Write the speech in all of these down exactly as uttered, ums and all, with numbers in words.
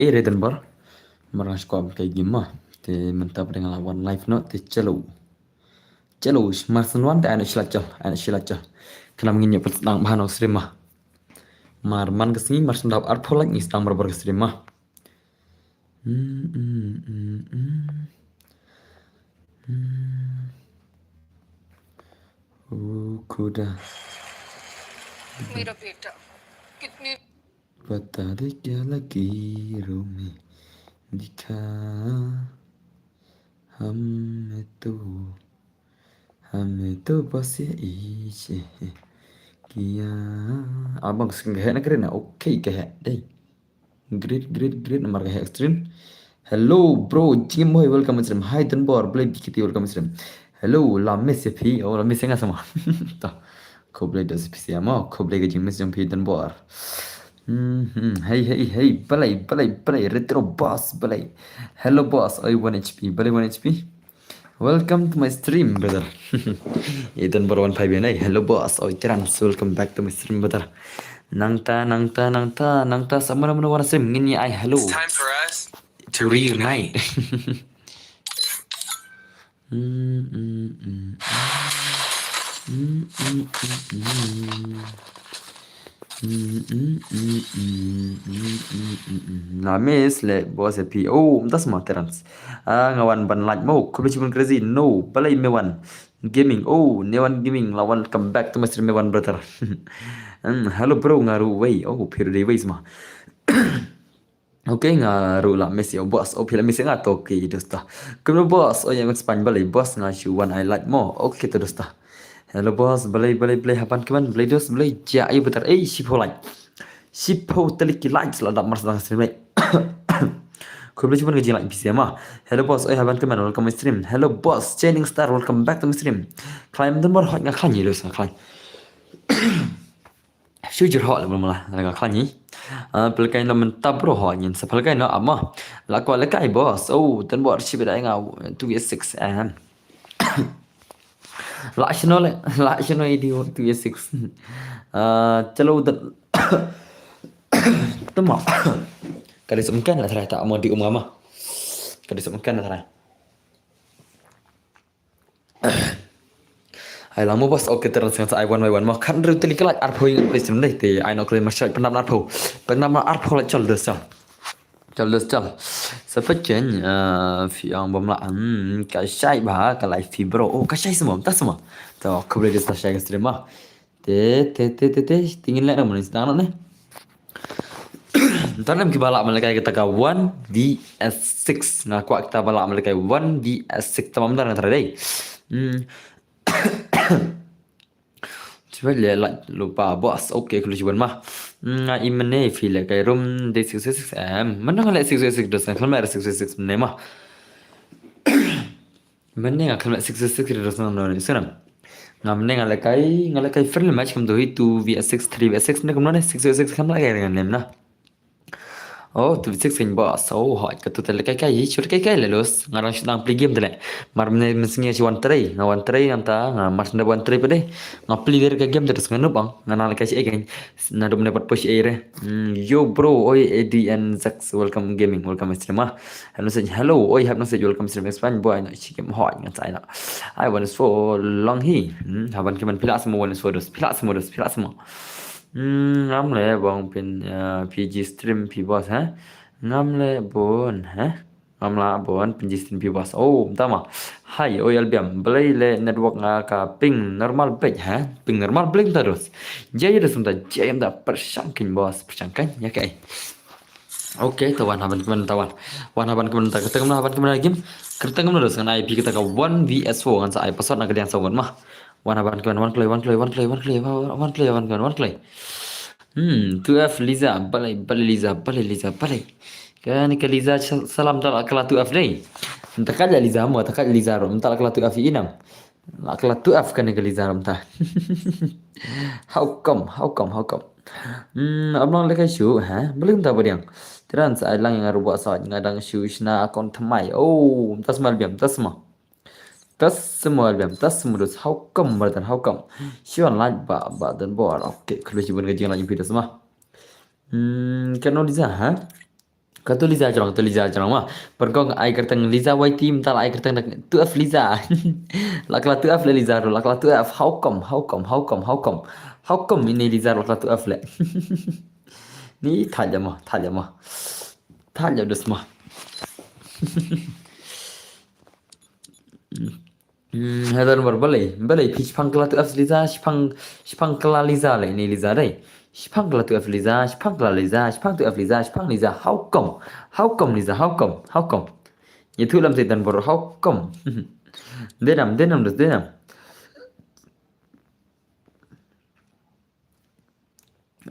Eh, Redenbor. Mar nga shu kwah ban kai game ma. Te mynta pat nga la wan live noh, te chalo. Chalo, mar shen wan te ai noh shi lait chal, ai noh shi lait chal. Khnang ngin ïoh pynsdang bha noh ka stream ma. Mar man ka sngi, mar shen dap arphew lait ngi sdang barabor ka stream ma. Hmm, hmm, hmm, hmm. Hmm. Oh, khuda. मेरा बेटा कितने पता नहीं क्या लकीरों में लिखा, हमें तो, हमें तो बस ये इश्क किया. Abang sing kahe na kren na, okay kahe dei. Great, great, great, namar kahe stream. Hello bro, Jim Boy, welcome stream. Hi Donbor, Blai B K T, welcome stream. Hello, la miss ïa phi. Oh, la miss ïa nga sa ma. Ta. Khublei da phi ïa mo, khublei ka jingmiss jong phi Donbor. Hmm, hmm. Hey, hey, hey, balei, balei, balei, Retro Boss, balei. Hello boss, oi one H P, balei one H P. Welcome to my stream, brother. Ethan Borwan Paiben, hey. Hello boss, oi Terence, welcome back to my stream, brother. Nangta, nangta, nangta, nangta, sa mano mano wan stream ngin ïa ai hello. It's time for us to reunite. Mm, mm, mm, mm. Mm, mm, mm, mm, mm, mm, mm, mm, mm. Na miss le boss ïa phi. Oh, mynta sa ma Terence. Ah, nga wan ban like mo. Khublei shibun Crazy. No, balei Mewan Gaming. Oh, Mewan Gaming. La welcome back to my stream Mewan brother. Hmm, hello bro, nga ruh wei. Oh, phi ruh dei wei sa ma. Okay, nga ruh la miss ïa u boss. Oh, phi la miss ïa nga to, okay, dosta. Kumno boss? Oh, ïa mix pan balei boss, nga shu wan ai like mo. Okay to dosta. Hello boss, balei, balei, balei, hap ban kmen, balei dos, balei, ja, ai betar. Eh, shiphew like. Shiphew tylli ki like la dap mar sdang stream. Khublei shibun ka jing like phi sa ma. Hello boss, oi hap ban kmen, welcome my stream. Hello boss, Shining Star, welcome back to my stream. Khlaiñ mynta mar hot nga khlaiñ ïa dos nga khlaiñ. Shu jur hok la mala la ka khlaiñ hi. Ah, pylkai no mynta bro hok ngin sa pylkai no ama. La kwah lehkai boss. Oh, Donbor shibit ai nga two v six em. La shano le, la shano idi two v six. Ah, chalo dat. Tama. Ka dei sumkan la trai ta mo di um ama. Ka dei sumkan la trai. Ai lang mo boss, okay, Terence ngan sa ai one by one mo. Khat hynriew tylli ki like, arphew ïa nga please, te ai noh khlem ma shai, pyndap na arphew. Pyndap na arphew like, chal dos chal. Chal dos chal. Sa pynken, ah, phi ong bym lah, hmm, ka shai bha ka live phi bro. Oh, ka shai sa mo, ta sa mo. To, khublei dos ta shai ka stream mo. Te, te, te, te, te, te ngin leh na mo, ngin sdang noh ne. Ntar lem kiba lah ban lehkai kata ka one v six. Nga kwah kita ba lah ban lehkai one v six. Tamam ntar nga try dei. Hmm. Cuba leh like lypa boss. Okay, khublei shibun ma. Hmm, nga i mynne phi lehkai room dei six v six em. Mynne nga leh six v six dos, nga khlem leh six v six mynne ma. Mynne nga khlem leh six v six ri dos nang nang snem. Nga mynne nga lehkai, nga lehkai friendly match kumto hi two v six, three v six ne kumno ne, six v six khlem lehkai ngan nem na. Oh, two v six kan boss. Oh, hot ka tu te lehkai kai hi, shu lehkai kai le los. Nga dang shu dang play game te le. Mar mynne mynsngi shu wan trei, nga wan trei nangta, nga mar shu wan trei pede. Nga play der ka game te dos nga nup ang, nga nang lehkai shi ei kan. Naduh mynne pat push ei re. Hmm, yo bro, oi A D N Zax, welcome gaming, welcome stream ah. Hello sej, hello, oi hap nang sej, welcome stream expand boy, no shi game hot ngan sai na. Ai one is four long hi. Hmm, haban kiman pila semua one is four dos, pila semua dos, pila semua. Hmm, ngam le bong pyn, uh, P G stream phi boss ha. Ngam le bon ha. Ngam la bon pynjistin phi boss. Oh, mynta ma. Hai, oi Albiam. Balei le network nga ka ping normal bek ha. Ping normal bek mynta dos. Jai dos mynta, jai mynta, pyrshang kein boss, pyrshang kein. Ya kai. Okay, tawan haban kmen tawan. Wan haban kmen ta, kata kemna haban kmen game. Kata kemna dos ngan ai phi kata ka one v s four ngan sa ai password na ka diang sa wan ma. Wan haban kmen, wan kloi, wan kloi, wan kloi, wan kloi, wan kloi, wan kloi, wan kloi. Hmm, two F Liza, balei, balei Liza, balei Liza, balei. Kane ka Liza sa-, salam ta la kala two F dei. Mynta ka la Liza mo, ta ka la Liza ro, mynta la kala two F i nam. La kala two F kane ka Liza ro mynta. How come, how come, how come? Hmm, am long lehkai shu, ha? Balei mynta ba diang. Tiran sa ai lang nga ruba sa nga dang shu shna akon thamai. Oh, mynta sma Albiam, mynta sma. Tas semua Albiam, tas semua dos. How come, brother? How come? Shu wan like ba, ba Donbor. Okay, khublei shibun ka jing like phi dos ma. Hmm, kano Liza, ha? Katu Liza jrong, tu Liza jrong ma. Pyrkong ai kyrteng Liza Y T mynta la ai kyrteng da tu F Liza. La kala tu F le Liza ru, la kala tu F. How come? How come? How come? How come? How come ini Liza la kala tu F le? Ni thaja ma, thaja ma. Thaja dus ma. Hmm, Heather Bar balei, balei phi shipang kala tu F Liza, shipang, shipang kala Liza le ini Liza dei. Shipang kala tu F Liza, shipang kala Liza, shipang tu F Liza, shipang Liza. How come? How come Liza? How come? How come? Ye tu lam te dan bor how come? Denam, denam dus denam.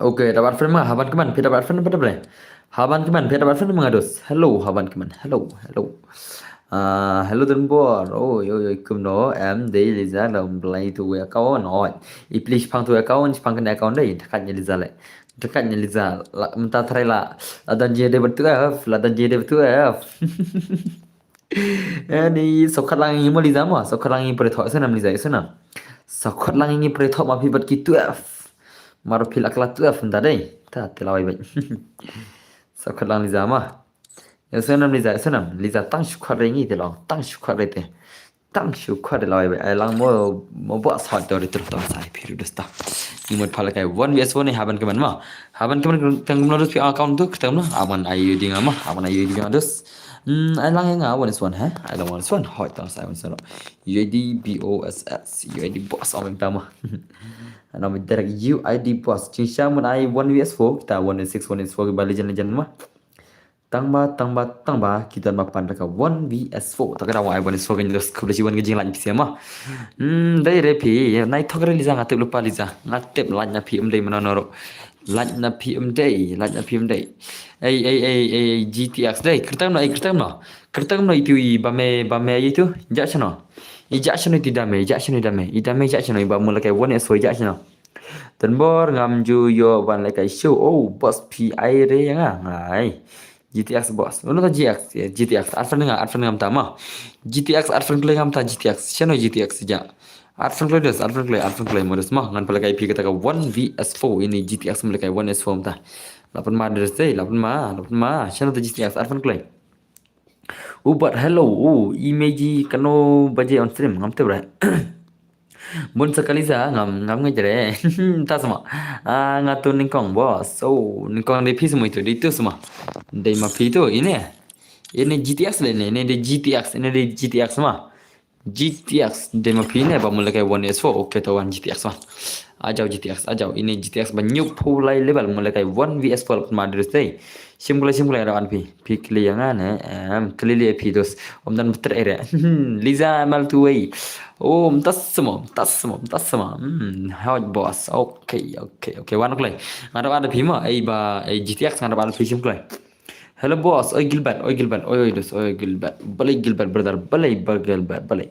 Okay, dapat friend ma, haban keman, phi dapat friend pada bre. Haban keman, phi dapat friend ma ngadus. Hello, haban keman. Hello, hello. Ah, hello dan bor. Oh, yo yo kumno em dei Liza dam blai tu we account. Oh, i please pang tu account, pang kena account dei. Dekat ni Liza le. Dekat ni Liza. La, mentah terai la. La dan je dei betul F, la dan je dei betul F. Ani sokhat lang ngi mo Liza mo, sokhat lang ngi pre thok sana Liza sana. Sokhat lang ngi pre thok ma phi bat ki tu F. Mar phi la kala tu F nda dei. Ta te lawai bai. Sokhat lang Liza ma. Ya sana Liza sana. Liza tang sukhat re ngi te long, tang sukhat re te. Tang sukhat re lawai bai. Ai lang mo mo ba sa do re tu tang sai phi ru dosta. Ni mo phala kai one V S one ni haban keman ma. Haban keman tang mo dus phi account tu kita mo. Aman ayu di ngama, aman ayu di ngama dus. Hmm, ai lang nga one is one ha. Ai lang one is one. Hoi tang sai one is one. U I D B O S S. U I D boss aman tama. Ana mi direct U I D boss. Chingsha mun ai one V S four. Kita one V S six, one V S four ba legend legend ma. Tangba, tangba, tangba. Kita ma pan ka one V S four. Ta ka da wa ai one V S four kan dus khublei chiwan ka jinglan phi ma. Hmm, dai re phi. Nai thok re Liza nga tip lupa Liza. Nga tip lan na phi um dei mana noro. Lait na phi um dei, lait na phi um dei. Ei ei ei ei G T X dei, kyrteng no, ei kyrteng no. Kyrteng no itu i ba me, ba me itu. Ja shano. I ja shano itu dame, ja shano dame. I dame ja shano i ba mula kai one S four ja shano. Tanbor ngam ju yo ban le kai show. Oh, boss phi ai re nga ngai. G T X boss. Uno ta G X, G T X. Arfan nga, arfan ngam ta ma. G T X arfan kle ngam ta G T X. Shano G T X ja. Arfan kle dus, arfan kle, arfan kle mo dus ma. Ngan pala kai phi kata ka one V S four ini G T X mo le kai one S four ta. Lapan ma dus te, lapan ma, lapan ma. Shano ta G T X arfan kle. U bat hello, u imeji kano baje on stream ngam te bre. Bun sakali sa ngam ngam ngai jere. Ta sama. Ah, nga tu ningkong boss. Oh, ningkong dei phi sama itu, dei tu sama. Dei ma phi tu ini. Ini G T X le ini, ini dei G T X, ini dei G T X ma. G T X dei ma phi ne ba mula kai one S four. Okay, to one G T X ma. Ajau G T X, ajau ini G T X ba nyup phu lai level mula kai one V S four ma dei. Sim kulai, sim kulai rawan phi. Phi kli yang ane. Em, kli li phi dus. Om dan better ere. Liza mal tu wei. Oh, mtas semua, mtas semua, mtas semua. Hmm, hot boss. Okay, okay, okay. Wan kulai. Ngadap ada phi ma. Ei ba, ei G T X ngadap ada phi sim kulai. Hello boss, oi Gilbert, oi Gilbert, oi oi dus, oi Gilbert, balai Gilbert brother, balai ba Gilbert, balai.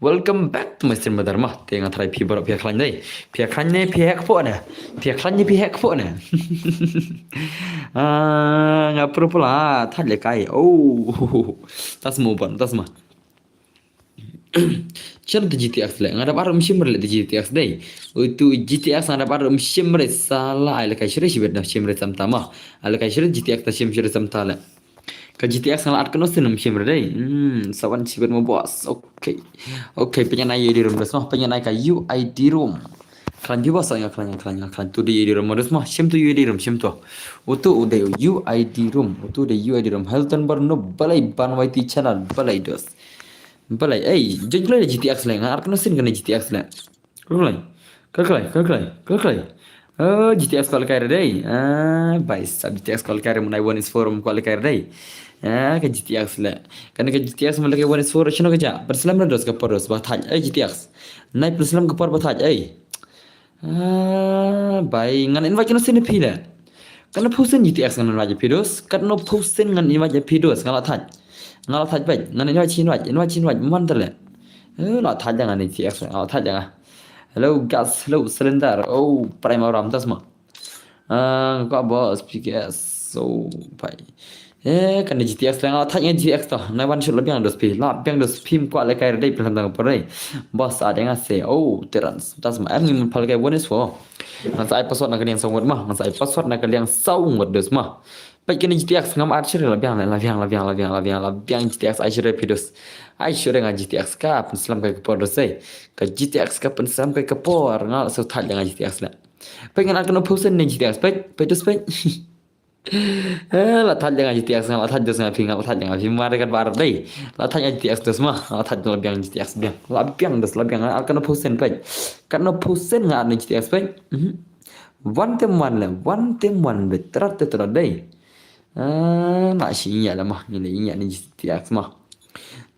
Welcome back to my stream brother ma. Te nga try phi baroh phi khlaiñ dei. Phi khlaiñ ne phi hek pho ne. Phi khlaiñ ne phi hek pho ne. Ah, nga purple ah, thad le kai. Oh. Tas mo ban, tas ma. Shano te G T X le, nga dap ar um shim re te G T X dei. Utu G T X nga dap ar um shim re sala ai le kai shire shibet na shim re samta ma. Ai le kai shire G T X ta shim shire samta le. Ka G T X nga la at kano sin um shim re dei. Hmm, sawan shibet mo boss. Okay. Okay, penyan ai U I D room dus ma, penyan ai ka U I D room. Klan di boss nga klan, nga klan, nga klan. Tu dei U I D room dus ma, shim tu U I D room, shim tu. Utu u dei U I D room, utu dei U I D room. Hilton Bar no balai ban Y T channel balai dus. Balai, ei, jeng klai G T X le, nga ar kano sin kane G T X le. Klai, klai, klai, klai, klai. Oh, G T X kwal kai dei. Ah, bai sab G T X kwal kai mun ai one is four kwal kai dei. Ah, ka G T X le. Kane ka G T X mun le kai one is four shano ka ja. Perslam dos ka por dos ba thaj. Ei G T X. Nai perslam ka por ba thaj, ei. Ah, bai ngan invite kano sin phi le. Kano phu sin G T X ngan invite phi dus. Kano phu sin ngan invite phi dus. Nga la thaj. Nga la thaj bai. Ngan invite, invite, invite, invite. Man tele. Eh, la thaj ngan G T X. Nga la thaj ngan. Hello gas, hello cylinder. Oh, prime ram tas ma. Ah, nga boss P K S. So bai. Eh, kane G T X le nga la thaj ngan G T X to. Nai wan shot la biang dos phi. La biang dos phi kwah le kai dei phi tang por dei. Boss ada nga se. Oh, terans. Tas ma em ngi mun pal kai one is four. Ngan sa ai password na ka liang saw ngut ma. Ngan sa ai password na ka liang saw ngut dus ma. Peit kane G T X ngam at shuh, la biang, la biang, la biang, la biang, la biang, la biang G T X ai shuh phi dos. Ai shuh nga G T X ka pynslem kai ka por dos ei. Ka G T X ka pynslem kai ka por, nga la shu thait nga G T X la. Peit ngan at kano phosen ne G T X, peit, peit dos peit. Eh, la thait nga G T X nga, la thait dos nga phi, nga la thait nga phi, mar kat bar dei. La thait nga G T X dos ma, la thait la biang G T X biang. La biang dos, la biang, at kano phosen peit. Kano phosen nga at ne G T X peit. Mhm. Wan tem wan le, wan tem wan be, trat te trat dei. Ah, na shi ïa la ma, ngi le ïa ni G T X ma.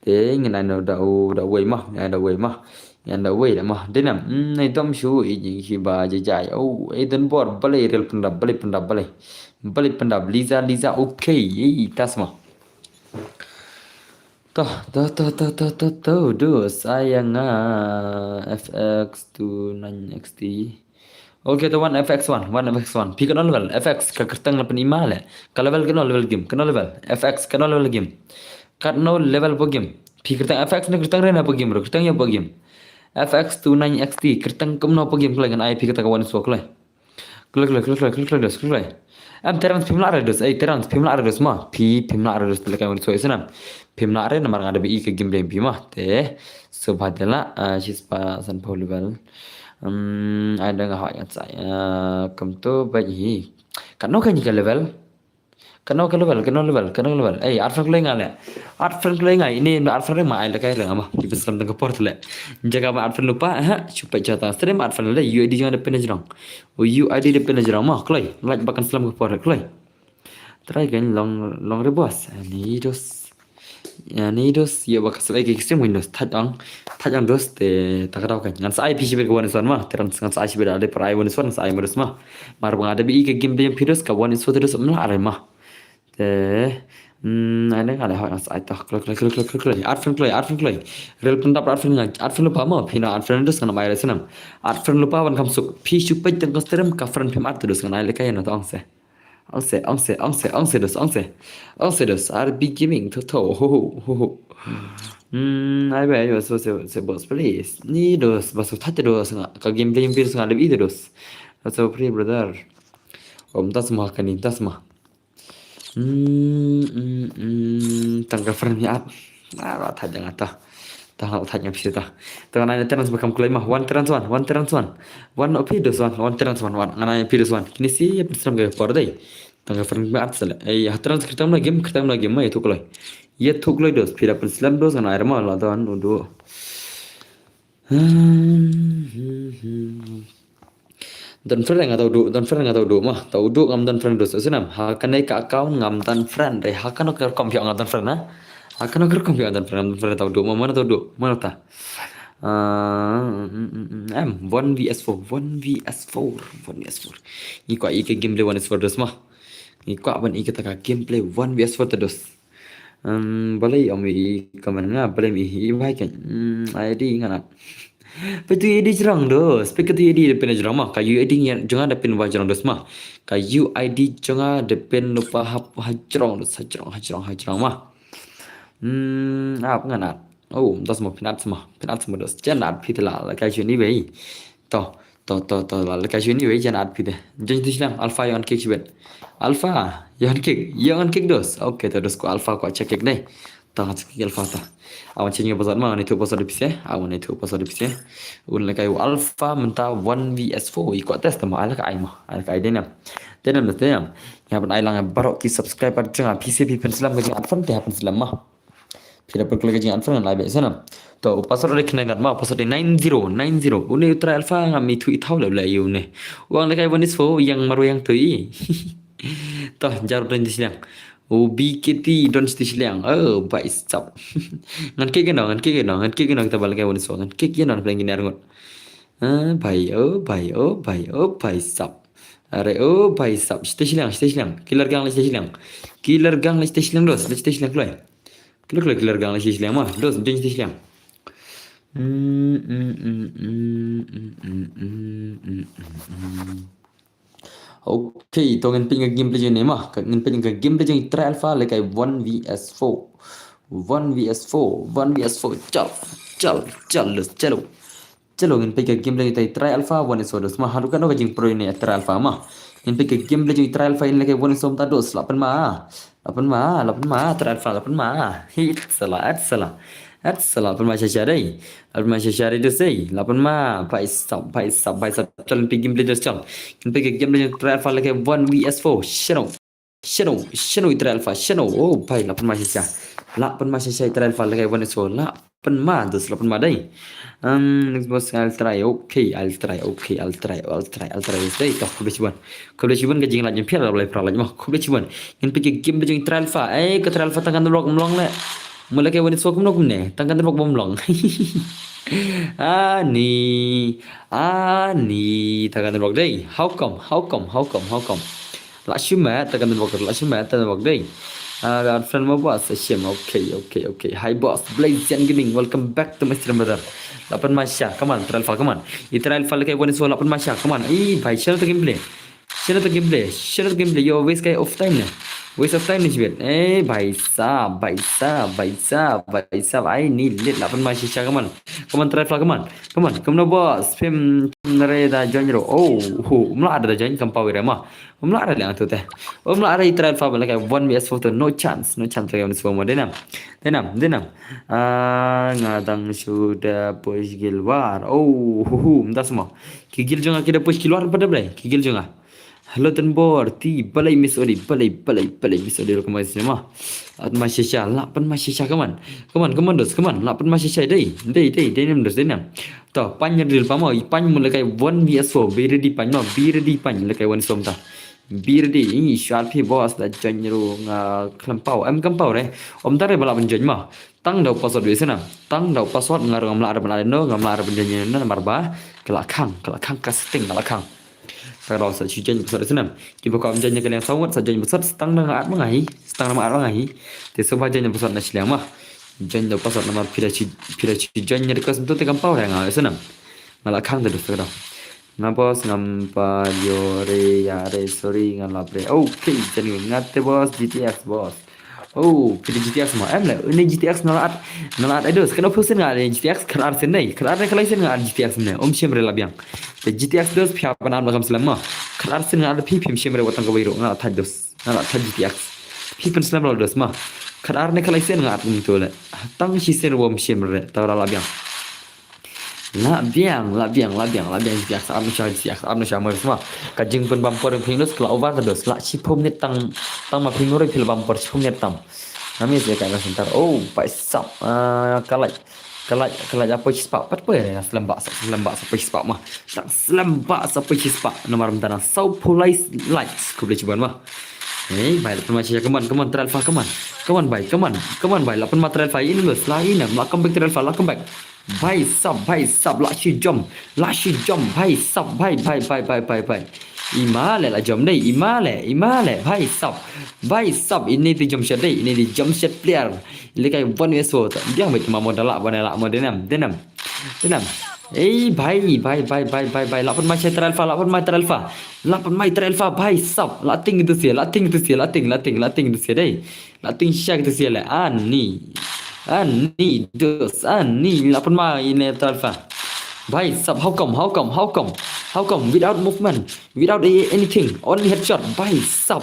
Te ngi na no da u, da wei ma, ngi da wei ma. Ngi da wei da ma. Dei nam, mm, nei dom shu i ji hi ba jai jai. Oh, ei don bor, balei rel pyndap, balei pyndap, balei. Balei pyndap, Liza, Liza, okay. Ei, tas ma. Toh, toh, toh, toh, toh, toh, toh, dos, ai nga F X two nine X T. Okay, to wan F X one, wan F X one. Phi katno level? F X ka kyrteng la pyn-i ma le. Ka level katno level game? Katno level? F X katno level game? Katno level po game? Phi kyrteng F X ne kyrteng re na po game ro? Kyrteng ïa po game. F X two nine X T kyrteng kumno po game kloi ngan ai phi kata ka wan so kloi. Kloi, kloi, kloi, kloi, kloi, kloi, dos, kloi, kloi. Em, Terence, phim lah re dos, eh, Terence, phim lah re dos ma. Phi, phim lah re dos, te lehkai wan so isnam. Phim lah re namar nga da ba i ka game dei phi ma. Te, so ba de la, ah, shi spah san phew level. Hmm, ai da nga hoi ngan sai. Ah, kam to ba hi. Katno kane ka level? Katno ka level, katno level, katno level. Eh, at friend kloi nga le. At friend kloi nga, ini at friend ma ai lehkai re nga ma. Di pesan tang ka por le. Jaga ma at friend lupa, ha, shu peit jata. Stream at friend le, U I D jong da pyn jrong. U I D da pyn jrong ma, kloi. Like ba kan slem ka por kloi. Try kan long, long re boss. Ani dos. Ani dos, ïa ba ka slem ka stream win dos. Thait ong, thait ong dos, te ta ka daw kan. Ngan sa ai phi shibit ka one is one ma. Te ngan sa ai shibit da le par ai one is one, ngan sa ai ma dos ma. Mar ba nga da ba i ka game dei phi dos, ka one is four te dos mla are ma. Te, mm, ai ne nga le hoi ngan sa ai ta. Kloi, kloi, kloi, kloi, kloi, kloi. At friend kloi, at friend kloi. Rel pyndap at friend nga, at friend lupa ma. Phi na at friend dos ngan ai re snam. At friend lupa wan kam suk. Phi shu peit tang ka stream ka friend phim at dos ngan ai lehkai na ta ong se. Ong se, ong se, ong se, ong se dos, ong se. Ong se dos, R B Gaming, to, to, ho, ho, ho, ho. Hmm, ai ba, ai ba, so, se, se, boss, please. Ni dos, ba, so, thait dos, nga, ka game, game, dos, nga, lebih dos. So, free, brother. Om, tas ma, kani, tas ma. Hmm, hmm, hmm, tang ka friend ni at. Ah, ba, thait nga ta. Ta, thait nga phi ta. Ta, ngan ai Terence ba kam kloi ma. One Terence one, one Terence one. One of phi dos one, one Terence one, one. Ngan ai phi dos one. Kini si, ya, pynslem ka por dei. Tang ka friend ba at sele. Eh, ya, Terence kyrteng na game, kyrteng na game ma, ya tu kloi. Ya tu kloi dos, phi da pynslem dos, ngan ai re ma, la don, udu. Hmm, hmm, hmm. Don friend nga tau du, don friend nga tau du ma, tau du ngam don friend dus. Snam, ha kane ka account ngam don friend, eh, ha kano ka rukom phi ong nga don friend, ha? Ha kano ka rukom phi ong don friend, ngam don friend tau du ma, mana tau du, mana ta? Ah, mm, mm, mm, em, one V S four, one V S four, one V S four. Ngi kwah i ka gameplay one V S four dus ma. Ngi kwah ban i kata ka gameplay one V S four te dus. Hmm, balei ym i comment nga, balei ym i, i bai kan. Hmm, I D nga na. Peit tu I D jrong dus, peit tu I D da pyn jrong ma, ka U I D jong nga da pyn ba jrong dus ma. Ka U I D jong nga da pyn lupa ha, ha jrong dus, ha jrong, ha jrong, ha jrong ma. Hmm, ap nga na. Oh, das ma pynat sama, pynat sama dus. Jan at phi te la, la ka juni bai. To, to, to, to, la, la ka juni bai jan at phi te. Jan tu silang, Alpha yon kick shibet. Alpha, yon kick, yon kick dus. Okay, to dus ko Alpha ko check kick dei. To, check kick Alpha to. Awan check ni pasal ma, ni tu pasal di pise. Awan ni tu pasal di pise. Un la ka Alpha mynta one V S four. I ko test ma, ala ka ai ma, ala ka ai dei nam. Dei nam, dei nam. Ya ban ai lang barok ki subscriber jong nga, phi se phi pynslem ka jing at friend te ha pynslem ma. Phi da pyrkhleh ka jing at friend ngan ai beit snam. To, u password dei khnai ngat ma, u password dei nine zero nine zero. Une u trai Alpha ngam ithuh ithaw leh u leh ïa une. U ong leh kai one is four, ïang marwei ïang tui. To, jar don sdang. U B K T don sdang. Oh, bai sap. Ngan kick ïa no, ngan kick ïa no, ngan kick ïa no kita ba leh kai one is four. Ngan kick ïa no, pynlong ïa arngut. Ah, bai, oh, bai, oh, bai, oh, bai sap. Are, oh, bai sap. Sdang, sdang. Killer gang leh sdang. Killer gang leh sdang dos, leh sdang kloi. Kloi, kloi, killer gang leh sdang ma. Dos, don sdang. Okay, to ngin pyn ka gameplay jong ne ma. Ngin pyn ka gameplay jong trai Alpha leh kai one V S four. One V S four, one V S four. Chal, chal, chal, chalo. Chalo, ngin peit ka game lane ïa i Tri Alpha One X Four dos ma, haduh katno ka jingpyrshah ïa i Tri Alpha ma. Ngin peit ka game lane ïa i Tri Alpha ïa lane ka One X Four mynta dos, lah pynma. Lah pynma, lah pynma, Tri Alpha, lah pynma. Hit, salah, at salah. At salah, lah pynma shisha dei. Lah pynma shisha dei dos dei. Lah pynma, bhai sab, bhai sab, bhai sab. Chalo, ngin peit game lane dos chalo. Ngin peit ka game lane ïa i Tri Alpha lane ka One V S Four. Shano. Shano, shano i Tri Alpha, shano. Oh, bhai, lah pynma shisha. Lah pynma shisha i Tri Alpha lane ka One X Four. Lah pynma dos, lah pynma dei. Um, next boss, I'll try. Okay, I'll try. Okay, I'll try. I'll try. I'll try. Dei, toh, khublei shibun. Khublei shibun ka jinglike jong phi, la blei pra like ma. Khublei shibun. Ngin peit ka game lane ïa i Tri Alpha. Eh, ka Tri Alpha tang kan rock mlong le. Mula ka One X Four kumno kumne. Tang kan rock bym long. Ani, ani, tang kan rock dei. How come? How come? How come? How come? Lah shu mat, tang kan rock, lah shu mat, tang kan rock dei. Ah, our friend mo boss, Hashim. Okay, okay, okay. Hi boss, Blaze Jan Gaming. Welcome back to my stream, brother. Lah pynma shisha, come on, Tri Alpha, come on. I Tri Alpha lane ka One X Four, lah pynma shisha, come on. Ih, bhai, shano ta gameplay. Shano ta gameplay, shano ta gameplay. Yo, waste kai of time ne. Waste of time ne shibit. Eh, bhai sab, bhai sab, bhai sab, bhai sab. I need it, lah pynma shisha, come on. Come on, Tri Alpha, come on. Come on, come on, boss. Phim, phim re da join ruh. Oh, hu, um lah da join, kam pau re ma. Um lah re lang tu te. Um lah re Tri Alpha ba lane ka One V S Four tu, no chance, no chance lane ka One V S Four mo. Dei nam, dei nam, dei nam. Ah, nga dang shu da push guild war. Oh, hu, hu, mynta sma. Ki guild jong nga ki da push guild war pat da blei. Ki guild jong nga. Hello, Tenbor, ti, balei miss odi, balei, balei, balei miss odi, ruh kumai sma. Lah pynma shisha, lah pynma shisha, come on. Come on, come on, dos, come on, lah pynma shisha, dei, dei, dei, dei nam, dos, dei nam. Toh, pan ïa drill pa mo, pan mo lane ka One V S Four, be ready pan mo, be ready pan lane ka One X Four mynta. Be ready, ih, shuwa phi boss, da join ruh nga khlem pau, em kam pau re. Ym tang re ba lah ban join mo. Tang da u password wei sna. Tang da u password nga ruh ngam lah re ban add no, ngam lah re ban join no, namar ba ka la khang, ka la khang ka setting, ka la khang. Tang da u sa shu join password sna. Kiba kwah ban join ka liang saw ngut, sa join password, tang da nga add ma nga hi, tang da ma add ma nga hi. Te sngewbha join password na shiliang ma. Join da u password namar phi da shu, phi da shu join request mynta te kam pau re nga wei sna. Nga la khang da dos ka da. Nga boss ngam pat ïoh re ïa re, sorry nga lap re. Okay, jan nga te boss, G T X boss. Oh, phi da G T X ma. Em le, ne G T X nga la add, nga la add, ai dos, kano phi sien nga add G T X, khatar sien ne, khatar ne khalai sien nga add G T X ne, ym shym re la biang. Te G T X dos, phi hap ban add ma kam slem ma. Khatar sien nga add phi, phim shym re wat tang kawei ruh, nga la thait dos, nga la thait G T X. Phi pynslem la dos ma. Khatar ne khalai sien nga add kumto le. Tang shisien ruh ym shym re, ta la la biang. La biang, la biang, la biang, la biang, G T X, ap na sha, G T X, ap na sha, mer sma. Ka jingpynbam por phi dos, ka la over ka dos, la shiphew minit tang, tang ma phi ngori phi la bam por shiphew minit tam. Nami se ka na center. Oh, bhai sab, ah, ka la, ka la, ka la poi shispah, pat poi re, slem ba, slem ba, sa poi shispah ma. Tang slem ba, sa poi shispah, namar mynta na sawphew lai likes, khublei shibun ma. Hey, bhai, la pynma shisha, come on, come on, Tri Alpha, come on. Come on, bhai, come on, come on, bhai, la pynma Tri Alpha, in los, la in, la come back Tri Alpha, la come back. Bhai sab, bhai sab, la shu jump, la shu jump, bhai sab, bhai, bhai, bhai, bhai, bhai, bhai. I ma le la jump dei, i ma le, i ma le, bhai sab, bhai sab, ini te jump shot dei, ini te jump shot player. Ini kai One V S Four, biang beit ma mo da la, ba ne la mo, dei nam, dei nam, dei nam. Ei, bhai, bhai, bhai, bhai, bhai, bhai, la pynma shisha Tri Alpha, la pynma Tri Alpha, la pynma Tri Alpha, bhai sab, la ting tu sia, la ting tu sia, la ting, la ting, la ting tu sia dei. La ting shisha kita sia le. Ani. Ani, dos. Ani, la pynma ine Tri Alpha. Bhai sab, how come, how come, how come? How come? Without movement, without a-, anything, only headshot. Bhai sab.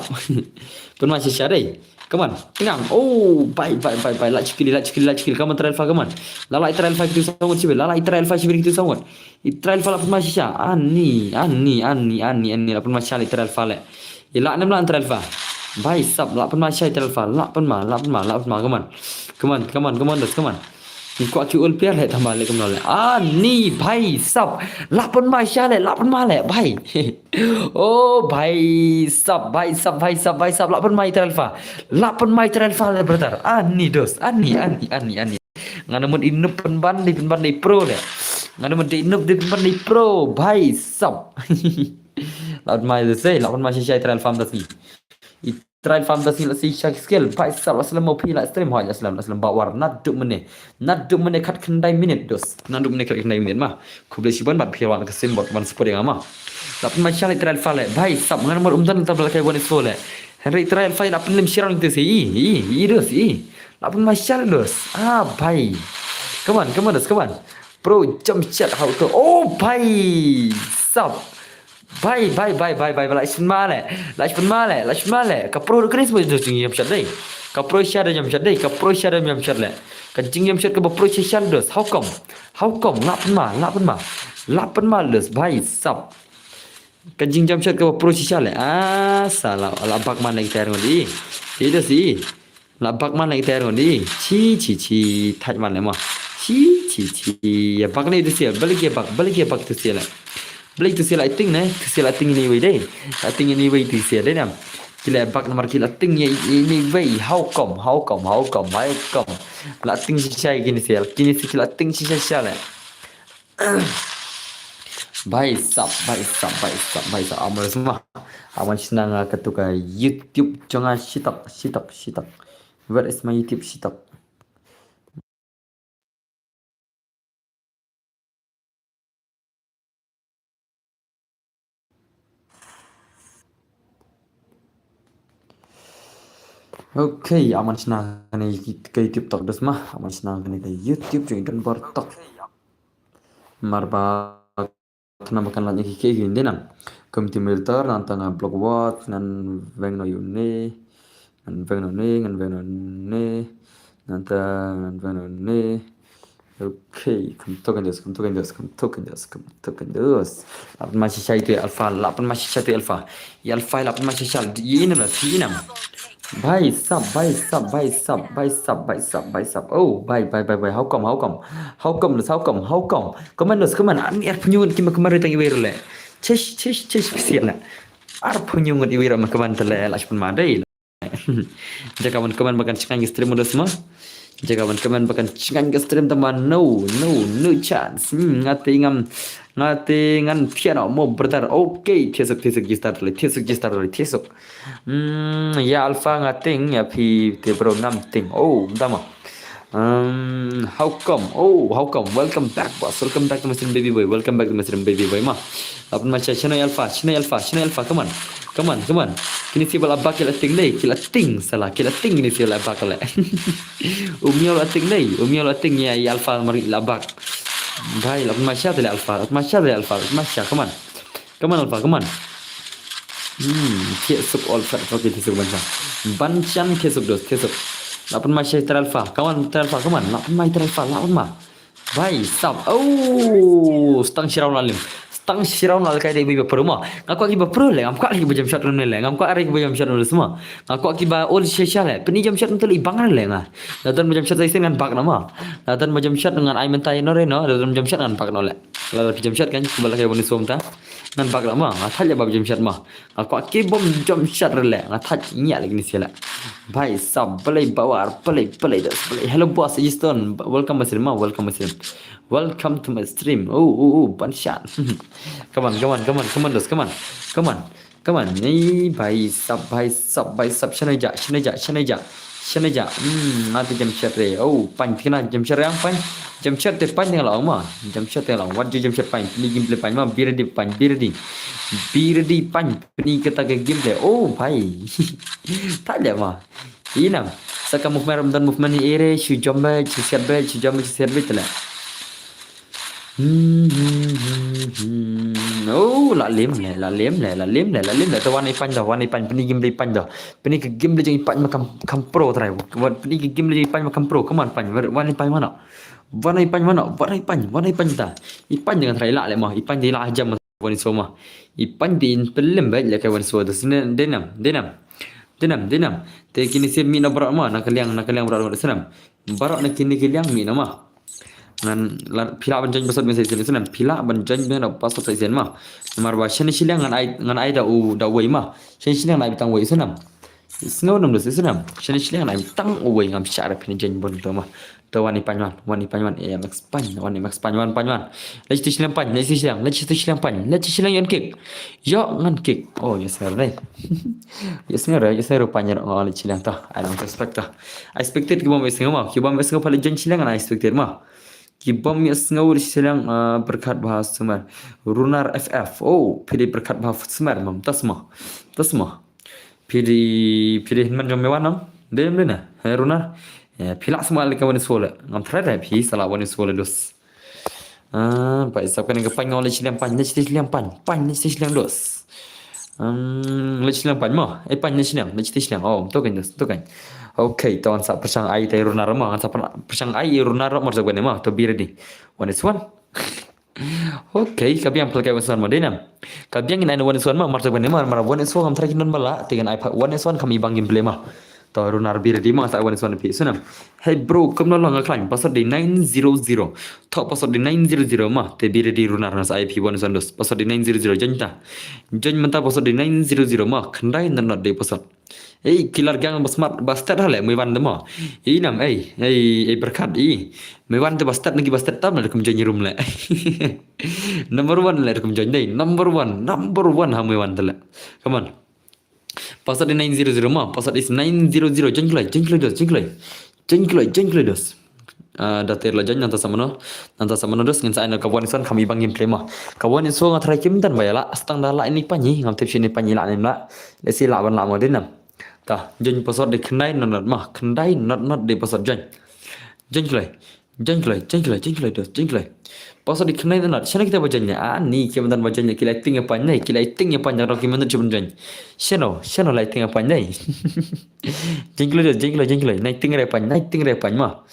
Pynma shisha dei. Come on. Tyngang. Oh, bhai, bhai, bhai, bhai. La chukili, la chukili, la chukili. Come on, Tri Alpha, come on. La la Tri Alpha kita sangot chibil. La la Tri Alpha chibil kita sangot. I Tri Alpha la pynma shisha. Ani, ani, ani, ani, ani. La pynma shisha i Tri Alpha le. I la nem la Tri Alpha. Bhai sab, la pynma shisha i Tri Alpha. La pynma, la pynma, la pynma, come on. Come on, come on, come on, dos, come on. Ni kwah ki ul piar le tamba le kumno le. Ani, bhai sab. La pynma shisha le, la pynma le, bhai. Oh, bhai sab, bhai sab, bhai sab, bhai sab. La pynma i Tri Alpha. La pynma i Tri Alpha le, brother. Ani, dos. Ani, ani, ani, ani. Nga na mut i noob pynban, dei pynban, dei pro le. Nga na mut dei noob, dei pynban, dei pro. Bhai sab. La pynma i dos, eh, la pynma shisha i Tri Alpha mynta sngi. I Tri Alpha mynta sngi la shisha skill. Bhai sab, la slem mo phi la stream, hoi, la slem, la slem ba war. Naduh mynne. Naduh mynne khatkhyndai minit, dos. Naduh mynne khatkhyndai minit ma. Khublei shibun bad phi wan ka stream bad wan support ïa nga ma. La pynma shisha i Tri Alpha le. Bhai sab, nga na mut um don ta ba la kai One X Four le. Hynrei i Tri Alpha la pynlem shisha rang te se. I, i, i dos, i. La pynma shisha le dos. Ah, bhai. Come on, come on, dos, come on. Pro jump shot, how to. Oh, bhai sab. Bhai, bhai, bhai, bhai, bhai, la shim ma le. La shim ma le, la shim ma le. Ka pro ka ni sma jing jump shot dei. Ka pro sha da jump shot dei. Ka pro sha da jump shot le. Ka jing jump shot kaba pro sha sha dos. How come? How come? La pynma, la pynma. La pynma dos, bhai sab. Ka jing jump shot kaba pro sha sha le. Ah, sala, la bak man lagi ter ngon di. Di dos di. La bak man lagi ter ngon di. Chi, chi, chi. Thait man le ma. Chi, chi, chi. Ya bak ne tu sia. Balik ya bak. Balik ya bak tu sia le. Balik tu sia la ting ne. Tu sia la ting ini wei dei. La ting ini wei tu sia dei nam. Ki la bak namar ki la ting ya ini wei. How come? How come? How come? How come? La ting sha sha kini sia. Kini sia ki la ting sha sha le. Bhai sab, bhai sab, bhai sab, bhai sab. Amal sma. Amal sna nga katu ka YouTube jong nga shitok, shitok, shitok. Where is my YouTube shitok? Okay, aman sna kane ka YouTube tok dos ma. Aman sna kane ka YouTube jong i don bor tok. Mar ba khnang ba kan lait ïa ki ki ki dei nam. Kum ti monitor nanta nga block wat ngan weng no ïa une. Ngan weng no ne, ngan weng no ne. Nanta ngan weng no ne. Okay, kham tok kan dos, kham tok kan dos, kham tok kan dos, kham tok kan dos. Lap ma shisha itu ya Alpha, lap ma shisha itu ya Alpha. Ya Alpha, lap ma shisha, ïa inem la, ïa inem. Bhai sab, bhai sab, bhai sab, bhai sab, bhai sab, bhai sab. Oh, bhai, bhai, bhai, bhai. How come, how come? How come, how come, how come? Come on, come on. Ani ar pynyu ki ma kemar tang iwei role. Chish, chish, chish, kesian la. Ar pynyu ngut iwei role ma kemar tele la shpun ma dei. Jaka wan kemar ba kan chngain ka stream dos ma. Jaka wan kemar ba kan chngain ka stream tama no, no, no chance. Hmm, ngate ngam, ngate ngan piano mo brother. Okay, thiasuk, thiasuk, jistar le, thiasuk, jistar le, thiasuk. Hmm, ya Alpha nga ting, ya phi te bro ngam ting. Oh, dama. Um, how come? Oh, how come? Welcome back, boss. Welcome back to my stream, baby boy. Welcome back to my stream, baby boy. Ma. Lap ma shisha, shano ya Alpha, shano ya Alpha, shano ya Alpha. Come on. Come on, come on. Kini si ba la bak ki la ting dei, ki la ting sala, ki la ting kini si la bak le. Um ya la ting dei, um ya la ting ya, ya Alpha mar la bak. Bhai, lap ma shisha le Alpha, lap ma shisha le Alpha, lap ma shisha. Come on. Come on, Alpha, come on. Hmm, thiasuk all fat fuck thiasuk ban sha. Ban shan thiasuk dos, thiasuk. Lap ma shisha ter Alpha. Come on, ter Alpha, come on. Lap ma ter Alpha, lap ma. Bhai sab. Oh, stang shiraun la lim. Stang shiraun la kai dei ba pro ma. Nga kwah ki ba pro le, ngam kwah ki ba jump shot le, ngam kwah ki ba jump shot le sma. Nga kwah ki ba ol shisha le. Pyni jump shot ntu le bang le nga. Ladan ba jump shot sa isen ngan bak na ma. Ladan ba jump shot ngan ai mentai no re no. Ladan ba jump shot ngan bak no le. Lada ki jump shot kan, ba la kai bani som ta. Ngan bak la ma, nga thaj ba jump shot ma. Nga kwah ki bom jump shot re le, nga thaj nya lagi ni sila. Bhai sab, balai bawar, balai, balai das, balai. Hello boss, Easton, welcome my stream ma, welcome my stream. Welcome to my stream. Oh, oh, oh, ban shot. Come on, come on, come on, come on, dos, come on. Come on. Come on, ni bhai sab, bhai sab, bhai sab, shane ja, shane ja, shane ja, shane ja. Hmm, nga te jump shot re. Oh, pan te na jump shot re ang pan. Jump shot te pan te nga la ong ma. Jump shot te nga la ong. Wat ju jump shot pan. Pyni gameplay pan ma. Be ready pan, be ready. Be ready pan. Pyni kata ka gameplay. Oh, bhai. Thaj le ma. Inam. Saka movement ram don movement ni ere. Shu jump ba, shu shot ba, shu jump ba, shu shot ba te la. Hmm, hmm, hmm, hmm. Oh, la lim le, la lim le, la lim le, la lim le. To wan i pan do, wan i pan, pyni gameplay pan do. Pyni ka gameplay jong i pan ma kam, kam pro trai. Wan pyni ka gameplay jong i pan ma kam pro. Come on pan, wan i pan mano. Wan i pan mano, wan i pan, wan i pan ta. I pan dengan trai la le ma, i pan di la jam wan i so ma. I pan di in pelim ba le ka wan so. Dos ne, denam, denam. Denam, denam. Te kini sim mi na barak ma, na kaliang, na kaliang barak ma, senam. Barak na kini kaliang mi na ma. Ngan la, phi lah ban join password message sien, senam. Phi lah ban join ban password sien ma. Namar ba shane shiliang ngan ai, ngan ai da u, da wei ma. Shane shiliang ngan ai tang wei, senam. Sngew nam da senam. Shane shiliang ngan ai tang wei, ngam shah da phi na join bun to ma. To wan i pan wan, wan i pan wan, eh, max pan, wan i max pan wan, pan wan. Lech tu shiliang pan, lech tu shiliang, lech tu shiliang pan, lech tu shiliang yon kick. Yo ngan kick. Oh, yes sir dei. Yes sir, yes sir pan ro nga lech shiliang to. I don't respect to. I expected ki bom sngew ma. Ki bom sngew pale join shiliang ngan I expected ma. Ki bom sngew shiliang, uh, berkat bah sumer. Runar F F. Oh, phi dei berkat bah sumer mam. Tas ma. Tas ma. Phi dei, phi dei man jong me wan nam. Dei nam dei na. He Runar. Ya, phi lah sma le ka wan swole. Ngam trai dei phi sala wan swole dos. Ah, pa isap kane ka pain, nga leit shiliang pain, leit shiliang pain, pain leit shiliang dos. Hmm, leit shiliang pain mo. Eh, pain leit shiliang, leit shiliang. Oh, to kan dos, to kan. Okay, to ngan sa pyrshang ai te runar mo, ngan sa pyrshang ai runar mo, sa kane mo. To be ready. One is one. Okay, ka biang pynlong kai one is one mo, dei nam. Ka biang ngin ai one is one mo, mar sa kane mo, mar one is one kam try ki non bala, te ngan ai one is one kam i bang gameplay mo. To runar be ready mo, sa one is one phi, snam. Hey bro, kumno long nga khlaiñ, password dei nine zero zero. To password dei nine zero zero mo, te be ready runar, ngan sa ai phi one is one dos. Password dei nine zero zero, join ta. Join mynta, password dei nine zero zero mo, khyndai not not dei password. Ei, killer gang ba smart, ba stet hale, mui wan de mo. Ei nam, ei, ei, ei berkat, ei. Mui wan te ba stet, nagi ba stet tam, le kum join room le. Number one le kum join dei, number one, number one ha mui wan te le. Come on. Password is nine zero zero mo, password is nine zero zero, join kloi, join kloi dos, join kloi. Join kloi, join kloi dos. Ah, da ter la join, nangta sa mano, nangta sa mano dos, ngan sa ai na ka one is one kam i bang gameplay mo. Ka one is one nga try kim tan ba ïa la, stang da la ini pain, ngam tip shini pain la nim la. Let's see la ban la mo, dei nam. Ta, join password dei khyndai not not mo, khyndai not not dei password, join. Join kloi. Join kloi, join kloi, join kloi dos, join kloi. Password dei khyndai not not. Shano kita ba join ne? Ah, ni kim tan ba join ne, ki la ting ïa pain ne, ki la ting ïa pain, da ki mynta shibun join. Shano, shano la ting ïa pain ne. Join kloi dos, join kloi, join kloi. Nai ting re pain, nai ting re pain mo.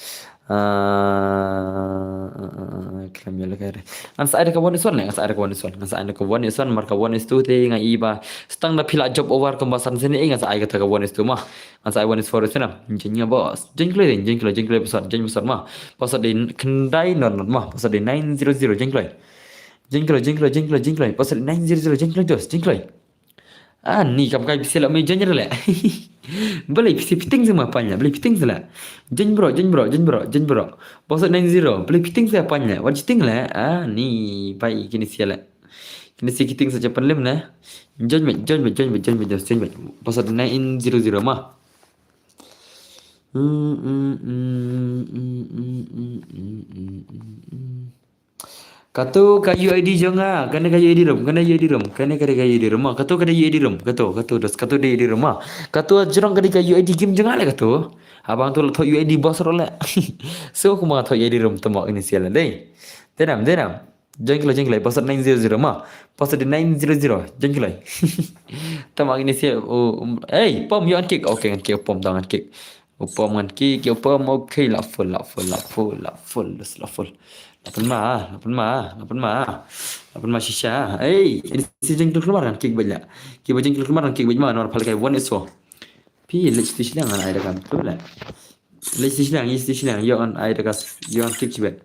Ah, ah, ah, ah, klam ïa la kai re. Ngan sa ai da ka one is one le, ngan sa ai da ka one is one, ngan sa ai da ka one is one, mar ka one is two te nga i ba stang da phi la job over kumba san sien, eh, ngan sa ai kata ka one is two mo. Ngan sa ai one is four, snam. Join ïa boss. Join kloi, join kloi, join kloi, password, join password mo. Password dei khyndai not not mo. Password dei nine zero zero, join kloi. Join kloi, join kloi, join kloi, join kloi. Password dei nine zero zero, join kloi dos, join kloi. Ah, ni kam kai phi shu la mui join re le. Balei phi shu fitting sa mo pain le, balei fitting sa le. Join bro, join bro, join bro, join bro. Password nine zero, balei fitting sa pain le. Wat fitting le. Ah, ni bai kine shu le. Kine shu fitting sa japan lem ne. Join me, join me, join me, join me, join me. Password nine zero zero mo. Kato ka U I D jong nga, kane ka U I D room, kane U I D room, kane kane ka U I D room, kato kane U I D room, kato, kato dos, kato dei U I D room, kato jrong kane ka U I D game jong nga le kato. Haba nga to la thoh U I D boss ruh le. So kumba thoh U I D room te mo ini sial dei. Dei nam, dei nam. Join kloi, join kloi, password nine zero zero mo. Password nine zero zero, join kloi. Te mo ini sial, oh, um, hey, pom, ïoh ngan kick. Okay, ngan kick, pom, to ngan kick. U pom ngan kick, ïa u pom, okay, la full, la full, la full, la full, la full. La pynma, la pynma, la pynma. La pynma shisha. Ei, ini si jeng tu keluar ngan kick balik la. Kiba jeng tu keluar ngan kick balik ma, nomor phalkai one is four. Phi, lech tu silang ngan ai da kam tu la. Lech tu silang, lech tu silang, ïoh ngan ai da kas, ïoh ngan kick sibet.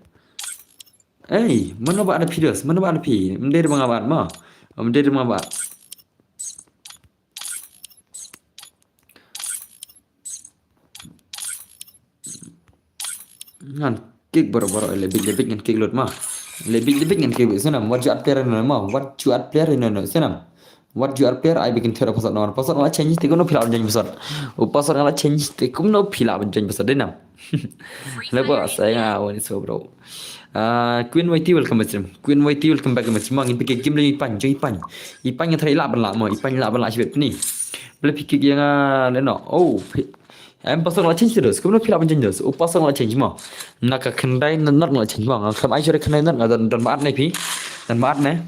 Ei, mano ba ada phi dos, mano ba ada phi. Mende de manga ba ma. Mende de manga ba. Ngan kick baroh baroh, le bit le bit ngan kick lut ma. Le bit le bit ngan kick lut, snam. Wat ju at player no ma. Wat ju at player no no, snam. Wat ju at player, ai bikin thera password no. Password nga la change te kumno phi lah ban join password. U password nga la change te kumno phi lah ban join password, dei nam. Le ba sa nga one is four bro. Ah, Queen Y T, welcome back stream. Queen Y T, welcome back stream. Ngin phi kick game le i pain, join i pain. I pain nga try lah ban lah mo, i pain lah ban lah sibet ni. Bele phi kick ïa nga le no. Oh, phi Em, password nga la change te dos. Kumno phi lah ban change dos? U password nga la change mo. Na ka khyndai not not nga la change mo. Nga khlem ai shuh re khyndai not, nga don, don ba at ne phi. Don ba at ne.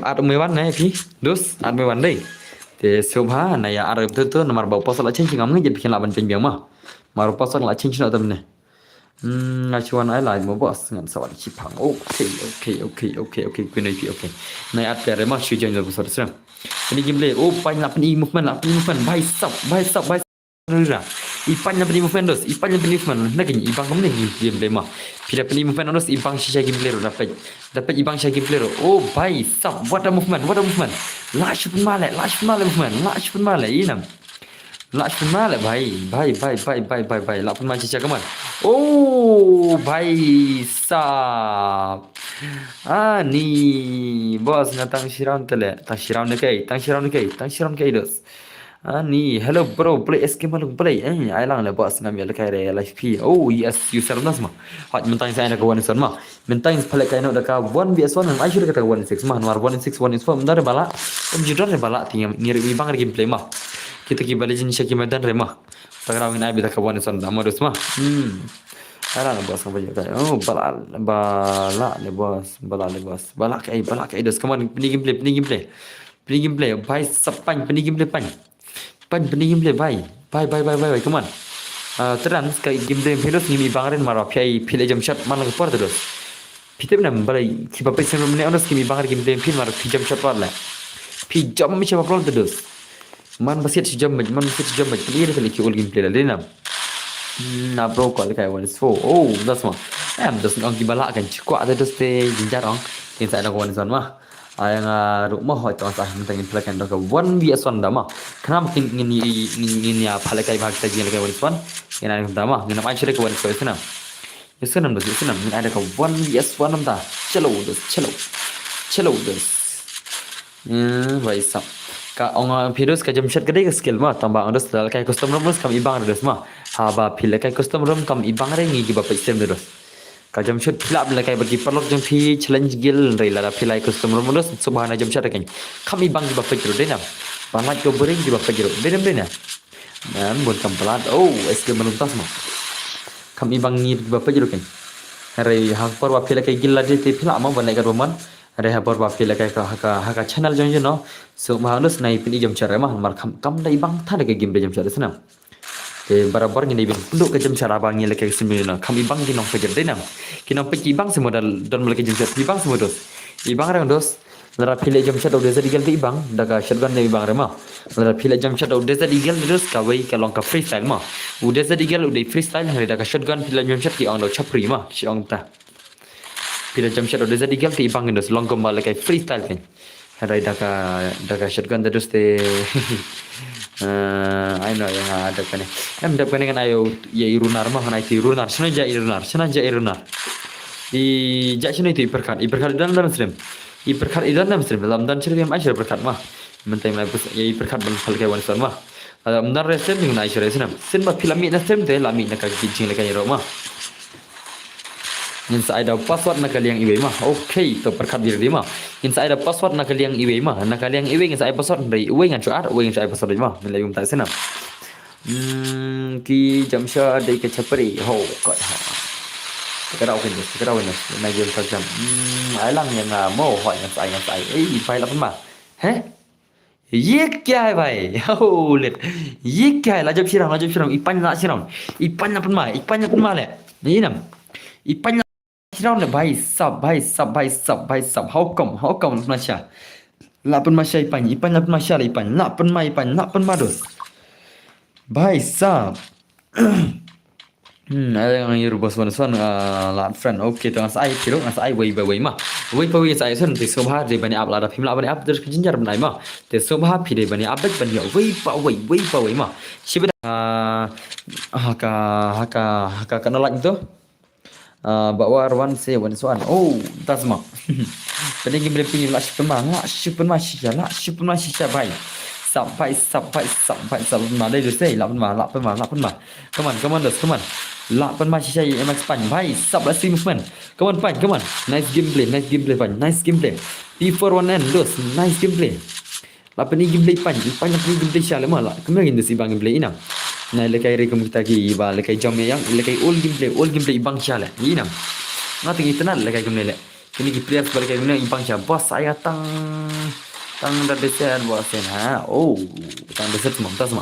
At mui wan ne phi. Dos, at mui wan dei. Te sngewbha na ïa at tu tu namar ba u password la change, ngam ngeit ba phin lah ban change biang mo. Mar u password nga la change noh te mynne. Hmm, nga shu wan ai live mo boss, ngan sa wan shipang. Okay, okay, okay, okay, okay, okay. Kine phi, okay. Na ïa at player mo, shu join da password srem. Ini gameplay. Oh, pain la pyni movement, la pyni movement. Bhai sab, bhai sab, bhai Rira. I pain la pyni movement dos, i pain la pyni movement. Na kane i bang kumne gameplay ma. Phi da pyni movement dos, i bang shisha gameplay ruh da peit. Da peit i bang shisha gameplay ruh. Oh bhai sab, what a movement, what a movement. La shu pynma le, la shu pynma le movement, la shu pynma le, i nam. La shu pynma le bhai, bhai, bhai, la pynma shisha kaman. Oh bhai sab. Ani boss, nga tang shi round te le, tang shi round ne kai, tang shi round ne kai, tang shi round kai dos. Ani, hello bro, play S K Malung play. Eh, ai lang le boss, ngam ïa lehkai re live phi. Oh yes, user nas ma. Hot, mynta sa ïa ka one v one ma. Mynta sa phaleh kai noh da ka one v one, ai shu da ka one v six ma. Namar one v six, one v four mynta re bala. Em ju don re bala, ting ngi re bang re gameplay ma. Kita ki bala jin sha ki madan re ma. Tang raw ngin ai bit da ka one v one da ma dos ma. Hmm. Ala na boss, ka ba ïa ka. Oh, ba la, ba la ne boss, ba la ne boss. Ba la kaei, ba la kaei dos. Come on, pyni gameplay, pyni gameplay. Pyni gameplay, bhai sab, pyni, pyni gameplay, pyni. Pyni, pyni gameplay, bhai. Bhai, bhai, bhai, bhai, bhai, come on. Ah, tyrans ka gameplay phi dos ngim i bang re namar phi ai phi leh jump shot man la ka por te dos. Phi tip ne em balei kiba peit sien ruh mynne ong dos kim i bang re gameplay phi namar phi jump shot wat leh. Phi jump mi shaba plon te dos. Man ba siat shi jump, man ba siat shi jump, phi ïa leh ki ol gameplay la dei nam. Hmm, na bro ko leh kai one is four. Oh, dos ma. Em, dos ong kiba lah kan chi kwah te dos te jynjar ong. Kin sa ong one is one ma. Ai nga ruh mo hoi to sa mynta ngin play kan da ka one v one da ma. Khnang ngin ngin ngin ïa pha leh kai ba kita jing leh kai one is one. Ngin ai da ma. Ngin ai sha leh kai one is one na. Ïa sngewbha dos, ïa sngewbha. Ngin ai da ka one v one da. Chalo dos, chalo. Chalo dos. Hmm, bhai sab. Ka ong phi dos ka jump shot ka dei ka skill ma. Tang ba ong dos leh kai custom room dos kam i bang re dos ma. Haba phi leh kai custom room kam i bang re ngi kiba peit sien dos. Ka jump shot phi lah leh kai bad ki paralok jong phi challenge guild re lada phi leh custom room dos sngewbha na jump shot re kan. Kam i bang kiba peit ruh dei nam. Ba leh ko boring kiba peit ruh. Dei nam dei nam. Em, bun kam palat. Oh, es ke manum tas ma. Kam i bang ngi ba peit ruh kan. Hynrei ha por ba phi leh kai guild la dei te phi lah ma ban leh ka roman. Hynrei ha por ba phi leh kai ka ha ka ha ka channel jong you know. So ma dos nai pyni jump shot re ma. Mar kam kam da i bang than da ka game da jump shot re snam. Te barabor ngin dei ban pynduh ka jump shot haba ngi leh kai ka sim na. Kam i bang ki nongpeit dei nam. Ki nongpeit ki bang simo da don leh kai jump shot. Ki bang simo dos. I bang re dos. Lada phi leh jump shot da u Desert Eagle te i bang da ka shotgun te i bang re ma. Lada phi leh jump shot da u Desert Eagle te dos kawei ka long ka freestyle ma. U Desert Eagle u dei freestyle hynrei da ka shotgun phi leh jump shot ki ong da u chapri ma. Shi ong ta. Phi leh jump shot da u Desert Eagle te i bang dos long kumba leh kai freestyle kan. Hynrei da ka da ka shotgun te dos te. Eh, ai no ïa nga dep kane. Em dep kane ngan ai ïa i runar ma, ngan ai ïa i runar. Shano ja i runar, shano ja i runar. I ja shano itu i pyrkhat, i pyrkhat i don dam stream. I pyrkhat i don dam stream, lam don shano em ai shano pyrkhat ma. Mynta i mai pus ïa i pyrkhat ban pha leh kai one is one ma. Lam don re stream ngan ai shano re stream. Sien ba phi la mih na stream te la mih na ka jing leh kai ro ma. Ngin sa ai da u password na ka liang iwei ma. Okay, to pyrkhat bit re ma. Ngin sa ai da u password na ka liang iwei ma. Na ka liang iwei ngin sa ai password hynrei iwei ngan shu ar, iwei ngan shu ai password ma. Ngin leh um ta sien nam. Hmm, ki jump shot dei ka chapri. Ho, kot ha. Ka dau kin, ka dau kin. Na game sa jump. Hmm, ai lang ïa nga mo, hoi ngan sa ai, ngan sa ai. Ei, bhai lah pynma. He? Ye kya hai bhai? Oh, let. Ye kya hai? La jop shirang, la jop shirang. I pan la shirang. I pan la pynma, i pan la pynma le. Ni nam. I pan la shirang le bhai sab, bhai sab, bhai sab, bhai sab. How come? How come la pynma sha? La pynma sha i pan, i pan la pynma sha le i pan. La pynma, i pan la pynma dos. Bhai sab. Hmm, ai ngan ïa ruh bos wan swan, ah, lad friend. Okay, to ngan sa ai phi ruh, ngan sa ai wei ba wei ma. Wei pa wei ngan sa ai swan, te sngewbha dei ban ïa ap lada phim lah ban ïa ap, te ka jynjar ban ai ma. Te sngewbha phi dei ban ïa ap bad ban ïa wei pa wei, wei pa wei ma. Shiba, ah, ha ka, ha ka, ha ka, ka na lad to. Ah, ba war wan se wan swan. Oh, tas ma. Pynne game pynne la shi pynma, la shi pynma shisha, la shi pynma shisha bhai. Sab bhai, sab bhai, sab bhai, sab pynma dei dei sei, la pynma, la pynma, la pynma. Come on, come on, dos, come on. La pynma shisha i M X pan, bhai, sab la sing man. Come on, pan, come on. Nice gameplay, nice gameplay, pan. Nice gameplay. P four one N, dos, nice gameplay. La pynne gameplay pan, pan la pynne gameplay sha le ma la. Kumne ngin da si bang gameplay i nam. Na le kai re kum kita ki ba le kai jam yang, le kai all gameplay, all gameplay i bang sha le. I nam. Nga teng internet le kai kumne le. Kini ki players ba le kai kumne i bang sha. Bos ai tang tang da desert bos en ha. Oh, tang desert ma, tas ma.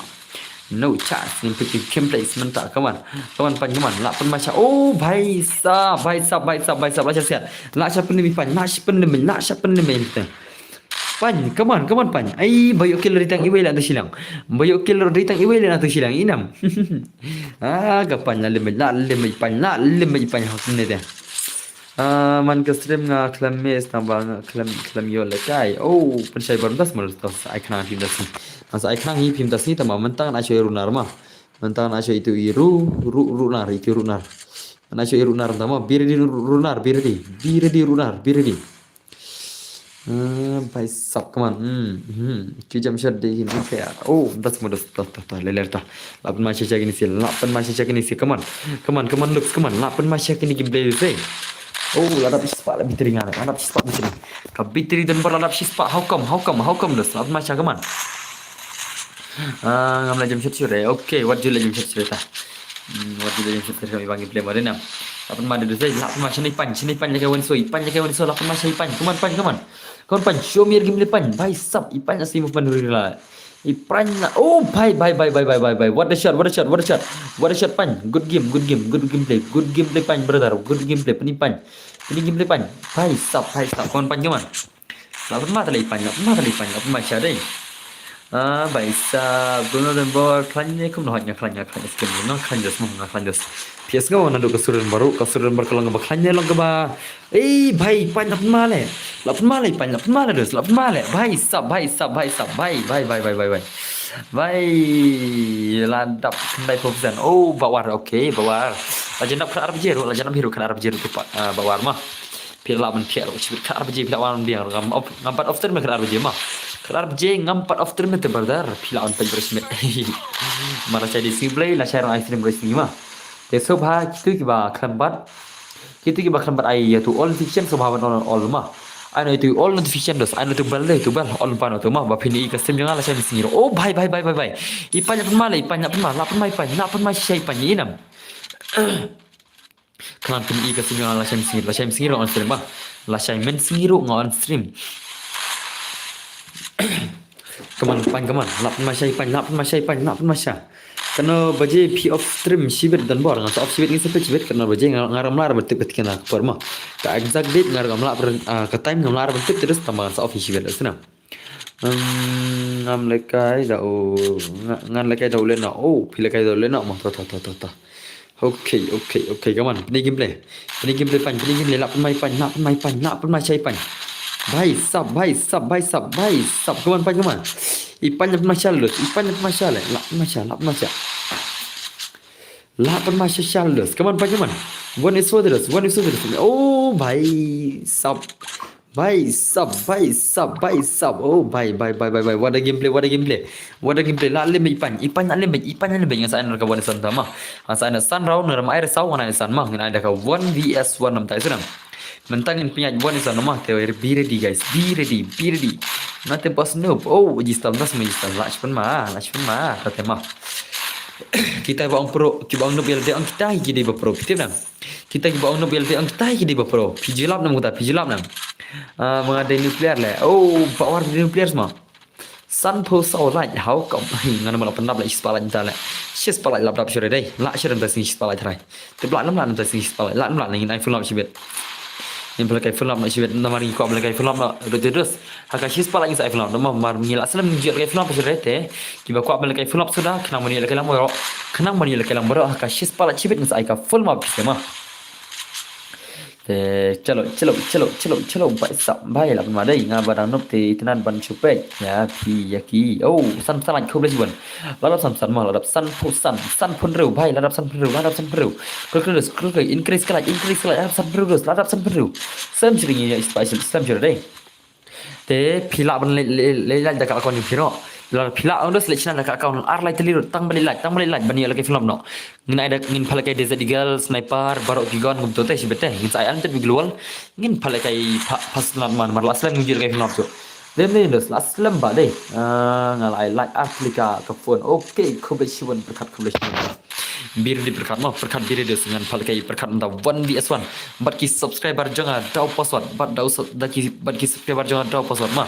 No chance, ngin pick gameplay sementara. Come on. Come on, pan, come on. La pynma sha. Oh, bhai sab, bhai sab, bhai sab, bhai sab, la sha siat. La sha pynne mi pan, la sha pynne mi, la sha pynne mi. Pan, come on, come on, pan. Ai, ba ïoh kill ri tang iwei la tu shilang. Ba ïoh kill ri tang iwei la tu shilang. I nam. Ah, ka pan la lim, la lim pan, la lim pan ha kumne te. Ah, man ka stream nga khlem miss tang ba nga khlem, khlem ïoh le kai. Oh, pynshai bar das mar tas ai khnang phim das ni. Mas ai khnang hi phim das ni tang ba mynta nga shu runar ma. Mynta nga shu itu i ru, ru, runar, itu runar. Nga shu i runar tang ma. Be ready ru-, runar, be ready. Be ready runar, be ready. Hmm, bhai sab, come on. Hmm, hmm. Ki jump shot dei hin repair. Oh, das mo das, das, das, das, le, le, das. La pynma shisha kini si, la pynma shisha kini si. Come on. Come on, come on, looks, come on. La pynma shisha kini gameplay si. Oh, la dap spot la battery nga, la dap spot battery. Ka battery don bar la dap spot. How come? How come? How come dos? La pynma shisha, come on. Ah, ngam la jump shot sure. Okay, wat ju la jump shot sure ta. Hmm, wat di dei sip ter kami bang gameplay modern na. Lapan ma dei dei, lapan ma shane pan, shane pan lagi wan soi, pan lagi wan soi, lapan ma shane pan, come on pan, come on. Come on pan, show me your gameplay pan, bhai sab, i pan asi movement rila. I pan na, oh bhai, bhai, bhai, what a shot, what a shot, what a shot, what a shot pan, good game, good game, good gameplay, good gameplay pan brother, good gameplay, pani pan, pani gameplay pan, bhai sab, bhai sab, come on pan, come on. Lapan ma tali pan, lapan ma tali pan, lapan ma shade. Ah, bhai sab, guna dan bor, klan ne kum noh nya klan nya klan skim, no klan jos, no klan jos. Pias nga wana duk kasuran baru, kasuran bar kalong ba klan ne long ba. Eh, bhai pan lapan ma le. Lapan ma le pan, lapan ma le dos, lapan ma le. Bhai sab, bhai sab, bhai sab, bhai, bhai, bhai, bhai, bhai, bhai. Bhai, la dap khyndai phew percent. Oh, bawar, okay, bawar. La jan dap khyndai arphew jeru, la jan dap hiru khyndai arphew jeru tu pa, ah, bawar ma. Phi la ban thiah ruk shibit khyndai arphew je, phi la ban biang ruk ngam op, ngam pat off stream khyndai arphew je ma. Khyndai arphew je ngam pat off stream te brother, phi la ban peit brother shibit. Ma la shai di sing blei, la shai rong ai stream brother sing ma. Te so bha kitu kiba khlem bat. Kitu kiba khlem bat ai ïa tu all notification, so bha ban on all ma. Ai no tu all notification dos, ai no tu bell dei, tu bell on pan tu ma, ba phin i ka stream jong nga la shai di sing ruk. Oh bhai, bhai, bhai, bhai, bhai. I pan ïa pan ma le, i pan ïa pan ma, la pan ma i pan, la pan ma shai pan i nam. Khnang phin i ka stream jong nga la shai mynsngi, la shai mynsngi ruh on stream ba. La shai mynsngi ruh nga on stream. Come on, pan, come on. Lap ma shai pan, lap ma shai pan, lap ma shai. Kano baje phi off stream shibit don bor, ngan sa off shibit ngi sa peit shibit, kano baje nga, nga ram lar ba tip ka tikna ka por ma. Ka exact date nga ram lar, ah, ka time ngam lar ba tip, terus tang ba ngan sa off shibit sna. Hmm, ngam lehkai da u, nga-, ngan lehkai da u Leno. Oh, phi lehkai da u Leno ma, to, to, to, to, to. Okay, okay, okay, come on. Pynïa gameplay. Pynïa gameplay pan, pynïa gameplay, lap pynmai pan, lap pynmai pan, lap pynmai shai pan. Bhai sab, bhai sab, bhai sab, bhai sab. Come on pan, come on. I pan lap pynmai shal lut, i pan lap pynmai shal, lap pynmai shal, lap pynmai shal. Lap pynmai shal lut. Come on pan, come on. One is for the rest, one is for the rest. Oh, bhai sab. Bhai sab, bhai sab, bhai sab. Oh, bhai, bhai, bhai, bhai, bhai. What a gameplay, what a gameplay. What a gameplay. La lim i pan, i pan la lim, i pan la lim. Ngan sa ai na ka one is one ta ma. Ngan sa ai na san round, ngan ai na san ma. Ngan ai da ka one V S one nam tai sunam. Mynta ngin pynïaid one is one ma. Te be ready guys, be ready, be ready. Na te boss noob. Oh, ji stal nas ma ji stal. Lach pan ma, lach pan ma. Ta te ma. Kita ba ong pro, kiba ong noob ïa lade ong kita ki dei ba pro. Kita ba ong Kita kiba ong noob ïa lade ong kita ki dei ba pro. Phi ju lap nam kata, phi ju lap nam. Ah, ma nga dei nuclear le. Oh, ba war dei nuclear sma. San phew saw like, how come? Hi, ngan ym lah pyndap leh shispah like mynta leh. Shispah like lap dap shuh re dei. Lah shuh re mynta sngi shispah like tharai. Te ba lah ym lah mynta sngi shispah like. Lah ym lah, ngin ai full lap shibit. Ngin pynlehkai full lap noh shibit. Namar ngi kwah pynlehkai full lap noh. Dut dut dut. Ha ka shispah like ngin sa ai full lap. Namar ngi lah slem ngi ju lehkai full lap shuh re te. Kiba kwah pynlehkai full lap suda, khnang ban ïoh lehkai lang baroh. Khnang ban ïoh lehkai lang baroh, ha ka shispah like shibit ngin sa ai ka full map phi ma. Te chalo, chalo, chalo, chalo, chalo, bhai sab, bhai lap ma dei, nga ba dang noob te itynnad ban shu peit ïa phi ïa ki. Oh, san san like khublei shibun. La dap san san ma, la dap san phew san, san phew hynriew, bhai, la dap san phew hynriew, la dap san phew hynriew. Kru kru dus, kru kru, increase ka like, increase ka like, la dap san phew hynriew dus, la dap san phew hynriew. Slem shuh ïa, slem shuh dei. Te phi lah ban leit, leit, leit like da ka account jong phi noh. Lada phi lah, ong dos leit shna da ka account ar lai tylli ruh, tang ban leit like, tang ban leit like ban ïoh lehkai full map noh. Ngin ai da, ngin pha lehkai Desert Eagle, Sniper, baroh ki gun kumto te shibit te. Ngin sa ai unlimited global. Ngin pha lehkai pha, pha sna man, mar lah slem ngin ju lehkai full map shuh. Lem ne dos, lah slem ba dei. Ah, nga la ai like ar tylli ka phone. Okay, khublei shibun pyrkhat, khublei shibun. Be ready pyrkhat mo, pyrkhat be ready, ngan pha lehkai pyrkhat mynta one V S one. Bad ki subscriber jong nga daw password, bad daw sub-, da ki, bad ki subscriber jong nga daw password ma.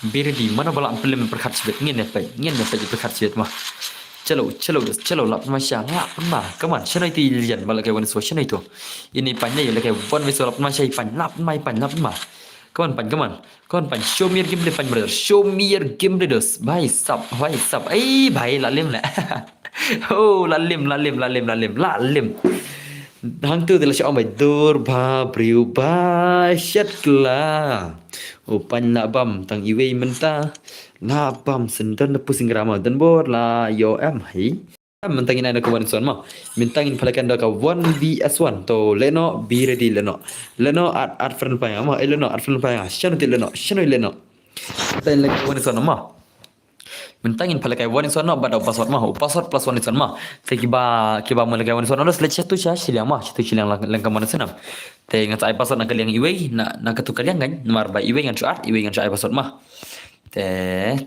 Be ready, mano ba lah pynlem pyrkhat shibit, ngin ïa peit, ngin ïa peit pyrkhat shibit ma. Chalo, chalo, chalo, lap ma sha, lap ma. Come on, shano ito i legend ba lehkai one V S one, shano ito. Ini pan ne, lehkai one V S one, lap ma sha i pan, lap ma i pan, lap ma. Come on pan, come on. Come on pan, show me your gameplay pan brother. Show me your gameplay dos. Bhai sab, bhai sab. Ei bhai, la lim le. Oh, la lim, la lim, la lim, la lim, la lim. Hangtu te la shu ong bhai dur ba briew ba shet la. Oh pan la bam tang iwei mynta. La bam sendon da pusing rama don bor la yo em hi. Mynta ngin ai da ka one is one ma. Mynta ngin pha lehkai da ka one V S one. To Leno, be ready Leno. Leno, add, add friend pa nga ma. Eh Leno, add friend pa nga. Shano te Leno, shano Leno. Mynta ngin lehkai one is one ma. Mynta ngin pha lehkai one is one ma, bad da u password ma. U password plus one is one ma. Te kiba, kiba mo lehkai one is one, dos leit shatu sha shiliang ma. Shatu shiliang lang, lang ka one is one. Te ngan sa ai password na ka liang iwei, na, na katu ka liang kan. Namar ba iwei ngan shu add, iwei ngan shu ai password ma. Te,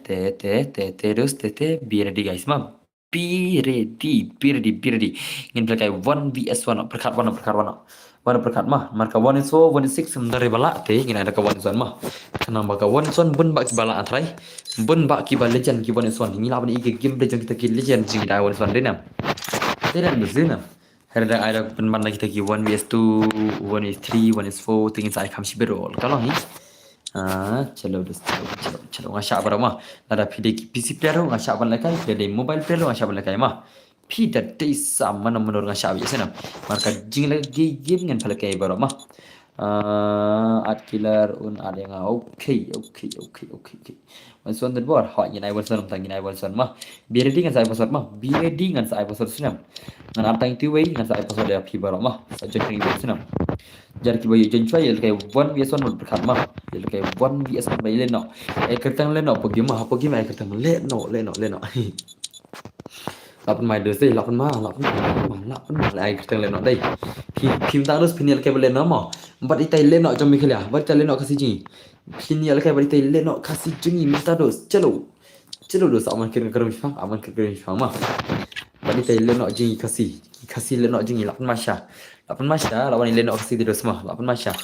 te, te, te, te, dos, te, te, be ready guys ma. Be ready, be ready, be ready. Ngin pynlehkai one V S one, pyrkhat one, pyrkhat one. One pyrkhat ma, marka one is four, one is six, ym dei ba lah te, ngin ai da ka one is one ma. Khnang ba ka one is one bun ba ki ba lah trai. Bun ba ki ba legend ki one is one. Ngi lah ban i ka game legend kita ki legend jing da one is one dei nam. Dei nam, dei nam. Hera da ai da pynban da kita ki one V S two, one V S three, one V S four, te ngin sa ai kham shibit ruh. Ka long hi. Ah, chalo, dus, chalo, chalo, chalo, nga shah baroh ma. Lada phi dei ki P C player ruh, nga shah ban lehkai, phi dei mobile player ruh, nga shah ban lehkai ma. Phi da dei sa mano mano nga shah bit snem. Marka jinglehkai game ngan pynlehkai baroh ma. Ah, at killer un at ïa nga. Okay, okay, okay, okay, okay. One is one dei bor. Ha, ngin ai one is one, tang ngin ai one is one ma. Be ready ngan sa ai password ma. Be ready ngan sa ai password snem. Ngan at tang itu wei ngan sa ai password ïa phi baroh ma. Sa join tang itu snem. Jar ki ba ïoh join shuwa ïa lehkai one V S one bad pyrkhat ma. Ïa lehkai one V S one ba ïa lehnoh. Ai kyrteng lehnoh, pagi ma, pagi ma ai kyrteng lehnoh, lehnoh, lehnoh. Lah pynma dei, lah pynma, lah pynma, lah pynma, lah pynma, lah ai kyrteng lehnoh dei. Phi, phi mynta dus phin ïa lehkai ba lehnoh ma. Bad itai lehnoh jong Meghalaya, bad itai lehnoh Khasi jong ngi. Phin ïa lehkai bad itai lehnoh Khasi jong ngi mynta dus. Chalo. Chalo dus, aman kyrkyrem shipang, aman kyrkyrem shipang ma. Bad itai lehnoh jong ngi Khasi. Khasi lehnoh jong ngi, lah pynma sha. Lah pynma sha, lah wan i lehnoh Khasi te dus ma, lah pynma sha.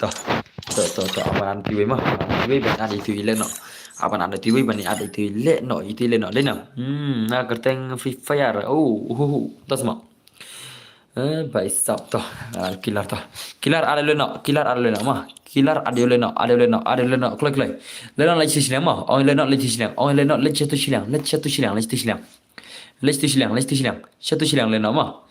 To, to, to, to, aban at itu wei ma, aban at itu wei ban at itu i lehnoh. Aban at itu wei ban at itu i lehnoh, itu i lehnoh dei nam. Hmm, na kyrteng Free Fire. Oh, uhuhu, to sma. Eh, bhai sab to. Ah, killer to. Killer at ïa lehnoh, killer at ïa lehnoh ma. Killer at ïa lehnoh, at ïa lehnoh, at ïa lehnoh, kloi kloi. Lehnoh leit shiliang ma. Ong lehnoh leit shiliang, ong lehnoh leit shatu shiliang, leit shatu shiliang, leit shatu shiliang. Leit shatu shiliang, leit shatu shiliang. Shatu shiliang lehnoh ma.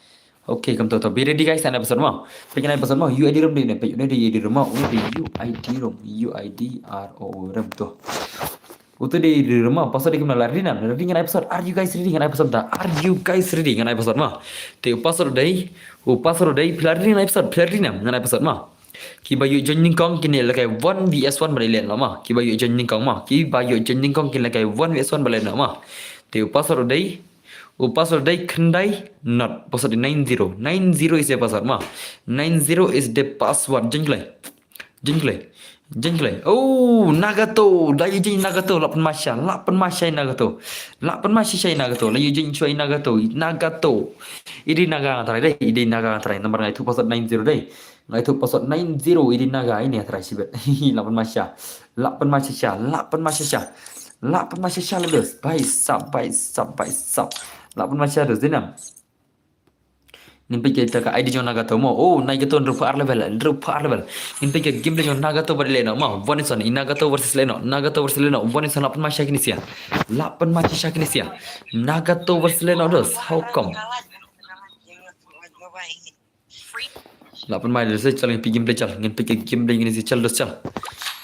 Okay, kam to to. Be ready guys, ai password ma. Peit ai password ma. U I D rom dei ne, peit une dei U I D rom ma. Une dei U I D rom. U I D R O rom to. Uto dei U I D rom ma. Password dei kumno, la ready nam? Ready ngan ai password. Are you guys ready ngan ai password da? Are you guys ready ngan ai password ma? Te u password dei, u password dei, phi la ready ngan ai password, phi la ready nam ngan ai password ma. Ki ba ïoh join nyngkong kin ïa lehkai one V S one bad i lehnoh ma. Ki ba ïoh join nyngkong ma. Ki ba ïoh join nyngkong kin lehkai one V S one bad i lehnoh ma. Te u password dei, u password dei khyndai not. Password dei nine zero. Nine zero is a password ma. Nine zero is the password. Join kloi. Join kloi. Join kloi. Oh, Nagato. Da ïoh join Nagato. Lah pynma sha. Lah pynma sha i Nagato. Lah pynma sha sha i Nagato. La ïoh join shuwa i Nagato. Nagato. I dei Naga nga trai dei. I dei Naga nga trai. Namar nga ithuh password nine zero dei. Nga ithuh password nine zero, i dei Naga, ine trai shibit. Lah pynma sha. Lah pynma sha sha. Lah pynma sha sha. Lah pynma sha sha la dus. Bhai sab, bhai sab, bhai sab. Lah pynma sha dus, dei nam. Ngin peit kita ka I D jong Nagato mo. Oh, Nagato hynriewphew ar level, hynriewphew ar level. Ngin peit ka game jong Nagato bad i lehnoh mo. One is one, i Nagato versus lehnoh. Nagato versus lehnoh. One is one, lah pynma sha kine sia. Lah pynma sha kine sia. Nagato versus lehnoh dus. How come? Lah pynma dus, chal, ngin peit game play chal. Ngin peit game play ngin isi chal dus chal.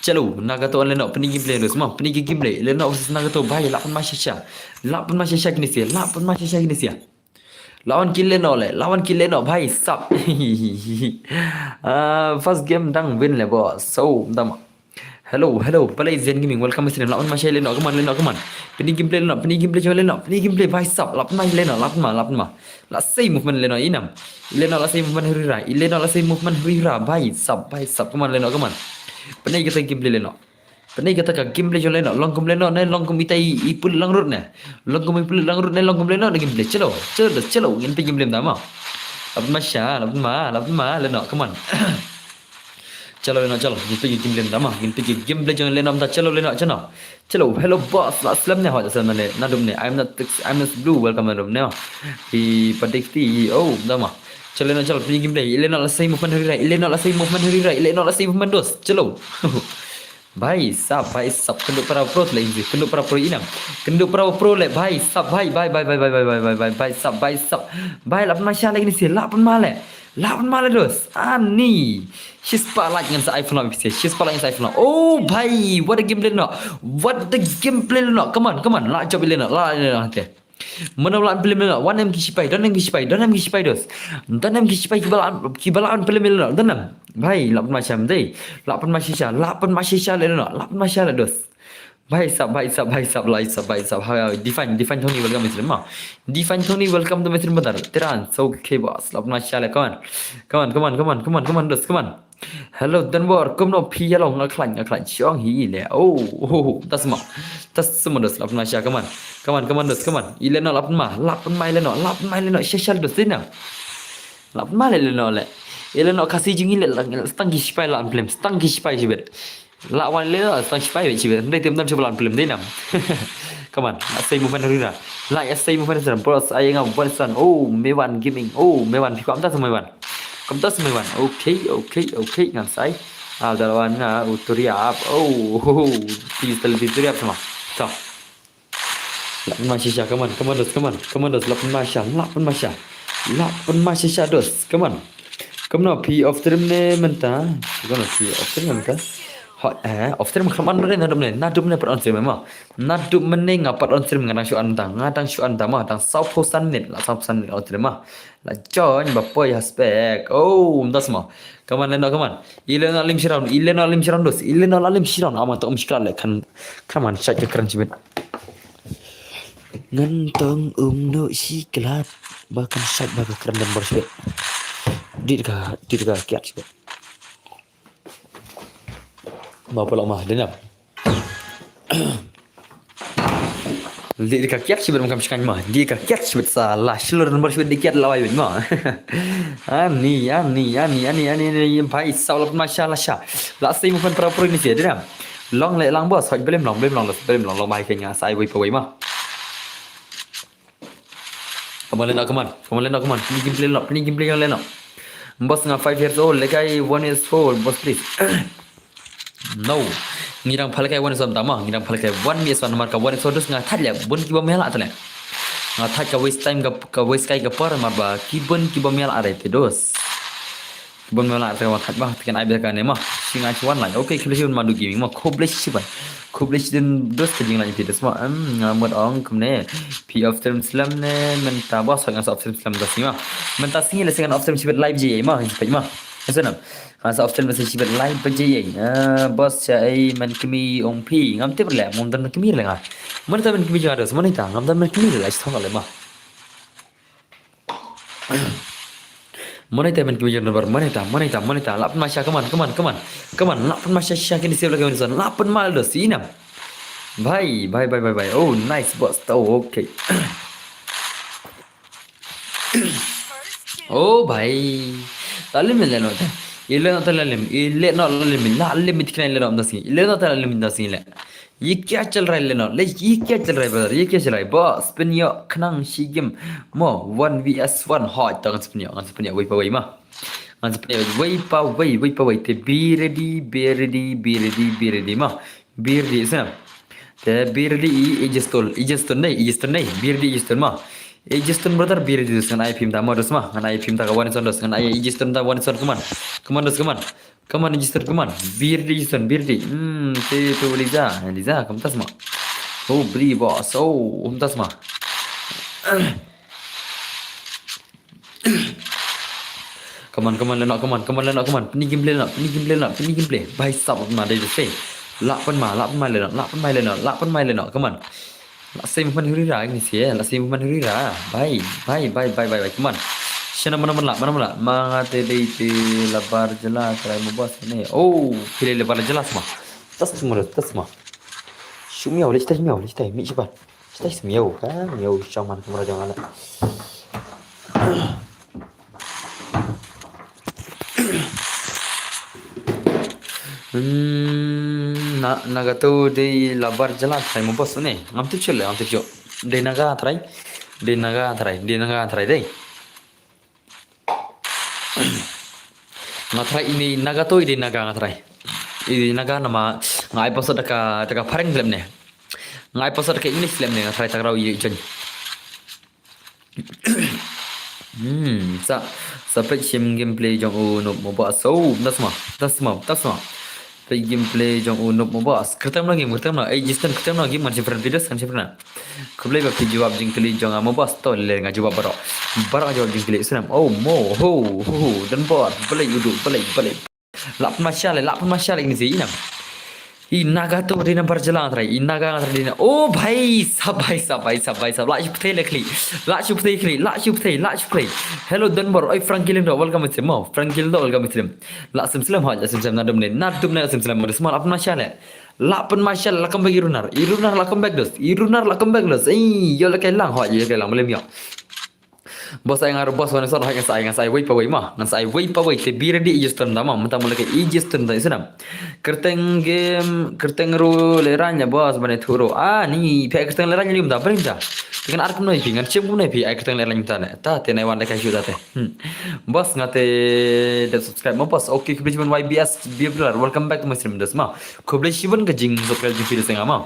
Chalo, Nagato and lehnoh, peit game play dus mo. Peit game play. Lehnoh versus Nagato, bhai, lah pynma sha sha. Lah pynma sha sha kine sia. Lah pynma sha sha kine sia. Lah wan ki lehnoh le, lah wan ki lehnoh, bhai sab. Ah, first game dang win le boss. So, dang. Hello, hello, balei Zen Gaming, welcome stream. Lah pynma sha lehnoh, come on, lehnoh, come on. Peit game play lehnoh, peit game play jong lehnoh, peit game play, bhai sab. Lah pynma lehnoh, lah pynma, lah pynma. Lah sei movement lehnoh, i nam. Lehnoh lah sei movement huri hura, lehnoh lah sei movement huri hura, bhai sab, bhai sab, come on lehnoh, come on. Peit kita game play lehnoh. Peit kata ka game play jong lehnoh, long kum lehnoh ne, long kum itai i pul langrut ne. Long kum i pul langrut ne, long kum lehnoh ne game play. Chalo, chalo, chalo, ngin peit game play mynta mo. Lah pynma sha, lah pynma, lah pynma lehnoh, come on. Chalo lehnoh, chalo, ngin peit game play mynta mo. Ngin peit game play jong lehnoh mynta, chalo lehnoh, chalo. Chalo, hello boss, lah slem ne, hot slem ne, nadum ne. I'm not, I'm not blue, welcome nadum ne. Ki padik ti, oh, mynta mo. Chalo lehnoh, chalo, peit game play. Lehnoh lah sei movement huri hura, lehnoh lah sei movement huri hura, lehnoh lah sei movement dus. Chalo. Bhai sab, bhai sab, kynduh para pro le, kynduh para pro i nam. Kynduh para pro le, bhai sab, bhai, bhai, bhai sab, bhai sab. Bhai lah pynma sha le kine sia, lah pynma le. Lah pynma le dus. Ani. Shispah like ngan sa iPhone lah pisa. Shispah like ngan sa iPhone lah. Oh bhai, what a game play lehnoh. What a game play lehnoh. Come on, come on. Lah jop lehnoh, lah lehnoh te. Mano lah pynlem lehnoh, wan em ki shipai, don em ki shipai, don em ki shipai dus. Don em ki shipai kiba lah, kiba lah pynlem lehnoh, don em. Bhai, lah pynma sha mynta. Lah pynma sha sha, lah pynma sha sha lehnoh, lah pynma sha le dus. Bhai sab, bhai sab, bhai sab, bhai sab, bhai sab. Ha, Define, Define Tony, welcome to the stream. Define Tony, welcome to the stream, brother. Terans, okay boss, lah pynma sha le, come on. Come on, come on, come on, come on, come on, dus, come on. Hello Denver, kumno phi ïa long? Nga khlaiñ, nga khlaiñ shong hi le. Oh, oh, oh, tas ma. Tas ma dos, lah pynma sha, come on. Come on, come on dos, come on. Ïa le noh, lah pynma, lah pynma ïa le noh, lah pynma ïa le noh, sha sha dos dei na. Lah pynma ïa le noh le. Ïa le noh Khasi jong ngi le, lah, stang ki shipai lah pynlem, stang ki shipai shibit. Lah wan ïa le noh, stang shipai shibit. Hynrei te ym don shuh ba lah pynlem dei na. Come on, lah sei movement rira. Lah ïa sei movement rira. Bros, ai nga wan san. Oh, Mewan Gaming. Oh, Mewan, phi kwah mynta sa Mewan. Kumta sa Mewan. Okay, okay, okay. Ngan sai. Ah, da wan nga u Turiap. Oh, oh, oh. Pistol di Turiap sama. So. Lah pynma shisha, come on, come on, dos, come on, come on, dos, lah pynma shisha, lah pynma shisha. Lah pynma shisha, dos, come on. Kumno, phi off stream ne mynta? Kumno, phi off stream ne mynta? Ho, eh, off stream khlem on ne, naduh mynne, naduh mynne pat on stream ma. Naduh mynne nga pat on stream, nga dang shu on mynta, nga dang shu on mynta ma, dang sawphew san minit, lah sawphew san minit on stream ma. La join ba poi ha spek. Oh, mynta sma. Come on, Leno, come on. Ïa Leno lim shiraun, ïa Leno lim shiraun dos, ïa Leno lim shiraun. Ama tong um shiklat le kan. Come on, shait ka kren shibit. Ngan tong um no shiklat. Ba kan shait ba ka kren dan bor shibit. Dit ka, dit ka kiat shibit. Ma pala ma, dena. Di ka kiat shibit ma kam shkan ma. Di ka kiat shibit sa la shlur number shibit di kiat la wai ma. Ani, ani, ani, ani, ani, ani, bhai sa la ma sha la sha. La sei ma kan pra pro ni se dena. Long le lang boss, hoj belem long, belem long, belem long, long mai kenya sa ai wai pa wai ma. Come on, Leno, come on. Come on, Leno, come on. Pini gameplay Leno, pini gameplay Leno. Boss nga five years old, lekai one years old, boss please. No. Ngi dang phalkai one is one tama, ngi dang phalkai one is one namar ka one is one dos nga thait le, bun ki bym ïaleh tale. Nga thait ka waste time ka, ka waste kai ka por namar ba ki bun ki bym ïaleh are te dos. Ki bym ïaleh are te nga thait ba te kan ai beka ne ma. Shi nga chi wan lai. Okay, khublei shibun Madu Gaming ma, khublei shibun. Khublei shibun dos ka jinglai te dos ma. Em, nga mut ong kumne. Phi off stream slem ne mynta boss, nga sa off stream slem dos ma. Mynta sngi le sngi ngan off stream shibit live ji ma, shibit ma. Nga sa nam. Nga sa off stream shibit live ba je ïa. Ah, boss sha ei man kmie ong phi. Ngam tip le, ngam don man kmie le nga. Mane ta man kmie jong nga dos, mane ta, ngam don man kmie le, la sthong le ma. Mane ta man kmie jong nga, mane ta, mane ta, mane ta. Lah pynma sha, come on, come on, come on. Come on, lah pynma sha sha kini sep la kmie dos. Lah pynma dos, ïa nam. Bhai, bhai, bhai, bhai, bhai. Oh, nice boss. Oh, okay. Oh bhai. Ta lim le no ta. Ile no ta la lim. Ile no la lim. La lim mit kna ile no ta si. Ile no ta la lim ta si le. Ye kya chal raha hai le no? Le ye kya chal raha hai brother? Ye kya chal raha hai? Boss, pynïoh khnang shi game. Mo one V S one. Hoi ta ngan pynïoh, ngan pynïoh wei pa wei ma. Ngan pynïoh wei pa wei, wei pa wei. Te be ready, be ready, be ready, be ready ma. Be ready, sa. Te be ready i Egiston, Egiston nei, Egiston nei, be ready Egiston ma. Egiston brother, be ready dos, ngan ai phi mynta mo dos ma, ngan ai phi mynta ka one is one dos, ngan ai Egiston mynta one is one, come on. Come on dos, come on. Come on Egiston, come on. Be ready Egiston, be ready. Hmm, te tu Liza, Liza, kumta sma. Oh, bri boss, oh, kumta sma. Come on, come on, Leno, come on, come on, Leno, come on. Pini gameplay Leno, pini gameplay Leno, pini gameplay. Bhai sab ma dei dei. Lah pynma, lah pynma Leno, lah pynma Leno, lah pynma Leno, come on. Lah sei movement hurira ni si, lah sei movement hurira. Bhai, bhai, bhai, bhai, bhai, come on. Shana mana mana, mana mana. Manga te dei te labar jela, try mo boss ne. Oh, pile labar jela sma. Tas mo, tas mo. Shumiau, lech tai miau, lech tai mi shipan. Stai smiau ka, miau shaman kumra jong ala. Hmm, na, Nagato dei labar jela trai mo boss ne. Ngam tip chule, ngam tip chule. Dei Naga trai. Dei Naga trai, dei Naga trai dei. Nga trai ini Naga to, ini Naga nga trai. Ini Naga nama nga ai password da ka, da ka phareng lem ne. Nga ai password da ka English lem ne, nga trai takraw i jen. Hmm, sa, sa peit shim gameplay jong u Noob Mobile. So, tas ma, tas ma, tas ma. Peit gameplay jong u Noob Mobile. Kyrtem na game, kyrtem na. Eh, Justin, kyrtem na game, ngan shim friend videos, ngan shim friend. Khublei ba phi jubab jingkylli jong nga mo boss, to le nga jubab baroh. Baroh nga jubab jingkylli snem. Oh mo ho ho ho, don bor, balei u duk, balei, balei. Lap masha le, lap masha le ni zi inam. I Naga to dei nambar jylla nga trai. I Naga nga trai dei na. Oh bhai sab, bhai sab, bhai sab, bhai sab. Lah shu ptei le khlieh. Lah shu ptei khlieh. Lah shu ptei, lah shu ptei. Hello Donbor, oi Frankie Limdo, welcome to stream. Oh, Frankie Limdo, welcome to stream. Lah sim slem ha, lah sim slem na dum ne. Na dum ne lah sim slem. Lah pynmai sha le. Lah pynmai sha le, lah come back i Runar. I Runar lah come back dos. I Runar lah come back dos. Ei, ïoh lehkai lang ha, ïoh lehkai lang, mlem ïoh. Boss, ai nga ruh boss, wan sa hoi, ngan sa ai, ngan sa ai wei pa wei ma. Ngan sa ai wei pa wei, te be ready Egiston da ma. Mynta mut lehkai Egiston da, isnam. Kyrteng game, kyrteng ruh lehraiñ ïa boss, ban ïathuh ruh. Ah, ni phi ai kyrteng lehraiñ ïa mynta, ba mynta. Te ngan ar kumno ïa phi, ngan shim kumno ïa phi, ai kyrteng lehraiñ mynta ne. Ta te nai wan lehkai shuh ta te. Hmm. Boss, nga te dep subscribe ma boss. Okay, khublei shibun Y B S Bibler. Welcome back to my stream dos ma. Khublei shibun ka jingsubscribe jong phi dos nga ma.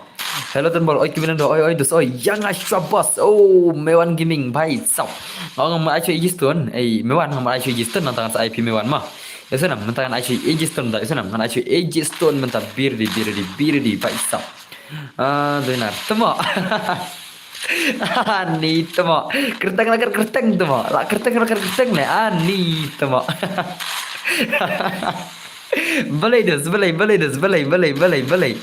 Hello Donbor, oi ki mena do, oi oi dos, oi ïa nga shuwa boss. Oh, Mewan Gaming bhai sab. Nga ong ma ai shu Egiston. Ei Mewan, nga ma ai shu Egiston, nangta ngan sa ai phi Mewan ma. Ïa snam, mynta ngan ai shu Egiston da, ïa snam, ngan ai shu Egiston mynta, be ready, be ready, be ready bhai sab. Ah, Doinar, temo. Ani temo. Kyrteng la kyrteng temo. La kyrteng la kyrteng le. Ani temo. Balei dos, balei, balei dos, balei, balei, balei, balei.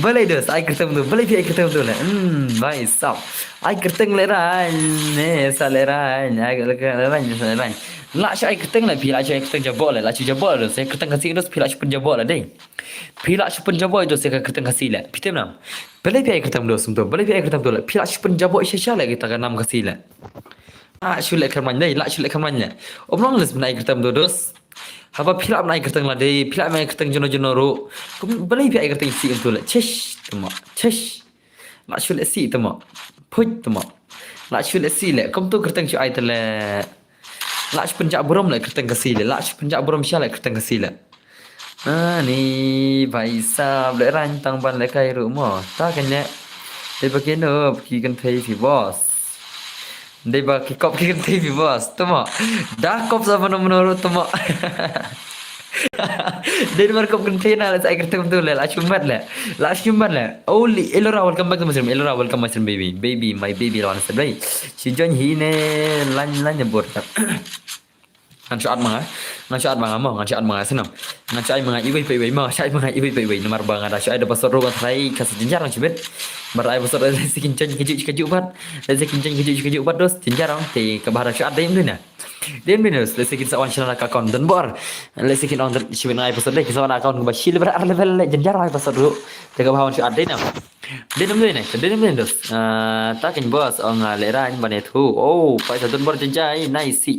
Balei dos, ai kyrteng tu, balei phi ai kyrteng tu le. Hmm, bhai sab. Ai kyrteng lehraiñ, ne, sa lehraiñ, ai kyrteng lehraiñ, sa lehraiñ. Lah shu ai kyrteng le, phi lah shu ai kyrteng jaboh le, lah shu jaboh le dos, ai kyrteng Khasi dos, phi lah shu pynjaboh le dei. Phi lah shu pynjaboh ïa dos ïa ka kyrteng Khasi le. Phi tip nam. Balei phi ai kyrteng dos mynta. Balei phi ai kyrteng dos le. Phi lah shu pynjaboh shisha le kita ka nam Khasi le. Lah shu leh kyrmen dei, lah shu leh kyrmen le. Ym long les pynai kyrteng dos. Haba phi lah pynai kyrteng la dei, phi lah pynai kyrteng juno juno ruh. Balei phi ai kyrteng Khasi mynta le. Chesh, temo. Chesh. Lah shu leh si temo. Phuit temo. Lah shu leh si le. Kumtu kyrteng shu ai te le. Lah shu pynjah burom le kyrteng Khasi le. Lah shu pynjah burom sha le kyrteng Khasi le. Ani bhai sab, lehraiñ tang ban lehkai ruh mo. Ta kane. Dei ba ki nop ki kynthei phi boss. Dei ba ki kop ki kynthei phi boss. Temo. Da kop sa mano mano ruh temo. Dei mar kop kynthei na, lah sa ai kyrteng tu le, lah shu mat le. Lah shu mat le. Oh, Elora, welcome back to my stream. Elora, welcome my stream, baby. Baby, my baby, lawan seblei. Shi join hi ne, lan, lan nyebur. Ngan shu add ma nga. Ngan shu add ma nga mo, ngan shu add ma nga snem. Ngan shu ai ma nga iwei pa iwei mo, shu ai ma nga iwei pa iwei. Namar ba nga da shu ai da password ruh nga tharai ka sa jynjar ngan shu bit. Ba da ai password lehse kin join kajuh kajuh pat. Lehse kin join kajuh kajuh pat dos, jynjar ngan te kaba da shu add dei em dei na. Dei em dei na, lehse kin sa wan shna ka account Donbor. Lehse kin ong shu bit nga ai password dei, kin sa wan account kaba shi level ar level le, jynjar ai password ruh. Te kaba wan shu add dei na. Dei nam dei ne, dei nam dei dos. Ah, ta kin boss ong, ah, lehraiñ ban ïathuh. Oh, paisa Donbor jynjar, nice.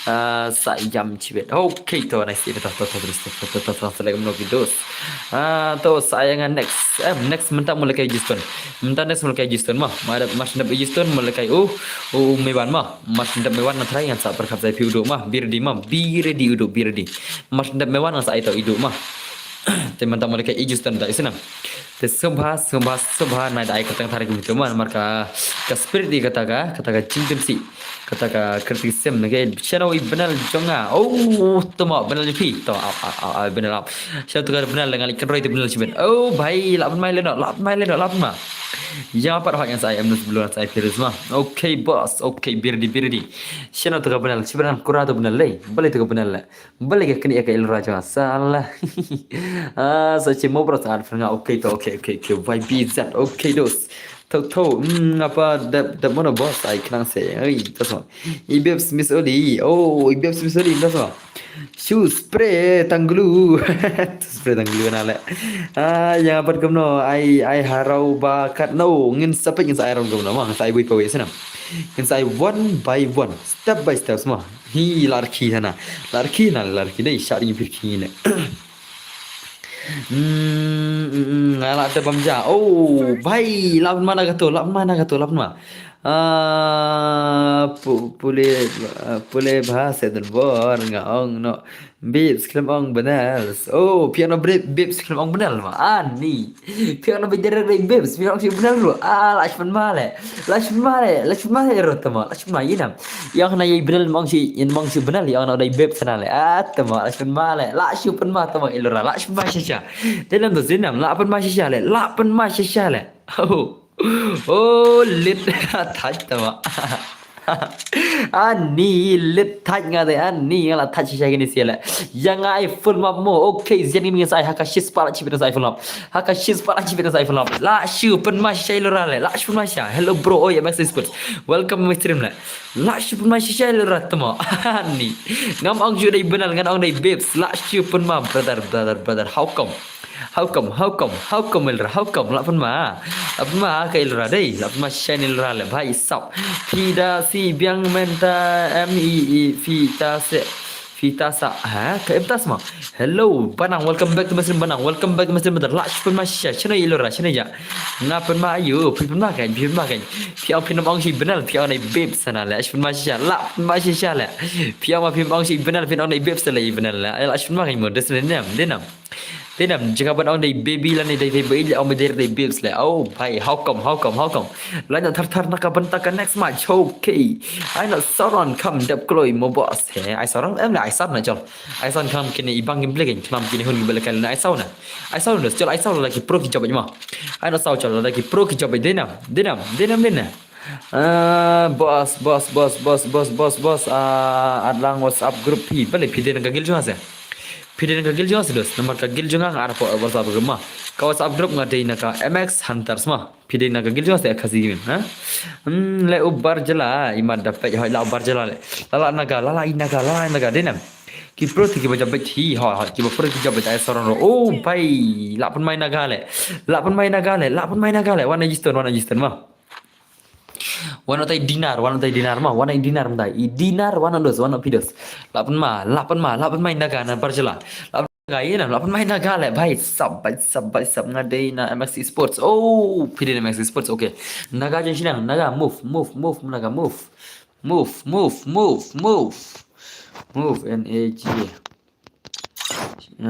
Ah, sa ïam chibet. Okay, to nice. To to to to to to to to select no dos. Ah, to sa ïa nga next. Eh, next mynta mut lehkai Egiston. Mynta next mut lehkai Egiston ma. Ma dep mas dep Egiston mut lehkai u, u Mewan ma. Mas dep Mewan na tharai ngan sa pyrkhat sa ïa phi u duh ma. Be ready ma. Be ready u duh, be ready. Mas dep Mewan ngan sa ai to i duh ma. Te mynta mut lehkai Egiston da isnam. Te sngewbha, sngewbha, sngewbha, nai da ai kyrteng tharai kumta mo, namar ka, ka spirit di kata ka, kata ka jingpynsih. Kata ka kyrteng sim, okay, channel i bnel jong nga. Oh, temo, bnel jong phi. To, ap, ap, ap, ap, bnel ap. Channel tu ka bnel, nga leit kynroi te bnel shibit. Oh, bhai, lah pynmai lehno, lah pynmai lehno, lah pynmai. Ïa pat hot ngan sa ai, em nus belum sa ai virus ma. Okay, boss, okay, be ready, be ready. Channel tu ka bnel, shibit ngan kura tu bnel lei. Balei tu ka bnel le. Balei ka knieh ka Elora jong nga. Salah. Ah, sa shi mo bro sa ar pyrnga. Okay to, okay, okay, okay. Y B Z. Okay, dos. To, to. Hmm, apa dep, dep mono boss. Ai khnang se. Oi, to so. I Babes Miss Oli. Oh, i Babes Miss Oli, to so. Shu spray tang glue. Shu spray tang glue na le. Ah, ïa pat kumno. Ai, ai harau ba katno. Ngin sa peit, ngin sa ai harau kumno. Ma, ngin sa ai wei pa wei snem. Ngin sa ai one by one. Step by step, mo. Hi, la rkhie hana. La rkhie na, la rkhie dei, shah ri phi rkhie ne. Hmm, hmm, hmm, nga la te bam ja. Oh, bhai, la pynma na kato, la pynma na kato, la pynma. Ah, pu-, pule, ah, pule bha se Donbor nga ong no. Babes khlem ong bnel. Oh, phi ong no Babes khlem ong bnel ma. Ani. Phi ong na bidar dei Babes, phi ong shi bnel ruh. Ah, la shi pynma le. La shi pynma le, la shi pynma le ruh temo, la shi pynma ïa nam. Ïa ong na ïa bnel mong shi, ïa mong shi bnel, ïa ong na dei Babes na le. Ah, temo, la shi pynma le. La shi pynma temo Elora, la shi pynma shisha. Dei lam tu sinam, la pynma shisha le, la pynma shisha le. Oh. Oh, lit. Thaj temo. Ani lit thait nga de, ani nga la thait shisha kine shisha le. Ïa nga ai full map mo. Okay, zian ngi ngin sa ai ha ka shispah la chipit sa ai full map. Ha ka shispah la chipit sa ai full map. La shu pynmai shisha ïa lura le. La shu pynmai shisha. Hello bro, oi M X Sports. Welcome my stream le. La shu pynmai shisha ïa lura tmo. Ani. Ngam ong ju dei bnal, ngan ong dei babes. La shu pynmai brother, brother, brother. How come? How come? How come? How come ïa lura? How come? La pynmai. La pynmai ka ïa lura dei. La pynmai shisha ïa lura le. Bhai sap. Phi da si biang mynta em i i phi ta se. Phi ta sa. Ha? Ka em ta sma. Hello, Banang. Welcome back to my stream, Banang. Welcome back to my stream, brother. La shu pynmai shisha. Shano ïa lura? Shano ïa? Nga pynmai ayu. Phi pynmai kan? Phi pynmai kan? Phi ong phi nam ong shi bnal. Phi ong dei babes sana le. Shu pynmai shisha. La pynmai shisha le. Phi ong ma phi ong shi bnal. Phi ong dei babes le bnal le. La shu pynmai kan mo. Des ne nem. Denam. Denam, jaka ban ong dei baby lane dei dei baby, ong dei dei babes le. Oh, bhai, how come, how come, how come? Lain thar thar na ka bynta ka next match. Okay. Ai na Sauron kam dep kloi mo boss. He, ai Sauron em le ai Sauron na jol. Ai Sauron kam kine i bang game play kan, kam kine hun game play kan ai Sauron na. Ai Sauron na jol ai Sauron la ki pro ki job ma. Ai na Sauron jol la ki pro ki job denam. Denam, denam, denam. Ah, boss, boss, boss. Ah, adlang WhatsApp group phi. Bale phi den ka gil jong se. Phi dei na ka gil jong nga se dos, namar ka gil jong nga nga ar hapoh WhatsApp group ma. Ka WhatsApp group nga dei na ka M X Hunters ma. Phi dei na ka gil jong nga se Khasi Gaming, ha? Hmm, le u Barjala, i mat da peit hoi la u Barjala le. La la Naga, la la i Naga, la la i Naga, dei nam. Ki pro ti ki ba jabet hi, hoi, hoi, ki ba pro ki jabet ai Sauron ro. Oh, bai, la pynmai Naga le. La pynmai Naga le, la pynmai Naga le. Wan na Eastern, wan na Eastern ma. Wan na tai dinar, wan na tai dinar ma, wan na dinar ma tai. I dinar, wan na dos, wan na phi dos. La pynmai, la pynmai, la pynmai Naga na Barjala. La pynmai Naga, ïa na, la pynmai Naga le, bhai sab, bhai sab, bhai sab, nga dei na M X Sports. Oh, phi dei na M X Sports, okay. Naga jong shnong, Naga move, move, move, Naga move. Move, move, move, move. Move, N A G. Eh,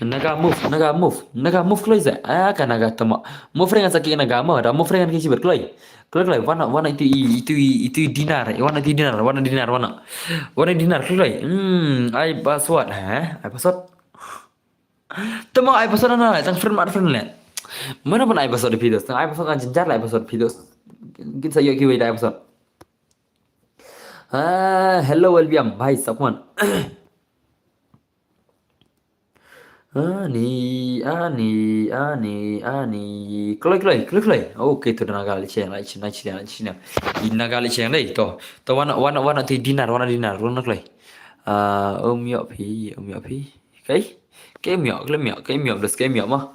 Naga move, Naga move, Naga move kloi ze. Ah, ka Naga tama. Move ring sa ki Naga mo, da move ring ki sibet kloi. Kloi kloi, wana, wana itu i, itu i, itu i dinar, wana itu i dinar, wana dinar, wana. Wana dinar kloi kloi. Hmm, ai password, ha? Ai password. Tama ai password na, tang friend mat friend le. Mana pun ai password phi dos, tang ai password kan jenjar le ai password phi dos. Kin sa yo ki wei da ai password. Ah, hello, Welbiam. Bhai, sab mon. Ani, ani, ani, ani. Kloi, kloi, kloi, kloi. Okay, to Naga le cheng, le cheng, le cheng, le cheng. I Naga le cheng le, to. To wana, wana, wana ti dinar, wana dinar, wana kloi. Ah, um yo phi, um yo phi. Kai? Kai myo, kloi myo, kai myo, dos kai myo ma.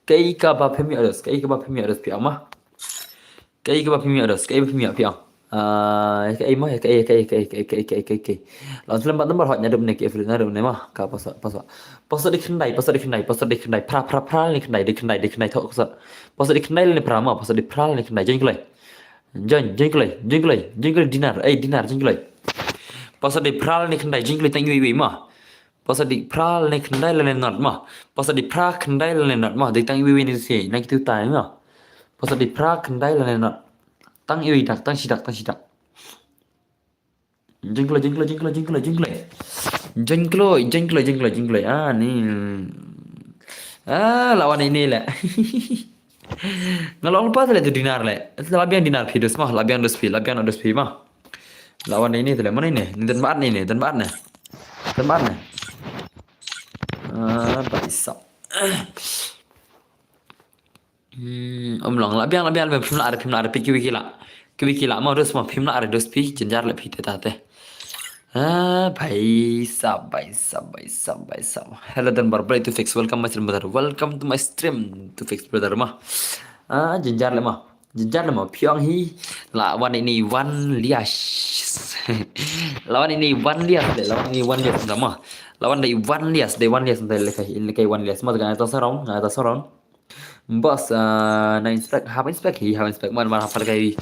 Kai ka ba phi myo dos, kai ka ba phi myo dos phi ma. Kai ka ba phi myo dos, kai ba phi myo phi. Ah, kai ma, kai, kai, kai. Lawan slam bat number hot nyadum ne ke fil nyadum ne ma. Ka password, password. Password di khyndai, password di khyndai, password di khyndai. Phra, phra, phra ni khyndai, di khyndai, di khyndai thok password. Password di khyndai le phra ma, password di phra ni khyndai. Jeng kloi. Jeng, jeng kloi, jeng kloi, jeng kloi dinar, eh dinar, jeng kloi. Password di phra ni khyndai, jeng kloi tang iwi iwi ma. Password di phra lane khyndai lane not ma. Password di phra khyndai lane not ma. Dei tang iwi iwi ni si na kitu tai ma. Password di phra khyndai lane not. Tang iwi dak, tang shidak, tang shidak. Jingkloi, jingkloi, jingkloi, jingkloi, jingkloi. Jingkloi, jingkloi, jingkloi, jingkloi. Ah, ni. Ah, lawan ini le. Nga long lepas le tu dinar le. La biang dinar phi dos ma, la biang dos phi, la biang dos phi ma. Lawan ini tu le, mana ini? Ni dan baat ni, ni dan baat ni. Dan baat ni. Ah, baisap. Hmm, um long, la biang, la biang, la biang, phim la are, phim la are, phi kiwi kila. Kiwi kila, ma dos ma, phim la are, dos phi, jenjar le phi te ta te. Ah, bhai sab, bhai sab, bhai sab, bhai sab. Hello, dan bar, brother, to fix. Welcome my stream, brother. Welcome to my stream, to fix, brother, ma. Ah, jenjar le ma. Jenjar le ma. Phi ong hi. La wan ini wan lias. La wan ini wan lias de. La wan ini wan lias de ma. La wan dei wan lias, dei wan lias de le kai, le kai wan lias. Ma ga ta sarong, ga ta sarong. Boss, ah, na inspect, hap inspect hi, hap inspect man, man hap kai.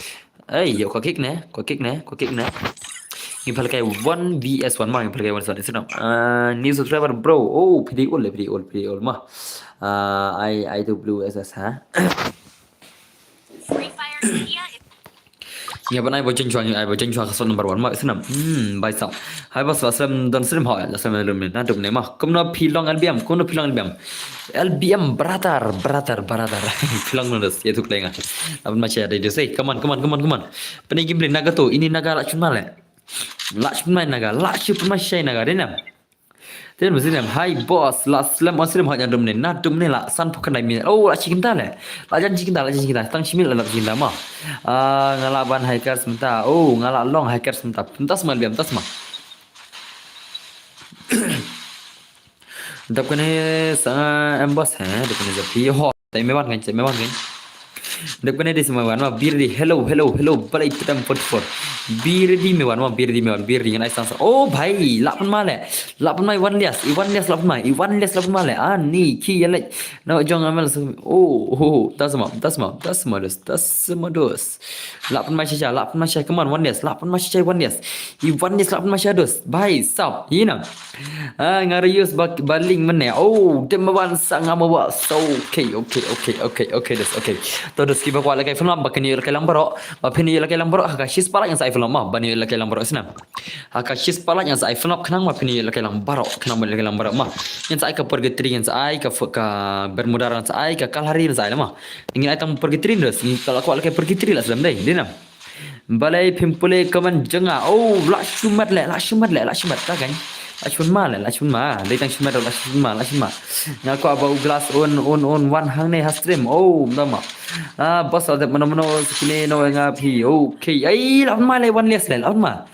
Ei, yo, ko kick ne, ko kick ne, ko kick ne. Ngi phal kai one V S one ma, ngi phal kai one V S one. It's enough. Ah, new subscriber, bro. Oh, P D all, P D all, P D all ma. Ah, I, I do blue S S, ha? Ngi ban ai ba jeng chwa, ngi ai ba jeng chwa ka slot number one ma, snam. Hmm, bai sa. Hai ba sa slem don slem ha, la slem dum ne. Na dum ne ma. Kumno phi long L B M, kumno phi long L B M. L B M brother, brother, brother. Phi long no dos, ye tuk lenga. Aban ma cha dei dos. Hey, come on, come on, come on, come on. Pynai game play Naga to, ini Naga la chun ma le. La chun ma Naga, la chun ma shai Naga, dei nam. Te ma sinem, hai boss, la slem on slem ha nya dum ne, na dum ne la san pok khyndai minit. Oh, la chicken ta le. La jan chicken ta, la jan chicken ta. Tang shi minit la chicken ta ma. Ah, nga la ban hackers mynta. Oh, nga la long hackers mynta. Mynta sma biam, mynta sma. Dap kane sa em boss he, dap kane sa phi ho. Tai me wan kan, tai me wan kan. Dep kane dei sa me wan ma, bir di, hello, hello, hello, balai tetam forty-four. Bir di me wan ma, bir di me wan, bir di ngan ai sang sa. Oh bhai, la pun ma le. La pun ma i wan lias, i wan lias la pun ma, i wan lias la pun ma le. Ah, ni ki ya le. No jong amal sa. Oh, oh, oh, tas ma, tas ma, tas ma dos, tas ma dos. La pun ma sha, la pun ma sha, come on, wan lias, la pun ma sha, wan lias. I wan lias la pun ma sha dos. Bhai, sap, ina. Ah, nga reuse ba, ba link mene. Oh, dem ma wan sa nga ma wa. So, okay, okay, okay, okay, okay, dos, okay. To dos ki ba kwah lehkai film ba kini lehkai lang baroh. Ba pini lehkai lang baroh ha ka shispah like ngan sa ai film ma. Ba ni lehkai lang baroh snam. Ha ka shispah like ngan sa ai film khnang ba pini lehkai lang baroh, khnang ba lehkai lang baroh ma. Ngan sa ai ka purgatory, ngan sa ai ka fu-, ka Bermuda, ngan sa ai ka Kalahari, ngan sa ai la ma. Ngin ai tang purgatory dos. Ngin ka la kwah lehkai purgatory la slem dei, dei nam. Balei phim pule comment jong nga. Oh, la shumat le, la shumat le, la shumat ta kan. La shumat ma le, la shumat ma. Dei tang shumat, la shumat ma, la shumat ma. Nga kwah ba u glass un, un, un wan hangne ha stream. Oh, da ma. Ah, boss la dep mano mano sikine no nga phi. Okay. Ai, la ma le wan lias le, la ma.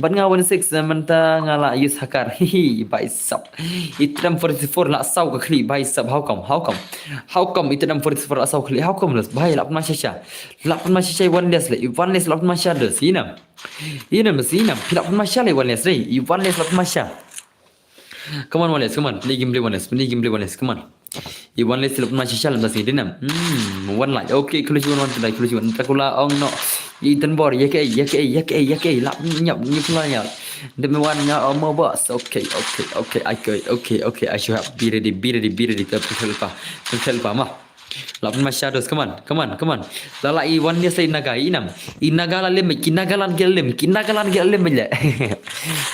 Bat nga one six, eh, mynta nga la use hacker. Hihi, bai sap. Item forty-four la saw ka khli, bai sap. How come? How come? How come item forty-four la saw khli? How come, los? Bai, la pun ma sha sha. La pun ma sha sha i wan lias le. I wan lias la pun ma sha dos. Ina. Ina mas ina. Phi la pun ma sha le i wan lias le. I wan lias la pun ma sha. Come on, wan lias, come on. Play game, play wan lias. Play game, play wan lias. Come on. I wan lias la pun ma sha sha la da si dinam. Hmm, wan lai. Okay, kulu si wan wan lai, kulu si wan. Takula ong no. I tan bor, ya ke, ya ke, ya ke, ya ke. La nyap, nyap la nyap. Demi wan nga omo boss. Okay, okay, okay. I okay, okay, okay. I should have. Be ready, be ready, be ready. Pun helpa. Pun helpa ma. La pun ma sha dos, come on, come on, come on. La la i wan lias i Naga, i nam. I Naga la lem, ki Nagaland ki lem, ki Nagaland ki lem le.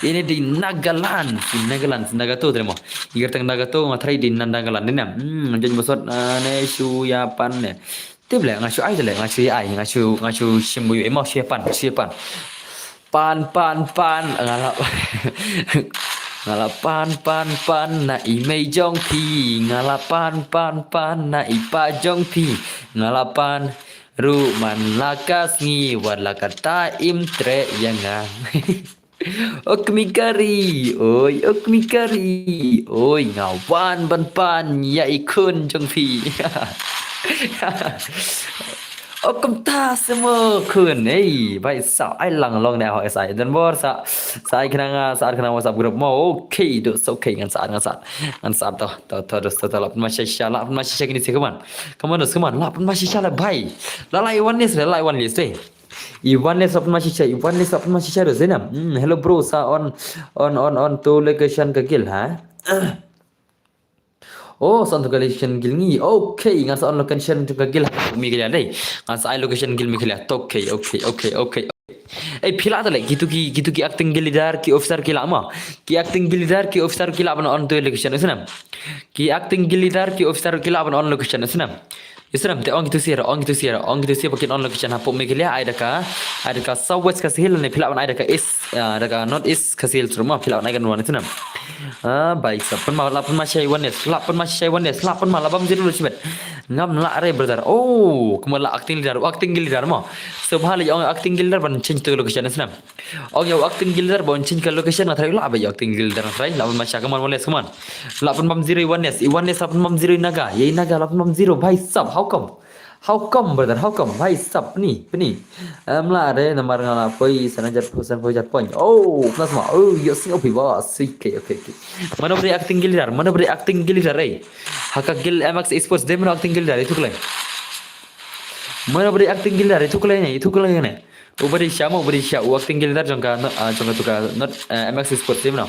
Ini di Nagaland, si Nagaland, si Naga to tremo. Igar tang Naga to nga try di Nagaland ni nam. Hmm, jan bosot, ah, ne shu ya pan ne. Tip le, nga shu ai le, nga shu ya ai, nga shu, nga shu shim bu yu, eh, mo shu ya pan, shu ya pan. Pan, pan, pan, nga la, nga la pan, pan, pan, na i mei jong phi, nga la pan, pan, pan, na i pa jong phi, nga la pan, ruh man la ka sngi, wat la kata im treh ïa nga. O kmie kari, oi, o kmie kari, oi, nga wan ban pan ïa i khun jong phi. O kumta se mo khun, ei, bai sa ai lang long ne ho S I. Dan bor sa, sa ai khnang, sa ai khnang WhatsApp group mo. Okay, do so okay ngan sa, ngan sa. Ngan sa to, to, to, do so to la pun ma sha sha, la pun ma sha sha kini se kaman. Kaman do se kaman, la pun ma sha sha la bai. La la i wan list, la la i wan list, eh. I wan list la pun ma sha sha, i wan list la pun ma sha sha do se nam. Hmm, hello bro, sa on, on, on, on to location ka guild, ha? Oh, sa on to location guild ngi. Okay, ngan sa on location to ka guild ha Meghalaya dei. Ngan sa ai location guild Meghalaya. Okay, okay, okay, okay. Eh, phi la ta le, kitu ki, kitu ki acting guild leader, ki officer ki la ma. Ki acting guild leader, ki officer ki la ban on to location, snam. Ki acting guild leader, ki officer ki la ban on location, snam. Snam, te ong kitu sir, ong kitu sir, ong kitu sir, ba kin on location hapoh Meghalaya, ai da ka, ai da ka South West Khasi Hills ne phi la ban ai da ka East, ah, da ka North East Khasi Hills ruh ma, phi la ban ai ka nuan, snam. Ah, bai sa, pun ma, la pun ma shai wan ne, la pun ma shai wan ne, la pun ma, la bam zero lo shibet. Ngam lah re brother. Oh, kumba la acting leader, acting guild leader mo. So bha le ong acting guild leader ban change to location, snam. Ong ïa u acting guild leader ban change ka location nga try, lah ba ïa u acting guild leader nga try, lah ban ma sha, come on, wan list, come on. Lah pun bam zero i wan list, i wan list lah pun bam zero i Naga, ïa i Naga lah pun bam zero, bhai sab, how come? How come, brother? How come? Bhai sab, puni, puni. Em, lah re, namar nga la poi san hajar, san hajar point. Oh, plus ma. Oh, yo, sing, okay, boss. Okay, okay, okay. Mano bri acting guild leader, mano bri acting guild leader, eh. Ha ka guild M X Esports, dei mano acting guild leader, itu kleng. Mano bri acting guild leader, itu kleng, itu kleng ne. U ba dei sha mo, u ba dei sha, u acting guild leader jong ka, ah, jong ka tu ka, not, eh, M X Esports, dei mano.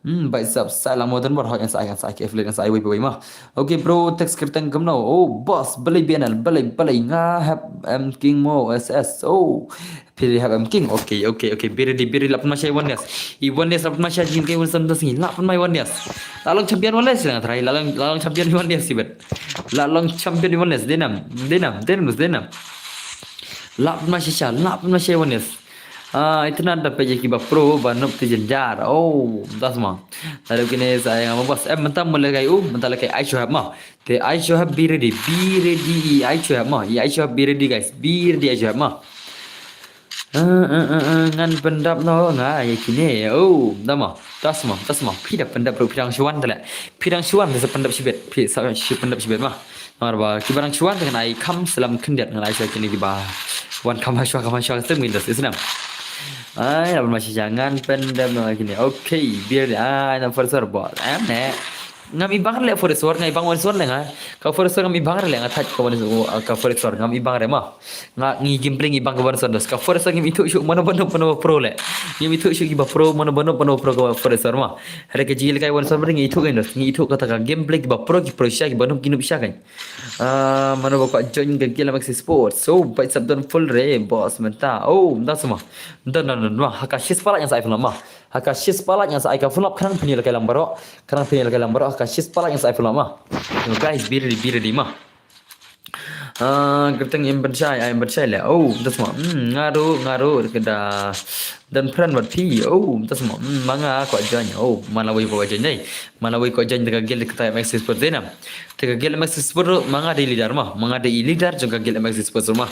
Hmm, bai sap sa lang mo don bor hoi ngan sa ai ngan sa ai ke affiliate ngan sa ai wei wei ma. Okay bro, text kyrteng kumno? Oh boss, balei B N L, balei balei nga hap em king mo S S. Oh, phi hap em king. Okay, okay, okay. Biri di biri lap ma shai one yes. I one yes lap ma shai jin kai one sam dos ni. Lap ma one yes. La long champion one yes lang try. La long la long champion one yes sibet. La long champion one yes. Denam, denam, denam, denam. Lap ma shai sha, lap ma shai one yes. Ah, itu nada pe ki ba pro ba nup ti jenjar. Oh, das ma. Lalu kini saya ngam bos. Eh, mentang mula kai u, mentang lagi I show have ma. Te I show have be ready, be ready. I show have ma. I show have be ready guys. Be ready I show have ma. Ah, ah, ah, ah, ngan pyndap no nga ya kini. Oh, das ma. Das ma, das ma. Phi da pyndap ruh phi dang shuan tale. Phi dang shuan da pyndap shibet. Phi sa shi pyndap shibet ma. Namar ba kiba dang shuwa ngan ai kham slam khyndiat ngan ai shuwa kine kiba wan kham ha shuwa kham ha shuwa ka sem ngi dos isnam. Ai la ma shi jangan pendem ngan kine. Okay, biar dia ai na forest war bot. Em ne. Ngam ibang le forest war ngai bang wan swan le nga. Ka forest war ngam ibang le nga thaj ka wan ka forest war ngam ibang re ma. Nga ngi gimpling ibang ka wan swan dos. Ka forest war ngim ithu shu mano bano mano pro le. Ngim ithu shu kiba pro mano bano mano pro ka forest war ma. Hare ka jil kai wan swan ngi ithu kan dos. Ngi ithu kata ka gameplay kiba pro ki pro sha kiba nup ki nup sha kan. Ah, mano ba kwah join ka Gila Maxi Sports. So, bai sap don full re, boss mynta. Oh, mynta semua. Don don don ma. Haka shis palak yang sa ai film ma. Haka shis palak yang sa ai ka film khnang pynil kai lang baroh. Khnang pynil kai lang baroh. Haka shis palak yang sa ai film ma. So, guys, be ready, be ready ma. Ah, gerteng im benshai, ai benshai le. Oh, mynta semua. Hmm, ngaru ngaru keda. Dan pran wat phi. Oh, mynta semua. Hmm, manga kwah join. Oh, mana wei kwah join dai. Mana wei kwah join teka gil kata M X Sport dai nam. Teka gil M X Sport manga dei leader ma. Manga dei leader jong ka gil M X Sport ma.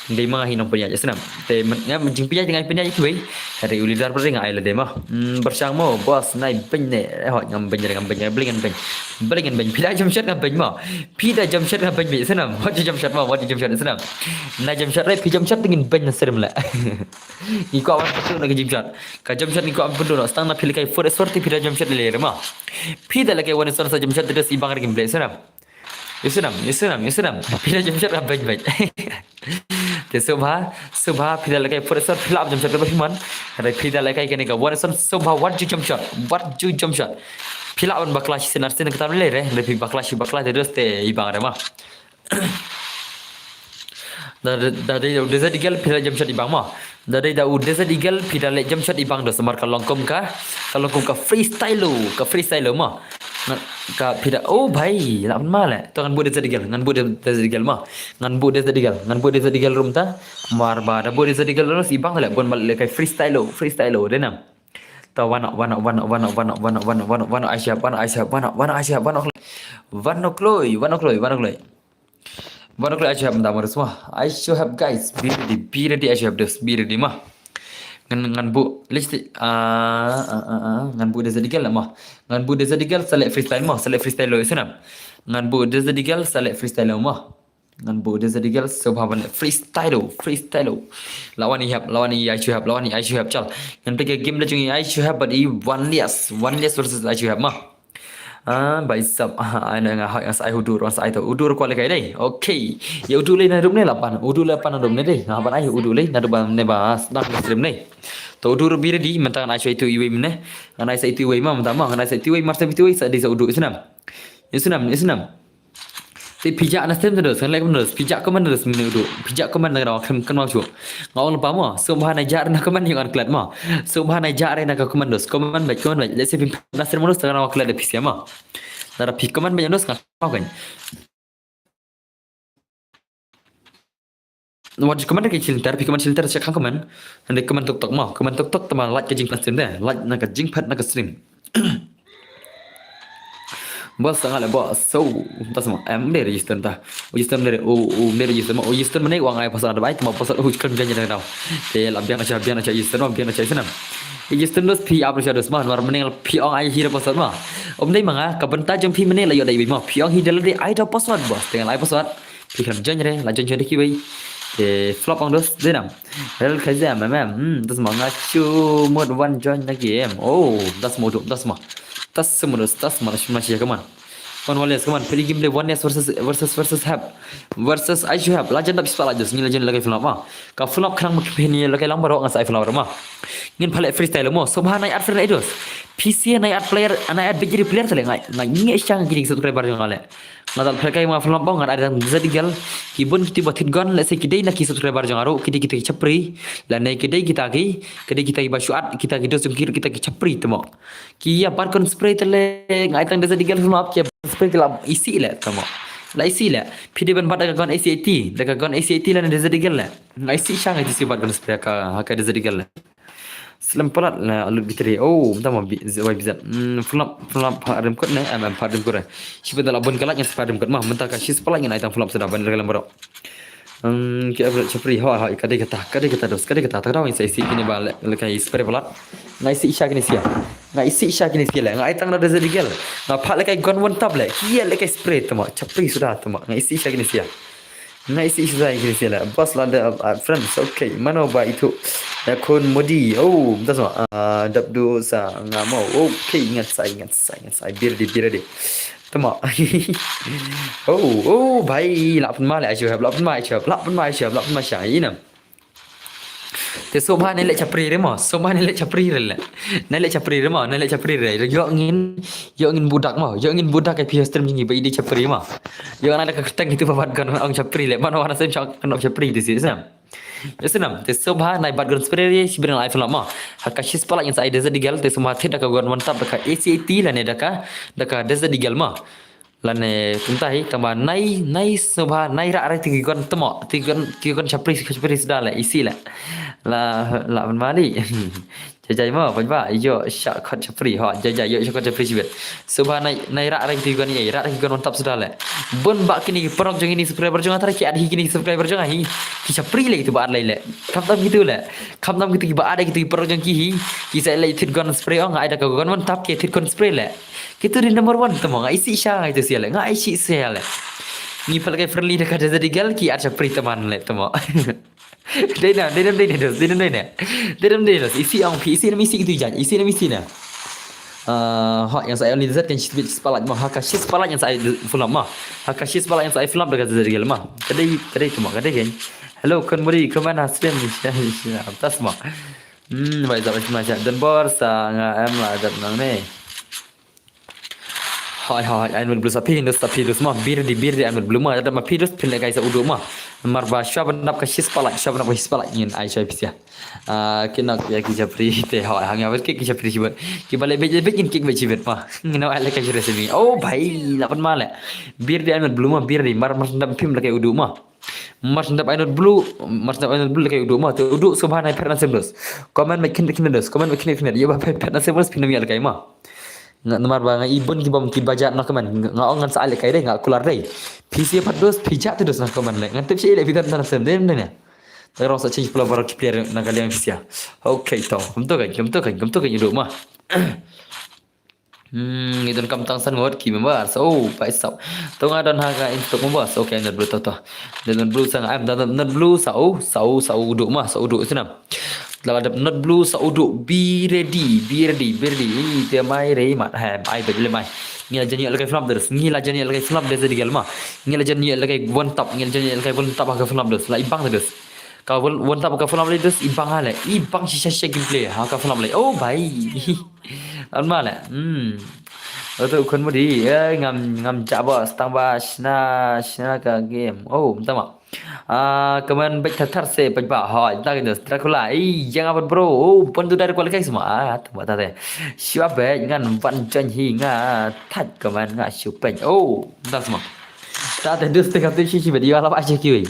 Dei manga hi nong pynjah snam. Te ngam jing pynjah ngai pynjah kiwei. Hari u leader pernga ai la dei ma. Hmm, bersang mo bos nai beny ne. Eh, hot ngam beny ngam beny bling ngam beny. Bling ngam beny. Pida jam shot ngam beny ma. Pida jam shot ngam beny snam. Hot jam shot ma, hot jam shot snam. Na jam shot re pi jam shot dingin beny na srim la. Ngi kwah wan pynduh na ka jam shot. Ka jam shot ngi kwah wan pynduh na stang na phi lehkai four S four te phi da jam shot le re ma. Phi da lehkai one S one sa jam shot te da si bang ring play snam. Isnam, isnam, isnam. Phi da jam shot ka beny beny. Te subha, subha phi da lehkai four S four phi lap jam shot ka ba phi man. Re phi da lehkai kane ka one S one subha wat ju jam shot. Wat ju jam shot. Phi lap ban bakla shi sinar sin ka tam le re. Re phi bakla shi bakla te dos te i bang re ma. Da da dei da u Desert Eagle phi da jam shot i bang ma. Da dei da u Desert Eagle phi da leh jam shot i bang da samar ka long kum ka. Ka long kum ka freestyle ka freestyle ma. Ka phi da oh bhai la ma le. To ngan bu Desert Eagle ngan bu Desert Eagle ma. Ngan bu Desert Eagle ngan bu Desert Eagle rum ta. Mar ba da bu Desert Eagle rum i bang le bon mal le kai freestyle freestyle de nam. Ta wano wano wano wano wano wano wano wano wano Asia wano Asia wano wano Asia wano wano kloi wano kloi wano kloi. Wano kloi I show have mynta mo reswa. I show have guys. Be ready, be ready I show have this. Be ready ma. Ngan ngan bu lipstick ah ah ah ah ngan bu Desert Eagle ma. Ngan bu Desert Eagle select freestyle ma. Select freestyle lo isnam. Ngan bu Desert Eagle select freestyle lo ma. Ngan bu Desert Eagle so bha ban freestyle lo, freestyle lo. Lawan i have, lawan i I show have, lawan i I show have chal. Ngan play game le chung i I show have but i one less, one less versus I show have ma. Ah, bai sap. Ah, ai na nga hoi nga sa ai udur, nga sa ai to udur kwah le kai dei. Okay. Ya udur le na dum ne lapan. Udur le pan dum ne dei. Nga ban ai udur le na dum ne ba sdang stream ne. To udur bi ready mentang ai sa itu iwei mene. Ngan ai sa itu iwei ma mentang ma ngan ai sa itu iwei mar sa itu iwei sa dei sa udur isnam. Isnam, isnam. Te pijak na stream terus kan like terus pijak komen terus mene udur. Pijak komen na rawa kan kan mau chu. Nga ong pa mo. So bha na jar na komen yang klet mo. So bha na jar na ka komen terus. Komen baik komen baik. Let's say pin na stream terus tengah rawa klet de pisia mo. Nara pi komen baik terus ngan mau kan. Wat ju comment ki chilter, pi comment chilter check comment. Hande comment tok tok mo, comment tok tok tama like ka jingphat stream de, like na ka jingphat na ka stream. Bos sangat le bos, so tas mo, em de register ta. Register de, o o de register mo, register mane wang ai pasal ada bai, tama pasal u kan ganya de tau. Te la biang acha biang acha register mo, biang acha isnam. Register dos pi up acha dos mo, war mane pi ong ai hira pasal mo. Om dei manga, ka benta jong pi mane la yo dei mo, pi ong hi de la de ai da pasal bos, tengal ai pasal. Pi khlem join re, la join join de kiwei. Te flop ang dos, de nam. Rel khaja mem mem. Hmm, das ma nga chu mod one join na game. Oh, das mo do, das ma. Das mo dos, das ma shim na shi kaman. One Wales, come on, phi game le One Wales versus, versus, versus Hep. Versus Aishu Hep. La jan dap spotlight dus, ngi la jan la kai film ma. Ka film khnang ma kphin ni la kai lang baroh ngan sa ai film ma. Ngin pha leh freestyle mo. Sobha nai art friend ai dus. P C nai art player, nai art bejri player tale ngai. Ngai ngi shang kini subscriber jong ale. Nga dal pha kai ma film ba ngan ai dang zat digal. Ki bun kiti ba thit gon, leh se ki dei na ki subscriber jong aro, ki dei kita ki chapri. Lane ki dei kita ki, ki dei kita ki ba shuat, kita ki dus jong ki, kita ki chapri temo. Ki ïa bat gun spray tale, ngai tang da zat digal film ki ïa bat spray ki la isi le temo. La isi le. Phi dei ban bat da ka gun A C eighty, da ka gun A C eighty lane da zat digal le. Ngai isi shang iti si bat gun spray ka, ha ka da zat digal le. Slem palat la alut bitri. Oh, mynta ma bi, wai bizat. Hmm, film, film pha rim kot ne, em, em, pha rim kot. Shi benda la bun ka lak ngan pha rim kot ma, mynta ka shi spotlight ngan ai tang film suda ban rel baroh. Hmm, ki average chapri, ha, ha, ka dei kata, ka dei kata dos, ka dei kata, ta dau ngi sa isi kini ba le, le kai spray palat. Ngai isi sha kini sia. Ngai isi sha kini sia le, ngai tang da zat digal. Nga pha le kai gun one tap le, ki ïa le kai spray temo, chapri suda temo. Ngai isi sha kini sia. Ngai isi sha kini sia le. Boss la da, uh, friends, okay. Mano ba itu. Ya khun modi. Oh, mynta sma. Ah, dap du sa nga mo. Okay, ngan sai, ngan sai, ngan sai. Bir di, bir di. Temo. Oh, oh, bhai, la pynma le Aishu Hep, la pynma Aishu Hep, la pynma Aishu Hep, la pynma sha, ina. Te sobha ne le chapri re mo, sobha ne le chapri re le. Ne le chapri re mo, ne le chapri re. Yo ngin, yo ngin budak mo, yo ngin budak ai phi stream jing ba i dei chapri mo. Yo na da ka kyrteng itu ba bat gun ong chapri le. Mano wana sem chak kan ong chapri di si sem. Ïa snam, te sobha nai bat gun spray ri, shi bring lai film ma. Ha ka shi spotlight ngan sa ai da zat digal, te sobha thit da ka gun one tap da ka A C eighty lane da ka, da ka da zat digal ma. Lane kumta hi, tang ba nai, nai sobha, nai rah rai ti ki gun temo, ti gun, ti gun chapri, chapri suda le, isi le. La, la ban mali. Jai jai mo, ban ba, yo, sha khot chapri, ha, jai jai, yo, sha khot chapri shibit. Sobha nai, nai rah rai ti gun i, rah rai ti gun one tap suda le. Bun ba kini ki parok jong ini subscriber jong nga tara ki ad hi kini subscriber jong nga hi. Ki chapri le itu ba ad lai le. Kham tam kitu le. Kham tam kitu ki ba ad kitu ki parok jong ki hi. Ki sa le thit gun spray ong, ai da ka gun one tap ki thit gun spray le. Kitu di number one temo, nga isi sha nga itu sia le. Nga isi sia le. Ngi pha le kai friendly da ka da zat digal ki ad chapri teman le temo. Dei na, dei na, dei na, dos, dei na, dei na. Dei na, dei na, dos. Isi ong phi, isi na, isi itu jan, isi na, isi na. Ah, ha, ngan sa ai only zat kan shi spotlight mo, ha ka shi spotlight ngan sa ai film mo. Ha ka shi spotlight ngan sa ai film da ka zat digal mo. Ka dei, ka dei temo, ka dei kan. Hello, khun modi, khun mana stream, tas mo. Hmm, bai zat ma sha. Don bor sa nga em la zat nang ne. Hai, hai, ai mut blue sa phi, dos sa phi dos ma, bir di, bir di, ai mut blue ma, da ma phi dos phin le kai sa udu ma. Mar ba shwa ban dap ka shi spotlight, shwa ban dap ka shi spotlight ngin ai shwa phi sia. Ah, kinak ya ki chapri te, hai, hang ya ber ki, ki chapri shibit. Ki ba le bej, bej ngin ki bej shibit ma. Ngin ai le ka shi resmi. Oh, bhai, la pynma le. Bir di ai mut blue ma, bir di, mar, mar dap phim le kai udu ma. Mar dap ai not blue, mar dap ai not blue le kai udu ma, te udu sobha nai phet na sem dos. Comment me khin khin dos, comment me khin khin. Ye ba phet phet na sem dos, phin nam ya le kai ma. Nga namar ba nga i bun ki bom ki ba jat na comment. Nga ong ngan sa ai le kai dei, nga kular dei. Phi sia pat dos, phi jat te dos na comment le. Ngan tip shi le phi tan na sem dei ne. Te rong sa change pula baroh ki player na ka liang phi sia. Okay to. Kum to kan, kum to kan, kum to kan udu ma. Hmm, ngi don kam tang san ngut ki member. So, oh, pai sau. To nga don ha ka in stock member. So, okay, not blue to to. Don not blue sa nga em, don not blue sa u, sa u, sa u udu ma, sa u udu sinam. Lala dep not blue sa u udu, be ready, be ready, be ready. Ih, te mai re mat hem, ai bet le mai. Ngi la jan ïa le kai flop dos. Ngi la jan ïa le kai flop dos di gel ma. Ngi la jan ïa le kai one tap, ngi la jan ïa le kai one tap ha ka flop dos. La i bang dos. Ka one, one tap ka flop dos, i bang ha le. I bang shisha shisha gameplay ha ka flop le. Oh, bhai. An ma le. Hmm. Oto khun modi, eh, ngam, ngam jabo, stang ba, shna, shna ka game. Oh, mynta ma. Ah, kaman bek thar thar se, bek ba, ha, da gitu, Dracula, eh, yang apa bro? Oh, pun tu dari kualikai semua. Ah, tama tade. Siapa bek, ngan ban jan hi, nga, thaj kaman, nga, siapa. Oh, mynta semua. Tade dus te katu shi shi bek, yo, alap aja kiwi.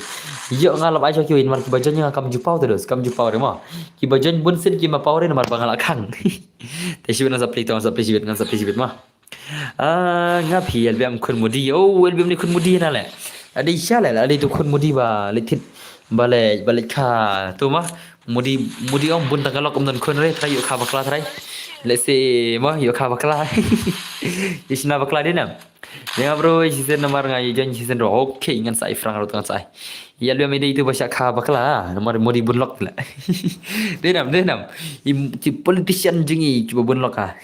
Yo, nga alap aja kiwi, mar ki bajan nga kam jupau terus, kam jupau re ma. Ki bajan bun sin ki ma pau re, mar ba nga la khang. Te shibit ngan sa play to, ngan sa play shibit, ngan sa play shibit ma. Ah, nga phi L B M khun modi. Oh, L B M ni khun modi na le. Ade sha le, ade tu khun modi ba le thit. Ba le, ba le kha. Tu ma, modi, modi ong bun tang ka lok um don khun re, trai ïoh kha bakla trai. Le se ma, ïoh kha bakla. Isna bakla de nam. Ya bro, season namar nga ïoh join season ro. Okay, ngan sa ai frang ro ngan sa ai. Ya L B M ide itu ba sha kha bakla. Namar modi bun lok le. De nam, de nam. I, ki politician jing i, ki ba bun lok ha.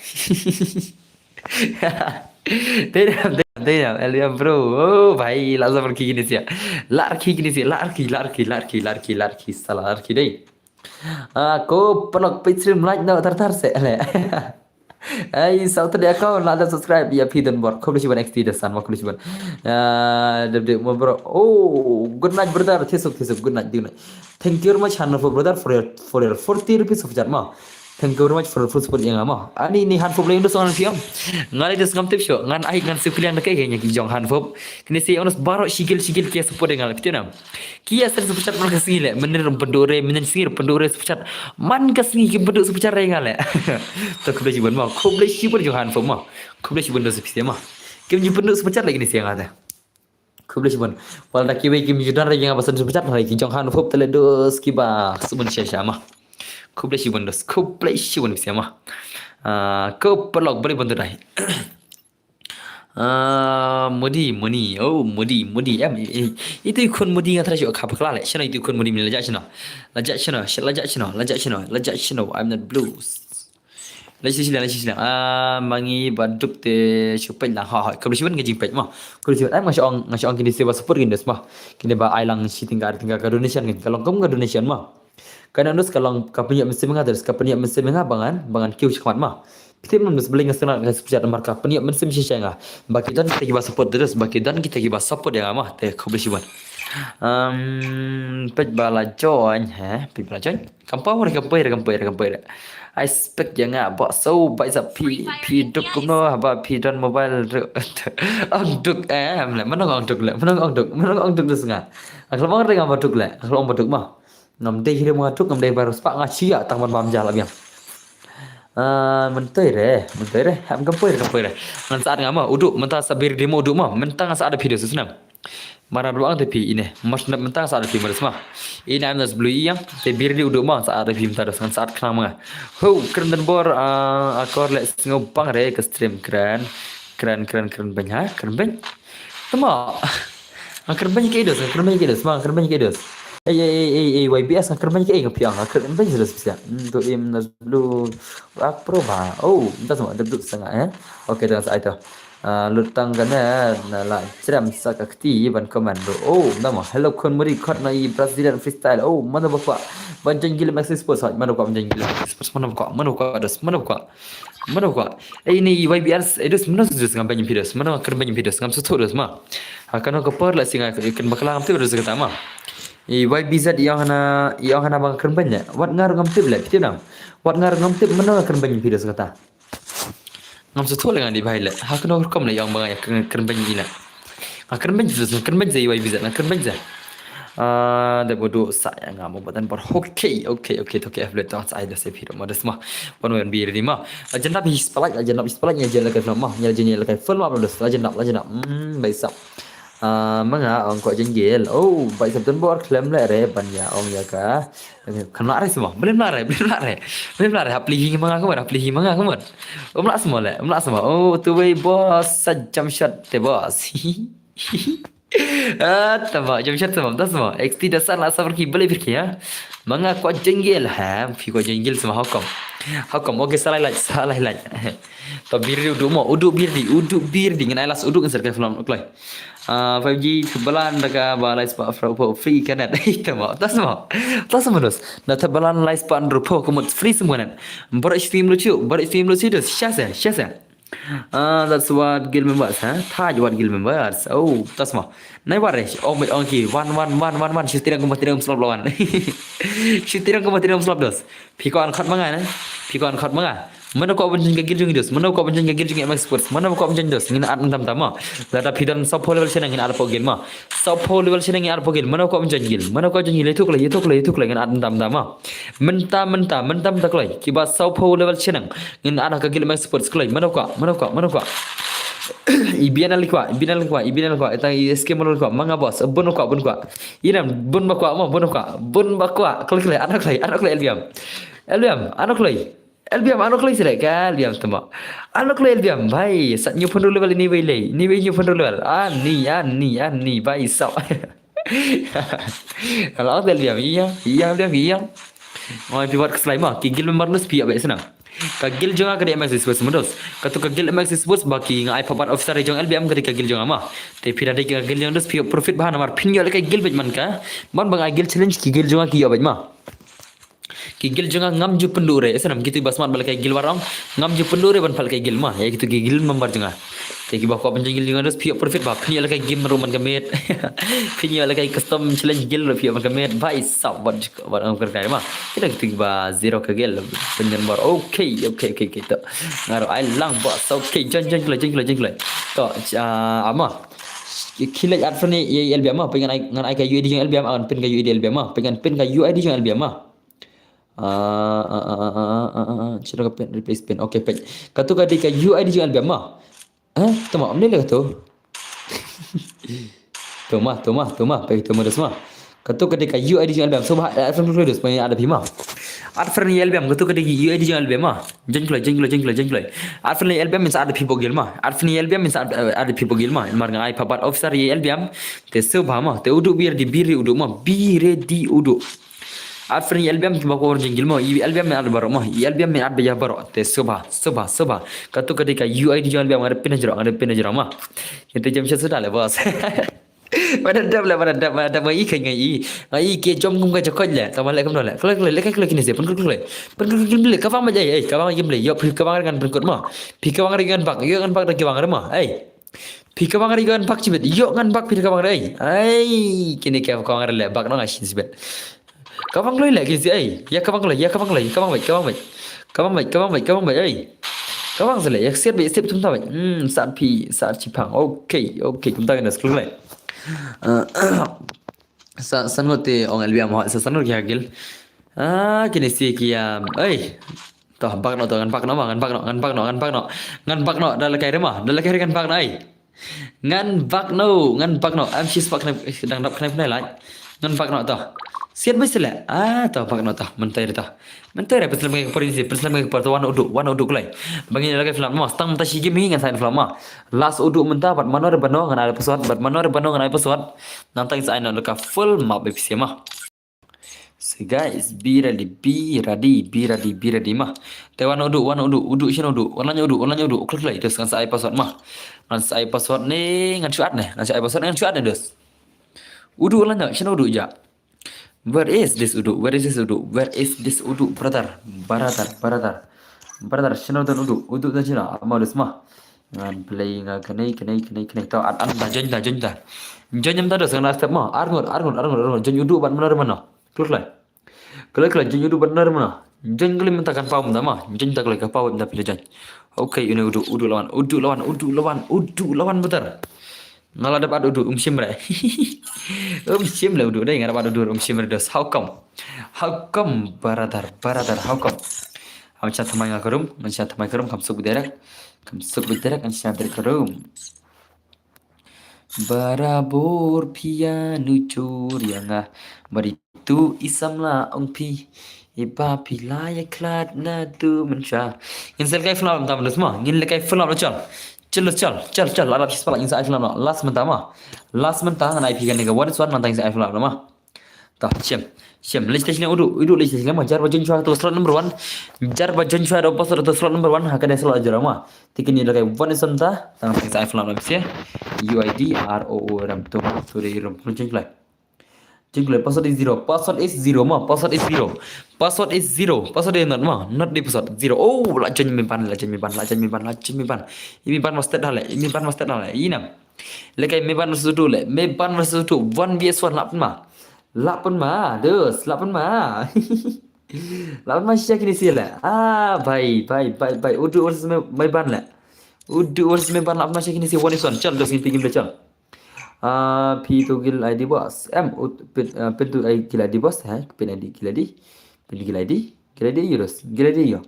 Te dam, te Dei na, L B M bro. Oh, bhai, la sabar ki kine sia. Lar ki kine sia, lar ki, lar ki, lar ki, lar ki, lar ki, sala lar ki dei. Ah, ko paralok peit stream like na tar tar se le. Ai, Saturday account la da subscribe ïa phi don bor. Khublei shibun X T da san ma khublei shibun. Ah, dep dep mo bro. Oh, good night brother. Thesuk thesuk good night, good night. Thank you very much Hanfop brother for your for your forty rupees of chat ma. Thank you very much for full support ïa nga ma. Ani ni Hanfop lei ndu song nang piang. Nga lei dus ngam tip shuh. Ngan ai ngan sip kliang da kai kane ki jong Hanfop. Kine si onus baroh shigil shigil ki support ïa nga lei phi tip nam. Ki ïa send super chat man ka sngi lei. Mynnin rum pynduh re, mynnin sngi rum pynduh re super chat. Man ka sngi kim pynduh super chat re nga lei. To khublei shibun ma. Khublei shibun jong Hanfop ma. Khublei shibun da sip ma. Kim ju pynduh super chat lei kine si nga te. Khublei shibun. Wal da kiwei kim ju don re nga ba send super chat re ki jong Hanfop te lei dus kiba sibun sha sha ma. Khublei shibun dus. Khublei shibun bisi ma. Ah, ko paralok bari bantu dai. Ah, Modi, Modi. Oh, Modi, Modi. Em, eh, eh, itu i khun Modi nga trai shu khap kla lei. Shano itu i khun Modi mi la ja shano. La ja shano, sh-, la ja shano, la ja shano, la ja shano. I'm not blue. La shi shi la shi shi. Ah, mangi ba duk te shu peit lang. Ha ha. Khublei shibun nga jingpeit ma. Khublei shibun. Em nga shu ong, nga shu ong kine si ba support kine dus ma. Kine ba ai lang shi tyngka ar tyngka ka donation kine ka long kum ka donation ma. Ka nang dus ka long ka pynïap mynsiem nga dus ka pynïap mynsiem nga ba ngan, ba ngan kiew shakhmat ma. Phi tip nam dus balei nga sngewtynnat ka super chat namar ka pynïap mynsiem shisha nga. Ba ki don kita kiba support dus ba ki don kita kiba support ïa nga ma. Te khublei shibun. Um, peit ba la join, he? Peit ba la join. Kam poi re, kam poi re, kam poi re, kam poi re. I expect ïa nga ba so ba sa phi, phi duk kumno haba phi don mobile re. Ong duk, eh, em lei, mano ong duk lei, mano ong duk, mano ong duk dus nga. Nga khlem ong re nga ba duk lei, nga khlem ong ba duk ma. Ngam dei hi re ma nga duk, ngam dei virus pa nga shia tang ban bam jal abiang. Ah, myntoi re, myntoi re, em kam poi re, kam poi re. Ngan saat nga ma, udu, mynta sa bir di ma udu ma, mynta ngan saat da phi dus snam. Mara ruang te phi ine. Mas na mynta sa ada phi maris ma. Ine am nas blue ïang. Te bir di udu ma sa ada phi mynta das ngan saat khnang ma nga. Ho, kren dan bor, ah, akor leh sngew bang re ka stream kren. Kren, kren, kren beng ha, kren beng. Tama. Ah, kren beng ke dos, kren beng ke dos, ma kren beng ke dos. Ei, ei, ei, ei, ei, Y B S, kren beng ke, ei, piang, kren beng jelas bisa. Hmm, tu im nas blue. Ak pro ba. Oh, mynta sama ada duduk setengah eh. Okay, dengan sa itu. Ah, lut tang kane na la jrem sa ka kti ban comment. Oh, nama hello khun muri khot na i Brazilian freestyle. Oh, mano ba kwah ban join guild Maxi Sports. Hoi, mano ba kwah ban join guild Maxi Sports. Mano ba kwah, mano ba kwah dos, mano ba kwah. Mano ba kwah. Eh, ini i Y B R, eh, dos, mano dos ngam ban phi dos. Mano kren ban phi dos. Ngam suthu dos ma. Ha kano ka por la singa kren bakla ngam tu dos kata ma. I Y B Z i ong hana, i ong hana bang kren ban ya. Wat ngar ngam tip le, phi tip nam. Wat ngar ngam tip mano kren ban phi dos kata. Ngam suthu le ngan di bhai le. Ha kano rukom le ïong ba nga ïa kren, kren beiñ ïa le. Nga kren beiñ sa, nga kren beiñ sa, Y B Z, nga kren beiñ sa. Ah, da bodo sa ïa nga mo button bar. Okay, okay, okay, to ke F le to sa ai da se phi mo da sma. Wan wan bi ready ma. Ajenda bi spalak, ajenda bi spalak nya jela ka ma. Nya jela ka film ma da ajenda, ajenda. Hmm, bai sa. Ah, ma nga ong kwah jingil. Oh, bai sa button bar khlem le re ban ïa ong ïa ka. Kan mlah re semua. Boleh mlah re, boleh mlah re. Boleh mlah re. Hap lihi manga kumon, hap lihi manga kumon. Oh, mlah semua le, mlah semua. Oh, tu wei bos sa jump shot te bos. Ah, tama jump shot tama, tas semua. X T dasar lah sabar ki boleh fikir ya. Manga kwah jingil ha, phi kwah jingil semua hukum. Hukum, okay, salah laj, salah laj. To bir di udu mo, udu bir di, udu bir di ngan ai las udu ngan serkai film uklai. Ah, five G tbelan da ka ba lai spah for, for free ka net. Ita mo, tas mo. Tas mo dos. Na tbelan lai spah rupo kumut free semua net. Baru stream lucu, baru stream lucu dos. Sha se, sha se. Ah, that's what guild members, ha? Taj what guild members. Oh, tas mo. Nai baris. Oh, ong ki. One, one, one, one, one. Shooting aku mati dalam slot lawan. Shooting aku mati dalam slot dos. Phi kwah an khot ma nga ne? Phi kwah an khot ma nga? Mano kwah ban join ka guild jong i dos? Mano kwah ban join ka guild jong i M X Sports? Mano kwah ban join dos? Ngin at tam tam ma. Lada phi don sawphew level shaneng ngin at hapoh guild ma. Sawphew level shaneng ngin at hapoh guild. Mano kwah ban join guild? Mano kwah join guild? Ïathuh kloi, ïathuh kloi, ïathuh kloi, ngin at tam tam ma. Mynta, mynta, mynta, mynta kloi. Kiba sawphew level shaneng ngin at ha ka guild M X Sports kloi. Mano kwah, mano kwah, mano kwah. I B N L kwah, i B N L kwah, i B N L kwah. Itang i S K Mall kwah. Ma nga boss, bun kwah, bun kwah. Ina bun ba kwah mo, bun kwah. Bun ba kwah. Kloi kloi, ano kloi, ano kloi L B M. L B M, ano kloi. L B M, ano kloi sila ka L B M tama. Ano kloi L B M, bhai. Sat new phone level ini wei lei. Ini wei new phone level. Ani, ani, ani, bhai sab. Kalau L B M, iya, iya, L B M, iya. Mau pi buat keselai ma. Ki guild member nus pi abe senang. Ka guild jong nga ka dei M X Esports, ma dos. Katu ka guild M X Esports ba ki nga ai pha bad officer jong L B M ka dei ka guild jong nga, ma. Te phi da dei ka guild jong nga, dos, phi ïoh profit bha namar phin ïoh lehkai guild bad man ka. Man ba nga ai guild challenge ki guild jong nga ki ïoh bad, ma. Ki guild jong nga ngam ju pynduh re, eh, sa nam kitu ba smat ba lehkai guild warong, ngam ju pynduh re ban pha lehkai guild, ma. Ïa kitu ki guild member jong nga. Te kiba kwah ban join guild jong nga, dos, phi ïoh profit bha, phin ïoh lehkai game ruh man ka miet. Phin ïoh lehkai custom challenge guild ruh phi ïoh man ka miet. Bha i sap bad, bad ngam kyrkai, ma. Kita kitu kiba zero ka guild pynjan bor. Okay, okay, okay, okay, to. Nga ruh ai lang, boss. Okay, join, join kloi, join kloi, join kloi. To, ah, ama. Khie leit add friend ïa L B M, ma. Peit ngan ai, ngan ai ka U I D jong L B M, ngan pin ka U I D L B M, ma. Peit ngan pin ka U I D jong L B M, ma. Ah, ah, ah, ah, ah, ah, ah, ah. Shuh ka pin, replace pin. Okay, peit. Katu ka dei ka U I D jong L B M, ma. Eh, to ma, ym lei lei katu. To ma, to ma, to ma, peit to ma, dos, ma. Katu ka dei ka U I D jong L B M. So ba, add friend kloi, dos, peit add phi, ma. Add friend ïa L B M, katu ka dei U I D jong L B M, ma. Join kloi, join kloi, join kloi, join kloi. Add friend ïa L B M means add phi hapoh guild, ma. Add friend ïa L B M means add, add phi hapoh guild, ma. Namar nga ai pha bad officer ïa L B M. Te sngewbha, ma. Te u Duh, be ready, be ready u Duh, ma. Be ready u Duh. Add friend ïa L B M kiba kwah join guild, ma. Ïa L B M men add baroh, ma. Ïa L B M men add beit ïa baroh. Te sngewbha, sngewbha, sngewbha. Katu ka dei ka U I D jong L B M, nga da pin hajrong, nga da pin hajrong, ma. Ïa te jam sha suda leh, boss. Mana dap leh, mana dap, mana dap, nga i, nga i. Nga i ki jam kum ka jakot leh. Tama leh kumno leh. Kloi, kloi, leh, kloi, kloi, kine se, pyn kloi, kloi. Pyn kloi, kloi, kloi, ka bang ma jai, eh, ka bang ma jai, ïoh, phi ka bang ngan pynkut, ma. Phi ka bang ngan bak, ïoh ngan bak da ki bang, ma. Eh. Phi ka bang ngan bak shibit, ïoh ngan bak phi ka bang, eh. Ai, kine ka bang ngan leh bak, no, nga shin shibit. Ka bang kloi leh, kine se, eh. Ïa ka bang kloi, ïa ka bang kloi, ka bang beit, ka bang beit. Ka bang beit, ka bang beit, ka bang beit, eh. Ka bang se leh, ïa siat beit, siat tum ta beit. Hmm, sat phi, sat chi pang. Okay, okay, kumta kine se kloi. Eh, Sa, san ngut te ong L B M, sa san ngut ki ha guild. Ah, kine se ki, um, ei. To, bak noh to, ngan bak noh ma, ngan bak noh, ngan bak noh, ngan bak noh. Ngan bak noh, da lehkai re ma, da lehkai re ngan bak noh, ei. Ngan bak noh, ngan bak noh. Am shi spot khnai, dang dap khnai khnai lai. Ngan bak noh to. Siat beit se leh. Ah, to, bak noh to, mynta re to. Mynta re, pynslem ka por, pynslem ka por, to wan u Duh, wan u Duh kloi. Ba ngin lehkai flop ma, tang mynta shi game hi ngan sa flop ma. Last u Duh mynta, bad mano re bano ngan ai password, bad mano re bano ngan ai password. Nangta ngin sa ai noh ka full map ba phi shem ma. So guys, be ready, be ready, be ready, be ready ma. Te wan u Duh, wan u Duh, u Duh shen u Duh, wan lane u Duh, wan lane u Duh, kloi kloi, dos ngan sa ai password ma. Ngan sa ai password ne, ngan shu add ne, ngan sa ai password ne, ngan shu add ne, dos. U Duh wan lane, shen u Duh ja. Where is this u Duh? Where is this u Duh? Where is this u Duh? Brother, brother, brother. Brother, shen u don u Duh? U Duh don shen, ama dos ma. Ngan play nga kane, kane, kane, kane. To, an, an, da, join da, join da. Join em da dos, ngan step ma. Ar ngut, ar ngut, ar ngut, ar ngut. Join u Duh bad mano re mano. Kloi kloi. Kloi kloi, join u Duh bad mano re mano. Join kloi mynta kan paw mynta ma. Join ta kloi ka paw mynta phi join. Okay, une u Duh, u Duh la wan, u Duh la wan, u Duh la wan, u Duh la wan brother. Nga la dep add u Duh, um shim re. Um shim le u Duh dei, nga dep add u Duh, um shim re dos. How come? How come, brother, brother, how come? Ngam shah thymmai nga ka room, ngam shah thymmai ka room, kam suk direct. Kam suk direct, ngam shah direct ka room. Barabor phi ïa nujor ïa nga, bad itu i samla ong phi, i ba phi la ïa khlad naduh mynshuwa. Ngin sa lehkai flop mynta ma dos ma, ngin lehkai flop la chal. Chal, chal, chal, chal, arap shi spot ngin sa ai flop la. Last mynta ma. Last mynta ngan ai phi kane ka one is one mynta ngin sa ai flop la ma. Ta, shem, shem, leit stage ne u Duh, u Duh leit stage ne ma, jar ba join shuwa to slot number one, jar ba join shuwa to password to slot number one, ha kane slot jara ma. Te kine lehkai one is one ta, tang tang sa ai flop la phi seh, U I D R O O R M to ma, to de rom, join kloi. Join kloi, password is zero, password is zero ma, password is zero, password is zero, password is not ma, not the password, zero. Oh, la join me ban, la join me ban, la join me ban, la join me ban. I me ban ma stet hale, i me ban ma stet hale, i nam. Lehkai me ban versus u Duh le, me ban versus u Duh, one V S one lah pynma. Lah pynma, dos, lah pynma. Lah pynma shisha kine seh le. Ah, bhai, bhai, bhai, bhai. U Duh versus me, me ban le. U Duh versus me ban lah pynma shisha kine seh one is one. Chal, dos ngin pyn game le chal. Ah, phi to guild I D boss. Em, u, pyn, ah, pyn to guild I D boss, ha? Pyn I D guild I D. Pyn guild I D. Guild I D ïoh dos. Guild I D ïoh.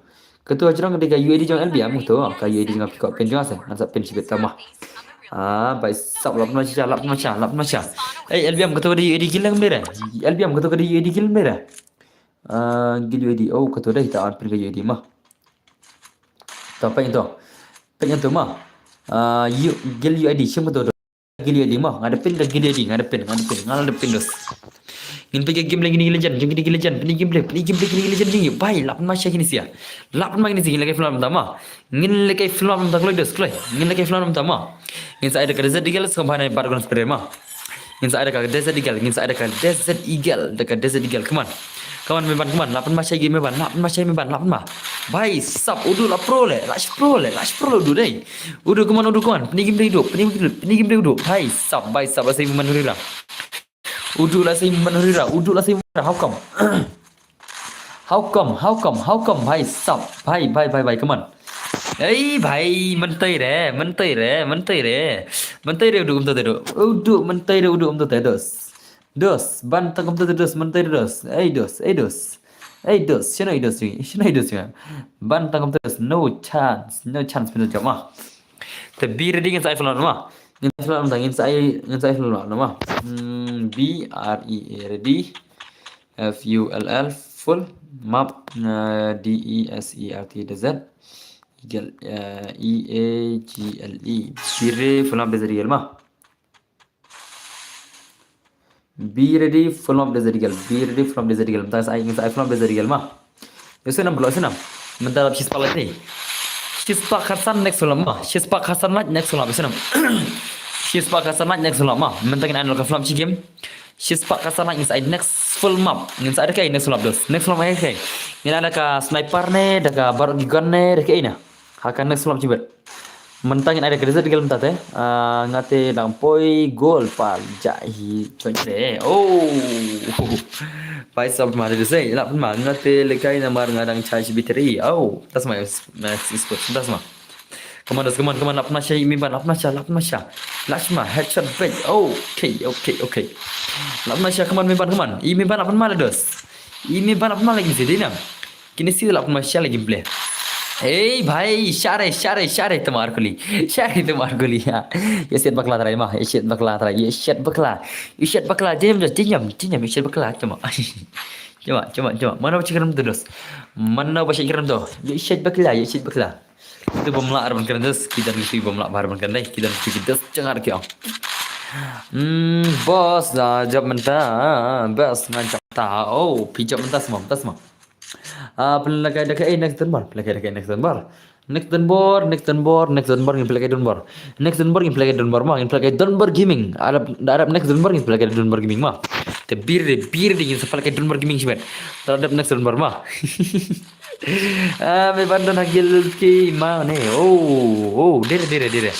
Kato hajrong ka dei ka U I D jong L B M kato, ka U I D jong phi ko pyn jong nga se, ngan sa pyn shibit tama. Ah, bai sap lap na cha, lap na cha, lap na cha. Eh, L B M kato ka dei U I D guild lang mera. L B M kato ka dei U I D guild mera. Ah, guild U I D, oh, kato dei ta an pyn ka U I D ma. Ta pyn to. Pyn to ma. Ah, U, guild U I D shim kato. Gilead ma, nga da pyn ka Gilead, nga da pyn, nga da pyn, nga da pyn dos. Ngin pyn ka Gimli, Gimli Legend, jong Gimli Legend, pyn Gimli, pyn Gimli, Gimli Legend jong ngi. Bhai, lah pyn ma sha kine sha. Lah pyn ma kine sha, ngin lehkai film mynta ma. Ngin lehkai film mynta kloi dos, kloi. Ngin lehkai film mynta ma. Ngin sa ai da ka Desert Eagle, sngewbha ne bad gun spray ma. Ngin sa ai da ka Desert Eagle, ngin sa ai da ka Desert Eagle, da ka Desert Eagle, come on. Come on, Meban, come on. Lah pyn ma sha ïa ki Meban, lah pyn ma sha ïa Meban, lah pyn ma. Bhai sab, u Duh lah pro leh, lah shi pro leh, lah shi pro leh u Duh dei. U Duh, come on, u Duh, come on. Pyn Gimli u Duh, pyn Gimli, pyn Gimli u Duh. Bhai sab, bhai sab, la sei Meban Hurira. U Duh la sei Meban Hurira, u Duh la sei Meban Hurira. How come? How come? How come? How come? Bhai sab. Bhai, bhai, bhai, bhai, come on. Ei bhai, mynta re, mynta re, mynta re. Mynta re u Duh kumta te Duh. U Duh mynta re u Duh kumta te dos. Dos, ban tang kumta te dos, mynta re dos. Ei dos, ei dos. Ei dos, shano i dos ïa, shano i dos ïa. Ban tang kumta dos, no chance, no chance mynta jop ma. Te be ready, ngin sa ai film ma. Ngin sa ai film, ngin sa ai, ngin sa ai film ma. Hmm, B R E A ready. F U L L, full, map, uh, D E S E R T, desert, eagle, uh, E A G L E. Be ready, film, desert eagle ma. Be ready, film, desert eagle. Be ready, film, desert eagle. Mynta sa ai, ngin sa ai film, desert eagle ma. Ïoh snam bro, ïoh snam. Mynta dap shispah like ni. Shispah khatsan next film ma. Shispah khatsan like next film, ïoh snam. Shispah khatsan like next film ma. Mynta ngin ai noh ka film shi game. Shispah khatsan like, ngin sa ai next film map. Ngin sa ai da kaei next film dos. Next film ai da kaei. Ngin ai da ka sniper ne, da ka baroh ki gun ne, da kaei na. Ha ka next film shibit. Mynta ngin ai da ka desert eagle mynta te. Ah, nga te dang poi goal pal ja hi chon re. Oh. Bhai sab ma de sei. Lah pyn ma, nga te lehkai namar nga dang chai shi battery. Oh, tas ma, mas sport, tas ma. Come on, come on, come on. Lah pyn ma sha ïa Meban, lah pyn ma sha, lah pyn ma sha. Lah pyn ma, headshot back. Okay, okay, okay. Lah pyn ma sha, come on Meban, come on. Ïa Meban lah pyn ma la dos. Ïa Meban lah pyn ma la, kine shi dei nam. Kine shi lah pyn ma sha la gameplay. Ei bhai, share, share, share, te ma ar kuli. Share, te ma ar kuli. Ïa, ïa shet bakla trai ma, ïa shet bakla trai, ïa shet bakla. Ïa shet bakla, jam, jam, jam, jam, ïa shet bakla, te ma. Te ma, te ma, te ma. Mano ba shet kyrem to dos. Mano ba shet kyrem to. Ïa shet bakla, ïa shet bakla. Itu bym lah ar ban kren dos, ki don ki bym lah ar ban kren dei, ki don ki dos jangar ki ong. Hmm, boss, ah, jop mynta, boss, nga jop mynta. Oh, phi jop mynta sma, mynta sma. Ah, pynlehkai da kaei next Dunbar, pynlehkai da kaei next Dunbar. Next Dunbar, next Dunbar, next Dunbar, ngin pynlehkai Dunbar. Next Dunbar, ngin pynlehkai Dunbar ma, ngin pynlehkai Dunbar Gaming. Arap, arap next Dunbar, ngin pynlehkai Dunbar Gaming ma. Te be ready, be ready, ngin sa pynlehkai Dunbar Gaming shibit. Te arap next Dunbar ma. Ah, Meban don ha ki lulki ma ne. Oh, oh, dere, dere, dere.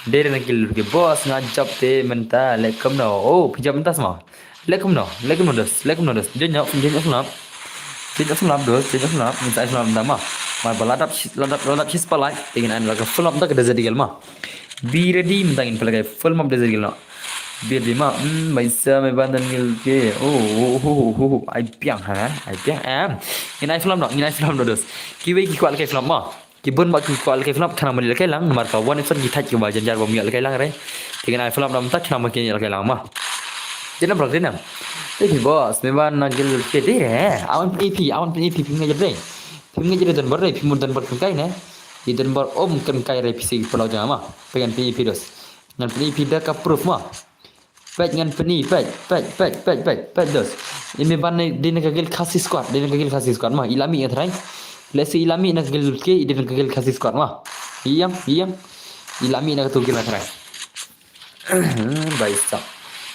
Dere na ki lulki. Boss, nga jop te mynta, leh kumno. Oh, phi jop mynta sma. Leh kumno, leh kumno dos, leh kumno dos. Jop, jop, jop, jop, jop. Jop, jop, jop dos, jop, jop, jop. Mynta ai jop mynta ma. Ma ba la dap, la dap, la dap shispah like. Te ngin ai la ka film da ka desert eagle ma. Be ready, mynta ngin pynlehkai film of desert eagle no. Be ready ma. Hmm, bhai sab, Meban don ngil ke. Oh, oh, oh, oh, oh. Ai biang ha, ai biang em. Ngin ai film no, ngin ai film no dos. Kiwei ki kwah lehkai film ma. Ki bun ba ki kwah lehkai film, khnang ban ïoh lehkai lang, namar ka wan episode ki thait kiba jynjar bym ïoh lehkai lang re. Te ngin ai film da mynta khnang ban kin ïoh lehkai lang ma. Dei nam bro, dei nam. Te phi boss, Meban na gil ke dei re. Awan phi phi, awan phi phi, phi ngeit re. Phi ngeit re Dunbar re, phi mut Dunbar kynkai ne. Ïa Dunbar um kynkai re phi sa ki pynlong jong nga ma. Phi ngan phi phi dos. Ngan phi phi da ka proof ma. Peit ngan pyni, peit, peit, peit, peit, peit, peit dos. I Meban ne, dei na ka guild Khasi squad, dei na ka guild Khasi squad ma, i la mih nga trai. Lehse i la mih na ka guild ke, i dei na ka guild Khasi squad ma. Ïeng, ïeng. I la mih na katu ka guild nga trai. Bhai sab.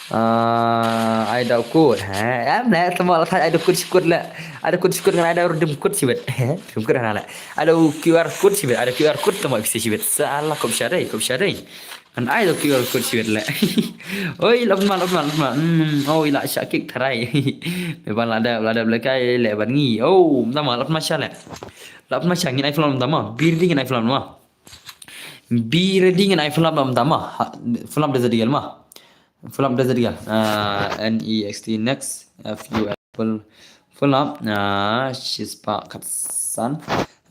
Ah, ai da u code, ha? Em leh, tang ba la thait ai da u code shi code leh. Ai da u code shi code ngan ai da u redeem code shibit. Redeem code hana leh. Ai da u Q R code shibit, ai da u Q R code tang ba pisa shibit. Salah, kop sha dei, kop sha dei. Ngan ai da u Q R code shibit leh. Oi, lah pynma, lah pynma, lah pynma. Hmm, oi, lah shah kick tharai. Meban la dep, la dep lehkai leh ban ngi. Oh, mynta ma, lah pynma sha leh. Lah pynma sha, ngin ai film mynta ma. Be ready, ngin ai film ma. Be ready, ngin ai film mynta ma. Ha, film Desert Eagle ma. Film Desert Eagle. Ah, N E X T, next. F U L, full, full up. Ah, shispah khatsan.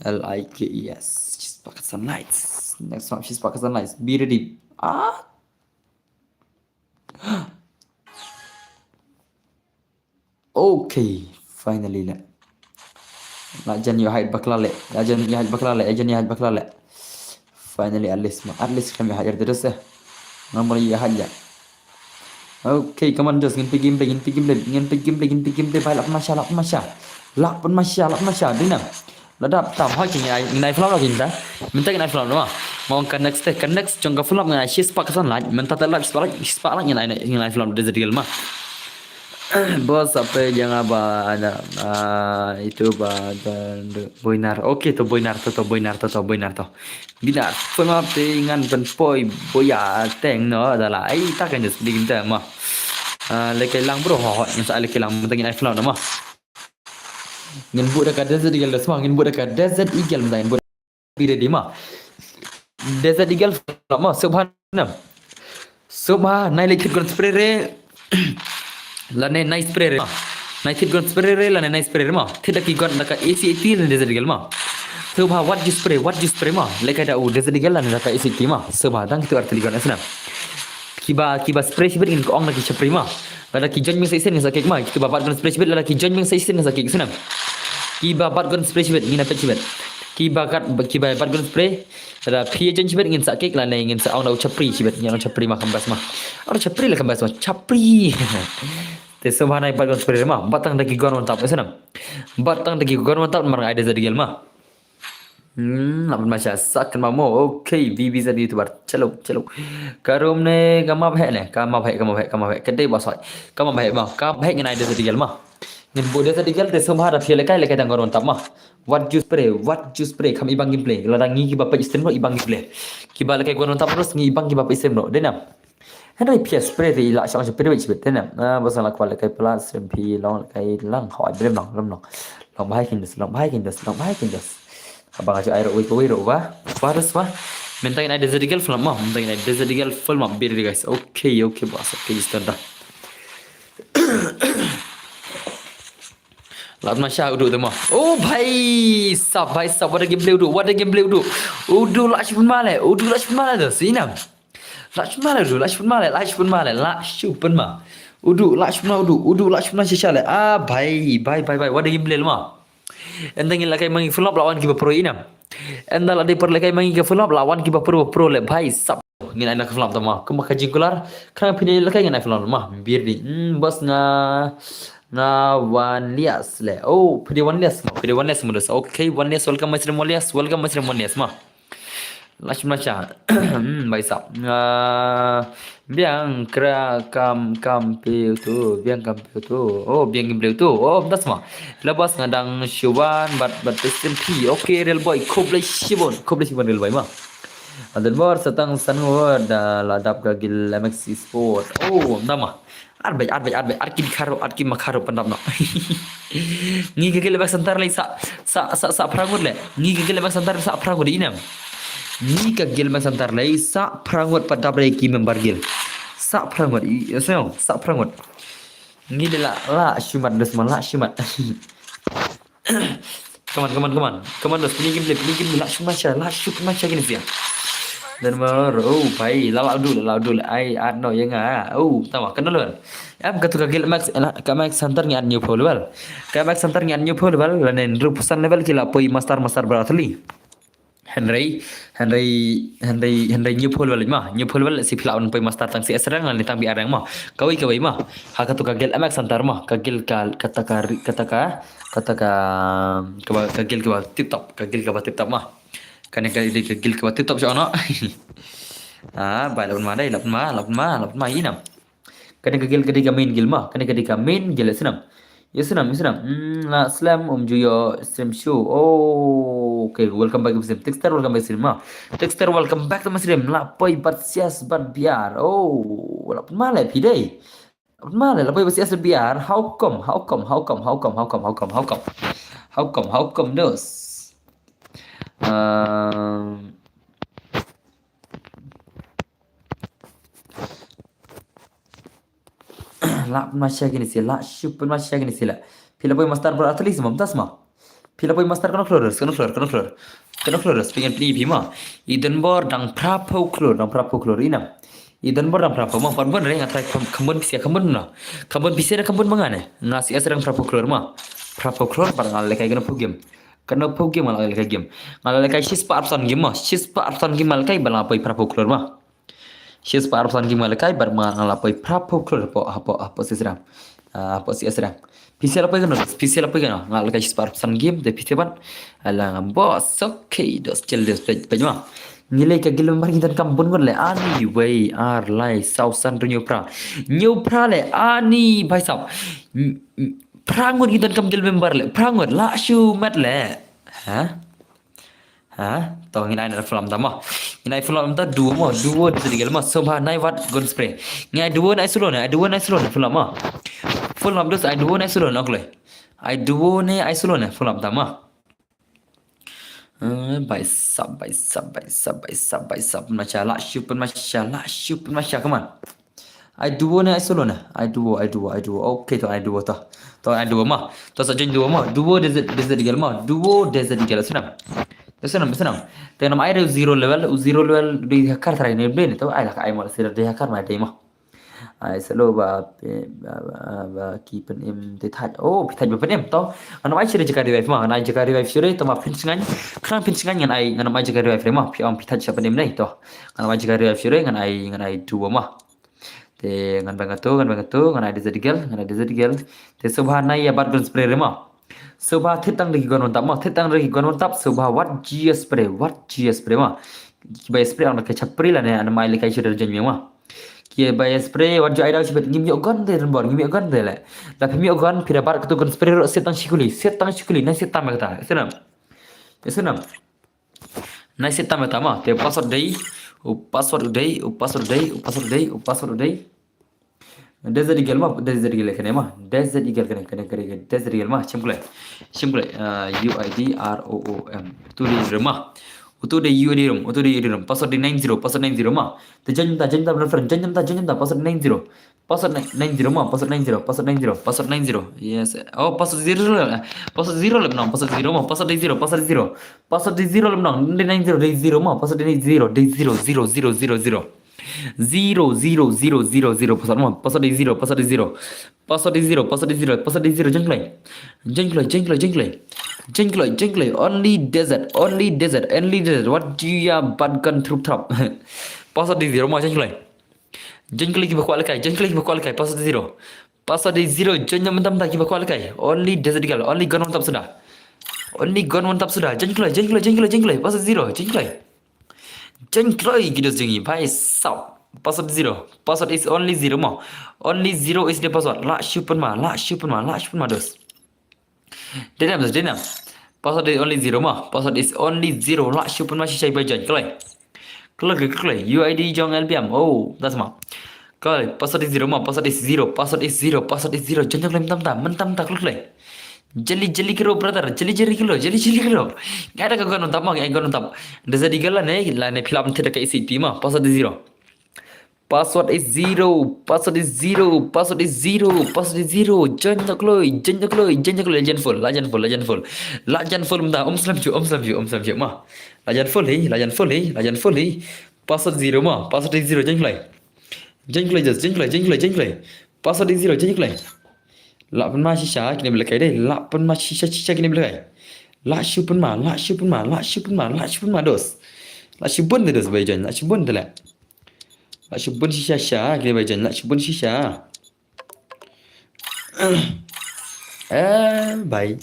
L I K E S. Shispah khatsan likes. Next one, shispah khatsan likes. Be ready. Ah. Okay, finally leh. La jan ïoh hide bakla leh. La jan ïoh hide bakla leh. La jan ïoh hide bakla leh. Finally, at least ma. At least khlem ïoh hide ïa dos eh. Ngam ïoh hide ïa. Okay, come on, just ngin peit gameplay, ngin peit gameplay, ngin peit gameplay, ngin peit gameplay, bhai, lah pynmasha, lah pynmasha. Lah pynmasha, lah pynmasha, dei na. Lada tam ha ki ngin ai, ngin ai flop lah kita. Mynta ngin ai flop ma. Ma ong ka next te, ka next jong ka flop ngin ai shispah ka san lah. Mynta te lah shispah lah, shispah lah ngin ai, ngin ai flop Desert Eagle ma. Boss, apa yang apa ada, ah, itu ba, ba, Boinar. Okay, to Boinar to, to Boinar to, to Boinar to. Bina, pun ma te ngan pynpoi boya teng no da la. Ai, ta kan just ding ta ma. Ah, lehkai lang bro, ho, ho, ngin sa lehkai lang, mynta ngin ai flop ma. Ngin buh da ka Desert Eagle da sma, ngin buh da ka Desert Eagle mynta ngin buh. Bi ready ma. Desert Eagle flop ma, sngewbha na. Sngewbha, nai leit thied gon spray re. Lane nai spray re ma. Nai thied gon spray re, lane nai spray re ma. Thied da ki gon da ka A C eighty lane Desert Eagle ma. Sngewbha, wat ju spray, wat ju spray ma. Lehkai da u Desert Eagle lane da ka A C eighty ma. Sngewbha, dang kitu ar tylli gon, eh, sngewbha. Kiba, kiba spray shibit ngin ong da ki shapri ma. Lada ki join beiñ sa shisien ngin sa kick ma. Kiba bat gon spray shibit, lada ki join beiñ sa shisien ngin sa kick, sngewbha. Kiba bat gon spray shibit ngin sa peit shibit. Kiba kat, kiba bat gon spray, lada phi join shibit ngin sa kick, lane ngin sa ong da u shapri shibit, ngin ong shapri ma, kham best ma. Ong shapri la kham best ma, shapri. Te sngewbha nai bat gon spray ma, bat tang da ki gon on tap, sngewbha. Bat tang da ki gon on tap, mar ai Desert Eagle ma. Hmm, lah pynmasha, sa kynmaw mo. Okay, V B Z YouTuber. Chalo, chalo. Ka room ne, ka map heh ne. Ka map heh, ka map heh, ka map heh. Ka dei ba soi. Ka map heh ma. Ka map heh ngin ai Desert Eagle ma. Ngin buh Desert Eagle, te sngewbha da phi lehkai, lehkai tang gon on tap ma. Wat ju spray, wat ju spray, kham ibang gameplay. Lada ngi kiba peit stream ruh ibang gameplay. Kiba lehkai gon on tap ruh ngi ibang kiba peit stream ruh. Dei na. Hynrei phi spray te i lah shong spray beit shibit te na. Ah, ba sa la kwah lehkai pla stream phi long lehkai lang, hoi, bret long, long, long. Long bha kin dos, long bha kin dos, long bha kin dos. Haba nga ju ai ruh wei ka wei ruh ba. Ba dos ba. Mynta ngin ai Desert Eagle flop ma, mynta ngin ai Desert Eagle flop ma, bi ready guys. Okay, okay boss, okay, just done. Lah pynmasha u Duh te ma. Oh bhai sab, bhai sab, what a gameplay u Duh, what a gameplay u Duh. U Duh lah shu pynma leh, u Duh lah shu pynma leh te, sngewbha. Lah shu pynma leh u Duh, lah shu pynma leh, lah shu pynma leh, lah shu pynma. U Duh lah shu pynma, u Duh, u Duh lah shu pynma shisha leh. Ah bhai, bhai, bhai, bhai, what a gameplay ma. Ynda ngin lehkai ma ngi flop lah wan kiba pro, sngewbha. Ynda la dei por lehkai ma ngi ka flop lah wan kiba pro, pro leh bhai sab. Ngin ai na ka flop te ma. Kumba ka jingkular, khnang phin lehkai ngin ai flop ma. Bi ready. Hmm, boss nga, nga One Lias leh. Oh, phi dei One Lias ma, phi dei One Lias ma dos. Okay, One Lias, welcome my stream One Lias, welcome my stream One Lias ma. Lah shu pynmasha. Hmm, bhai sab. Nga biang kra kam, kam phi tu, biang kam phi tu. Oh, biang gameplay tu. Oh, mynta sma. Lah boss nga dang shu wan bad, bad phi stream phi. Okay, Real Boy, khublei shibun, khublei shibun Real Boy ma. Aden bor sa tang san ngut da la dap ka guild M X Esport. Oh, mynta ma. Ar beit, ar beit, ar beit, ar kin kharo, ar kin ma kharo pyndap noh. Ngi ka guild M X Center lei sa, sa, sa, sa phra ngut leh. Ngi ka guild M X Center sa phra ngut, sngewbha. Ngi ka guild M X Center lei sa phra ngut pat dap re ki member guild. Sa phra ngut, i, i, sa phra ngut. Ngi lei lah, lah shu mat dos ma, lah shu mat. Come on, come on, come on. Come on, dos, pynlong gameplay, pynlong gameplay, lah shu pynmasha, lah shu pynmasha kine sia. Dan mar, oh, bhai, la la u Duh, la la u Duh, ai, at no, ïa nga, oh, tama, kena lon. Em, katu ka guild M X, la, ka M X Center ngi at hynñiew phew level. Ka M X Center ngi at hynñiew phew level, lane hynriewphew san level ki la poi master, master bra thli. Hynrei, hynrei, hynrei, hynrei hynñiew phew level ma, hynñiew phew level leh shi phi lah ban poi master tang shi S rank lane tang B R rank ma. Kawei kawei ma. Ha katu ka guild M X Center ma, ka guild ka, kata ka ri-, kata ka, kata ka, kaba, ka guild kaba tip top, ka guild kaba tip top ma. Kane ka dei ka guild kaba tip top sha uno. Ah, bhai, lah pynma dei, lah pynma, lah pynma, lah pynma, sngewbha. Kane ka guild ka dei ka main guild ma, kane ka dei ka main guild, sngewbha. Ïa sngewbha, ïa sngewbha. Hmm, la slem um ju ïoh stream show. Oh, okay, welcome back to stream. Texter, welcome back to stream ma. Texter, welcome back to my stream. La poi bad C S bad B R. Oh, lah pynma leh phi dei. Lah pynma leh, la poi bad C S bad B R. How come? How come? How come? How come? How come? How come? How come? How come? How come, dos? Um, Lah pynmasha kine sia, lah shu pynmasha kine sia lah. Phi la poi master bro, at least ma, mynta sma. Phi la poi master, kano khlur, kano khlur, kano khlur. Kano khlur, phi ngan pyni phi ma. I donbor dang phra phew khlur, dang phra phew khlur, sngewbha. I donbor dang phra phew ma, pat bun re, nga try kham, kham bun pisa, kham bun na. Kham bun pisa na, kham bun ma nga ne. Nga C S dang phra phew khlur ma. Phra phew khlur, bad nga lehkai kano phew game. Kano phew game nga lehkai game. Nga lehkai shispah arphew san game ma, shispah arphew san game nga lehkai bad nga poi phra phew khlur ma. Shispah arphew san game nga lehkai bad ma nga la poi phra phew klur hapoh, hapoh, hapoh shisram. Ah, hapoh shisram. Phi sa la poi kano, phi sa la poi kano. Nga lehkai shispah arphew san game, te phi sa ban. Ala ngam bos, okay, dos chill, dos pej, pej ma. Ngi lehkai guild member ngi donkam bun ngut leh, ani wei, ar, lai, saw, san, hynriew, phra. Hynñiew phra leh, ani, bhai sab. Phra ngut ngi donkam guild member leh, phra ngut, la shu met leh. Ha? Ha? To ngin ai na film ta mo. Ngin ai film ta duo mo, duo Desert Eagle mo, Sobha Nai Wat Gun Spray. Ngin ai duo ne ai solo ne, ai duo ne ai solo ne film mo. Film dos ai duo ne ai solo ne, ok leh. Ai duo ne ai solo ne film ta mo. Eh, bhai sab, bhai sab, bhai sab, bhai sab, bhai sab. Masha, la shu pynmasha, la shu pynmasha, come on. Ai duo ne ai solo ne? Ai duo, ai duo, ai duo. Okay, to ai duo to. To ai duo mo. To sa join duo mo. Duo Desert, Desert Eagle mo. Duo Desert Eagle. Snam. Snam, snam. Te ngam ai re zero level, u zero level dei ha kar trai ne, ne. To ai la ka ai mo, sira dei ha kar ma dei mo. Ai solo ba, ba, ba, ba ki pynim te thaj. Oh, phi thaj ba pynim to. Ngam ai sira jaka revive mo. Ngam ai jaka revive sira to ma phin sngan. Khnang phin sngan ngam ai, ngam ai jaka revive re mo. Phi ong phi thaj sa pynim dei to. Ngam ai jaka revive sira, ngam ai, ngam ai duo mo. Te ngan bang to, ngan bang to, ngan ai Desert Eagle, ngan ai Desert Eagle. Te Sobha Nai Wat Gun Spray re mo. Sobha thied tang re ki gun wan tap mo, thied tang re ki gun wan tap, Sobha Wat G S Spray, Wat G S Spray mo. Ki ba spray ang ke chapri la ne, an mai le kai shuda jen mo. Ki ba spray, Wat G I daw shibet, ngim ïoh gun te ren bor, ngim ïoh gun te leh. La phim ïoh gun, phi da bat katu gun spray ro, siat tang shi kuli, siat tang shi kuli, nai siat tam kata. Snam. Snam. Nai siat tam tam mo. Te password dei. U password dei. U password dei. U password dei. U password dei. Desert Eagle mo. Desert Eagle kane mo. Desert Eagle kane, kane, kane, kane. Desert Eagle mo. Shim kloi. Shim kloi. Uh, U I D R O O M. Utu dei rum mo. Utu dei U I D rum. Utu dei U I D rum. Password dei nine zero. Password nine zero mo. Te join ta, join ta, my friend. Join ta, join ta. Password nine zero. Password nine, nine zero mo, password nine zero, password nine zero, password nine zero. Yes. Oh, password zero. Password zero leh nong, password zero mo, password dei zero, password dei zero. Password dei zero leh nong, dei nine zero, dei zero mo, password dei zero, dei zero, zero, zero, zero, zero. Zero, zero, zero, zero, zero, password mo, password dei zero, password dei zero. Password dei zero, password dei zero, password dei zero, join kloi. Join kloi, join kloi, join kloi. Join kloi, join kloi, only Desert, only Desert, only Desert. What do you have but gun troop trap? Password dei zero mo, join kloi. Join kloi kiba kwah lehkai, join kloi kiba kwah lehkai, password zero. Password zero, join mynta mynta kiba kwah lehkai. Only Desert Eagle, only gun wan tap suda. Only gun wan tap suda. Join kloi, join kloi, join kloi, join kloi, password zero, join kloi. Join kloi ki dos jong ngi, bhai sab. Password zero. Password is only zero mo. Only zero is the password. La shu pynma, la shu pynma, la shu pynma dos. Dei nam, dei nam. Password is only zero mo. Password is only zero. La shu pynma shisha ba join. Kloi. Kloi, kloi, kloi. U I D jong L B M. Oh, that's mo. Kloi. Password is zero mo. Password is zero. Password is zero. Password is zero. Join kloi mynta mynta. Mynta mynta kloi kloi. Jali jali kiro brother. Jali jali kiro. Jali jali kiro. Ngai da ka gun on top mo. Ngai gun on top. Desert Eagle la ne. La ne phi lah ban thied da ka E C P mo. Password is zero. Password is zero, password is zero, password is zero. Join da kloi, join da kloi, join da kloi. La jan full, la jan full, la jan full. La jan full mynta, um slem ju, um slem ju, um slem ju mo. La jan full hi, la jan full hi, la jan full hi. Password zero mo, password is zero, join kloi. Join kloi just, join kloi, join kloi, join kloi. Password is zero, join kloi. La pynma shisha kine ba lehkai dei, la pynma shisha shisha kine ba lehkai. La shu pynma, la shu pynma, la shu pynma, la shu pynma dos. La shu bun te dos ba join, la shu bun te leh. La shu bun shisha sha, kine ba join, la shu bun shisha. Eh, bhai.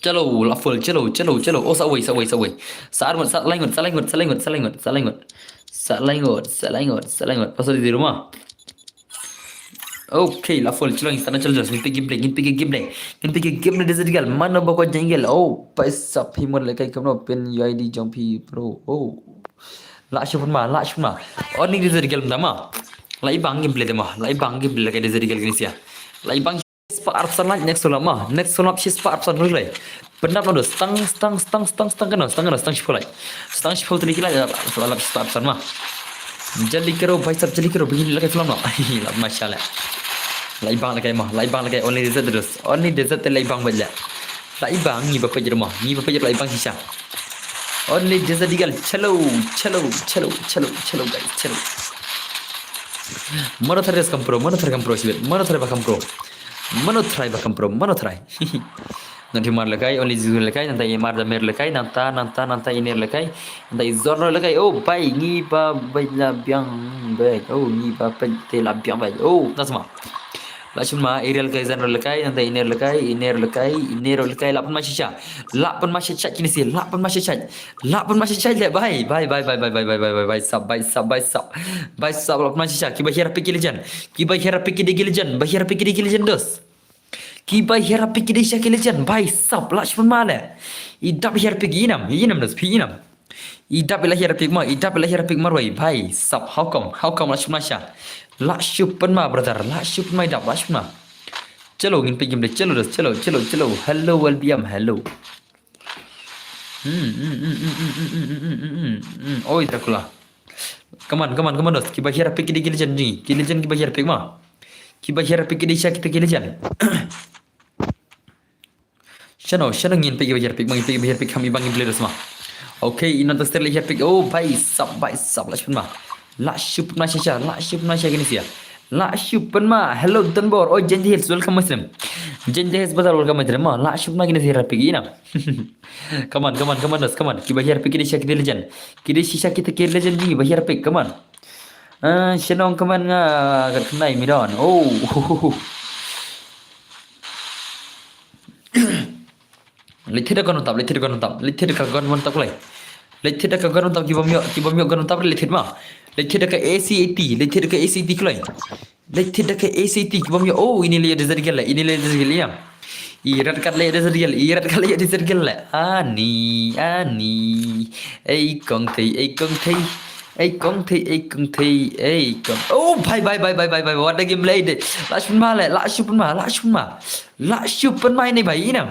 Chalo, la full, chalo, chalo, chalo. Oh, sa wei, sa wei, sa wei. Sa ar ngut, sa lai ngut, sa lai ngut, sa lai ngut, sa lai ngut, sa lai ngut. Sa lai ngut, sa lai ngut, sa lai ngut. Password zero mo. Okay, la full, chalo, sa na chalo, ngin peit gameplay, ngin peit gameplay. Ngin peit gameplay Desert Eagle. Mano ba ko jengel. Oh, paisa phi mut lehkai kumno pyn U I D jong phi bro. Oh. La shu pynma, la shu pynma. Only Desert Eagle mynta mo. La i bang gameplay te mo. La i bang gameplay lehkai Desert Eagle kine sia. La i bang shispah arphew san like, next one up mo. Next one up shispah arphew san like. Pyndap noh dos. Stang, stang, stang, stang, stang kano, stang kano, stang shiphew like. Stang shiphew tylli ki like, la, la, la shispah arphew san mo. Jali kero, bhai sab, jali kero, begini lehkai film noh. La masha leh. La i bang lehkai mo, la i bang lehkai, only Desert dos. Only Desert te la i bang bad leh. La i bang ngi ba peit ruh mo, ngi ba peit ruh la i bang shisha. Only Desert Eagle, chalo, chalo, chalo, chalo, chalo, guys, chalo. Mano try kam pro, mano try kam pro, shibit, mano try ba kam pro. Mano try ba kam pro, mano try. Ngan thimar lekai, only Jisu lekai, nangta i mar da mer lekai, nangta, nangta, nangta i ner lekai, nangta i zor lekai. Oh, bai, ngi ba, bai la biang, bai. Oh, ngi ba, bai, te la biang, bai. Oh, na sama. La shun ma, i rel kai, zan rel kai, nangta i ner lekai, i ner lekai, i ner lekai, la pun ma shisha. La pun ma shisha, kini si, la pun ma shisha. La pun ma shisha, le, bai, bai, bai, sap, bai, sap, bai, sap. Bai, sap, la pun ma shisha, ki ba hiar pik ki legend. Ki ba hiar pik ki de ki legend, ba hiar pik ki de ki legend dos. Ki ba hiar pik ki de sha ki legend, bai, sap, la shun ma le. I dap hiar pik i nam, i nam dos, phi i nam. I dap i la hiar pik ma, i dap i la hiar pik marwei, bai, sap, how come, how come la shun ma sha. La shun ma, brother, la shun ma i dap, la shun ma. Chalo, ngin pik game le, chalo dos, chalo, chalo, chalo. Hello, L B M, hello. Hmm, hmm, hmm, hmm, hmm, hmm, hmm, hmm, hmm, hmm, hmm, hmm. Oi, Dracula. Come on, come on, come on, dos. Ki ba hiar pik ki de ki legend ni. Ki legend ki ba hiar pik ma. Ki ba hiar pik ki de sha kita ki legend. Shano, shano ngin pik ki ba hiar pik, ma ngin pik ki ba hiar pik, kami bang ngin play dos ma. Okay, i non ta ster le hiar pik. Oh, bai, sap, bai, sap, la shun ma. La shun ma shisha, la shun ma shisha kini sia. La shun ma. Hello, Donbor. Oh, Jen Hills, welcome, Muslim. Jen Hills, brother, welcome, Muslim. Ma, la shun ma kini sia hiar pik i nam. Come on, come on, come on, dos, come on. Ki ba hiar pik ki de sha ki de legend. Ki de shisha kita ki legend ni ba hiar pik, come on. Ah, shenong, come on, nga kat khnai mi don. Oh. Leit thied da ka gun untap, leit thied da ka gun untap, leit thied da ka gun untap kloi. Leit thied da ka gun untap, ki bym ïoh, ki bym ïoh gun untap, leit thied ma. Leit thied da ka A C A T, leit thied da ka A C A T kloi. Leit thied da ka A C A T, ki bym ïoh, oh, ini leit ïa desert girl le, ini leit ïa desert girl ïa. I red card leit ïa desert girl, i red card leit ïa desert girl le. Ani, ani. Ei kong thei, ei kong thei. Ei kong thei, ei kong thei, ei kong. Oh, bye, bye, bye, bye, bye, bye. What a game le de. La shun ma le, la shun ma, la shun ma. La shun ma ini bai i nam.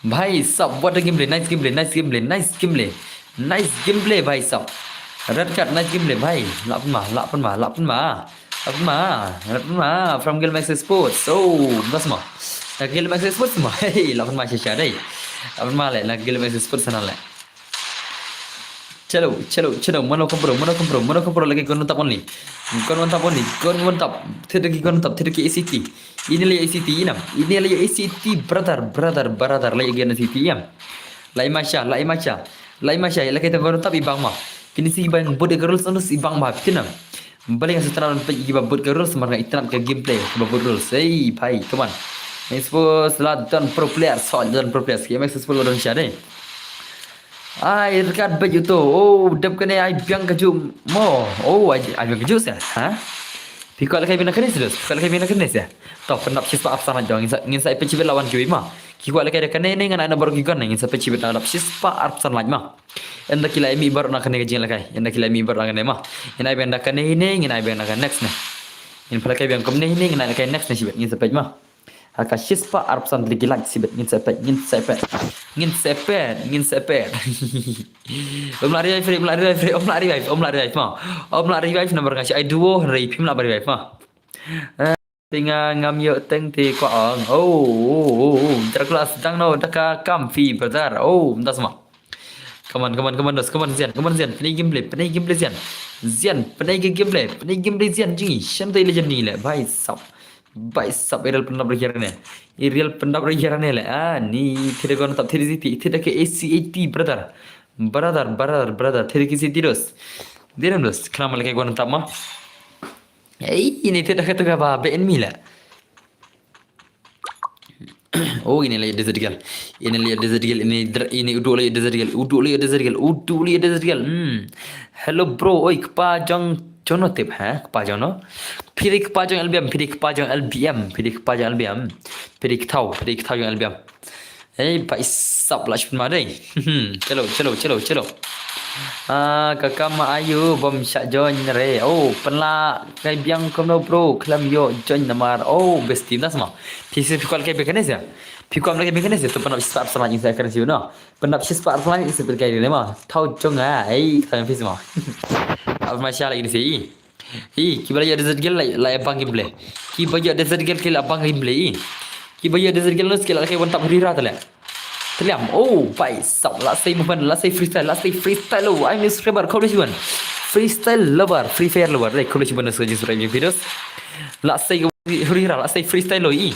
Bhai sab, what a gameplay, nice gameplay, nice gameplay, nice gameplay. Nice gameplay, bhai sab. Red card, nice gameplay, bhai. Lah pynma, lah pynma, lah pynma. Lah pynma, lah pynma. From Gilmax Sports. Oh, dah semua. Dah Gilmax Sports semua. Hey, lah pynma shisha dei. Lah pynma le, dah Gilmax Sports sana le. Chalo, chalo, chalo, mano compro, mano compro, mano compro lagi gun one tap only. Gun one tap only, gun one tap. Theda ki gun one tap, theda ki A C T. Ini lagi A C T, inam. Ini lagi A C T, brother, brother, brother, lagi gun A C T, inam. Lai masha, lai masha. Lai masha, lagi ta gun one tap ibang ma. Kini si ibang bud gun rules onus ibang ma, pitinam. Bali nga sutran pe iba bud gun rules, mar nga itran ka gameplay, iba bud rules. Hey, bhai, come on. Expo sela don pro player, so don pro player. Game expo sela don sha dei. Ai, rekat baju tu. Oh, dep kane ai biang kaju mo. Oh, ai, ai biang kaju seh. Ha? Phi kwah lehkai bina kane seh. Phi kwah lehkai bina kane seh. To, pyndap shispah arphew san like dong. Ngin sa, ngin sa pynshibit lawan kiwei ma. Ki kwah lehkai da kane ne ngan ai na baroh ki gun ne. Ngin sa pynshibit na dap shispah arphew san like ma. Ynda ki la ïa mih baroh na kane ka jinglehkai. Ynda ki la ïa mih baroh na kane ma. Ngin ai biang da kane ne, ngin ai biang da ka next ne. Ngin pynlehkai biang kumne ne, ngin ai lehkai next ne shibit. Ngin sa peit ma. Ha ka shispah arphew san tylli ki like shibit, ngin sa peit, ngin sa peit. Ngin sa peit, ngin sa peit. Ym lah revive, ym lah revive, ym lah revive, ym lah revive ma. Ym lah revive namar nga shu ai duo, hynrei phim lah ba revive ma. Eh, te nga ngam ïoh teng te kwah ong. Oh, oh, oh, oh. Dracula sdang no da ka kam phi brother. Oh, mynta sma. Come on, come on, come on, dos, come on, Zian, come on, Zian, pynai gameplay, pynai gameplay, Zian. Zian, pynai gameplay, pynai gameplay, Zian, jingïaid, shan tai legend ni le, bhai sab. Bhai sab, i rel pyndap rïa ne. I rel pyndap rïa ne le, ah, ni, thira gun tap, thira city, thira ke A C A T, brother. Brother, brother, brother, thira ke city dos. Direm dos, kena ma lehkai gun tap ma. Ei, ini thira ke tu ka ba, be enemy le. Oh, ini lagi desert girl. Ini lagi desert girl. Ini dr-, ini udu lagi desert girl. Udu lagi desert girl. Udu lagi desert girl. Hmm. Hello, bro. Oi, kpa jong, jong no tip, ha? Kpa jong no. Phi dei kpa jong L B M. Phi dei kpa jong L B M. Phi dei kpa jong L B M. Phi dei kthau. Phi dei kthau jong L B M. Hey, bhai sab lah shun ma dei. Chalo, chalo, chalo, chalo. Ah, ka kam ayu bom shah join re. Oh, pynlah kai biang kumno bro, khlem ïoh join namar. Oh, best team dah semua. Phi si phi kwah lehkai biang kane seh. Phi kwah lehkai biang kane seh, to pyndap shispah arphew san like ngin sa kren shuh no. Pyndap shispah arphew san like ngin sa pynlehkai ne ma. Thau jong nga, ei, thau jong phi semua. Apa masha lagi ni sih. Ih, kiba la ïoh desert girl la, la ïa bang gameplay. Kiba ïoh desert girl ki la bang gameplay, ih. Kiba ïoh desert girl nus ki la lehkai gun tap rira tale. Taliam, oh, bhai sab, la sei movement, la sei freestyle, la sei freestyle lo, I'm a streamer, kau leh cuan. Freestyle lover, Free Fire lover, leh kau leh cuan nus ka jing surai jing videos. La sei rira, la sei freestyle lo, ih.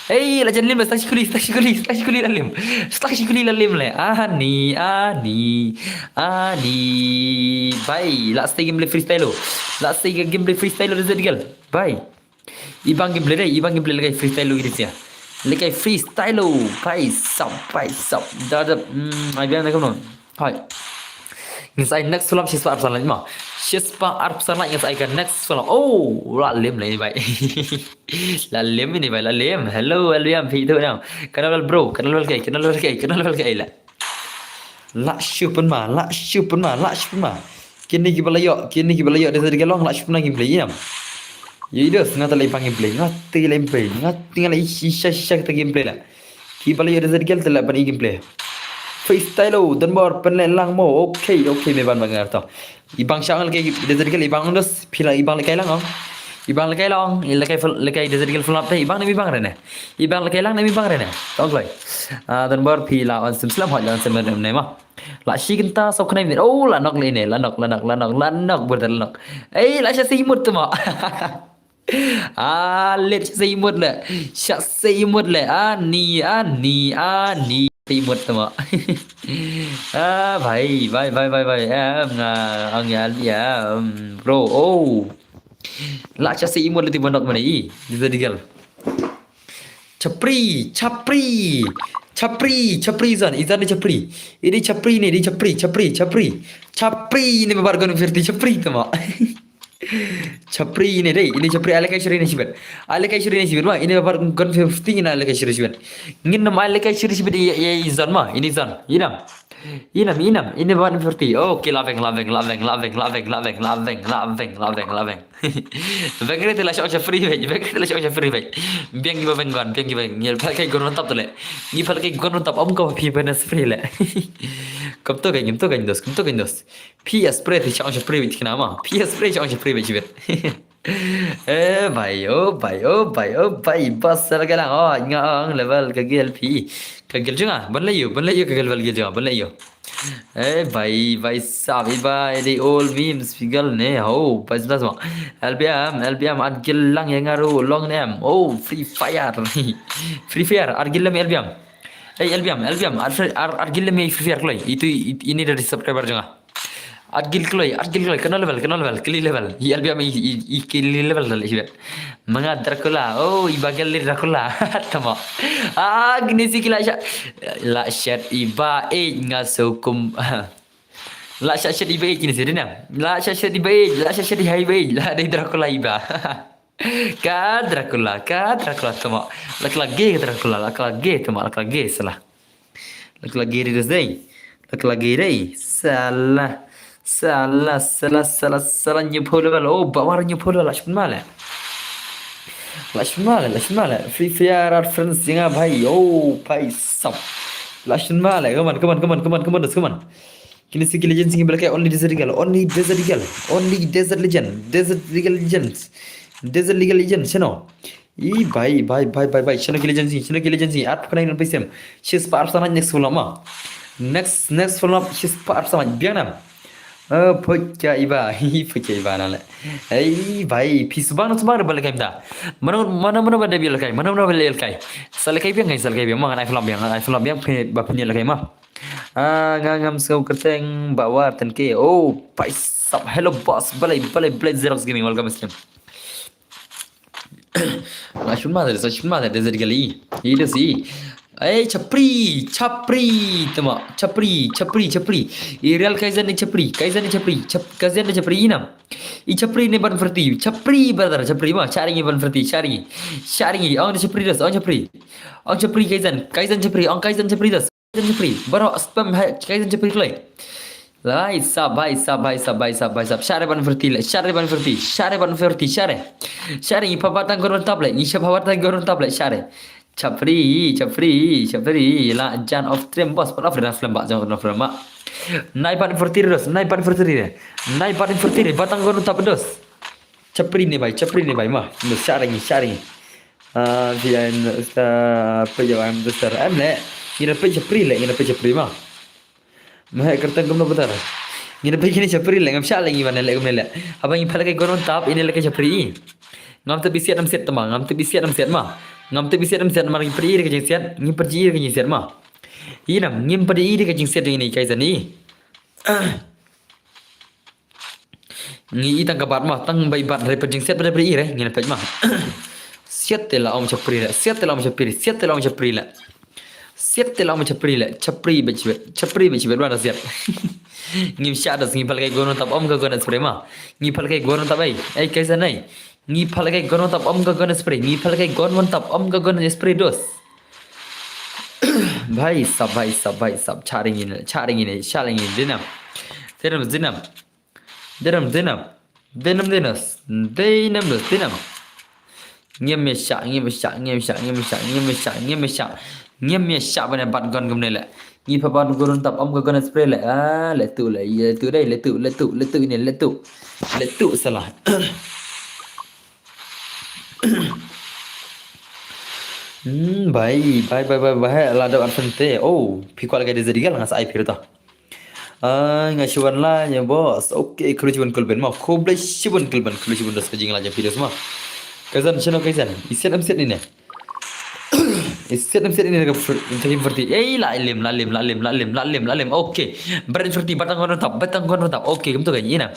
Hey, la jan lim, stang shi kuli, stang shi kuli, stang shi kuli la lim. Stang shi kuli la lim le. Ani, ani, ani. Bye. La stay game play freestyle lo. La stay game play freestyle lo, Desert Girl. Bye. Ibang game play dei, ibang game play lehkai freestyle lo ini sia. Lehkai freestyle lo. Bye, sap, bye, sap. Da, da, hmm, ai biang da kumno. Hai. Ngin sa ai next film shispah arphew san like ma. Shispah arphew san like ngin sa ai ka next film. Oh, la lim le ini bye. La lim ini bye, la lim. Hello, hello, yang phi tu yang. Kenal bro, kenal kai, kenal kai, kenal kai la. La shu pynma, la shu pynma, la shu pynma. Kine kiba la ïoh, kine kiba la ïoh Desert Girl long, la shu pynma gameplay ïa. Ïa, i dos, nga te la i pang gameplay, nga te la i play, nga te la i shisha, shisha kata gameplay la. Kiba la ïoh Desert Girl te la ban i gameplay. Freestyle lo, Don Bor, pynleh lang mo. Okay, okay, me ban ba ngar to. Ibang sha ong lehkai Desert Girl, ibang dos, phi la ibang lehkai lang ong. Ibang lehkai lang, lehkai full, lehkai Desert Girl full up te, ibang ne, ibang re ne. Ibang lehkai lang ne, ibang re ne. Tong kloi. Ah, Don Bor, phi la on sim slam hot, la on sim ne ma. La shi kynta saw khyndai minit. Oh, la nok le ne, la nok, la nok, la nok, la nok, brother, la nok. Ei, la sha se imut te ma. Ah, let sha se imut le. Sha se imut le. Ani, ani, ani. Se imut te ma. Ah, bhai, bhai, bhai, bhai, bhai. Em, nga, ang ya, ya, em, bro. Oh. La sha se imut le ti ba nok mane i. Desert Girl. Chapri, chapri. Chapri, chapri zan. Izan ni chapri. Ini chapri ni, ini chapri, chapri, chapri. Chapri ni babar gon verti chapri te ma. Chapri ini dei, ini chapri ai lehkai shiri ni shibet. Ai lehkai shiri ni shibet ma, ini babar gon verti ini ai lehkai shiri shibet. Ngin nam ai lehkai shiri shibet ya, ya izan ma, ini zan. Inam. Inam, inam, ini babar verti. Oh, okay, la veng, la veng, la veng, la veng. Veng re te la shong sha free bhai, veng re te la shong sha free bhai. Biang kiba veng gon, biang kiba ngi pha kai gon tap te le. Ngi pha kai gon tap om ko phi bana free le. Kam to kai, ngim to kai dos, kam to kai dos. Phi spray te shong sha free bhai kina ma. Phi spray shong sha free bhai shibet. Eh bhai, oh bhai, oh bhai, oh bhai. Bas sar ka lang, oh nga ong level ka gel phi. Ka gel jong nga, ban le ïoh, ban le ïoh ka gel, level gel jong nga, ban le ïoh. Eh bhai, bhai sab, eh bhai, the old memes, figure ne, ho, bhai sab ma. L B M, L B M, at gel lang ïa nga ruh, long ne em. Oh, Free Fire. Free Fire, at gel lang L B M. Eh, L B M, L B M, at, at, at gel lang Free Fire kloi. Itu, it-, ini dari subscriber jong nga. At gel kloi, at gel kloi, kano level, kano level, kali level. I L B M i, i, i kali level dal i bet. Manga Dracula, oh, iba gel Dracula. Tama. Ah, kine si ki la sha-, la shat iba, eh, nga sokum. La shat shat iba, eh, kine si dina. La shat shat iba, eh, la shat shat iba, eh, la dei Dracula iba. Ka Dracula, ka Dracula tama. La ka lagi ka Dracula, la ka lagi tama, la ka lagi salah. La ka lagi dei dei. La ka lagi dei. Salah. Salah, salah, salah, salah, nyepho level. Oh, bawar nyepho level, la shun male. La shun male, la shun male. Free Fire ar friends jinga bhai. Oh, bhai sab. La shun male. Come on, come on, come on, come on, come on, come on. Kine si ki legend singi belkai only Desert Eagle, only Desert Eagle, only Desert Legend, Desert Eagle Legends, Desert Eagle Legends, you know. I bhai, bhai, bhai, bhai, bhai. Shano ki legend si, shano ki legend si. At pukna in paisim. Shispah arphew san next follow up ma. Next, next follow up, shispah arphew san biang nam. Eh, photka iba, hi photka iba na le. Ei bhai, phi subang na subang da balekai mda. Mano, mano, mano ba da balekai, mano, mano balekai. Sa lekai biang kai, sa lekai biang ma, ngan ai follow up biang, ngan ai follow up biang, phi, ba phi lekai ma. Ah, nga ngam sngewkyrteng ba war ten ke. Oh, paisap. Hello boss, balai, balai, balai Xerox Gaming, welcome stream. La shun ma, la shun ma, Desert Eagle i. I da si. Eh, chapri, chapri, tama, chapri, chapri, chapri. I real Kaizen ni chapri, Kaizen ni chapri, chap-, Kaizen ni chapri inam. I chapri ni ban ferti, chapri brother, chapri ma, sharing i ban ferti, sharing i. Sharing i, ong ni chapri dos, ong chapri. Ong chapri Kaizen, Kaizen chapri, ong Kaizen chapri dos. Kaizen chapri, baro spam hai, Kaizen chapri kloi. Lai, sab, bhai, sab, bhai, sab, bhai, sab, bhai, sab. Share ban ferti le, share ban ferti, share ban ferti, share. Share, ngi phabat tang goron tap le, ngi shap phabat tang goron tap le, share. Chapri, chapri, chapri, la jan of stream boss, pat of stream ba, jan of stream ba. Nai ban ferti dos, nai ban ferti re. Nai ban ferti re, batang goron tap dos. Chapri ne bai, chapri ne bai ma. Dos share ngi, share ngi. Ah, vi en sta pe ya em dos share. Em le, ngi da pe chapri le, ngi da pe chapri ma. Meh kyrteng kumno putar. Ngi da phi kine chapri le, ngam shah le ngi ban le kumne le. Haba ngi pha le kai goron tap, ine le kai chapri i. Ngam te bisiat nam siat tama, ngam te bisiat nam siat ma. Ngam tip i siat em siat, namar ngi pyrshah ïa ka jingsiat, ngi pyrshah ïa ka jingsiat ma. Ïa nam, ngim pyrshah ïa ka jingsiat jong ngi ne, ka jingsiat ne. Ngi i tang ka bat ma, tang ba i bat, hynrei pyrshah jingsiat ba da pyrshah ïa re, ngin peit ma. Siat te la ong chapri le, siat te la ong chapri, siat te la ong chapri le. Siat te la ong chapri le, chapri ba chibet, chapri ba chibet ba da siat. Ngim shah da sngi pal kai gon tap om ka gon spray ma. Ngi pal kai gon tap ai, ai kai sa nai. Ngi pal kai gon tap om ka gon spray, ngi pal kai gon tap om ka gon spray dos. Bhai sab, bhai sab, bhai sab, charing in, charing in, charing in, dinam. Dinam, dinam. Dinam, dinam. Dinam, dinam. Dinam, dinam. Ngim ïa shah, ngim ïa shah, ngim ïa shah, ngim ïa shah, ngim ïa shah, ngim ïa shah. Ngim ïa shah ban ïa bat gon kumne le. Ngi pha bat gon tap om ka gon spray le. Ah, le tu le, le tu dei, le tu, le tu, le tu ini, le tu. Le tu salah. Hmm, bhai, bhai, bhai, bhai, bhai, la dep advance te. Oh, phi kwah lagi da zedigal nga sa ai phi ruh ta. Ai, nga shu wan la nya boss. Okay, khublei shibun kulben ma. Khublei shibun kulben, khublei shibun dos ka jingla jong phi dos ma. Kazan shano kazan. Isiat em siat ni ne. Isiat em siat ni ne ka fir-, ka fir-, fifty. Ei, la lim, la lim, la lim, la lim, la lim, la lim. Okay. Bret fifty, batang gon tap, batang gon tap. Okay, kumto ka ina.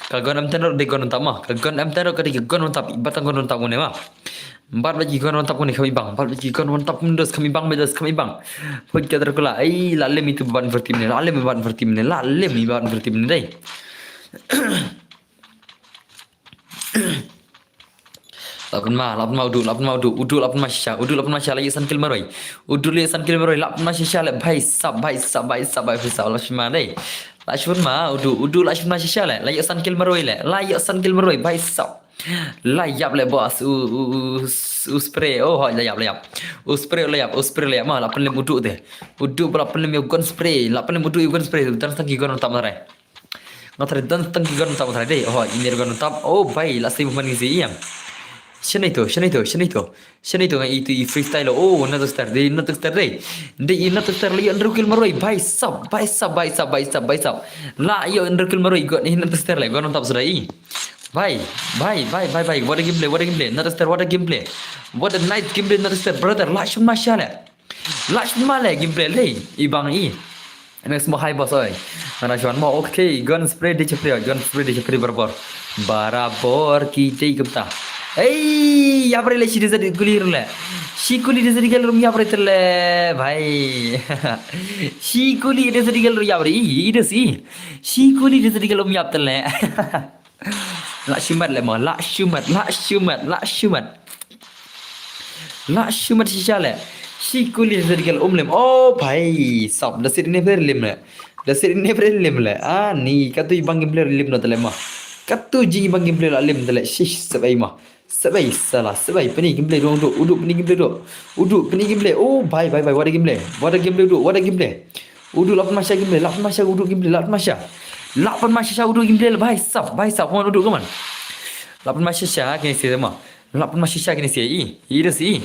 Ka gon em tenor de gon tap ma. Ka gon em tenor ka de gon tap, batang gon tap ngone ma. Bat ba ki gon wan tap kuni kham ibang, bat ba ki gon wan tap kuni dos kham ibang, ba dos kham ibang. Put ka der kula, ai, la lem itu ban vertim ne, la lem ban vertim ne, la lem i ban vertim ne dai. Lapan ma, lapan ma udu, lapan ma udu, udu lapan ma shisha, udu lapan ma shisha, la yu san kil maroi. Udu la yu san kil maroi, lapan ma shisha le, bhai sab, bhai sab, bhai sab, bhai sab, la shima dai. La shima ma, udu, udu la shima shisha le, la yu san kil maroi le, la yu san kil maroi, bhai sab. La ïap le boss, u, u, u, u spray, oh, hoi, la ïap, la ïap. U spray, la ïap, u spray, la ïap, ma, la pynlem udu te. Udu, la pynlem ïa gun spray, la pynlem udu ïa gun spray, dan tang ki gun tap ma trai. Nga trai dan tang ki gun tap ma trai dei, oh, ini gun tap, oh, bhai, la stai man ngi si ïam. Shane to, shane to, shane to. Shane to nga itu i freestyle, oh, another star, dei, another star, dei. Dei, another star, la ïa andrew kill maroi, bhai sab, bhai sab, bhai sab, bhai sab, bhai sab. La ïa andrew kill maroi, gun, another star, le, gun tap sudah i. Bhai, bhai, bhai, bhai, bhai, what a gameplay, what a gameplay, another star, what a gameplay. What a nice gameplay, another star, brother, la shun ma sha le. La shun ma le gameplay le, i bang i. Next mo high boss oi. Mana shun mo, okay, gun spray di chapri, gun spray di chapri barabor. Barabor ki dei kumta. Ei, yapre le shi dizat gulir le. Shi kuli dizat gel rum yapre tele, bhai. Shi kuli dizat gel rum yapre, i, i des i. Shi kuli dizat gel rum yap tele. La shimat le ma, la shimat, la shimat, la shimat. La shimat shisha le. Shi kuli zedigal um lem. Oh, bhai, sab, da sit ne ber lem le. Da sit ne ber lem le. Ah, ni, katu i bang gameplay lem no tele ma. Katu ji i bang gameplay la lem tele. Shish, sabai ma. Sabai, salah, sabai. Pynïa gameplay dong, udu, udu, pynïa gameplay dong. Udu, pynïa gameplay. Oh, bhai, bhai, bhai, what a gameplay. What a gameplay, udu, what a gameplay. Udu, lapan ma sha gameplay, lapan ma sha udu gameplay, lapan ma sha. Lapan ma sha udu gameplay, bhai sab, bhai sab, come on udu, come on. Lapan ma sha sha kine si ma. Lapan ma sha sha kine si i. I des i.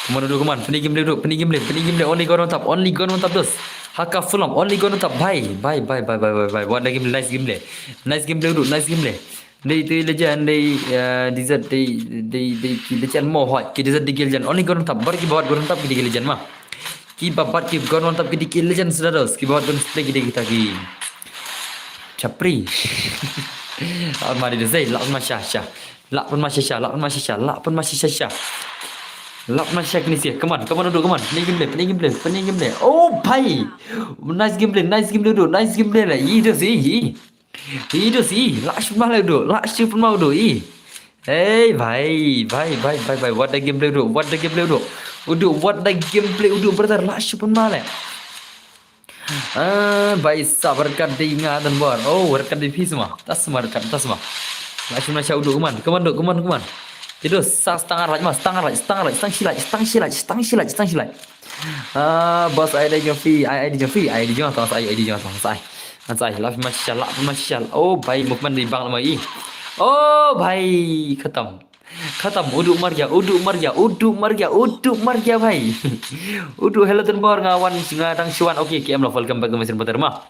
Come on udu, come on. Pynïa gameplay udu, pynïa gameplay, pynïa gameplay. Only gun on top, only gun on top dos. Haka full on, only gun on top. Bhai, bhai, bhai. What a gameplay, nice gameplay. Nice gameplay udu, nice gameplay. Dei tu legend, dei, eh, dizat dei, dei, dei ki legend mo hoi, ki dizat dei ki legend. Only gun on top, bar ki bawat gun on top ki dei ki legend ma. Ki babat ki gon wan tap ki dei ki legend sda dos, ki babat gon spray ki dei kita ki chapri. Almari de zai, la pun ma sha sha. La pun ma sha sha, la pun ma sha sha, la pun ma sha sha sha. La pun ma sha kini sia. Come on, come on, udu, come on. Pynïa gameplay, pynïa gameplay, pynïa gameplay. Oh, bhai. Nice gameplay, nice gameplay, udu. Nice gameplay la. Ih, dos, ih, ih. Ih, dos, ih. La shun ma la, udu. La shun ma, udu, ih. Hey, bhai, bhai, bhai, bhai, bhai, what a gameplay, udu, what a gameplay, udu, udu, what a gameplay, udu, brother, la shu pun ma le. Ah, bhai, sa berkat di nga dan bor. Oh, berkat di phi semua. Tas semua berkat, tas semua. La shu na sha udu, come on, come on, udu, come on, come on. Itu sa setengah right, mas, setengah right, setengah right, setengah shi right, setengah shi right, setengah shi right, setengah shi right. Ah, boss, ai dei jong phi, ai, ai dei jong phi, ai dei jong tong, ai, ai dei jong tong, ai. Ai, la pun ma sha, la pun ma sha. Oh, bhai, movement di bang lama i. Oh, bhai, khatam. Khatam, udu mar gya, udu mar gya, udu mar gya, udu mar gya, bhai. Udu, hello, dan bor nga wan, nga dang shu wan, okay, K M love, welcome back to my stream, brother ma.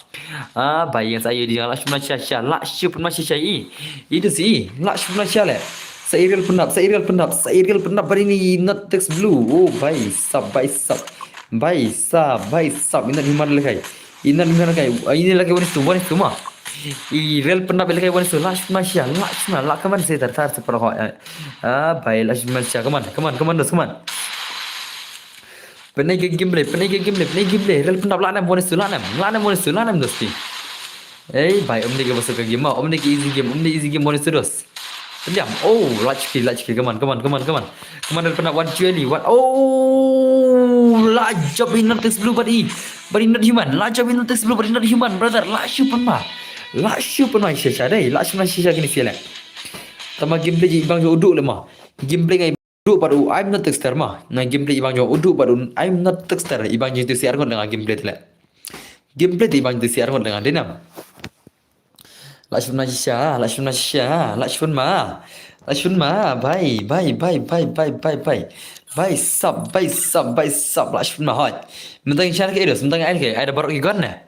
Ah, bhai, yang sa ayo di, la shu pun ma sha sha, la shu pun ma sha sha i. I dos i, la shu pun ma sha le. Sa i rel pyndap, sa i rel pyndap, sa i rel pyndap bad ini i Not Text Blue. Oh, bhai sab, bhai sab. Bhai sab, bhai sab. I Not Human lehkai. I Not Human lehkai. Ini lehkai one is to, one is to ma. I rel pyndap lehkai one is to. Lah shun ma shisha, lah shun ma, lah, come on, sa tar tar sa para ho. Ah, bhai, lah shun ma shisha. Come on, come on, come on, dos, come on. Pynai ka gameplay, pynai ka gameplay, pynai ka gameplay. Rel pyndap lah nem one is to, lah nem, lah nem one is to, lah nem dosti. Ei bhai, ym dei kaba suk ka game ma, ym dei ka easy game, ym dei easy game one is to dos. Pyndiam. Oh, lah shiki, lah shiki. Come on, come on, come on, come on. Come on, rel pyndap one, two, one. Oh, lah jop i Not Text Blue bad i, bad i Not Human. Lah jop i Not Text Blue bad i Not Human, brother. Lah shu pynma. Lah shu pynma shisha dei. Lah shu pynma shisha kine shisha leh. Tangba gameplay i bang jong u Duh leh ma. Gameplay nga i Duh bad u I'm Not Texter ma. Nga gameplay i bang jong u Duh bad u I'm Not Texter. I bang jong tu si arngut nga gameplay te leh. Gameplay te i bang tu si arngut nga, dei nam. Lah shun ma shisha, lah shun ma shisha, lah shun ma. Lah shun ma, bhai, bhai, bhai. Bhai sab, bhai sab, bhai sab, lah shun ma hoi. Mynta ngi shan ka idos, mynta ngi ai ka, ai da baroh ki gun ne.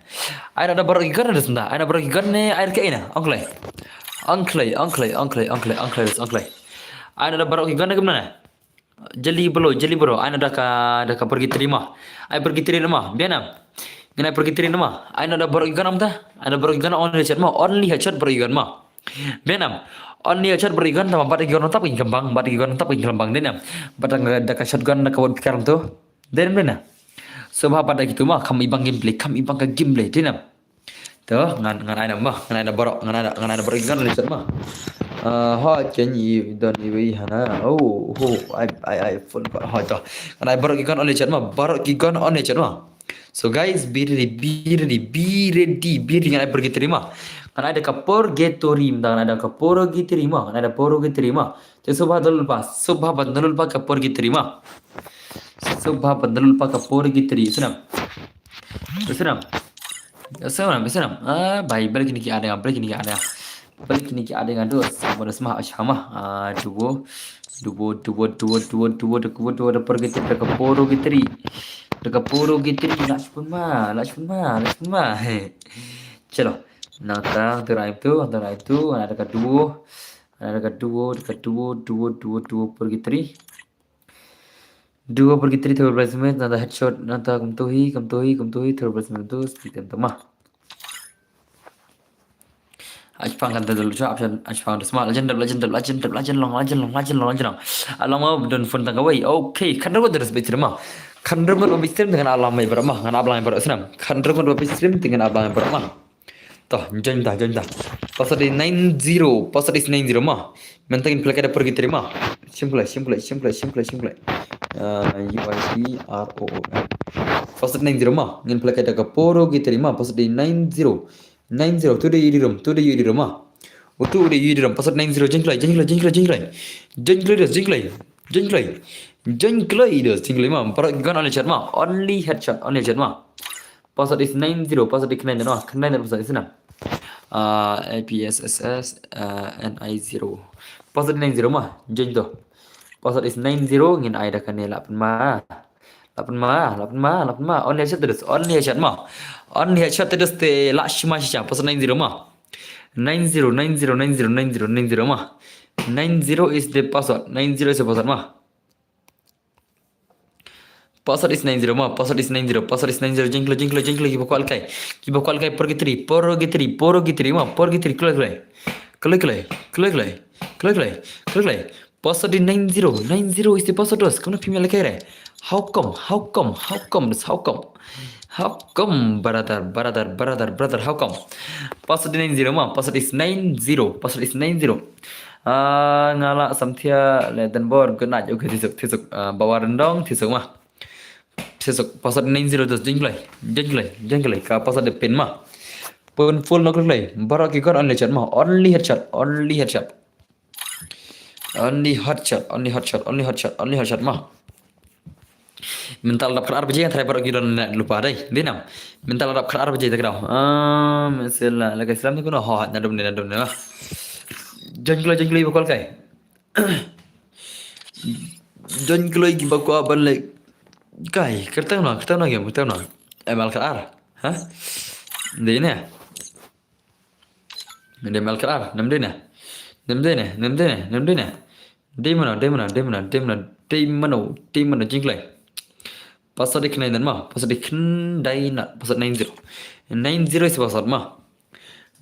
Ai da baroh ki gun ne, dos mynta, ai da baroh ki gun ne, ai ka ina, ong klei. Ong klei, ong klei, ong klei, ong klei, ong klei, dos ong klei. Ai da baroh ki gun ne kumne. Jali bro, jali bro, ai da ka, da ka purgatory ma. Ai purgatory ma, biang nam. Ngin ai purgatory ma. Ai da baroh ki gun am ta. Ai da baroh ki gun only headshot ma, only headshot baroh ki gun ma. Biang nam. Only headshot baroh ki gun, tangba bad ki gun tap ki khlem bang, bad ki gun tap ki khlem bang, dei nam. Bad da ka shotgun da ka wat pikar tu. Dei nam, dei nam. So bha bad da kitu ma, kham i bang gameplay, kham i bang ka gameplay, dei nam. To, ngan, ngan ai na ma, ngan ai na baroh, ngan ai na, ngan ai na baroh ki gun only headshot ma. Ah, ha, ken i don i wei hana. Oh, ho, ai, ai, ai, full bar, ha, to. Ngan ai baroh ki gun only headshot ma, baroh ki gun only headshot ma. So guys, be ready, be ready, be ready, be ready. Ngan ai purgatory ma. Ngan ai da ka purgatory, ngan ai da ka purgatory ma. Ngan ai da purgatory ma. Te sngewbha ban da lypa, sngewbha ban da lypa ka purgatory ma. Sngewbha ban da lypa ka purgatory. Snam. Snam. Snam, snam. Ah, bhai, balik kine ki adeng, balik kine ki adeng. Balik kine ki adeng ado, sama da sma ashama. Ah, duo. Duo, duo, duo, duo, duo, duo, duo, duo, duo, purgatory, da ka purgatory. Da ka purgatory, lah shun ma, lah shun ma, lah shun ma. Chalo. Nangta, nangta rai tu, nangta rai tu, ngan ai da ka duo. Ngan ai da ka duo, da ka duo, duo, duo, duo, purgatory. Duo purgatory, third placement, nangta headshot, nangta kumto hi, kumto hi, kumto hi, third placement tu, speed em tu ma. Ashpang kan tadul cha option, ashpang dos ma, legend, legend, legend, legend, long, legend, long, legend, long, legend, long. Along ma don phone tang kawei. Okay, khandrem ngut dos bit stream ma. Khandrem ngut bit stream dengan alam mai berat ma, ngan ablang berat snam. Khandrem ngut bit stream dengan ablang berat ma. To, join ta, join ta. Password is nine zero, password is nine zero ma. Mynta ngin pyrkhat da purgatory ma. Simple, simple, simple, simple, simple. Uh, U I T R O O M. Password nine zero ma. Ngin pyrkhat da ka purgatory ma. Password is nine zero. Nine zero, tu dei U I D room, tu dei U I D room ma. Utu dei U I D room, password nine zero, jingkloi, jingkloi, jingkloi, jingkloi. Jingkloi dos, jingkloi. Jingkloi. Jingkloi dos, jingkloi ma. Baroh ki gun only headshot ma. Only headshot, only headshot ma. Password is nine zero, password is nine zero, nine zero password is na. Uh, A P S S S, uh, N I zero. Password nine zero ma, join to. Password is nine zero, ngin ai da kane lah pynma. Lah pynma, lah pynma, lah pynma. Only headshot te dos, only headshot ma. Only headshot te dos te lah shim ma shisha. Password nine zero ma. Nine zero, nine zero, nine zero, nine zero, nine zero ma. Nine zero is the password. Nine zero is the password ma. Password is nine zero ma. Password is nine zero. Password is nine zero. Jingkloi, jingkloi, jingkloi. Kiba kwah lehkai. Kiba kwah lehkai purgatory. Purgatory, purgatory ma. Purgatory. Kloi, kloi. Kloi, kloi. Kloi, kloi. Kloi, kloi. Password is nine zero. Nine zero is the password dos. Kumno phim ïalehkai re? How come? How come? How come? How come? How come, brother, brother, brother, brother? How come? Password is nine zero ma. Password is nine zero. Password is nine zero. Ah, nga la samthia le dan bor, good night. Okay, thiah suk, thiah suk. Ah, bawa rendong, thiah suk ma. Thiah suk, password nine zero dos, jingkloi, jingkloi, jingkloi. Ka password de pin ma. Pun full no kloi. Baroh ki gun only headshot ma. Only headshot, only headshot. Only headshot, only headshot, only headshot, only headshot ma. Mynta la dap khatar baje, trai baroh ki don lypa dei. Dei nam. Mynta la dap khatar baje ta kdaw. Ah, mesela, lehkai slam ni kuno, ho, nadum ne, nadum ne la. Jingkloi, jingkloi, ba kwah lehkai. Jingkloi kiba kwah ban lehkai. Kyrteng no, kyrteng no game, kyrteng no. M L khatar. Ha? Dei ne. Dei M L khatar. Nam dei ne. Nam dei ne, nam dei ne, nam dei ne. Dei mano, dei mano, dei mano, dei mano, dei mano, dei mano, jingkhlei. Password dei khyndai nat ma, password dei khyndai nat, password nine zero. Nine zero is password ma.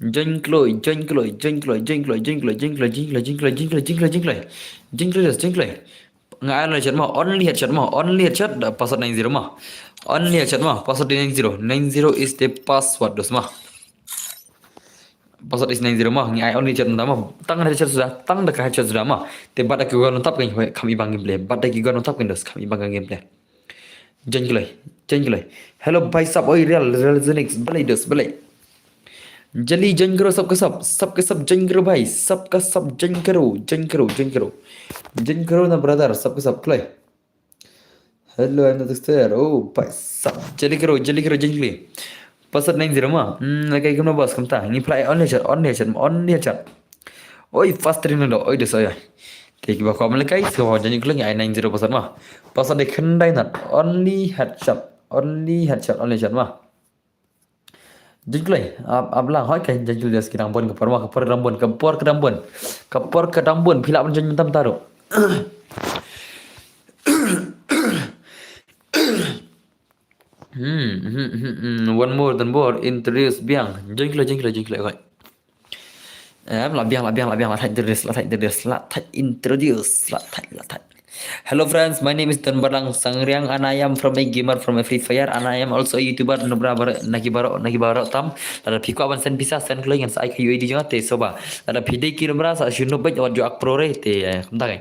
Jingkhlei, jingkhlei, jingkhlei, jingkhlei, jingkhlei, jingkhlei, jingkhlei, jingkhlei, jingkhlei, jingkhlei, jingkhlei. Nga ai only headshot ma, only headshot ma, only headshot, da password nine zero ma. Only headshot ma, password dei nine zero. Nine zero is the password dos ma. Password is nine zero ma, ngi ai only headshot da ma. Tang headshot suda, tang da ka headshot suda ma. Te bad da ki gon tap kan kham i bang gameplay. Bad da ki gon tap kan dos kham i bang gameplay. Jingkhlei, jingkhlei. Hello bhai sab, oi real, real Zenix, balei dos, balei. Jali jingkhlei sab ka sab, sab ka sab jingkhlei bhai, sab ka sab jingkhlei, jingkhlei, jingkhlei. Jingkhlei na brother, sab ka sab khlei. Hello, I'm not there. Oh, bhai sab. Jali khlei, jali khlei, jingkhlei. Password nine zero ma. Hmm, lehkai kumno boss kumta. Ngi play only headshot, only headshot, only headshot. Oi, fast train do, oi dos, oi, oi. Te kiba kwah lehkai, so jingkhlei ngi ai nine zero password ma. Password dei khyndai nat, only headshot, only headshot, only headshot ma. Jingkhlei, ap, ap lang hoi ka jingkhlei dos ki dang bun, ka por ma, ka por ka dang bun, ka por ka dang bun. Ka por ka dang bun, phi lah ban jingkhlei tam taru. Hmm, hmm, hmm, hmm. One more than more, introduce biang. Jingkhlei, jingkhlei, jingkhlei, hoi. Em, la biang, la biang, la biang, la thait introduce, la thait introduce, la thait introduce, la thait, la thait. Hello friends, my name is Don Barlang Sangriang and I am from a gamer from a Free Fire and I am also a YouTuber. Nubra bar naki baro, naki baro tam. Lada phi kwah ban send pisa, send khlei ngan sa ai ka U I D jong nga te soba. Lada phi dei ki nubra sa shu nub bad wat ju ak pro re te, eh, kumta kai.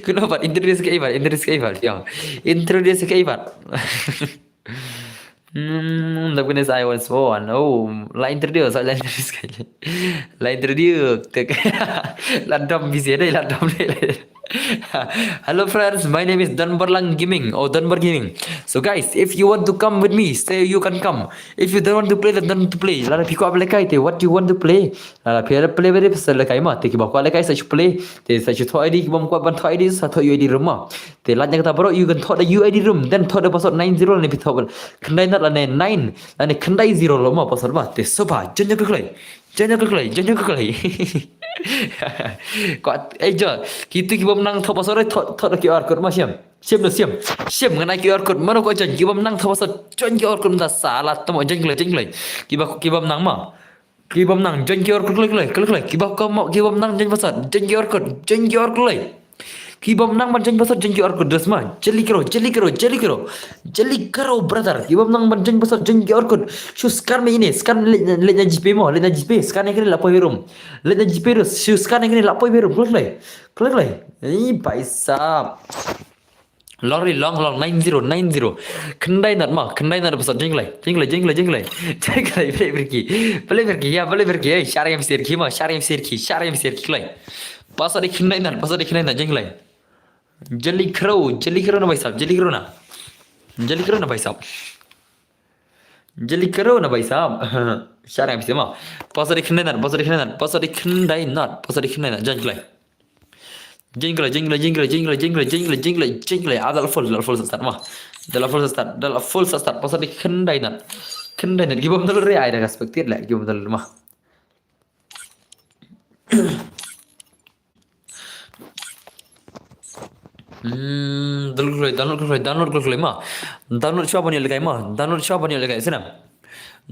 Kuno bat introduce ka ibat, introduce ka ibat. Yo. Introduce ka ibat. Hmm, the goodness I was born. Oh, la introduce, la introduce. La introduce. La dom busy dei, la dom dei. Hello friends, my name is Don Barlang Gaming or Don Bar Gaming. So guys, if you want to come with me, say you can come. If you don't want to play, then don't want to play. Lada phi kwah lehkai te, what you want to play? Lada phi lehkai, play very special lehkai ma. Te kiba kwah lehkai sa shu play. Te sa shu thoh I D, kibym kwah ban thoh I D sa thoh U I D room ma. Te lait na kata baroh, you can thoh da U I D room, then thoh da password nine zero lane phi thoh ban khyndai nat lane nine lane khyndai zero lo ma password ma. Te soba, jingkhlei, jingkhlei, jingkhlei. Kwah, eh jo, kitu kibym nang thoh password, thoh, thoh da Q R code ma, shem. Shem no, shem. Shem ngan ai Q R code, mano kwah join, kibym nang thoh password, join Q R code mynta sa la tamo, jingkhlei, jingkhlei. Kiba, kibym nang ma. Kibym nang join Q R code khlei khlei, khlei khlei. Kiba kam, kibym nang join password, join Q R code, join Q R code khlei. Kibym nang ban join password, join Q R code dos ma. Jali khlei, jali khlei, jali khlei. Jali khlei brother. Kibym nang ban join password, join Q R code. Shu scan me ine, scan leit, leit na GPay mo, leit na GPay. Scan ine la poi room. Leit na GPay dos, shu scan ine la poi room. Khlei khlei. Khlei khlei. Ei bhai sab. Lorry long long nine zero nine zero. Khyndai nat ma, khyndai nat password, jingkhlei, jingkhlei, jingkhlei, jingkhlei. Jingkhlei, bale birki. Bale birki, ya, bale birki, eh, share em sirki ma, share em sirki, share em sirki khlei. Password dei khyndai nat, password dei khyndai nat, jingkhlei. Jali khlei, jali khlei na bhai sab, jali khlei na. Jali khlei na bhai sab. Jali khlei na bhai sab. Share em sirki ma. Password dei khyndai nat, password dei khyndai nat, password dei khyndai nat, password dei khyndai nat, jingkhlei. Jingkhlei, jingkhlei, jingkhlei, jingkhlei, jingkhlei, jingkhlei, jingkhlei, jingkhlei. Ah, da la full, da la full sa start ma. Da la full sa start, da la full sa start. Password dei khyndai nat. Khyndai nat. Kibym download re ai da ka spectate le, kibym download ma. Hmm, download khlei, download khlei, download khlei ma. Download shuwa ban ïoh lehkai ma. Download shuwa ban ïoh lehkai, sngewbha.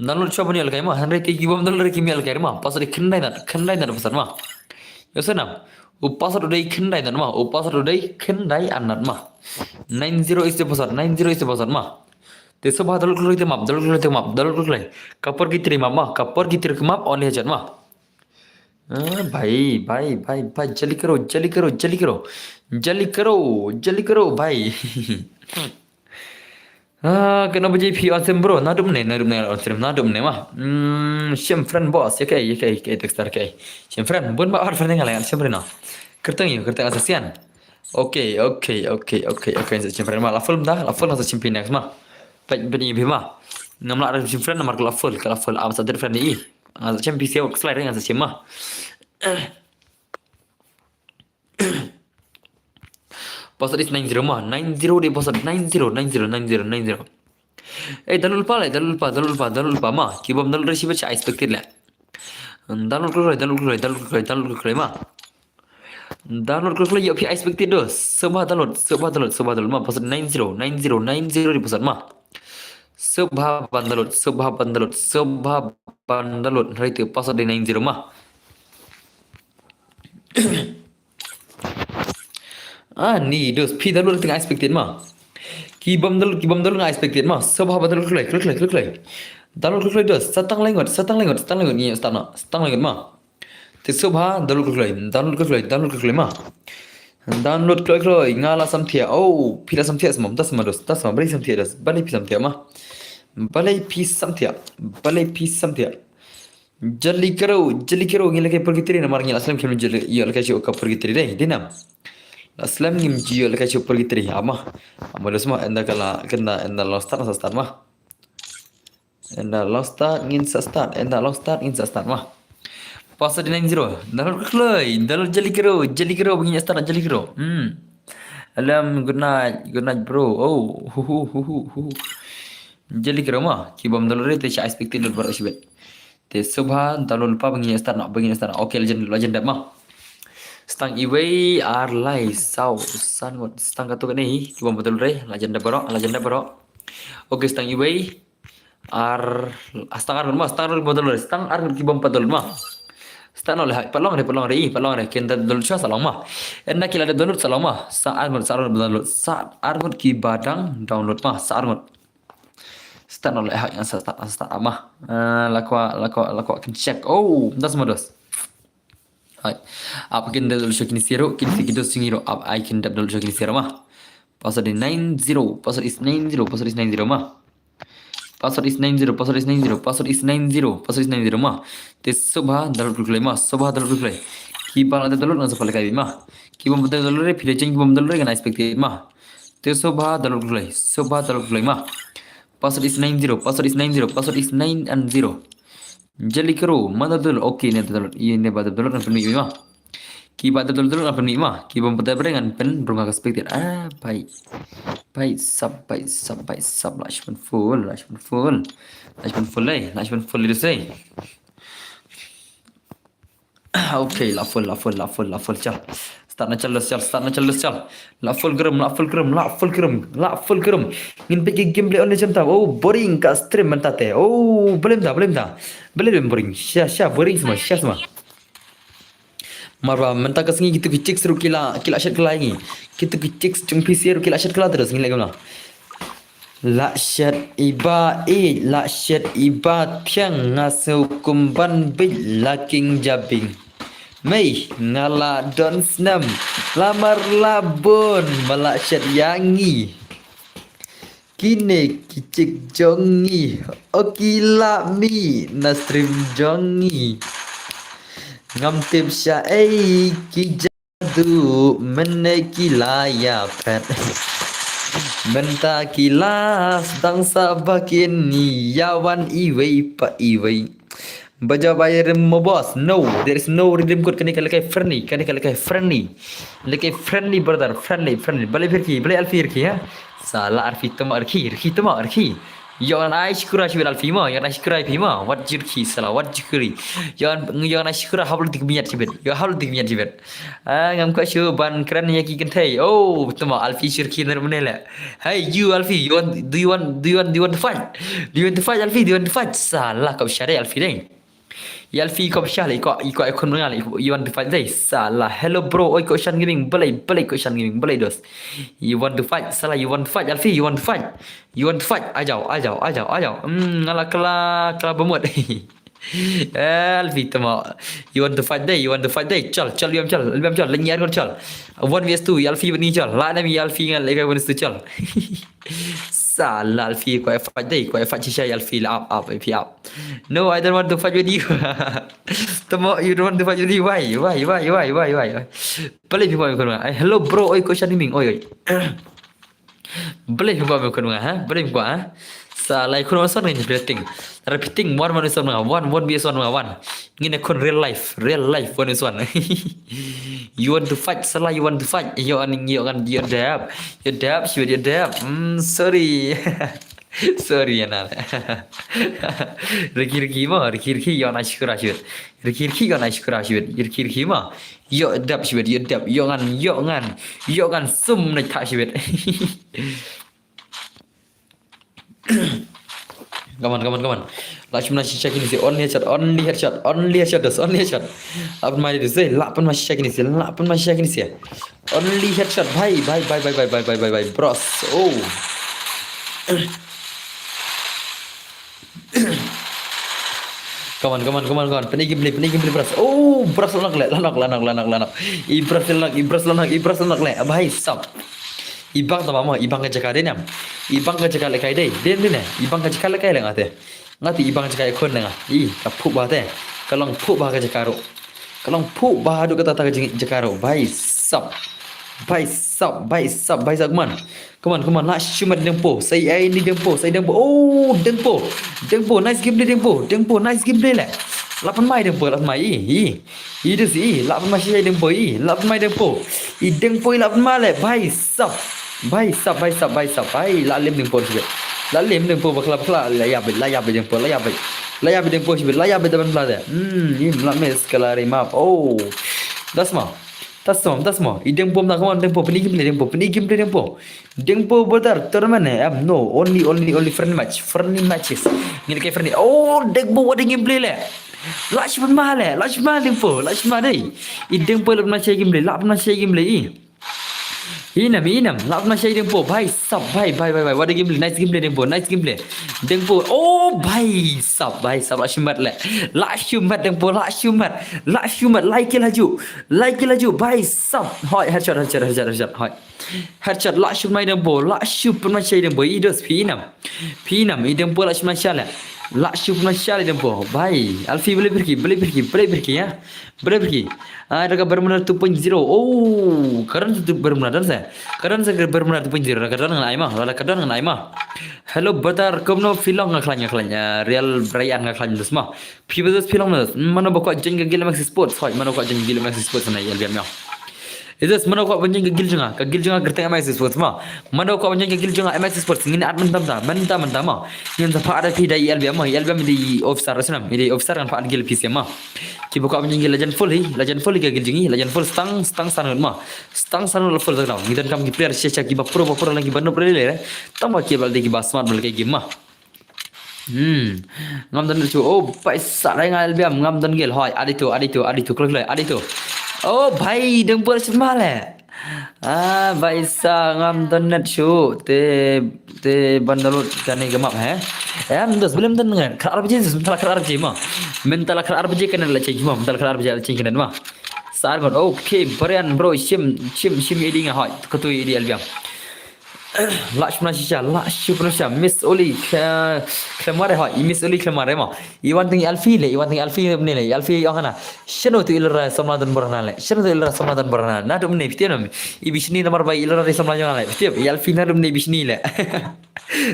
Download shuwa ban ïoh lehkai ma. Hynrei te kibym download re kim ïoh lehkai re ma. Password dei khyndai nat, khyndai nat password ma. Ïohsnam. U password u dei khyndai nat ma. U password u dei khyndai nat ma. Nine zero is the password, nine zero is the password ma. Te soba download khlei te map, download khlei te map, download khlei. Ka por ki tri map ma, ka por ki tri map only headshot ma. Ah, bhai, bhai, bhai, bhai, jali khlei, jali khlei, jali khlei. Jali khlei, jali khlei, bhai. Ah, kano baje phi on stream bro? Naduh mynne, naduh mynne on stream, naduh mynne ma. Hmm, shem friend boss, ya kai, ya kai, ya kai texter kai. Shem friend, bun ba ar friend nga la shem friend no. Kyrteng ïa, kyrteng assassin. Okay, okay, okay, okay, okay, sa shem friend ma. La full da, la full sa shem phi next ma. Pet bini bhi ma. Ngam la shem friend namar ka la full, ka la full am sa friend ni. Nga sa shem phi sia slide nga sa shem ma. Password is nine zero ma. Nine zero dei password. Nine zero, nine zero, nine zero, nine zero. Eh, download lypa le, download lypa, download lypa, download lypa ma. Kibym download re shibit sha expected le. Download kloi kloi, download kloi kloi, download kloi kloi, download kloi kloi ma. Download kloi kloi, ïoh phi expected dos. Sngewbha download, sngewbha download, sngewbha download ma. Password nine zero, nine zero, nine zero dei password ma. Sngewbha ban download, sngewbha ban download, sngewbha ban download. Hynrei te password dei nine zero ma. Ah, ni dos, phi download te nga expected ma. Ki bym download, ki bym download nga expected ma. Sngewbha ban download kloi kloi, kloi kloi kloi kloi. Download kloi kloi dos, sa tang lai ngut, sa tang lai ngut, sa tang lai ngut, ngi start noh, sa tang lai ngut ma. Te sngewbha download kloi kloi, download kloi kloi, download kloi kloi ma. Download kloi kloi, nga la samthiah. Oh, phi la samthiah sa ma, das ma dos, das ma, balei samthiah dos, balei phi samthiah ma. Balei phi samthiah, balei phi samthiah. Jali karo, jali karo, ngi lehkai purgatory namar ngi la slem kham jali, ïoh lehkai shuh ka purgatory dei, dei nam. La slem ngim ju ïoh lehkai shuh purgatory, ama. Ama dos ma, ynda ka la, ynda, ynda long start, sa start ma. Ynda long start, ngin sa start, ynda long start, ngin sa start ma. Password nine zero, download kloi, download jali karo, jali karo, ngin start jali karo. Hmm. Alam, good night, good night, bro. Oh, hu hu hu hu hu. Jali karo ma, ki bym download te sha expected download baroh shibit. Te sngewbha download lypa ba ngin start noh, ba ngin start noh. Okay, la jan, la jan dep ma. Stang iwei ar lai saw san ngut, stang katto katne hi, ki bym download re, la jan dep baroh, la jan dep baroh. Okay, stang iwei ar, ah, stang ar ngut ma, stang ar ngut ki bym download re, stang ar ngut ki bym pat download ma. Start noh lehai, pat long re, pat long re, i, pat long re, kin da download shuwa sa long ma. Ynda ki la dep download sa long ma, sa ar ngut, sa ar ngut bym download, sa ar ngut ki ba dang download ma, sa ar ngut. Start noh lehai, ngan sa start, sa start ma. Ah, la kwah, la kwah, la kwah kin check. Oh, das ma dos. Hai. Ap kin da download shuwa kine sha ruh, kine sha ki dos jong ngi ruh, ap ai kin da download shuwa kine sha ruh ma. Password is nine zero, password is nine zero, password is nine zero ma. Password is nine zero, password is nine zero, password is nine zero, password is nine zero ma. Te sngewbha download kloi kloi ma, sngewbha download kloi kloi. Ki ba la dep download ngan sa pynlehkai ma. Ki bym pat download re, phi la jan ki bym download re, ngan expected ma. Te sngewbha download kloi kloi, sngewbha download kloi kloi ma. Password is nine zero, password is nine zero, password is nine and zero. Jali karo, mother download, okay, ne download, ïa ne ba dep download ngan pynmih ma. Ki ba dep download ngan pynmih ma, ki bym pat dep re ngan pynrung ha ka expected. Ah, pai. Pai sap, pai sap, pai sap, la shu pyn full, la shu pyn full. La shu pyn full lei, la shu pyn full lei dos ei. Okay, la full, la full, la full, la full, chal. Start na chal dos chal, start na chal dos chal. La full grum, la full grum, la full grum, la full grum. Ngin peit ki gameplay only jam tam. Oh, boring ka stream mynta te. Oh, balei mynta, balei mynta. Balei boring. Sha, sha, boring semua, sha semua. Mar ba mynta ka sngi kitu ki chicks ruh ki la, ki la shet kylla ïa ngi. Kitu ki chicks jong P C A ruh ki la shet kylla te dos, ngi leh kumno. La shet i ba ïeit, la shet i ba thiang, nga sngewkum ban bit la king jabieng. Mei, nga la don snem, la mar la bun, ma la shet ïa ngi. Kine ki chick jong ngi, o ki la mih na stream jong ngi. Ngam tip shaei ki jadu, mynne ki la ïaphet. Mynta ki la sdang sa ba kin ïawan iwei pa iwei. Ba jop ai rhythm mo boss. No, there is no rhythm code. Kane ka lehkai friendly, kane ka lehkai friendly. Lehkai friendly brother, friendly, friendly. Balei phi rkhie, balei Alfie rkhie, ha? Sala Alfie tama rkhie, rkhie tama rkhie. Ïoh ngan ai shukura shibit Alfie mo, ïoh ngan ai shukura phi mo. Wat ju rkhie sala, wat ju rkhie. Ïoh ngan, ïoh ngan ai shukura hap lut dik miat shibit. Ïoh hap lut dik miat shibit. Ah, ngam kwah shuh ban kren ïa ki kynthei. Oh, tama Alfie shu rkhie na mynne leh. Hey, you Alfie, you want, do you want, do you want, do you want to fight? Do you want to fight, Alfie? Do you want to fight? Sala, kop sha dei Alfie dei. Ïa Alfie kop sha leh, i kwah, i kwah i khun nga leh, you want to fight dei. Sala, hello bro, oi Koshan Gaming, balei, balei Koshan Gaming, balei dos. You want to fight, sala, you want to fight, Alfie, you want to fight. You want to fight, a jao, a jao, a jao, a jao. Hmm, nga la kylla, kylla ba mut. Eh, Alfie, tama. You want to fight dei, you want to fight dei. Chal, chal, biang chal, biang chal, leh ngi ar ngut chal. One versus two, Alfie bad ngi chal. La nam ïa Alfie ngan leh ka one versus two chal. Sala Alfie, kwah fight dei, kwah fight shisha ïa Alfie, la ap, ap, Alfie ap. No, I don't want to fight with you. Tama, you don't want to fight with me. Why? Why? Why? Why? Why? Why? Balei phi kwah mih khun nga? Ai, hello bro, oi Koshan Gaming, oi, oi. Balei phi kwah mih khun nga, ha? Balei phi kwah, ha? Sala i khun one versus one ngin repeating. Repeating one, one versus one nga, one, one versus one nga, one. Ngin i khun real life, real life one versus one. You want to fight, sala, you want to fight. Ïoh ngan, ïoh ngan, ïoh dep. Ïoh dep, shu ïoh dep. Hmm, sorry. Sorry, Anna. Riki riki mo, riki riki, ïoh na shukra shibit. Riki riki, ïoh na shukra shibit. Riki riki mo. Ïoh dap shibit, ïoh dap, ïoh ngan, ïoh ngan. Ïoh ngan sum na thak shibit. Come on, come on, come on. Lah shim na shisha kine se, only headshot, only headshot, only headshot, dos, only headshot. Lah pynmai dos, eh, lah pynmai shisha kine se, lah pynmai shisha kine se. Only headshot, bhai, bhai, bhai, bros. Oh. Come on, come on, come on, come on. Pyni gameplay, pyni gameplay, bros. Oh, bros, la nok le, la nok, la nok, la nok, la nok. I bros la nok, i bros la nok, i bros la nok le. Bhai sab. I bang tama mo, i bang ka jaka dei nam. I bang ka jaka le kai dei. Dei dei ne. I bang ka jaka le kai le ngate. Ngate i bang jaka i khun le nga. I ka phuh ba te. Ka long phuh ba ka jaka ro. Ka long phuh ba haduh kata ta ka jing-, jaka ro. Bhai sab. Bhai sab, bhai sab, bhai sab, come on. Come on, come on, lah shu mat Dengpo. Sa ai ni Dengpo, sa ai Dengpo. Oh, Dengpo. Dengpo, nice gameplay Dengpo. Dengpo, nice gameplay le. Lah pynmai Dengpo, lah pynmai. I, i. I dus i, lah pynmai shi Dengpo i. Lah pynmai Dengpo. I Dengpo i lah pynmai le. Bhai sab. Bhai sab, bhai sab, bhai sab. Bhai, lah lem Dengpo shibit. Lah lem Dengpo bakla, bakla. Lah ïap, lah ïap Dengpo, lah ïap. Lah ïap Dengpo shibit, lah ïap da ban pla de. Hmm, im lah miss kala rimap. Oh. Das ma. Das ma, das ma. I Dengpo na, come on Dengpo, pyni gameplay Dengpo, pyni gameplay Dengpo. Dengpo brother, tournament eh. Em, no, only, only, only friendly match, friendly matches. Ngin kai friendly. Oh, Dengpo, what a gameplay le. Lah shu pynmai le, lah shu pynmai Dengpo, lah shu pynmai dei. I Dengpo lah pynmai shi gameplay, lah pynmai shi gameplay i. Inam, inam, lah pynmai shi Dengpo, bhai sab, bhai, bhai, bhai, bhai, what a gameplay, nice gameplay Dengpo, nice gameplay. Dengpo, oh, bhai sab, bhai sab, lah shu mat le. Lah shu mat Dengpo, lah shu mat, lah shu mat, lai kill ha ju, lai kill ha ju, bhai sab. Hoi, headshot, headshot, headshot, headshot, hoi. Headshot, lah shu pynmai Dengpo, lah shu pynmai shi Dengpo, i dos phi inam. Phi inam, i Dengpo lah shu pynmai shi le. Lah shu pynmai shi Dengpo. Bhai, Alfie beli pergi, beli pergi, beli pergi ya. Beli pergi. Ah, da ka Bermuda two point zero. Oh, ka don tu Bermuda don se. Ka don se ka Bermuda two point zero, ka don ngan ai ma, la ka don ngan ai ma. Hello brother, kumno phi long, nga khlaiñ, nga khlaiñ. Ah, Real Brian nga khlaiñ dus ma. Phi ba dus phi long dus. Mano ba kwah join ka guild M X Sports. Hoi, mano kwah join ka guild M X Sports na i L B M ya. Ides, mano kwah ban join ka guild jong nga, ka guild jong nga kyrteng M X Sports ma. Mano kwah ban join ka guild jong nga M X Sports, ngin add mynta mynta, mynta mynta ma. Ngin sa phah add phi da i L B M ma, i L B M i dei officer snam, i dei officer, ngan phah add guild phi sha ma. Kiba kwah ban join guild la jan full hi, la jan full hi ka guild jong ngi, la jan full, stang, stang san ngut ma. Stang san ngut la full sa ka daw. Ngi donkam ki player shisha, kiba pro ba pro, lane kiba noob re re. Tang ba kiba dei kiba smart ba lane kiba game ma. Hmm. Ngam don shuh. Oh, paisa dei nga L B M, ngam don guild. Hoi, add ïa itu, add ïa itu, add ïa itu, kloi kloi, add ïa itu. Oh bhai, Dengpo shu pynmai le. Ah, paisa ngam don shuh. Te, te ban download kane ka map, he? Em, dos, balei ym don ngan. Khat ar baje, dos, mynta la khat ar baje ma. Mynta la khat ar baje kane la change ma. Mynta la khat ar baje la change kane ma. Sa ar ngut. Okay, Brian bro, shim, shim, shim ïa i dei nga, hoi. Katu ïa i dei L B M. Lah shu pynmai shisha, lah shu pynmai shisha. Miss Oli, khle-, khlem wad re, hoi, i Miss Oli khlem wad re ma. I wan teng i Alfie le, i wan teng i Alfie ne le, i Alfie ong hana. Shano tu i lura samla don bor hana le. Shano tu i lura samla don bor hana. Naduh mynne, phi tip ne em. I bishni namar ba i lura samla jong nga le. Phi tip, i Alfie naduh mynne bishni le.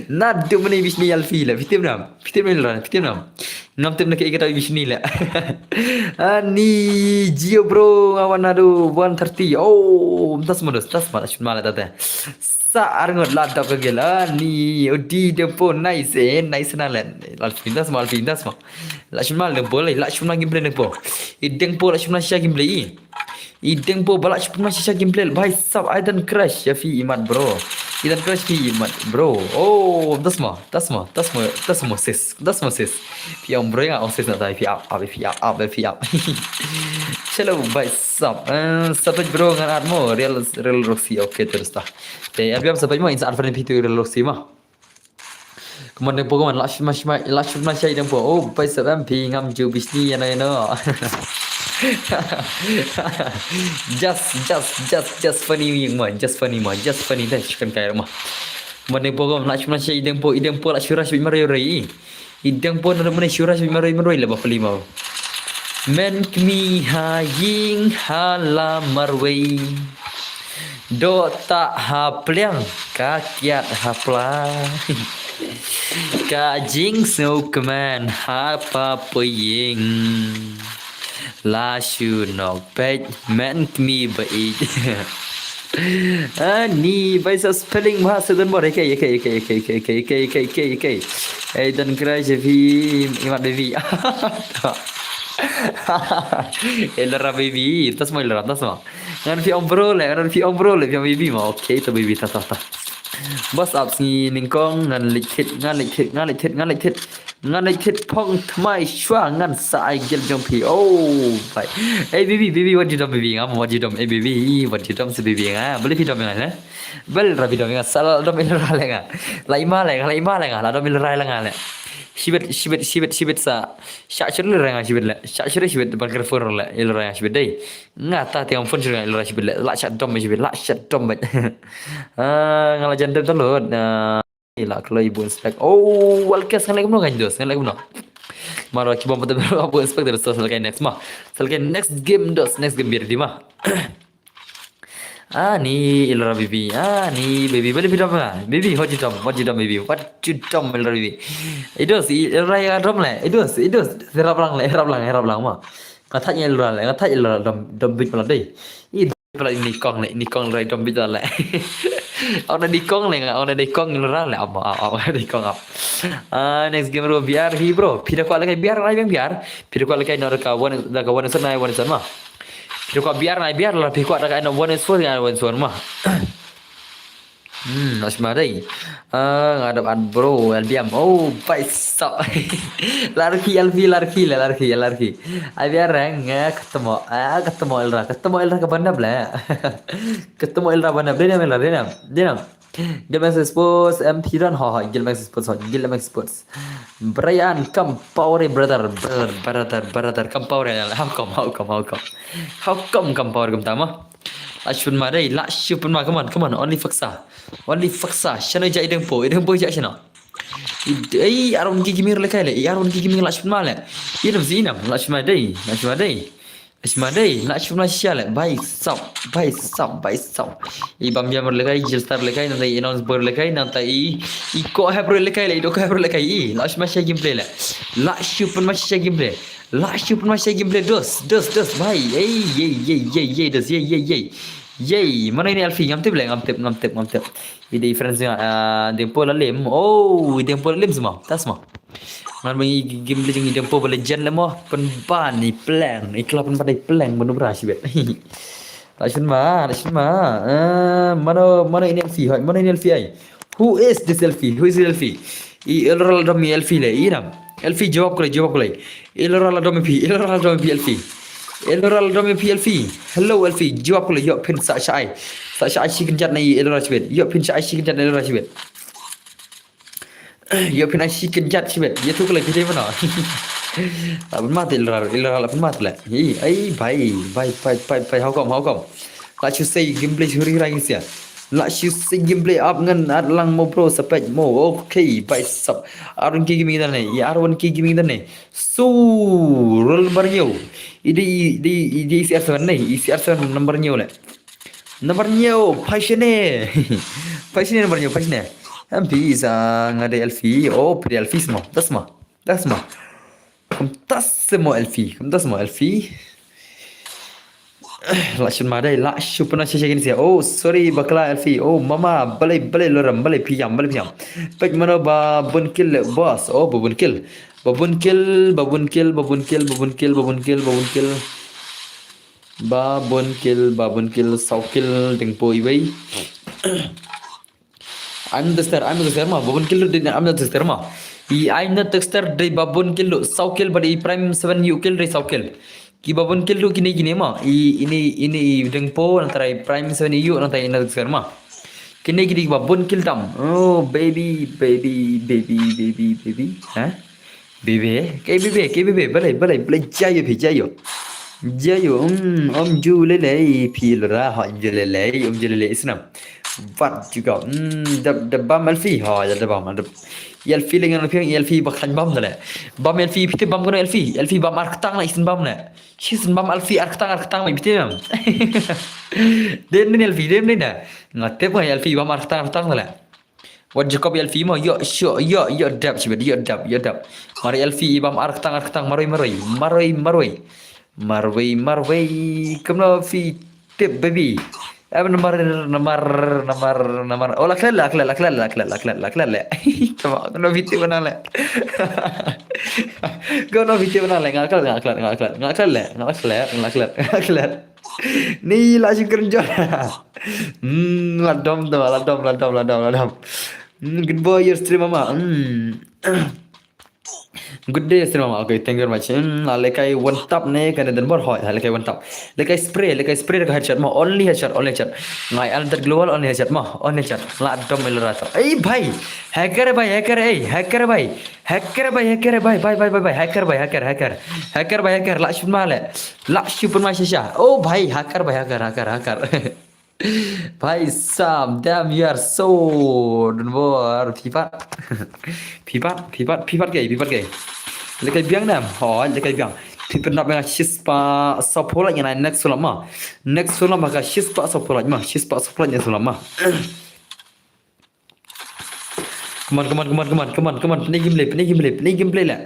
Naduh mynne bishni i Alfie le. Phi tip ne em. Phi tip ne i lura, phi tip ne em. Ngam tip na kaei kata i bishni le. Ani Gio bro, nga wan naduh one thirty. Oh, mynta sma dos, mynta sma, lah shu pynmai le tate. Sa ar ngut la dap ka guild. Ani, odi Dengpo, nice, eh, nice na le. Lah shu pynmai, lah shu pynmai, lah shu pynmai Dengpo le, lah shu pynmai gameplay Dengpo. I Dengpo lah shu pynmai shisha gameplay i. I Dengpo ba lah shu pynmai shisha gameplay. Bhai sab, I don't crush ïa phi i mat bro. I don't crush phi i mat bro. Oh, mynta sma, mynta sma, mynta sma, mynta sma sis. Mynta sma sis. Phi ong bro, nga ong sis na tai, phi ap, ap, phi ap, ap, phi ap. Chalo, bhai sab. Eh, Savage bro, ngan add mo. Real, Real Roxy, okay, terus ta. Te, L B M Savage mo, in sa add friend phi tu Real Roxy mo. Come on Dengpo, come on, lah shu pynmai, lah shu pynmai shisha Dengpo. Oh, bhai sab, em phi ngam ju bishni ïano ïano. Just, just, just, just funny mo, just funny mo, just funny dei, shu kan kai mo. Come on Dengpo, come on, lah shu pynmai shisha Dengpo, i Dengpo lah shu rush beit marwei. I Dengpo naduh mynne shu rush beit marwei, marwei le ba pli mo. Mynta kmie ha ïing ha la marwei. Doh tah ha pliang, ka kiad ha pla. Ka jingsngewkmen ha pa pyrshah. La shu nok peit, mynta kmie ba ïeit. Ani bai sa spelling ma sa don bor, okay, okay, okay. Ei, don crush phi, imat baby. Ilara baby, tas ma ilara, tas ma. Ngan phi ong bro le, ngan phi ong bro le, phi ong baby ma. Okay, to baby, ta ta ta. Bos ap sngi nyngkong, ngan leit thit, ngan leit thit, ngan leit thit, ngan leit thit. Ngan leit thit phong thymmai shuwa ngan sa ai gel jong phi. Oh, bai. Ei baby, baby, wat ju dom baby, ngam wat ju dom. Ei baby, wat ju dom sa baby nga. Balei phi dom nga le? Balei ra phi dom nga? Sa la dom ilara le nga. La ima le nga, la ima le nga, la dom ilara le nga le. Shibit, shibit, shibit, shibit sa. Sha shir le nga shibit le. Sha shir shibit ban ker fur le ilara nga shibit dei. Nga ta tiang phone shir nga ilara shibit le. La sha dom shibit, la sha dom bet. Ah, nga la jan dom talot. Ah, la kloi bu inspect. Oh, wal kes ngan lek kumno kan dos, ngan lek kumno. Maro ki bom pata bu inspect dos, sa lek next ma. Sa lek next game dos, next game biar di ma. Ani ilara baby, ani baby, balei phi dom nga? Baby, what you dom, what you dom baby, what you dom ilara baby. Idos, ilara ya dom le, idos, idos, serap lang le, serap lang, serap lang ma. Nga thait ilara le, nga thait ilara dom, dom bit pala dei. I pala ini kong le, ini kong le dom bit pala le. Au na di kong le nga, au na di kong ilara le, au, au, au, di kong au. Ah, next game ro biar hi bro. Phi da kwah le kai biar, nai biang biar. Phi da kwah le kai no da ka one, da ka one is nai one is ma. Phi da kwah biar, nai biar la phi kwah da ka no one is four, nai one is four ma. Hmm, Ashma dei. Ah, ngadap at bro, L B M. Oh, bai sap. Larki, L P, larki, larki, larki. Ai biar reng, eh, ketemu, eh, ketemu Elra, ketemu Elra ke bandap le. Ketemu Elra bandap. Denam, Elra, denam, denam. Gilmax Sports, M P Ron, ha, ha, Gilmax Sports, ha, Gilmax Sports. Brian, come power, brother, brother, brother, brother, come power, how come, how come, how come? How come, come power, come tama? Lashun ma dei, lashun ma, come on, come on, only faksa. Only faksa, shano ja ideng po, ideng po ja shano. Ei, aron ki gimir le kai le, aron ki gimir lashun ma le. Idem si inam, lashun ma dei, lashun ma dei. Lashun ma dei, lashun ma sha le, bai sap, bai sap, bai sap. I bam yamar le kai, jilstar le kai, nanta i announce bor le kai, nanta i, i ko hepro le kai le, i do ko hepro le kai, i, lashun ma sha gameplay le. Lashun ma sha gameplay. Lashun ma sha gameplay, dos, dos, dos, bai. Ei, ei, ei, ei, ei, dos, ei, ei, ei. Yay, mano ini Alfi, ngam tip le, ngam tip, ngam tip, ngam tip. I dei friends nga, ah, Dempo la lim. Oh, i Dempo la lim semua. Tas semua. Ngan mengi game le jeng i Dempo ba legend le mo. Penban i pleng, i kelap penban i pleng menu bra shibet. Lashun ma, lashun ma. Ah, mano, mano ini Alfi, hoi, mano ini Alfi ai. Who is this Alfi? Who is this Alfi? I Elra la dom i Alfi le, i nam. Alfi jawab ko le, jawab ko le. Elra la dom i phi, Elra la dom i phi Alfi. Elra la dom i phi Alfi. Hello Alfi, jawab ko le, ïoh phin sa shai. Sa shai shi kynjat na i Elra shibet. Ïoh phin shai shi kynjat na Elra shibet. Ïoh phin ai shi kynjat shibet. Ïa tu ko le phi dei mano. La pynmat Elra, Elra la pynmat le. Hi, ai bai, bai, bai, bai, bai, how come, how come? La shu sei gameplay shu ri rai sia. La shu sei gameplay up ngan at lang mo bro, sa peit mo. Okay, bai sap. Arun ki gaming dan ne. Ya Arun ki gaming dan ne. So, roll number nyo. Idi, idi, idi C R seven ne. I C R seven number nyo le. Number nyo, passion ne. Passion ne number nyo, passion ne. M P sa nga dei Alfi. Oh, phi dei Alfi semua. Das semua. Das semua. Kum tas semua Alfi. Kum tas semua Alfi. Lashun ma dei, lashun pynah shisha kin sia. Oh, sorry, bakla Alfi. Oh, mama, balai, balai loram, balai piyam, balai piyam. Pek mano ba bun kill le, boss. Oh, ba bun kill. Ba bun kill, ba bun kill, ba bun kill, ba bun kill, ba bun kill, ba bun kill. Ba bun kill, ba bun kill, saw kill, ding po iwei. I'm the star, I'm the star ma, ba bun kill dei I'm the star ma. I I'm the star dei ba bun kill, saw kill ba dei prime seven yu kill dei saw kill. Ki ba bun kill kine kine ma. I ini ini deng po nang tarai prime seven yu nang tarai I'm the star ma. Kine kine ba bun kill tam. Oh baby baby baby baby baby. Ha? Bebe, kai bebe, kai bebe, balai, balai, balai, jayo phi, jayo. Jayo, um, om ju lele, phi lora, ha, ju lele, om ju lele, isnam. Wat juga, um, da, da bam Alfi, ha, ya da bam, da. Alfi lengan Alfi, Alfi bakhan bam dale. Bam Alfi, phi te bam kono Alfi, Alfi bam arktang la isin bam ne. Isin bam Alfi arktang, arktang mai phi te bam. Dem ne Alfi, dem ne na. Ngatep ngai Alfi bam arktang, arktang dale. Wat Jacob Alfi mo, yo, syo, yo, yo, dap, sibet, yo, dap, yo, dap. Mari Alfi, ibam arktang, arktang, maroi, maroi, maroi, maroi. Maroi, maroi, kumno fi tip, baby. Em, namar, namar, namar, namar. Oh, la klet, la klet, la klet, la klet, la klet, la klet, le. Tama, kano video bana le. Kano video bana le, nga klet, nga klet, nga klet, nga klet, le, nga klet, nga klet, nga klet. Ni la shu kren jor. Hmm, la dom tu, la dom, la dom, la dom, la dom. Hmm, good boy, your stream, mama. Hmm. Good day, stream mama. Okay, thank you very much. Hmm, la lekai one tap ne, kane dan bor hoi, la lekai one tap. Lekai spray, lekai spray ka headshot mo, only headshot, only headshot. Ngai al dat global, only headshot mo, only headshot. La dom el rato. Ei, bhai. Hacker bhai, hacker, ei, hacker bhai. Hacker bhai, hacker bhai, bhai, bhai, bhai, bhai. Hacker bhai, hacker, hacker. Hacker bhai, hacker, la shun ma le. La shun ma shisha. Oh, bhai, hacker bhai, hacker, hacker, hacker. Bhai sab, damn, you are so, don't bor, phi pat. Phi pat, phi pat, phi pat kai, phi pat kai. Lekai biang nam, ho, lekai biang. Phi pat nap nga shispah saphola nga next sula ma. Next sula ma ka shispah saphola ma, shispah saphola nga sula ma. Come on, come on, come on, come on, come on, come on. Pynai gameplay, pynai gameplay, pynai gameplay la.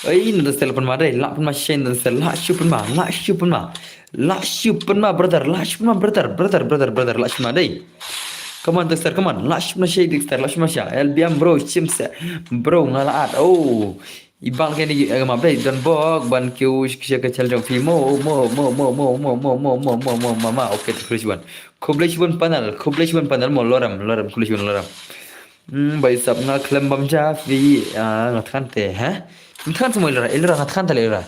Ei, nda sel pynma dei, la pynma shen nda sel, la shu pynma, la shu pynma. La shu pynma, brother, la shu pynma, brother, brother, brother, brother, la shu pynma dei. Come on, Dexter, come on. La shu pynma shen, Dexter, la shu pynma shen. L B M, bro, shim se. Bro, nga la at. Oh. I bang kane, eh, map dei, don bok ban kiew sha ka channel jong phi mo, mo, mo, ma, ma. Okay, to khublei shibun. Khublei shibun panel, khublei shibun panel mo, lorem, lorem, khublei shibun lorem. Hmm, bhai sab nga khlem bam ja phi, ah, nga than te, ha? Nga than te mo Elra, Elra nga than te Elra.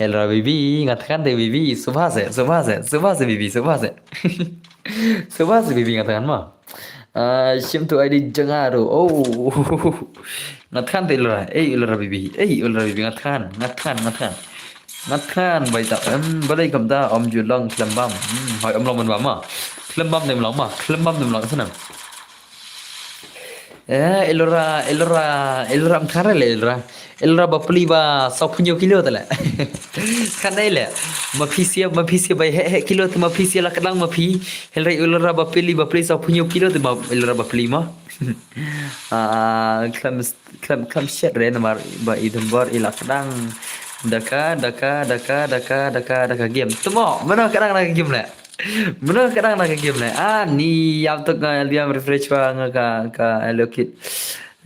Elra bibi, nga than te bibi, subha se, subha se, subha se bibi, subha se. Subha se bibi nga than ma. Ah, shim tu I D jong nga ruh. Oh. Nga than te Elra. Ei, Elra bibi. Ei, Elra bibi nga than. Nga than, nga than. Nga than bhai ta. Em, balei kumta ym ju long khlem bam. Hmm, hoi ym long ban bam ma. Khlem bam ne ym long ma. Khlem bam ne ym long sa nam. Eh, Elra, Elra, Elra ym than re le Elra. Elra ba pli ba sawphew kilo te le. Kan dei le. Ma phi sia, ma phi sia ba he he kilo te ma phi sia la kdang ma phi. Elra, Elra ba pli ba pli sawphew kilo te ma Elra ba pli ma. Ah, khlem, khlem, khlem shet re namar ba i don bor i la kdang. Daka, daka, daka, daka, daka, daka game. Te mo, mano kdang daka game le. Mano kdang daka game le. Ah, ni ïap tuk nga L B M refresh ba nga ka, ka Hello Kit.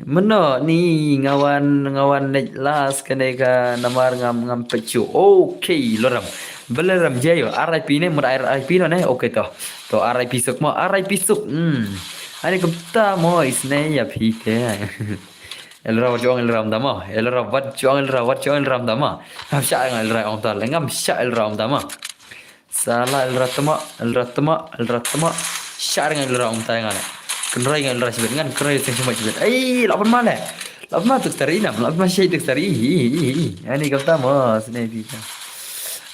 Mano ni nga wan, nga wan net last kane ka namar ngam, ngam peit shuh. Okay, lorem. Baleram jayo, R I P ne, mut R I P no ne. Okay to. To R I P suk mo, R I P suk. Hmm. Ani kumta mo isne ïa phi te. Elra wat jong Elra ym da mo. Elra wat jong Elra, wat jong Elra ym da mo. Ngam shah nga Elra ym da, ngam shah Elra ym da mo. Sala Elra tama, Elra tama, Elra tama. Shah nga Elra ym da nga le. Kynroi nga Elra shibit, ngan kynroi seng shibit shibit. Ei, la pynma le. La pynma tuk tari nam, la pynma shai tuk tari. Hi, hi, hi, hi. Ani kumta mo, sne phi ta.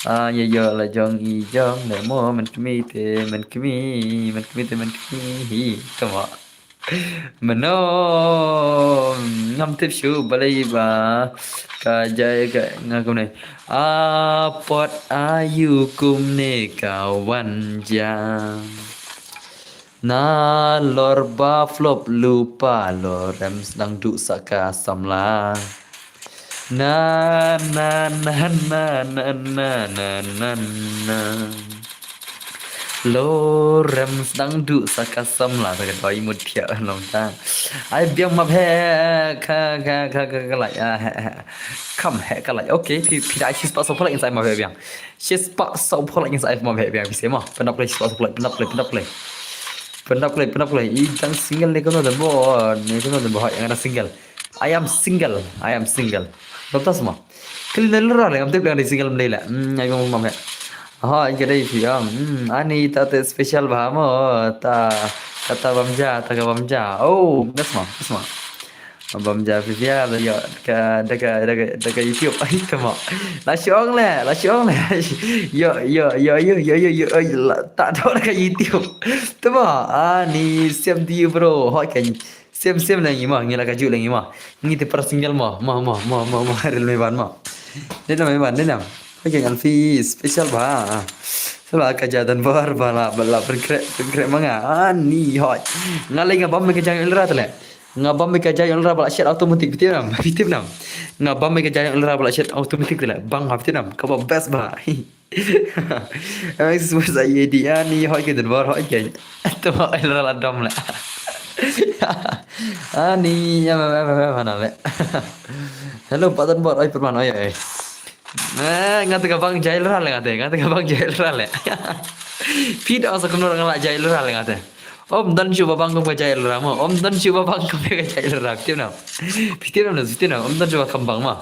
Ah, ïa ïa la jong i jong le mo, men kmi te, men kmi, men kmi te, men kmi. Hi, tama. Mano, ngam tip shuh balei ba ka jai ka nga kumne. A pot ayu kumne ka wan ja. Na lor ba flop lupa lorem sdang du sa ka samla. Na, na, na, na, na, na, na, na, na. Lorem sdang du sa ka samla, sa ka doi mut thiah long ta. Ai biang map he, ka, ka, ka, ka, ka lai, ah, he, he. Kam he ka lai. Okay, phi, phi dei shispah sawphew lai inside map he biang. Shispah sawphew lai inside map he biang, phi se mo. Pyndap klei shispah sawphew lai, pyndap klei, pyndap klei. Pyndap klei, pyndap klei. I dang single ne kano dan bo, ne kano dan bo, hoi, nga dang single. I am single, I am single. Dot tas mo. Kali na lura le, ngam tip le nga dang single mlei le. Hmm, ai mo mam he. Hoi, ka dei phi am. Hmm, ani ta te special ba mo, ta, ta, ta bam ja, ta ka bam ja. Oh, das mo, das mo. Bam ja phi phi da ïoh ka, da ka, da ka, da ka YouTube. Ai, tama. La shong le, la shong le. Ïoh, ïoh, ïoh, ïoh, ïoh, ïoh, ïoh, ïoh, la, ta do da ka YouTube. Tama, ani, same to you, bro. Hoi ka, same, same le ngi ma, ngi la ka ju le ngi ma. Ngi te para single ma, ma, ma, ma, ma, ma, rel me ban ma. Dei nam me ban, dei nam. Hoi ka ngan phi special ba. Sala ka ja dan bar ba la, ba la pynkreh, pynkreh ma nga. Ani, hoi. Nga le nga bam me ka jang Elra te le. Nga bam me ka jai Elra ba la shet automatic, phi tip nam, phi tip nam. Nga bam me ka jai Elra ba la shet automatic te le. Bang ha phi tip nam, kaba best ba. Em, sus, sa ye di, ani, hoi ke, Donbor, hoi ke. Tama, el ra la dom le. Ani, em, em, em, em, em, ana le. Hello, Pak Donbor, oi, pyrman, oi, oi. Eh, nga te ka bang jai lra le, nga te, nga te ka bang jai lra le. Phi da sa kumno nga la jai lra le, nga te. Ym don shuh ba bang kum ka jai lra mo. Ym don shuh ba bang kum ka jai lra. Phi tip na. Phi tip na, phi tip na. Ym don shuh ba kam bang mo.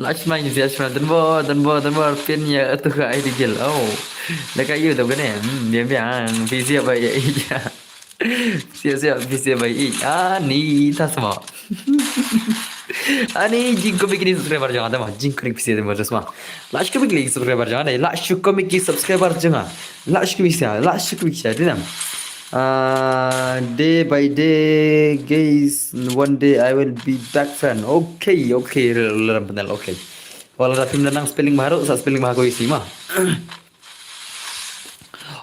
Lashma ni, Lashma, Donbor, Donbor, Donbor, phin ïa atu ka ai digil. Oh. Da ka ïu da kane. Hmm, biang biang. Phi sia ba ïa ïa. Sia sia, phi sia ba ïa. Ah, ni ta sama. Ani jingkyrmen ki subscriber jong nga, tama, jingkyrmen phi sia, tama, just ma. Lashkyrmen ki subscriber jong nga, lashkyrmen ki subscriber jong nga. Lashkyrmen sia, lashkyrmen sia, dinam. Ah, day by day, guys, one day I will be back, friend. Okay, okay, leram panel, okay. Wala da phim da nang spelling baru, sa spelling baru isi ma.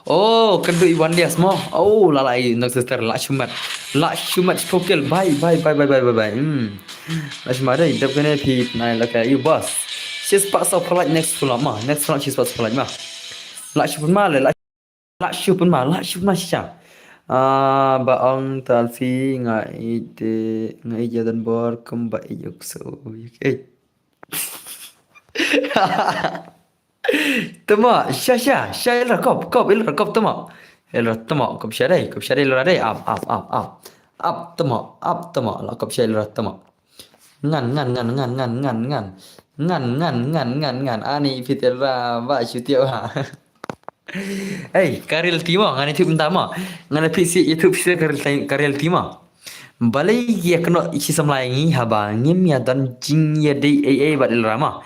Oh, kadu i one day mo. Oh, la la i nok sister, la shumat. La shumat spokel. Bye, bye, bye, bye, bye, bye, bye. Hmm. La shumat dei, dap kane phi nai la ka you boss. She's part of like next full ma. Next full she's part of like ma. La shumat ma le, la, la shumat ma, la shumat ma sha. Ah, ba ong tal phi nga ite, nga ite Donbor kum ba iyuk so. Eh. Tama, sha, sha, sha, ilra kop, kop, ilra kop, tama. Ilra tama, kop sha dei, kop sha dei, ilra dei, ap, ap, ap, ap. Ap, tama, ap, tama, la kop sha ilra tama. Ngan, ngan, ngan, ngan, ngan, ngan, ngan. Ngan, ngan, ngan, ngan, ngan. Ani phi te ra ba shu tiaw ha. Ei, ka rel ti mo, ngan ïathuh mynta mo. Ngan ïathuh shi, ïathuh shi ka rel ti, ka rel ti mo. Balei ki ïa kynnoh shi samla ïa ngi haba ngim ïa don jingïadei ei ei bad ilra mo.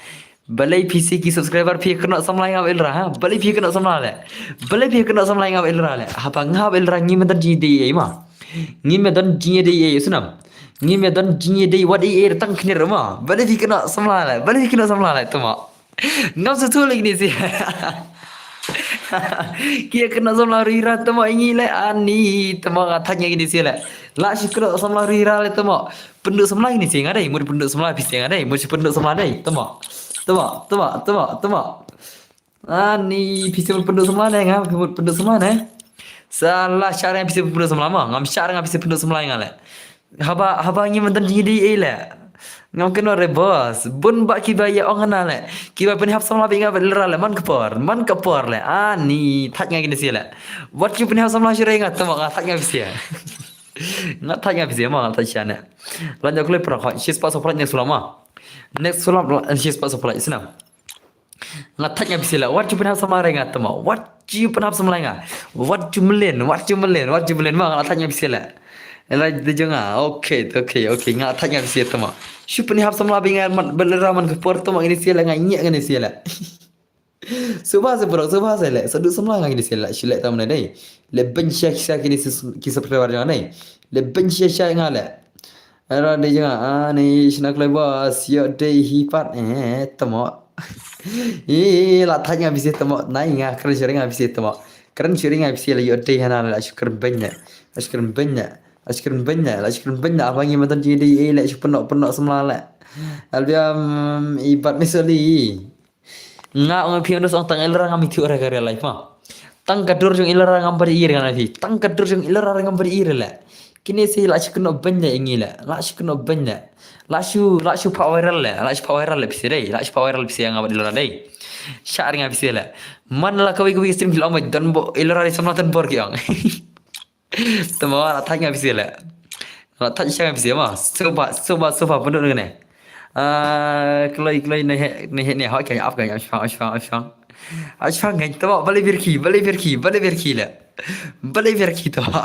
Balei phi shi ki subscriber phi ïa kynnoh samla ïa nga bad ilra ha. Balei phi ïa kynnoh samla le. Balei phi ïa kynnoh samla ïa nga bad ilra le. Haba nga bad ilra ngim ïa don jingïadei ei ei mo. Ngim ïa don jingïadei ei ei, snam. Ngim ïa don jingïadei wat ei ei tang khnir mo. Balei phi ïa kynnoh samla le. Balei phi ïa kynnoh samla le, tama. Ngam sngewthuh lei kine shi. Ki ïa kynnoh samla ruh ira tama ïa ngi le, ani tama, nga thait ïa kine shi le. La shi kynnoh samla ruh ira le tama. Pynduh samla kine shi nga dei, mut pynduh samla phi shi nga dei, mut shi pynduh samla dei, tama. Tama, tama, tama, tama. Ani phi shi mut pynduh samla ne, nga phi mut pynduh samla ne. Sa la shah ïa nga phi shi pynduh samla ma, ngam shah ïa nga phi shi pynduh samla ïa nga le. Haba, haba ngim don jingïadei ei le. Ngam kynnoh re boss. Bun ba kiba ïa ong hana le. Kiba pynhap samla bad nga bad ilra le. Man ka por. Man ka por le. Ani thait nga kine shi le. Wat ki pynhap samla shuh re nga tama, nga thait nga phi shi. Nga thait nga phi shi ma, nga thait sha ne. Lan jok le pra kha. Shi spah sopra next sula ma. Next sula shi spah sopra isna. Nga thait nga phi shi le. Wat ju pynhap samla re nga tama. Wat ju pynhap samla nga. Wat ju mlien, wat ju mlien, wat ju mlien ma, nga thait nga phi shi le. Ela de jong nga. Okay, okay, okay. Nga thait nga phi shi tama. Shu pynhap samla bad nga man, bad ilra man ka por tama kine shi le, nga ñiah kine shi le. Suba se bro, suba se le. Sa duh samla nga kine shi le. Shi le tam ne dei. Le ben sha sha kine shi ki subscriber jong nga dei. Le ben sha sha nga le. Ela de jong nga, ani shna kloi boss, ïoh dei hi pat, eh, tama. Eh, la thait nga phi shi tama, nai nga kren shuh re nga phi shi tama. Kren shuh re nga phi shi le ïoh dei hana la shu kren ben ne. La shu kren ben ne. La shu kren ben ne, la shu kren ben ne, haba ngim don jingïadei ei le shu pynnoh, pynnoh samla le. Albiam i bat misali. Nga ong phi, ong dos ong tang ilra ngam ithuh re ka real life ma. Tang ka dur jong ilra ngam bad ïa re nga na phi. Tang ka dur jong ilra ngam bad ïa re le. Kine shi la shu kynnoh ben le ïa ngi le. La shu kynnoh ben le. La shu, la shu pha viral le. La shu pha viral le phi shi dei. La shu pha viral phi shi nga bad ilra dei. Shah ïa nga phi shi le. Man la kawei kawei stream ki la ong ba Donbor, ilra dei samla Donbor ki ong. Tama, la thait nga phi shi le. La thait sha nga phi shi ma. Suba, suba, suba pynduh ne. Ah, kloi, kloi ne he, ne he, ne ha ka ap ka ap shang, ap shang, ap shang. Ap shang ngai tama, balei bir ki, balei bir ki, balei bir ki le. Balei bir ki tama.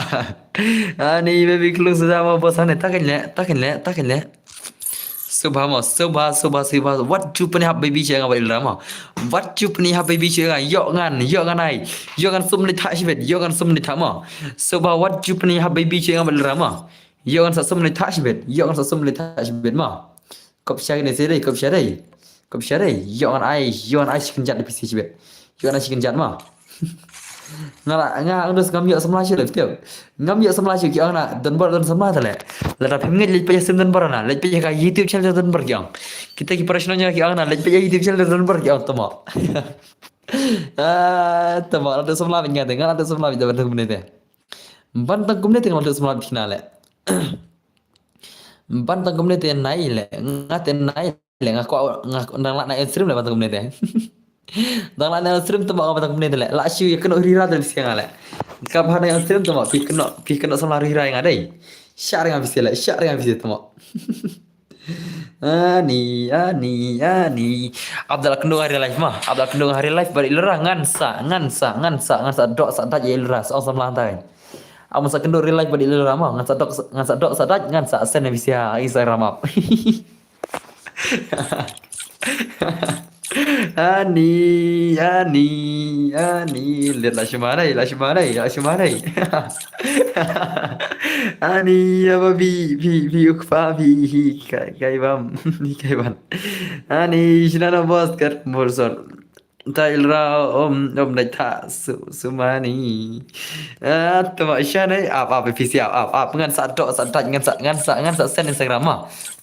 Ani baby klung suda ma boss ne, takan le, takan le, takan le. Suba mo, suba, suba, suba. Wat ju pynhap baby sha nga bad ilra mo. Wat ju pynhap baby sha nga, ïoh ngan, ïoh ngan ai. Ïoh ngan sum ne thah shibit, ïoh ngan sum ne thah mo. Suba wat ju pynhap baby sha nga bad ilra mo. Ïoh ngan sa sum ne thah shibit, ïoh ngan sa sum ne thah shibit mo. Kop sha kine shi dei, kop sha dei. Kop sha dei, ïoh ngan ai, ïoh ngan ai shi kynjat da phi shi shibit. Ïoh ngan ai shi kynjat mo. Nga la, nga ong dos ngam ïoh samla shuh le, phi tip. Ngam ïoh samla shuh ki ong na, Donbor don samla ta le. Lada phim ngeit leit peit ïa stream Donbor na, leit peit ïa ka YouTube channel Donbor ki ong. Kita ki para shnong ki ong na leit peit ïa YouTube channel don bar ki ong tamo. Ah, tamo la tu samla bad nga te, nga la tu samla bad ban tang kumne te. Ban tang kumne te nga la tu samla bad kina le. Ban tang kumne te nai le, nga te nai le, nga ko nga dang la na stream le ban tang kumne te. Dang la na stream tamo nga ban tang kumne te le. La shu ïa kano rira te bisi nga le. Ka ba na stream tamo pi kano pi kano samla rira nga dei. Share nga bisi le, share nga bisi tamo. Ani, ani, ani. Abdul kynduh ha real life ma. Abdul kynduh ha real life bad i Lura ngan sa, ngan sa, ngan sa, ngan sa dok sa dait ïa i Lura sa ong samla tai. Am sa kynduh real life bad i Lura ma. Ngan sa dok, ngan sa dok sa dait, ngan sa send bisi ha Instagram app. Ani, ani, ani, lit la shima dei, la shima dei, la shima dei. Ani, ïa ba bi, bi, bi u kpa, bi, hi, kai, kai bam, hi, kai ban. Ani, shina na boss kat mursor. Ta i Lura, um, um, dai ta, su, sumani. Ah, tama shane, ap, ap, pisi ap, ap, ap, ngan sa dok, sa dait, ngan sa, ngan sa, ngan sa send Instagram ma.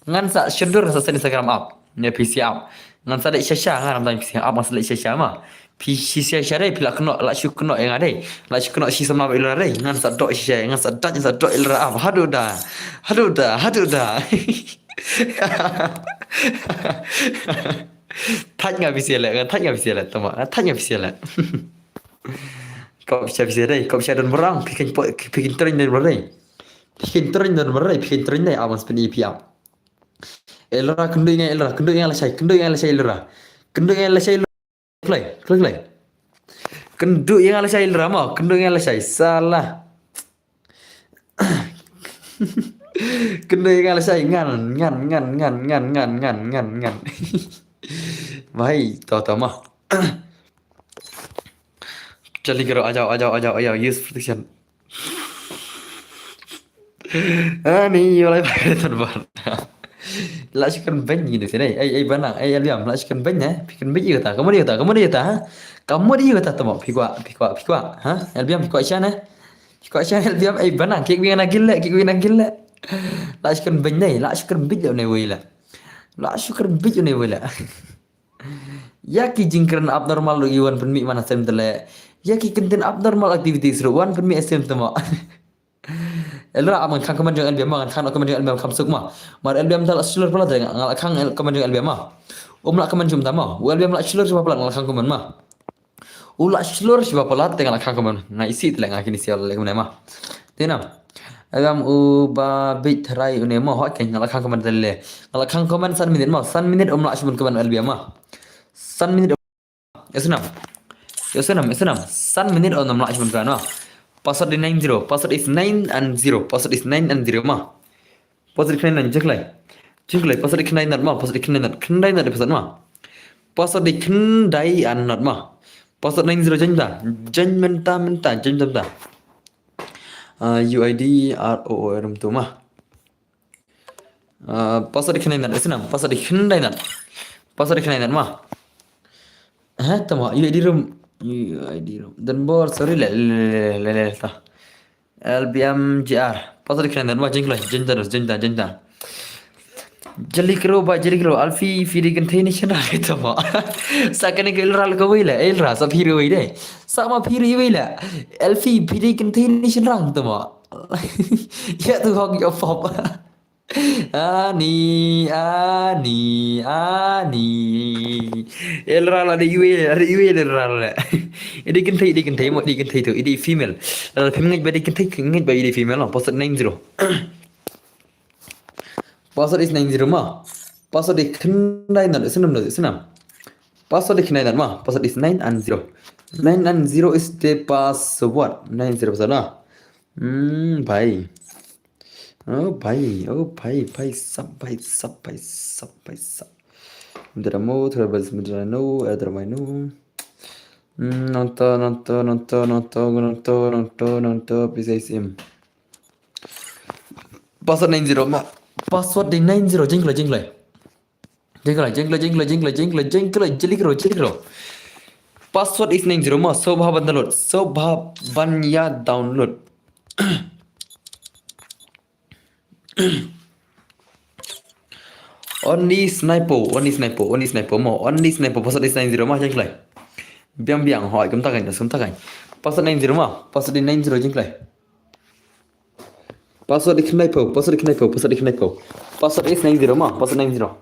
Ngan sa shyndur, ngan sa send Instagram app. Ïa pisi ap. Ngan sa dei shisha, ngan ram dang pisi ap, ngan sa dei shisha ma. Pisi shisha dei, pi la kynnoh, la shu kynnoh ïa nga dei. La shu kynnoh shi samla i Lura dei. Ngan sa dok shisha, ngan sa dait, ngan sa dok i Lura ap. Haduh da. Haduh da, haduh da. Thait nga bisi le, nga thait nga bisi le, tama, nga thait nga bisi le. Kop sha bisi dei, kop sha don barang, phi kan po, phi kan trei don barang dei. Phi kan trei don barang dei, phi kan trei dei, awan spin i phi ap. I Lura kynduh ïa nga, i Lura kynduh ïa nga lashai, kynduh ïa nga lashai i Lura. Kynduh ïa nga lashai i Lura. Klai, klai, klai. Kynduh ïa nga lashai i Lura ma, kynduh ïa nga lashai, salah. Kynduh ïa nga lashai, ngan, ngan, ngan, ngan, ngan, ngan, ngan, ngan, ngan. Bhai, to, to ma. Jali karo, a jao, a jao, a jao, a jao, use protection. Ani, walai, bhai, ton bar. La shu kan beng gitu sini. Ei, ei, Banang, ei, Elbiam, la shu kan beng, eh? Phi kan beng ïa kata, kamu dei kata, kamu dei kata, ha? Kamu dei kata, tamo, phi kwah, phi kwah, phi kwah, ha? Elbiam, phi kwah shan, eh? Phi kwah shan, Elbiam, ei, Banang, kik wi na gil le, kik wi na gil le. La shu kan beng dei, la shu kan beng le, ne wei le. La shu kan beng, ne wei le. Ïa ki jingkren abnormal ruh wan pynmih man ha stem te le. Ïa ki kyntien abnormal activities ruh wan pynmih ha stem te mo. Elra am ngan khang comment jong Elbiam ma, ngan khang comment jong Elbiam kham suk ma. Mar Elbiam ta la shlur palat nga la khang comment jong Elbiam ma. Um la comment jong ta ma. U Elbiam la shlur jong palat nga la khang comment ma. U la shlur shiba palat te nga la khang comment. Nga isi te le nga kini sial le kumne ma. Te na. Agam u ba bit rai une mo hot ken nga la khang comment te le. Nga la khang comment san minit ma. San minit um la shibun comment Elbiam ma. San minit. Isnam. Isnam, isnam. San minit um la shibun comment ma. Password di nine zero. Password is nine and zero. Password is nine and zero ma. Password khyndai nine, jingklai. Jingklai, password khyndai nine ma, password khyndai nine, khyndai nine password ma. Password khyndai and nine ma. Password nine zero jeng da. Jeng mynta, mynta, jeng mynta. Uh, U I D R O O R M two ma. Uh, password khyndai nine, isnam, password khyndai nine. Password khyndai nine ma. Eh, tama, U I D room. U I D room. Dan bor, sorry le, le, le, le, le, ta. L B M G R. Password khyndai nine ma jingklai, jeng da, jeng da, jeng da. Jali kro ba, jali kro. Alfi, phi dei kynthei ne shynrang ito mo. Sa kane ka Elra ka wei le, Elra, sa phi re wei de. Sa ma phi re wei le. Alfi, phi dei kynthei ne shynrang ito mo. Ya tu hok yo pop. Ani, ani, ani. Elra la dei wei, dei wei Elra la. Dei kynthei, dei kynthei mo, dei kynthei tu, dei female. La phim ngeit ba dei kynthei, ngeit ba dei female, no. Password nine zero. Password is nine zero ma. Password is khyndai nine, isnam, isnam. Password is khyndai nine ma. Password is nine and zero. Nine and zero is the password. Nine zero password na. Hmm, bhai. Oh bhai, oh bhai, bhai sab, bhai sab, bhai sab, bhai sab. Mudra mo, travel, mudra no, adra mai no. Hmm, nonto, nonto, nonto, nonto, nonto, nonto, nonto, bisa isim. Password nine zero ma. Password dei nine zero, jingklai, jingklai. Jingklai, jingklai, jingklai, jingklai, jingklai, jingklai, jingklai, jingklai. Password is nine zero ma, so bha ban download, so bha ban ïa download. Only sniper, only sniper, only sniper mo, only sniper, password is nine zero mo, jeng klai. Biang biang, hoi, kumta kan, kumta kan. Password nine zero mo, password is nine zero, jeng klai. Password is sniper, password is sniper, password is sniper. Password is nine zero mo, password nine zero.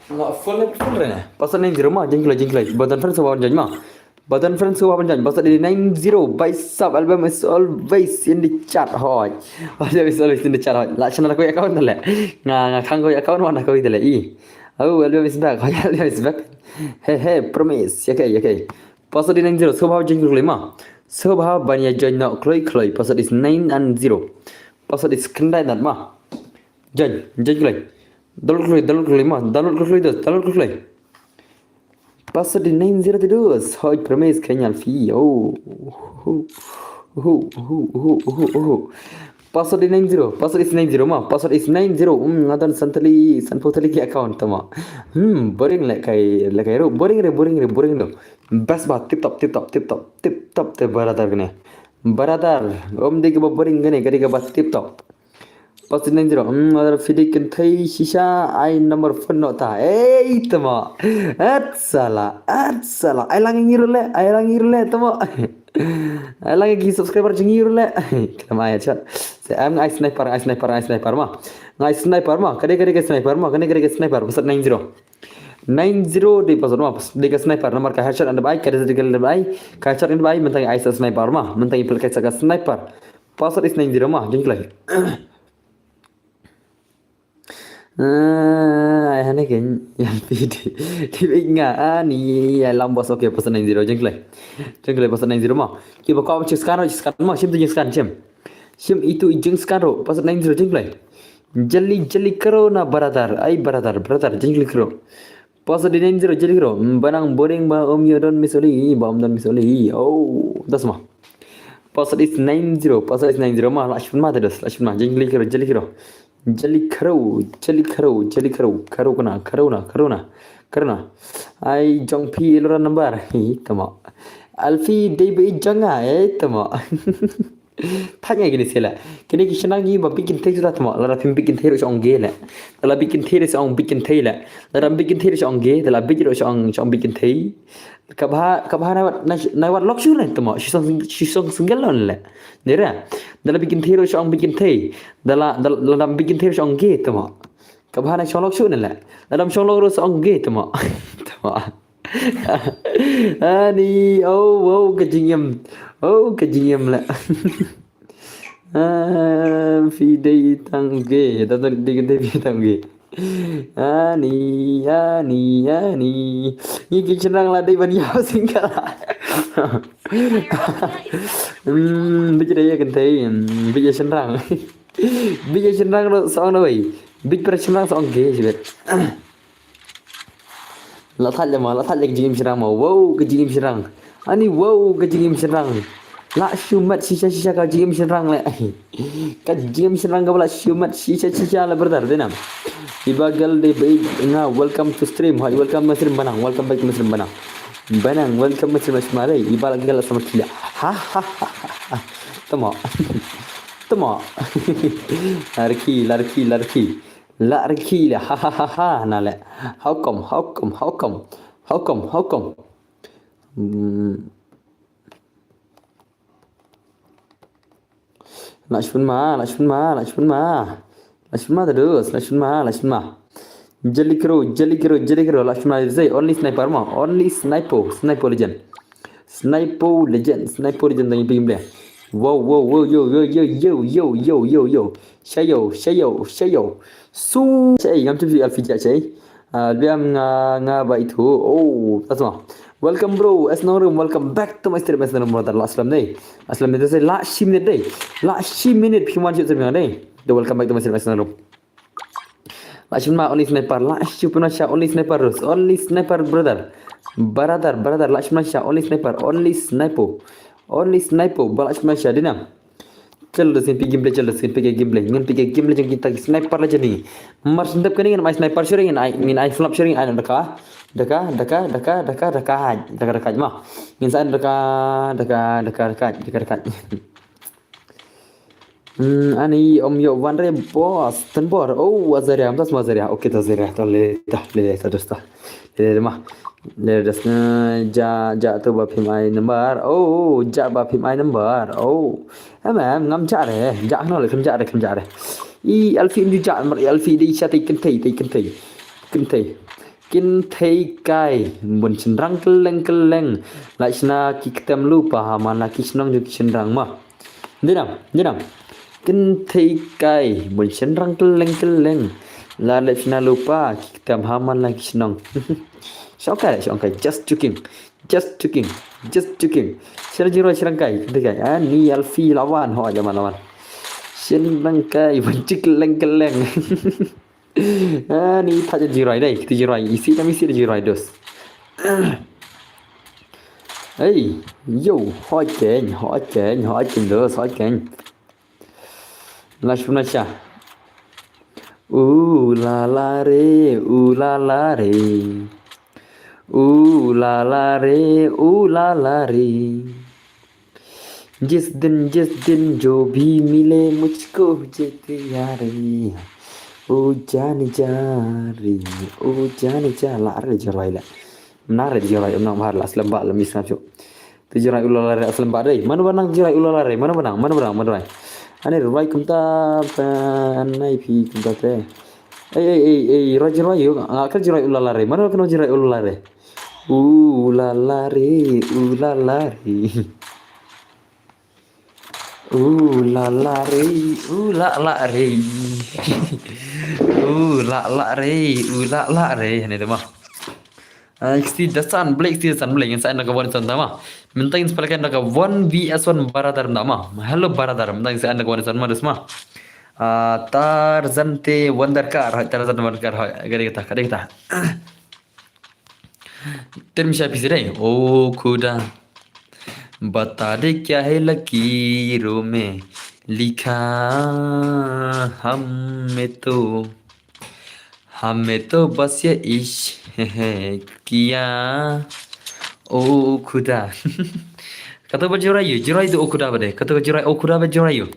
Nga full, full re ne. Password nine zero mo, jeng klai, jeng klai. Ba don friends ba ban join mo. Ba don friends ba ban join. Password is nine zero. Bhai sahab, album is always in the chat, hoi. Album is always in the chat, hoi. La shna la kawei account le. Nga, nga khang kawei account, wan kawei le i. Oh, album is back. Hoi, album is back. Hey, hey, promise. Okay, okay. Password is nine zero. Sngewbha jeng klai mo. Sngewbha ban ïa join noh kloi kloi. Password is nine and zero. Password is khyndai nat mo. Join, join kloi. Download kloi, download kloi mo. Download kloi, download kloi. Password is nine zero to do. Hoi, promise, kanyal fi. Oh. Password is nine zero. Password is nine zero mo. Password is nine zero. Um, nga don santali, sanpotali ki account tama. Hmm, boring le kai, le kai ro. Boring re, boring re, boring do. Best ba, tip top, tip top, tip top, tip top te brother kane. Brother, um, dei kaba boring kane, ka dei kaba tip top. Password nine zero. Hmm, brother, phi dei kynthei shisha, ai number phone noh ta. Ei, tama. At sala, at sala. Ai lang ngi ru le, ai lang ngi ru le, tama. Ai lang ki subscriber jong ngi ru le. Klam ai chat. Se am ai sniper, ai sniper, ai sniper mo. Ngai sniper mo. Ka dei, ka dei ka sniper mo. Ka dei, ka dei ka sniper. Password nine zero. Nine zero dei password mo. Dei ka sniper. Namar ka headshot ynda ba ai, ka dei ka ynda ba ai. Ka headshot ynda ba ai, mynta ai sa sniper mo. Mynta i pil ka sa ka sniper. Password is nine zero mo. Jeng kloi. Ah, ai hane ken, ïa phi dei. Dei nga ani, ïa lam bos, okay, password nine zero, jeng kloi. Jeng kloi, password nine zero mo. Ki ba ko jing scan ro, jing scan mo, shim tu jing scan, shim. Shim itu jing scan ro, password nine zero, jeng kloi. Jali, jali karo na brother, ai brother, brother, jali karo. Password is nine zero, jali karo. Hmm, ba nang boring ba um ïa don misoli, ba um don misoli. Oh, das mo. Password is nine zero, password is nine zero mo, la shun mo te das, la shun mo, jali karo, jali karo. Jali karo, jali karo, jali karo, karo kena, karo na, karo na, karo na. Ai jong phi lura number, hi, tama. Alfi dei ba i jong nga, eh, tama. Thait ngai kine sila. Kine ki shynrang ngi ba bit kynthei suda tama. Lada phim bit kynthei ruh sha ong ge le. Lada bit kynthei ruh sha ong bit kynthei le. Lada bit kynthei ruh sha ong ge, lada bit ruh sha ong, sha ong bit kynthei. Ka bha, ka bha na wat, na, na wat lok shu le tama. Shu song, shu song single lon le. Nira. Lada bit kynthei ruh sha ong bit kynthei. Lada, lada, lada bit kynthei ruh sha ong ge tama. Ka bha na shong lok shu le. Lada shong lok ruh sha ong ge tama. Tama. Ani, oh, wow, ka jingim. Oh, ka jingim la. Ah, phi dei tang ge, da da dei dei phi tang ge. Ani, ani, ani. Ngi ki shynrang la dei ban ïa single. Hmm, bit dei ïa kynthei, hmm, bit ïa shynrang. Bit ïa shynrang ruh song na wei. Bit para shynrang song ge, sibit. La thait le mo, la thait le ka jingim shynrang mo. Wow, ka jingim shynrang. Ani wow, ka jingim shynrang. La shu mat shisha shisha ka jingim shynrang le. Ka jingim shynrang ka ba la shu mat shisha shisha le brother, dei nam. Iba gal dei ba nga welcome to stream. Hai, welcome to stream Banang. Welcome back to stream Banang. Banang, welcome to stream Banang. Iba la gal la sama kila. Ha ha ha ha. Tama. Tama. Larki, larki, larki. La rki le, ha ha ha ha, na le. How come, how come, how come? How come, how come? Hmm. Lashman ma, Lashman ma, Lashman ma. Lashman ma terus, Lashman ma, Lashman ma. Jali kro, jali kro, jali kro, Lashman ma, say only sniper ma, only sniper, sniper legend. Sniper legend, sniper legend tang ipin bleh. Wow, wow, wow, yo, yo, yo, yo, yo, yo, yo, yo. Shayo, shayo, shayo. Su, shay, ngam chim si alfija shay. Ah, biam nga, nga ba itu. Oh, tasma. Welcome bro, Esnong Room, welcome back to my stream, Esnong Room, brother. Last time day. Last time day, say last minute day. Last minute, if you want to say day. Welcome back to my stream, Esnong Room. Lashman only sniper, Lashman sha only sniper, Rus, only sniper brother. Brother, brother, Lashman sha only sniper, only sniper. Only sniper, ba Lashman sha dinam. Chal da sin pi gameplay, chal da sin pi gameplay. Ngan pi gameplay jong kita sniper la jani. Mar sendap kani ngan ai sniper sharing, ngan ai, ngan ai flop sharing, ai daka. Daka, daka, daka, daka, daka, daka, daka, ma. Ngan sa daka, daka, daka, daka, daka, daka. Hmm, ani om yo wan re boss, ten bor. Oh, Azaria, am tas ma Azaria. Okay, ta Azaria, ta le, ta le, ta dos ta. Le, le ma. Le dos na ja, ja tu ba phim ai number. Oh, ja ba phim ai number. Oh. Em, em, ngam ja re. Ja no le, kam ja re, kam ja re. I Alfi ndu ja, mar Alfi di sha tai kynthei, tai kynthei. Kynthei. Kynthei kai, bun shynrang kylleng kylleng. La shna ki ktem lupa, ha man la ki shnong jong ki shynrang ma. Dinam, dinam. Kynthei kai, bun shynrang kylleng kylleng. La leh shna lupa, ki ktem ha man la ki shnong. Shong kai, shong kai, just joking. Just joking. Just joking. Shira jiro shirang kai, kynthei kai. Ah, ni Alfi lawan, ho jaman lawan. Shynrang kai, bun kylleng kylleng. Ah, ni ta jiroi dai, kita jiroi. Isi kami isi jiroi dos. Hey, yo, hot ken, hot ken, hot ken dos, hot ken. Lashman sha. Ooh la la re, ooh la la re. Ooh la la re, ooh la la re. जिस दिन जिस दिन जो भी मिले मुझको, मुझे तेरा रे, ओ जान जा रे, ओ जान जा. La re jiroi la. Mna re jiroi, mna mar la slem ba la mis na chu. Te jiroi u la la re slem ba dei. Mano ba nang jiroi u la la re, mano ba nang, mano ba nang, mano ba nang. Ani roi kumta pa, anai phi kumta te. Ei, ei, ei, ei, roi jiroi yo, nga ka jiroi u la la re, mano ka no jiroi u la la re. Ooh la la re, ooh la la re. Ooh la la re, ooh la la re. Ooh la la re, ooh la la re. Hani dema. Ah, X T Dasan Blake, X T Dasan Blake, ngin sa enda ka one son tama. Mynta ngin sa palakan da ka one V S one brother tama. Hello brother, mynta ngin sa enda ka one son ma dus ma. Ah, Tarzan te Wondercar, hai Tarzan Wondercar, hai, gari kata, gari kata. Termisha pisi dai. ओ खुदा, बता दे क्या है लकीरों में लिखा, हमें तो, हमें तो बस ये इश्क है किया, ओ खुदा. Kata ba jirai yu, jirai tu o khuda ba de. Kata ba jirai o khuda ba jirai yu.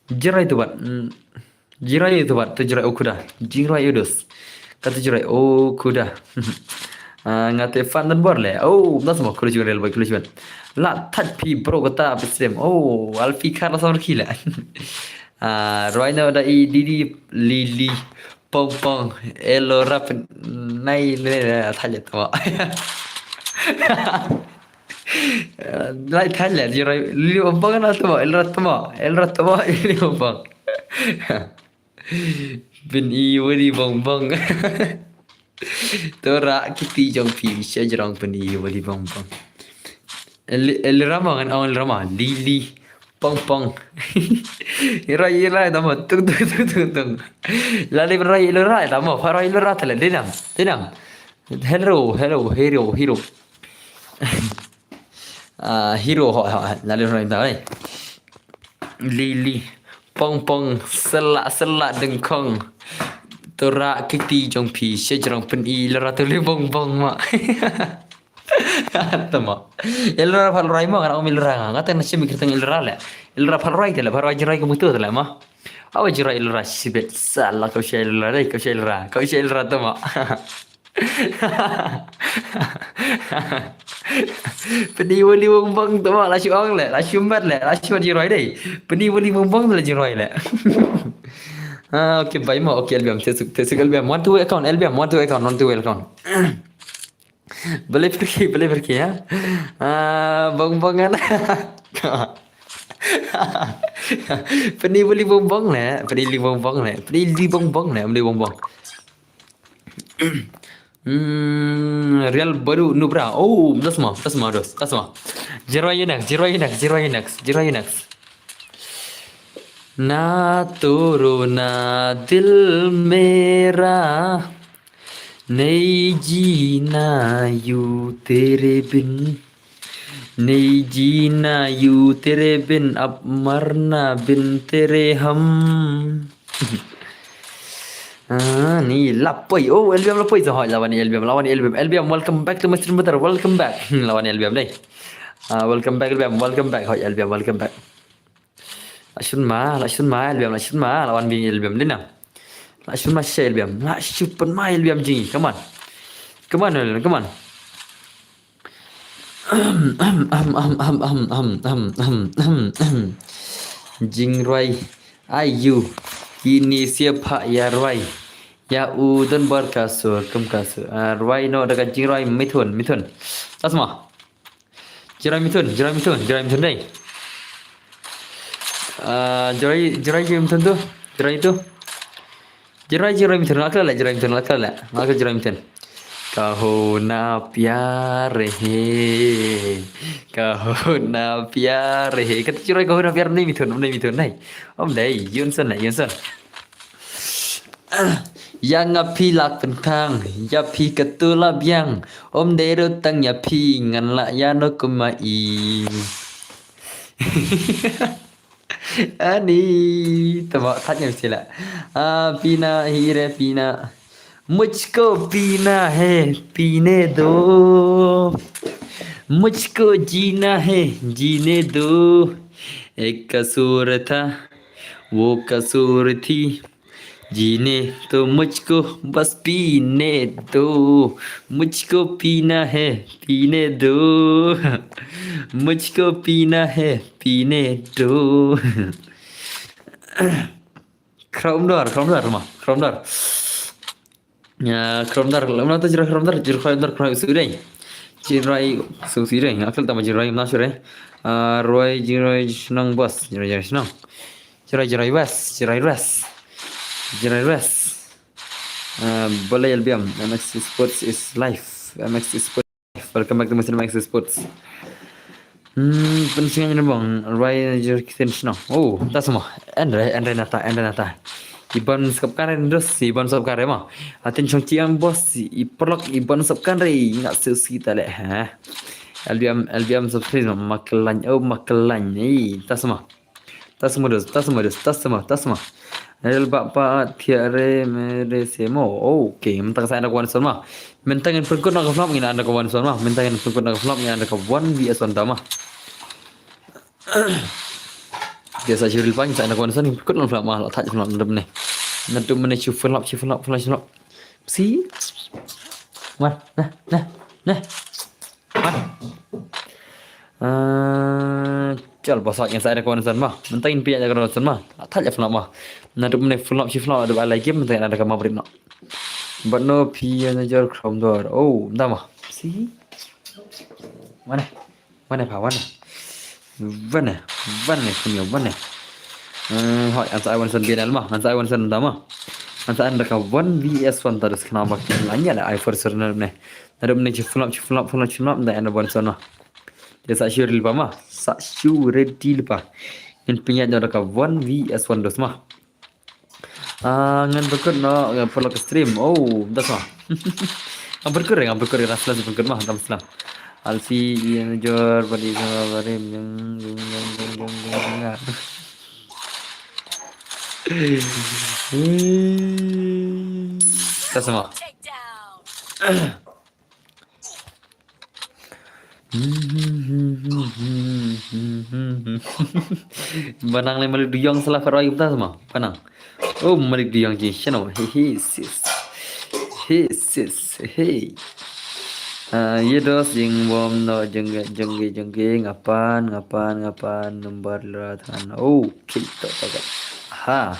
Jirai tu ba. Hmm. Jirai tu ba, tu jirai o khuda. Jirai yu dus. Kata jirai o khuda. Ah, nga te fan dan bor le. Oh, nas mo, kulu jirai le boy, kulu jirai. La thait phi bro kata ba stem. Oh, Alfi kar la samar khila. Ah, roi na da i didi lili pong pong. Elo rap nai le thait le tama. Lai thai le jirai li bong bong na tama, el rat tama, el rat tama, li bong bong. Bin i wali bong bong. Tora kiti jong phi sha jrong bin i wali bong bong. El, el rama ngan ong el rama, li li. Pong pong. Irai irai tama, tung tung tung tung tung. Lali rai irai tama, farai irai tale, dinam, dinam. Hello, hello, hero, hero. Ah, hero ho, ho, lali rai tama, eh. Li li. Pong pong, sela sela dengkong. Tora kiti jong phi, sha jrong pyn i, lera tu li bong bong ma. Tama. Ilra phal rai mo, ngan ong ilra nga. Nga teng na shim kirteng ilra le. Ilra phal rai te le, phal rai jirai ko mutu te le ma. Awa jirai ilra shibet sala kau shai ilra dai, kau shai ilra. Kau shai ilra tama. Peni wali wong bang tama, la shu ong le, la shu mat le, la shu mat jirai dai. Peni wali wong bang le jirai le. Ah, okay, bye mo. Okay, L B M, tesuk, tesuk L B M. One two account, L B M, one two account, one two account. Balai pergi, balai pergi ya. Ah, bong bong kan. Peni beli bong bong le, peni li bong bong le, peni li bong bong le, beli bong bong. Hmm, real baru nubra. Oh, das ma, das ma, das, das ma. Jirai next, jirai next, jirai next, jirai next. ना तोरो ना दिल मेरा, नहीं जीना यूं तेरे बिन, नहीं जीना यूं तेरे बिन, अब मरना बिन तेरे हम. Ah, ni lapoi. Oh, L B M lapoi. So, hoi, lawan L B M, lawan L B M. L B M, welcome back to my stream, brother. Welcome back. Lawan L B M dei. Ah, welcome back, L B M. Welcome back. Hoi, L B M, welcome back. La shun ma, la shun ma, L B M, la shun ma, lawan bini L B M dei na. La shun ma sha L B M, la shun pyn ma L B M jing. Come on. Come on, L B M, come on. Jingrwai aïu, kine siap ha ïa rwai. Ïa u don bar ka sur, kum ka sur. Ah, rwai noh da ka jingrwai mithun, mithun. Tasma. Jingrwai mithun, jingrwai mithun, jingrwai mithun dei. Ah, jingrwai, jingrwai, jingrwai mithun tu. Jingrwai tu. Jingrwai, jingrwai mithun, la kala, jingrwai mithun, la kala. La kala jingrwai mithun. Kaho na pyar hai. Kaho na pyar hai. Kata jingrwai kaho na pyar, ym dei mithun, ym dei mithun dei. Ym dei, ïa u san, ïa u san. Ïa nga phi la kynthang, ïa phi katu la biang. Ym dei ruh tang ïa phi, ngan la ïa no kum ma i. Ani, tama thait ngam sila. Ah, pina hi re pina. मुझको पीना है, पीने दो. मुझको जीना है, जीने दो. एक कसूर था, वो कसूर थी. जीने तो मुझको बस पीने दो. मुझको पीना है, पीने दो. मुझको पीना है, पीने दो. Khraum dor, khraum dor ma, khraum dor. Ya, khraum dor, lam na ta jira khraum dor, jira khraum dor, khraum sudai. Jira su sudai, akal tama jira na sure. Ah, roi, jira shnong bos, jira, jira shnong. Jira, jira wes, jira wes. Jira wes. Ah, balai L B M, M X Sports is life. M X Sports. Welcome back to my channel, Max Sports. Hmm, pensingan ni bang, Ryan Jerkison shnong. Oh, ta semua. Andre, Andre nata, Andre nata. Iban sop kare, Andros, iban sop kare ma. Atin chong chiang bos, i perlok, iban sop kare, ngat sesi tale, ha. L B M, L B M subscribe ma, makelan, oh, makelan. Eh, ta semua. Ta semua dos, ta semua dos, ta semua, ta semua. Rel ba pa thiare mere semo. Okay, mynta sa ina ka one son ma. Mynta ngin pyrkut na ka flop ngin anda ka one son ma. Mynta ngin pyrkut na ka flop ngin anda ka one V S one da ma. Dia sa shiril pang sa ina ka one son ngin pyrkut na ka flop ma. La thaj flop na dum ne. Na dum ne chu flop, chu flop, flop, flop. Si. Wah, nah, nah, nah. Ah, chal bosat ngan sa ina ka one son ma. Mynta ngin pia ina ka one son ma. Atat ya flop ma. Na dum ne flop shi flop da ba lai game mynta ina da ka ma brit no. But no pia na jor khraum dor. Oh, da ma. Si. Mana? Mana pa mana? Mana? Mana punya mana? Eh, hoi, ngan sa ai one son bian ma. Ngan sa ai one son da ma. Ngan sa ina da ka one V S one ta dus kena bak lanya da ai first round ne. Nadum ne chi flop, chi flop, flop, chi flop, da ina one son ma. Dia sa shu ready pa ma. Sa shu ready pa. Ngin pynjah da ka one V S one dos ma. Ah, ngan berkut no, ngan perlu ke stream. Oh, das ma. Ngan berkut, ngan berkut, ngan selam berkut ma, ngan selam. Alfi, iya jor, badi sama barim, jeng, jeng, jeng. Das ma. Banang le malik duyong salah ka roi kumta sama. Banang. Oh, malik duyong ji. Shano. He, he, sis. He, sis. He. Ah, ye dos jing bom no jengge, jengge, jengge, ngapan, ngapan, ngapan, number lera tan. Oh, okay, tok, tok, tok. Ha.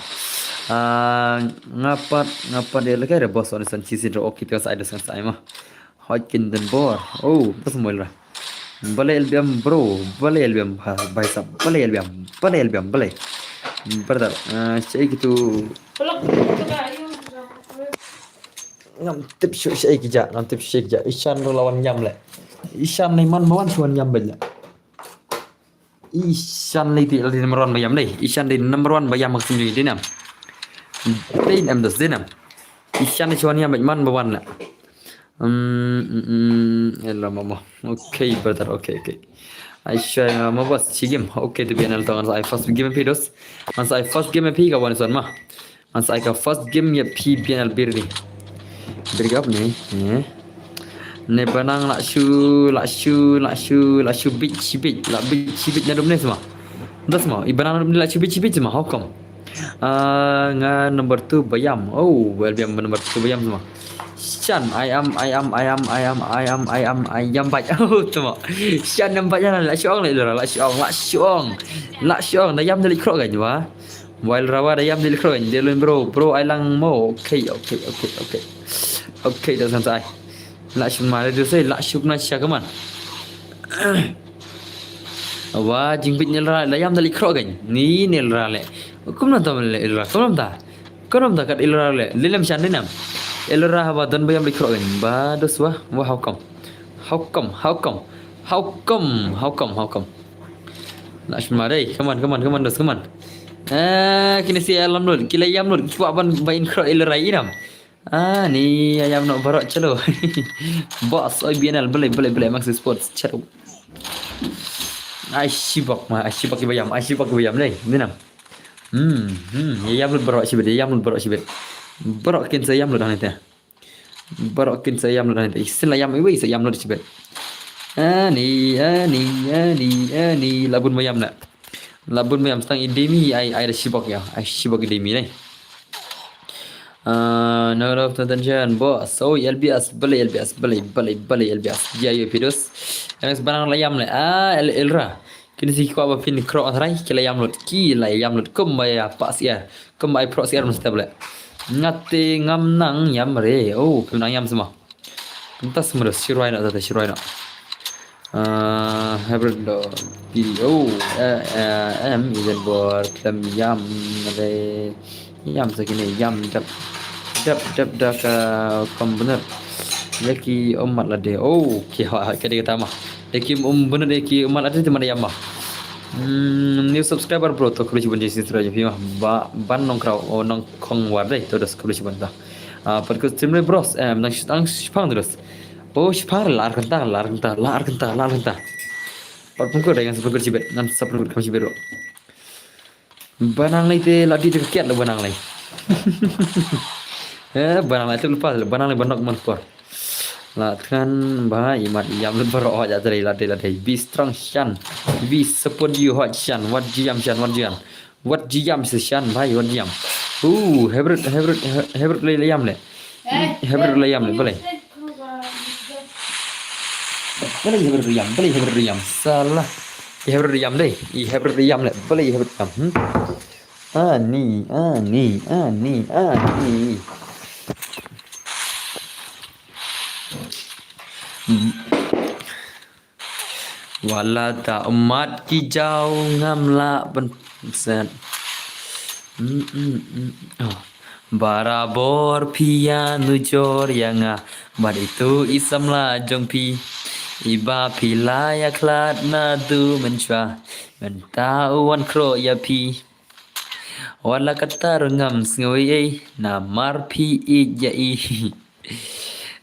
Ah, ngapat, ngapat dia lagi ada bos on san chisi dro. Okay, tengok sa ada, tengok sa ai ma. Hot kin den bor. Oh, tas moil ra. Bale L B M bro. Bale L B M bha-, bhai sahab. Bale L B M. Bale L B M. Bale. Brother. Ah, cai gitu. Ngam tip shu cai kija. Ngam tip shu cai kija. Ishan ru lawan nyam le. Ishan ni man bawan shu wan nyam bela. Ishan lei te lei number one ba ïam lei. Ishan lei number one ba ïam ha ka sngi dei nam. Dei nam dos dei nam. Ishan lei shuwa ïam bad man ba wan la. Hmm, hmm, hmm, ella mama. Okay, brother, okay, okay. Ai shuwa ma bas chi game. Okay, to be anal to ngan sa ai first game phi dos. Ngan sa ai first game phi ka wan son ma. Ngan sa ai ka first game ïa phi bian al birdi. Birdi ap ni. Eh. Ne banang la shu, la shu, la shu, la shu bit shi bit, la bit shi bit na dum ne sma. Das ma, i banang la shu bit shi bit sma, how come? Ah, nga number two ba ïam. Oh, well biam number two ba ïam sma. Shan, I am, I am, I am, I am, I am, I am, I am bait. Oh, sma. Shan number ïam la shu ong la shu ong, la shu ong. La shu ong, da ïam da li krok kan wa. While rawa da ïam dil khroin dil bro, bro ai lang mo. Okay, okay, okay, okay. Okay, da san sai. La shun ma da sai la shuk na sha kaman. Wa jingbit nil ra la ïam dil khroin. Ni nil ra le. Kum na tam le il ra. Kum na ta. Kum na ta kat il ra le. Lilem shan dinam. Il ra haba don ba ïam dil khroin. Ba dos wa. Wa how come? How come? How come? How come? How come? How come? Lashma dei, come on, come on, come on, dos, come on. Ah, kine si alam lut, kila yam lut, kiwa ban bain kro ilerai inam. Ah, ni ayam no barok chalo. Boss, oi B N L, bele, bele, bele, Maxi Sports, chalo. Ai shibok ma, ai shibok iba yam, ai shibok iba yam dei, dinam. Hmm, hmm, ya yam lut barok shibet, ya yam lut barok shibet. Barok kin sa yam lut hanita. Barok kin sa yam lut hanita. Isin la yam iwi sa yam lut shibet. Ani, ani, ani, ani. Labun mayam na. Labun mayam stang idemi ai ai da shibok ya. Ai shibok idemi nai. Ah, no, no, attention, boss. Oh, L B S, bale, L B S, bale, bale, bale, L B S. Ya, yo, pidos. Yang sebarang la yam le. Ah, el, elra. Kini si kwa ba pin kro atrai, kila yam lut, kila yam lut, kum ba ya pa siar, kum ba ai pro siar mesti boleh. Ngate ngam nang yam re, oh, pin nang yam semua. Entas semua dah, shirwai nak, tata shirwai nak. Ah, hybrid do, B D O, eh, eh, M, izin bor, klem yam re. Yam sa kine yam dap dap dap da ka kom bener. Ya ki umat lade. Oh, ki ha ka dei kata mah. Ya ki um bener ya ki umat lade teman yam mah. Hmm, new subscriber bro to kuli shibun jesi sura japi mah. Ba ban nongkrau o nongkong war dei to das kuli shibun ta. Ah, pat ku stream re bros. Eh, nang nang shipang terus. Oh, shipang lar kenta lar kenta lar kenta lar kenta. Pat pun ku dei ngan sepun ku shibet ngan sepun ku kam shibet bro. Banang lei te la di te kiat le banang lei. Eh, banang lei te lepas le banang lei banok man por. La than ba imat yam le baro ja tadi la de la de. Be strong shan. Be support you hot shan. Wat jiam shan, wat jiam. Wat jiam se shan bai, wat jiam. Uh, hebret hebret hebret le yam le. Hebret le yam le bale. Bale hebret yam, bale hebret yam. Salah. Hebret yam deh. I hebret yam le. Bale hebret yam. Hmm. Ani, ani, ani, ani. Hmm. Wala ta umat ki jaw ngam lah ban set. Hmm, hmm, hmm. Oh. Barabor pia nujor ya nga. Bad itu isam la jong pi. Iba pila ya klat na du menchwa. Menta wan kro ya pi. Wala kata rengam sngewei ei namar phi ij ja i.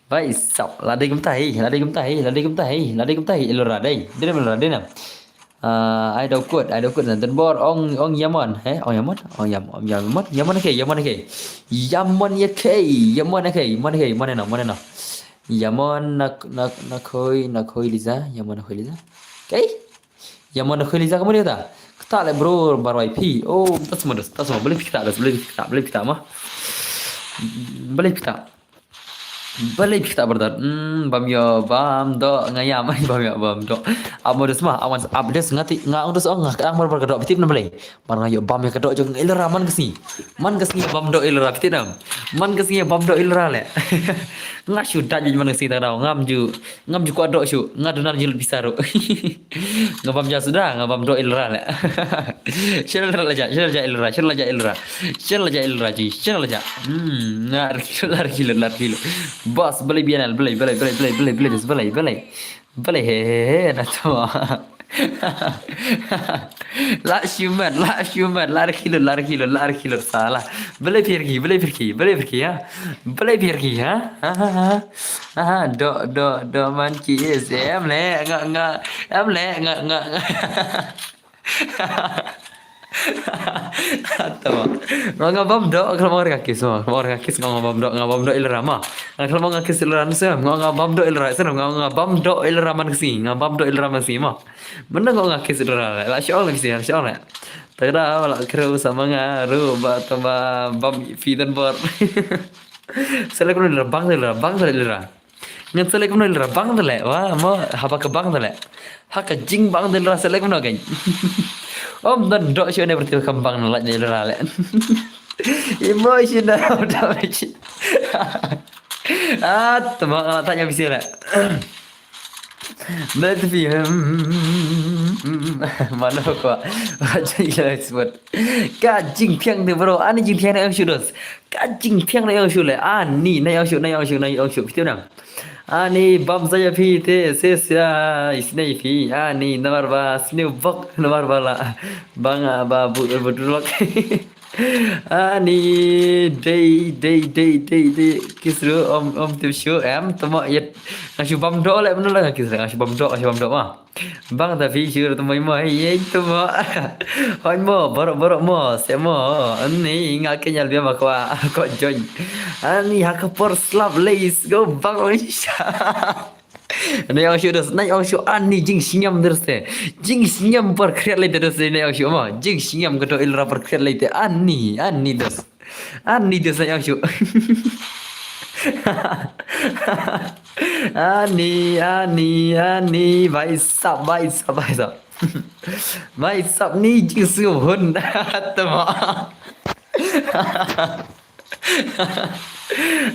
Bai sap lade kumta hei, lade kumta hei, lade kumta hei, lade kumta hei ilora dei. Dei ilora dei nam. Ah, ai dau kut, ai dau kut dan bor ong ong yamon, he ong yamon, ong yam ong yamon, yamon ke, yamon ke. Yamon ya ke, yamon ke, mon ke, mon no, mon no. Yamon nak nak nakoi nakoi liza, yamon nakoi liza. Ke? Yamon nakoi liza kamu dia ta? Kata le bro barwai phi. Oh, tas mo das, tas mo beli kita das, beli kita, beli kita mah. Beli kita. Beli kita brother. Hmm, bam yo bam do ngayam bam yo bam do. Amo das mah awan abdes ngati nga ong das ong nga ang bar bar do pitip na beli. Mar nga yo bam ya kado jong ilera man kasi. Man kasi bam do ilera pitip nam. Man kasi bam do ilera le. Nga shu da jin man kasi ta dau ngam ju. Ngam ju kwah dok shu, nga dunar jilut pisa ruh. Nga bam ja suda, nga bam dok ilra le. Shen la ja, shen la ja ilra, shen la ja ilra. Shen la ja ilra ji, shen la ja. Hmm, nga kilut, lar kilut, lar kilut. Bos, beli bianal, beli, beli, beli, beli, beli, beli, bos, beli, beli. Beli, he, he, he, na to. La shimet, la shimet, la rkhilot, la rkhilot, la rkhilot, sala. Balei phi rkhi, balei phi rkhi, balei phi rkhi, ha? Balei phi rkhi, ha? Ha, ha, ha. Ha, ha, doh, doh, doh man ki is, em le, nga, nga, em le, nga, nga, nga. Tama. Nga, nga bam doh, khlem nga kiss mo. Khlem nga kiss, nga, nga bam doh, nga bam doh Ilra ma. Nga khlem nga kiss Ilra, nga, nga bam doh Ilra, nga, nga bam doh Ilra man ki sngi, nga bam doh Ilra man ki sngi ma. Mynta nga kiss Ilra, la shong la kiss, la shong la. Tangda la kru sama nga, ru ba tama bam phi don bor. Sa leh kumno Ilra, bang Ilra, bang Ilra. Ngan sa leh kumno Ilra, bang te leh, wa, mo, haba ka bang te leh. Ha ka jingbang te Ilra sa leh kumno kein. Ym don doh shuh ne pyrthei kam bang na lait ne Ilra leh. Emotional damage. Ah, tama nga la thait ïa phi seh leh. Balei phi, hmm, mano ko. Ka jingphiang te bro, ani jingphiang na ïong shuh dos. Ka jingphiang na ïong shuh leh, ani na ïong shuh, na ïong shuh, na ïong shuh, phi tip nang. Ani bam sa ïa phi te, se sia, isnei phi, ani namar ba, sniew bok, namar ba la, bang, ah, ba, bu, bu, bu, Ani dei, dei, dei, dei, dei. Kiss ruh, ym, ym tip shuh, em, tama ïa. Nga shu bam doh leh, mano la nga kiss leh, nga shu bam doh, nga shu bam doh ma. Bang ta phi shuh tama mo, ei, ei, tama. Hoi mo, baroh, baroh mo, se mo. Ani nga kein ïa lbiam ma kwah, kwah join. Ani ha ka por slap lei, go bang ong sha. Na ïong shuh dos, na ïong shuh ani jingsngem dos te. Jingsngem por khriat lei te dos te na ïong shuh mo. Jingsngem ka doh Ilra por khriat lei te ani, ani dos. Ani dos na ïong shuh. Ani, ani, ani, bhai sab, bhai sab, bhai sab. Bhai sab ni jingsngewhun. Tama.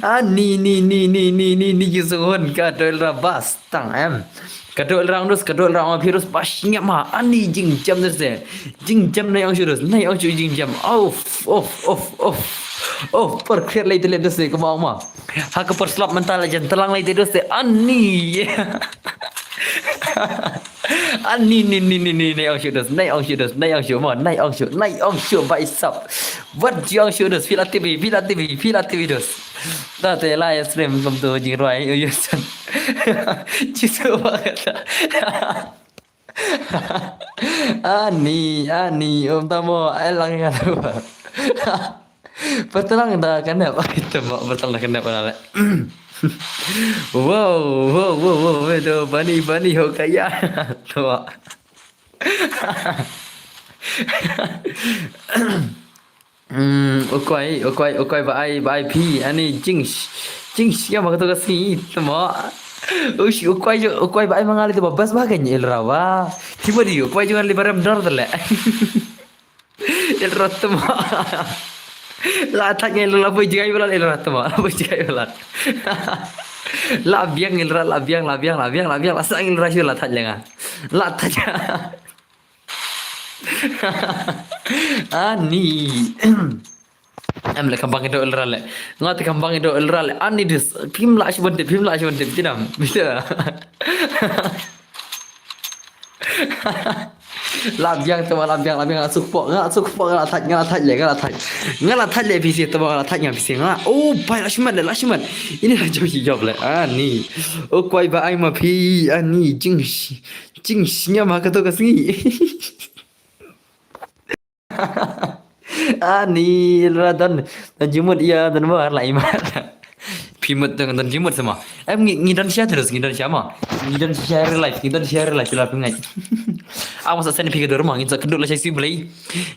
Ah, ni, ni, ni, ni, ni, ni, ni, ki sung hun, ka doh Ilra bas, tang em. Ka doh Ilra dos, ka doh Ilra ma phi dos, bas ngam ha, ani jingjem dos de. Jingjem na ïong shu dos, na ïong shu jingjem. Of, of, of, of. Of, por khriat lei te lei dos de, ka ma ong ma. Ha ka por slap mynta la jan tlang lei te dos de, ani. Ah, ni, ni, ni, ni, ni, na ïong shu dos, na ïong shu dos, na ïong shu mo, na ïong shu, na ïong shu, bhai sab. Wat ïong shu dos, phi la tip hi, phi la tip hi, phi la tip hi dos. Ta te la ya stream kum tu jingrwai, u yu san. Jisu ba kata. Ah, ni, ah, ni, um ta mo, ai lang ya tu. Patlang da ka nep, ai, tama, patlang da ka nep na le. Wow, wow, wow, wow, wow, tu bani, bani ho kaya. Tama. Hmm, u kwai, u kwai, u kwai ba ai, ba ai phi, ani jing, jing, ya ma ka to ka sngi, tama. U shi, u kwai jo, u kwai ba ai ma nga li tama, bas ba ka nyi Ilra wa. Ki ba di, u kwai jo nga li ba rem dor tale. Ilra tama. La thait ngai Ilra, la boi jngai bala Ilra tama, la boi jngai bala. La biang Ilra, la biang, la biang, la biang, la biang, la sang Ilra shu la thait lenga. La thait. Ani. Em le kambang ido Ilra le. Nga te kambang ido Ilra le. Ani dis. Phim la shibun tip, phim la shibun tip. Tinam. Bisa. La biang tu, la biang, la biang, la suk pok, la suk pok, la thait, la thait le, la thait. Nga la thait le phi si tu, la thait nga phi si nga. Oh, bai la shimat le, la shimat. Ini la jam shi job le. Ani. Oh, kwai ba ai ma phi, ani jing shi, jing shi ma ka to ka sngi. Ani Ilra don, don jimut ïa don mar la imat. Phi mut don, don jimut sama. Em ngi, ngi don share terus, ngi don share ma. Ngi don share live, ngi don share live la phi ngai. Awas asen phi ka dor ma, ngin sa kynduh la shai sui blei.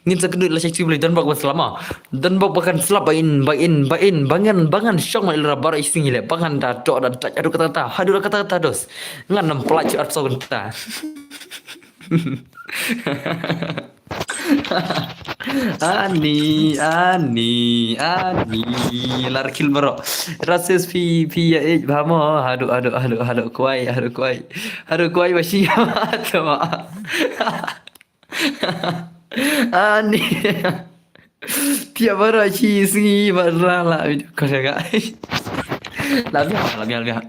Ngin sa kynduh la shai sui blei don bok ban slap ma. Don bok ba kan slap ba in, ba in, ba in, ba ngan, ba ngan shong ma Ilra bar ising ile, ba ngan da dok da dok, aduh kata kata, aduh kata kata dos. Ngan nam pla chu ar so kata. Ani, ani, ani, la rkhil bro. Rasis phi, phi ya ej bha mo. Hadu, hadu, hadu, hadu kwai, hadu kwai. Hadu kwai ba shi ya ma tama. Ani. Phi ya bro shi sngi ba ra la video ko ga. La biang, la biang, la biang.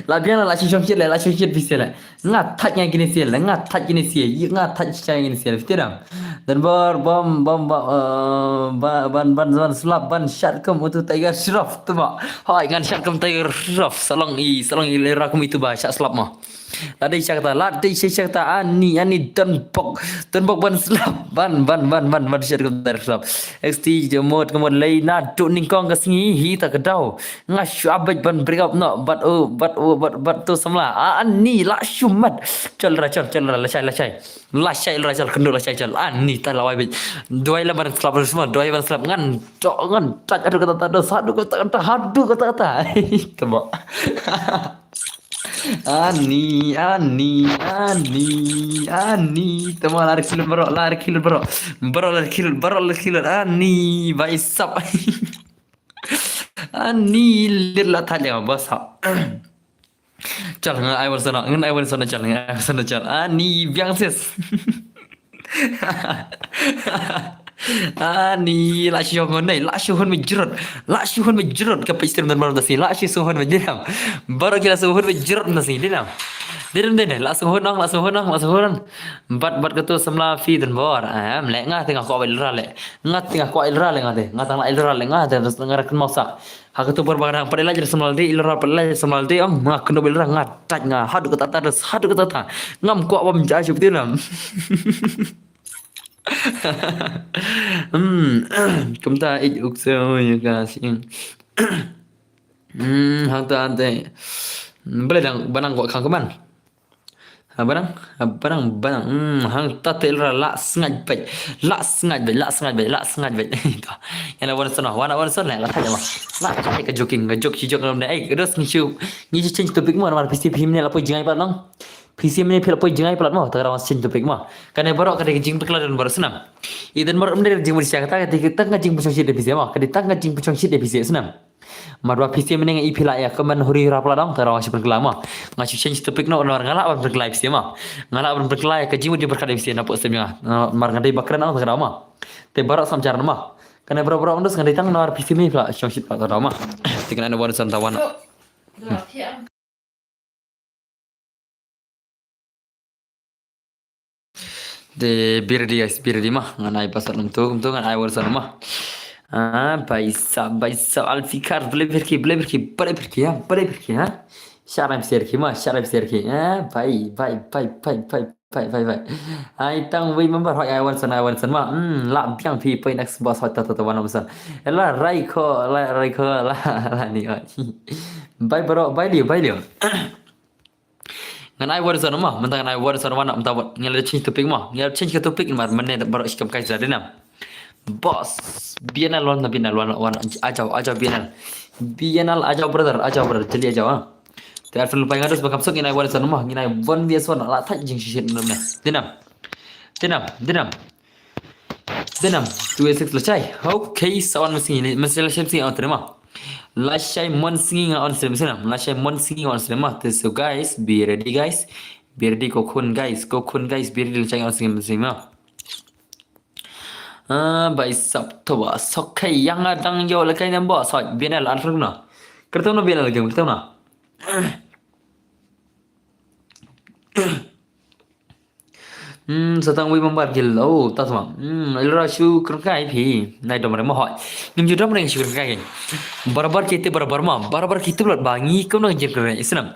La biang la, la shu shong shit le, la shu shit phi seh le. Nga thait nga kine seh le, nga thait kine seh, nga thait sha kine seh le, phi te dang. Don bor bom bom bom, eh, ba- ban ban ban slap ban shot kum utu Tiger Shroff tu ma. Hoi ngan shot kum Tiger Shroff, sa long i, sa long i lera kum itu ba shot slap ma. La dei sha kata, la dei sha kata, ani ani don bok, don bok ban slap, ban ban ban ban ban shot kum Tiger Shroff. X T jemot kemot lei na duk nyngkong ka sngi hi ta ka daw. Nga shu abet ban break up no, but oh, but oh, but but tu samla. Ah, ani la shu mat. Chal ra chal, chal ra la shai, la shai. La shai ra chal, kendo la shai chal. Ani ta la wai bet. Duai la ban slap, semua duai ban slap ngan. Dok ngan. Tak ada kata tak ada, satu kata kata, hadu kata kata. Tembak. Ani, ani, ani, ani. Tembak lari kilut bro, lari kilut bro. Bro lari kilut, bro lari kilut. Ani, baisap. Ani lir la thait leng basa. Chal nga ai wan sana, ngan ai wan sana chal, nga ai wan sana chal. Ani biang sis. Ani la shu hon nei, la shu hon me jrot. La shu hon me jrot ka page stream dan mar da si, la shu hon me jrot. Baru ki la shu hon me jrot na si, dinam. Dinam dinam, la shu hon nang, la shu hon nang, la shu hon. Bat bat katu samla phi dan bor. Em le nga te nga ko ai lra le. Nga te nga ko ai lra le nga te. Nga tang la ai lra le nga te, nga ra kynmaw sa. Ha katu bor ba nga dang pat leit samla de, i lra pat leit samla de, ong nga kyndup i lra nga thait nga hadu kata ta, hadu kata ta. Ngam kwah bam ja shup ti nam. Hmm, kumta i uk se oi ka si. Hmm, hangta ante. Bele dang banang kwah khang keman. Ha, barang, ha, barang, barang. Hmm, hang ta te lra la sngaid bait. La sngaid bait, la sngaid bait, la sngaid bait. To. Yana wan sana, wana wan sana, la thait ma. La thait ka joking, ka jok shi jok ngam ne. Ei, dos ngi shu, ngi shu change topic mo, namar P C P ne la poi jingai pat long. P C P ne phi la poi jingai pat mo, ta ka wan change topic mo. Kane baroh ka dei ka jingpynkhlaiñ don baroh snam. I don baroh mne ka jingmut sia kata, ka dei ka tang ka jingpynsong shit da P C P mo, ka dei tang ka jingpynsong shit da P C P snam. Mar ba P C P mynne nga i phi la ïa ka man huri hura pla dong, ta rong shu pynkylla mo. Nga shu change topic noh, namar nga lah ban pynkylla ïa P C P mo. Nga lah ban pynkylla ïa ka jingmut jingpyrkhat ïa P C P na pok sem nga. Namar nga dei ba kren ong ta ka daw mo. Te baroh samchar mo. Kane baroh baroh ong dos nga dei tang namar P C P mynne phi la shong shit pla ta daw mo. Te kane na baroh san tawan. Te be ready guys, be ready ma. Ngan ai password num tu, tu ngan ai word sana ma. Ah, baisap, baisap Alfikar, bele berki, bele berki, bele berki, ha, bele berki, ha. Sharai berki ma, sharai berki, ha. Bye, bye, bye, bye, bye, bye, bye, bye. Ai tang wei member hoi ai word sana, ai word sana ma. Hmm, la biang phi poi next boss hoi ta ta ta wan word sana. Ela rai ko, la rai ko, la la ni oi. Bye bro, bye Leo, bye Leo. Ngan ai word sana ma, mynta ngan ai word sana ma, mynta ngan change topic ma. Ngan change ka topic ma, mynne baroh shi kam kai sa dinam. Boss, B N L wan, B N L wan, wan, ajao, ajao B N L. B N L ajao brother, ajao brother, jali ajao ha. Te alfan lupai ngadus bakam sok ngan ai word sana ma, ngan ai one V S one, la thait jing shishit mynne. Dinam. Dinam, dinam. Dinam, two eight six la shai. Okay, sa wan masing ni, masing la shai masing on trema. La shai mon singi nga on trema sinam. La shai mon singi nga on trema. So guys, be ready guys. Be ready kokun guys. Kokun guys, be ready la shai on singi masing ma. Ah, baisap to ba. So okay, yang adang yo la kai nambah. So, B N L alfred na. Kertau na B N L game, kertau na. Hmm, satang wei member gil. Oh, ta sama. Hmm, ilra shu kren kai phi. Nai dom re ma hoi. Ngim ju dom re shu kren kai. Barabar kite barabar ma. Barabar kite blat ba ngi kum nang jin kren isnam.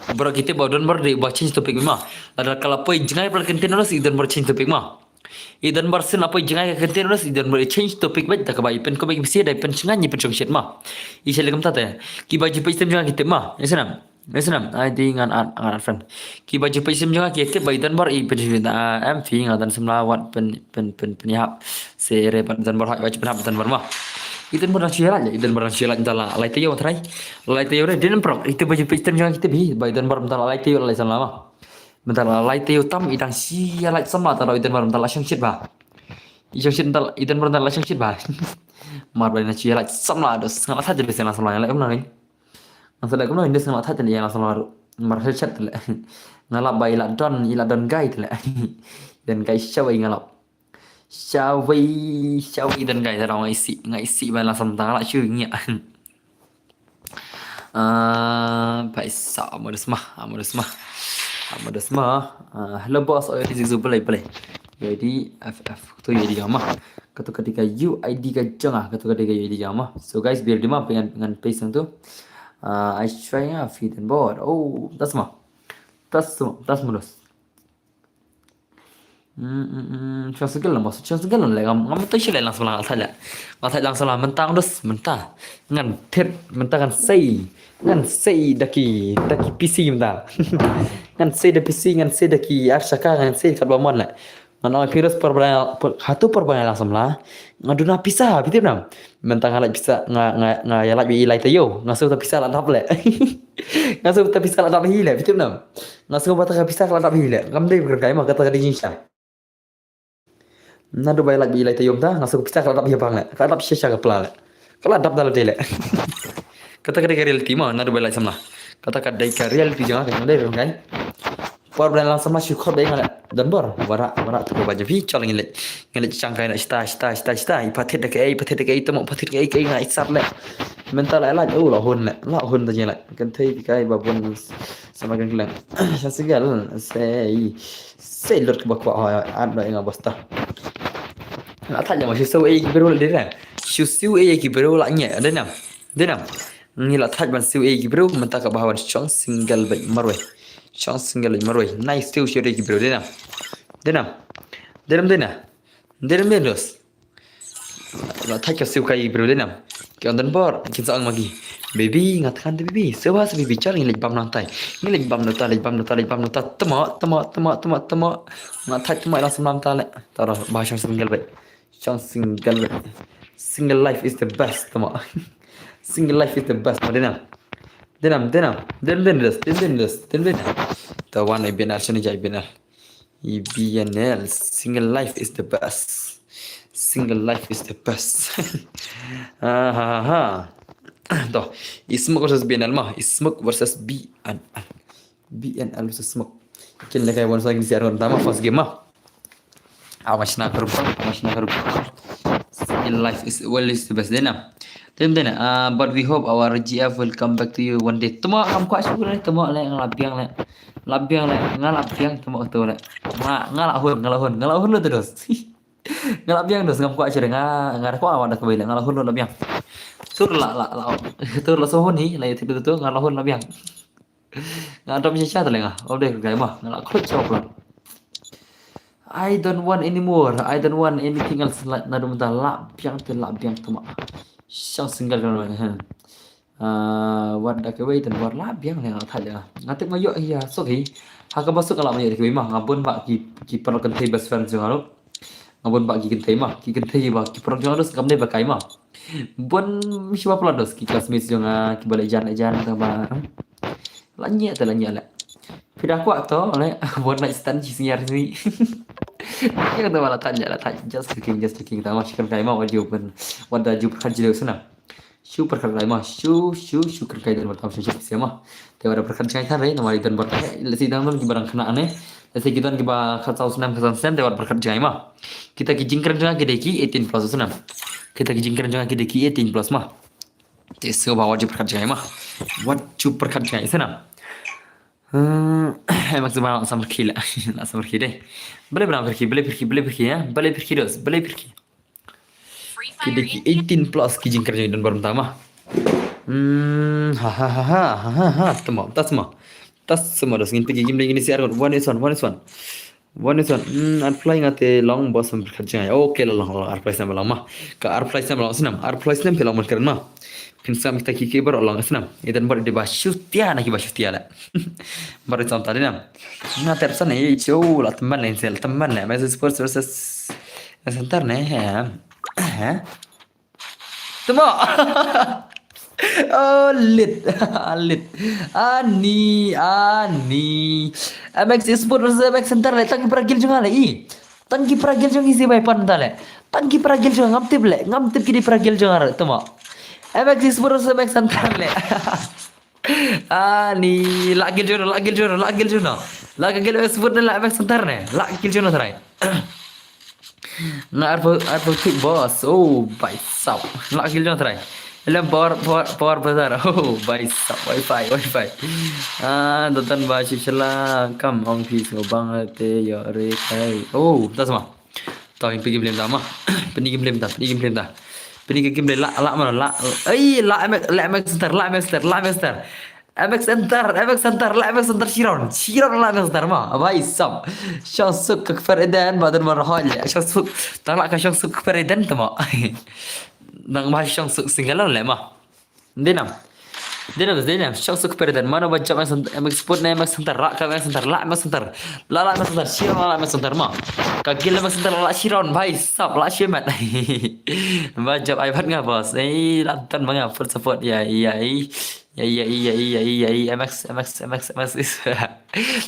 Barabar kite ba don bar de ba change topic ma. Lada kala poi jingai plat kente nos i don bar change topic ma. I don bar sin la poi jingai kente nos i don bar change topic ba ta ka ba i pen ko ba i bisi da i pen chingan i pen chong shit ma. I shele kam ta te. Ki ba ju poi stem jingai kite ma. Isnam. Isnam, ai di ngan at, ngan at friend. Ki ba ju poi sim jong ki tip ba i don bar i pynshit, ah, em phi nga don sim la wat pyn, pyn, pyn, pyn hap. Se re ba don bar hap ba ju pyn hap don bar ma. I don bar na shu ïa la, i don bar na shu ïa la, la lai te yo trai. Lai te yo re din prok, i tip ba ju poi sim jong ki tip hi, ba i don bar mynta la lai te yo la lai sam la ma. Mynta la lai te yo tam i dang shu ïa la sam la ta i don bar mynta la shong shit ba. I shong shit mynta i don bar mynta la shong shit ba. Mar ba na shu ïa la sam la dos, nga la sa jere sen la sam la ïa la em na ring. Nga sa da kumno India nga la thait tele ïa nga sa la ruh. Mar hel chat tele. Nga la ba i la don, i la don guy tele. Don guy shawei nga la. Shawei, shawei don guy tele nga isi, nga isi ba la sam tang la shu ngia. Ah, paisa, modus mah, modus mah. Modus mah. Ah, hello boss, oh, ini Zizu, boleh, boleh. Jadi, F F, tu jadi mah. Katu ketika U I D ka jong ah, katu ketika U I D ka mah. So guys, biar di mah pengen, pengen paste tu. Ah, I try ah, feed and board. Oh, tas mah. Tas, tas modus. Hmm, hmm, hmm. Chang single lang, boss. Chang single lang, ngam, ngam tu sila lang samla, nga thait lang. Nga thait lang samla, mynta, modus, mynta. Ngan thied, mynta ngan sei. Ngan sei da ki, da ki P C mynta. Ngan sei da P C, ngan sei da ki ar shaka, ngan sei katba mon leh. Ngan ong phi, modus, por ba, por, hato por ba nga lang samla. Nga duna pisa, phi tip nam. Mynta nga lait pisa, nga, nga, nga ïa lait bad i lai taïew. Nga sngew ta pisa la dap leh. Nga sngew ta pisa la dap hi leh, phi tip nam. Nga sngew ba ta ka pisa ka la dap hi leh. Kam dei ba kren kai ma, kata ka dei jingshisha. Naduh ba ïa lait bad i lai taïew mynta, nga sngew pisa ka la dap hi bang leh. Ka la dap shisha ka pla leh. Ka la dap da lade leh. Kata ka dei ka reality ma, naduh ba ïa lait samla. Kata ka dei ka reality jong nga, kam dei ba kren kai. Por ba nga lang samla shu khot ba nga leh. Don bor, wara, wara tu ba jong phi, chal ngin leh. Ngin leh chang kai na shita, shita, shita, shita. I pathet da kaei, pathet da kaei, tamo pathet kaei, kaei nga i sat leh. Mynta la lait, oh, la hun leh. La hun ta jing leh. Kan thei phi kai ba bun samla kan klang. Chang single, sei. Sei lut kaba kwah, hoi, hoi, at ba nga bosta. La thait jong ma shu siew ei ki bru la dei na. Shu siew ei ki bru la nyeh, dei nam. Dei nam. Ngi la thait ban siew ei ki bru, mynta ka ba wan chang single bad marwei. Chang single bad marwei. Nice siew siew ei ki bru, dei nam. Dei nam. Dei nam, dei nam. Dei nam, dei nam, dos. La thait ka siew kai bru, dei nam. Ki ong don bor, kin sa ong ma ki. Baby, nga thngan te baby. Siew ha sa baby, chal ngin leit bam nangtai. Ngin leit bam nangtai, leit bam nangtai, leit bam nangtai. Tamo, tamo, tamo, tamo, tamo. Nga thait tamo, lang samla mynta leh. Tara, ba chang single bad. Chang single bad. Single life is the best, tamo. Single life is the best, ma dei nam. Dei nam, dei nam. Dei nam, dei nam, dos. Dei nam, dei nam, dos. Dei nam, dei nam. Ta wan ai binar, shani jai binar. I B N L, single life is the best. Single life is the best. Ah, ha, ha, ha. Toh, i Smoke versus B N L ma, i Smoke versus B N L. B N L versus Smoke. Kin leh kai one side, kin siar one tama first game ma. Awa shna ka rupa, awa shna ka rupa. Single life is, well, is the best. Dei nam. Dei nam, dei nam. Uh, but we hope our G F will come back to you one day. Tamo, ngam kwah shuh leh, tamo leh, nga la biang leh. La biang leh, nga la biang, tamo tu leh. Nga, nga la hun, nga la hun, nga la hun leh tu dos. Nga la biang dos, ngam kwah shuh, nga, nga da kwah, wa da kawei leh, nga la hun la biang. Tur la, la, la, tur la so hun hi, la ïa tu tu, nga la hun la biang. Nga dom shisha ta leh nga. Ong dei kren kai ma, nga la khluit sha pla. I don't want anymore. I don't want anything else. Like, naduh mynta la biang te la biang tama. Chang single kan. Ah, wat da kawei don bor, la biang leh nga thait leh nga. Nga tip nga ïoh hi ha suk hi. Ha kaba suk nga la ïoh da kawei ma. Nga bun ba ki, ki paralok kynthei best friend jong nga ruh. Nga bun ba ki kynthei ma. Ki kynthei ba ki paralok jong nga ruh kam dei ba kai ma. Bun shuwa pla dos ki classmates jong nga, kiba leh jan, leh jan, tang ba. La nyeh te la nyeh leh. Phi da kwah to leh, one night stand shi sngi ar sngi. Ïa kata ba la thait, la thait. Just joking, just joking. Tang ba shu kren kai ma, wat ju pyn, wat da ju pyrkhat jylliew shuh nam. Shu pyrkhat kai ma, shu, shu, shu kren kai don bor tam shu shu pisa ma. Te wat da pyrkhat jngai than re, namar i don bor than re. Lehse i don bor kiba dang khynnah ne. Lehse ki don kiba khatsaw snem, khatsan snem, te wat da pyrkhat jngai ma. Kita ki jingkren jong nga ki dei ki eighteen plus shuh nam. Kita ki jingkren jong nga ki dei ki eighteen plus ma. Te sngewbha wat ju pyrkhat jngai ma. Wat ju pyrkhat jngai shuh nam. Hmm, em, mak sngewbha, la sam pyrkhi leh. La sam pyrkhi dei. Balei ba nang pyrkhi, balei pyrkhi, balei pyrkhi, eh? Balei pyrkhi dos, balei pyrkhi. Ki dei ki eighteen plus ki jingkren jong i don bor mynta ma. Hmm, ha, ha, ha. Tamo, tas ma. Tas ma dos, ngin peit ki game dei ngin siar. One is one, one is one. One is one. Hmm, ar plie nga te long, boss, sam pyrkhat jngai. Okay, la long, la long, ar plie snem la long ma. Ka ar plie snem la long snem, ar plie snem phi long ban kren ma. Phin sam kita ki ki baroh long snem. I don bor dei ba shu tia na kiba shu tia leh. Baroh sam ta dei nam. Nga tep san eh, chu la tymmen leh, sel tymmen leh. Message Sports versus Center ne. Ha? Ha? Tamo. Oh, lit. Lit. Ani, ani. M X Esport versus M X Center leh, tang ki para guild jong nga leh, i. Tang ki para guild jong ngi, si bai pan ta leh. Tang ki para guild jong nga, ngam tip leh, ngam tip ki dei para guild jong nga, tamo. M X Esport versus M X Center leh. Ani, la guild jong nga, la guild jong nga, la guild jong nga. La guild Esport ne, la M X Center ne. La guild jong nga trai. Nga arphew, arphew tik boss. Oh, bai sap. Nga la guild jong trai. Lem power, power, power bazar. Oh, bhai sab, wifi, wifi. Ah, dotan ba shishala kam ong phi so bang te yo re kai. Oh, tas ma. Tau, pini game lem ta ma. Pini game lem ta, pini game lem ta. Pini game lem la, la ma la. Ai, la M X, la M X Center, la M X Center, la M X Center. M X Center, M X Center, la M X Center, Chiron, Chiron la M X Center ma. Bhai sab. Shong suk ka kper eden, ba dan ma rahoi le. Shong suk, tang la ka shong suk kper eden ta ma. Nang ma shong suk single le ma. Dinam. Dinam, dinam, shong suk kper eden. Mano ba jop M X Center, M X Sport ne M X Center, la ka M X Center, la M X Center. La la M X Center, Chiron la M X Center ma. Ka gil M X Center, la Chiron, bhai sab, la shimet. Ba jop ai bat nga boss. Eh, la tan ma nga full support ya, ya, ya. Ya, ya, ya, ya, ya, ya, ya, M X, M X, M X, M X.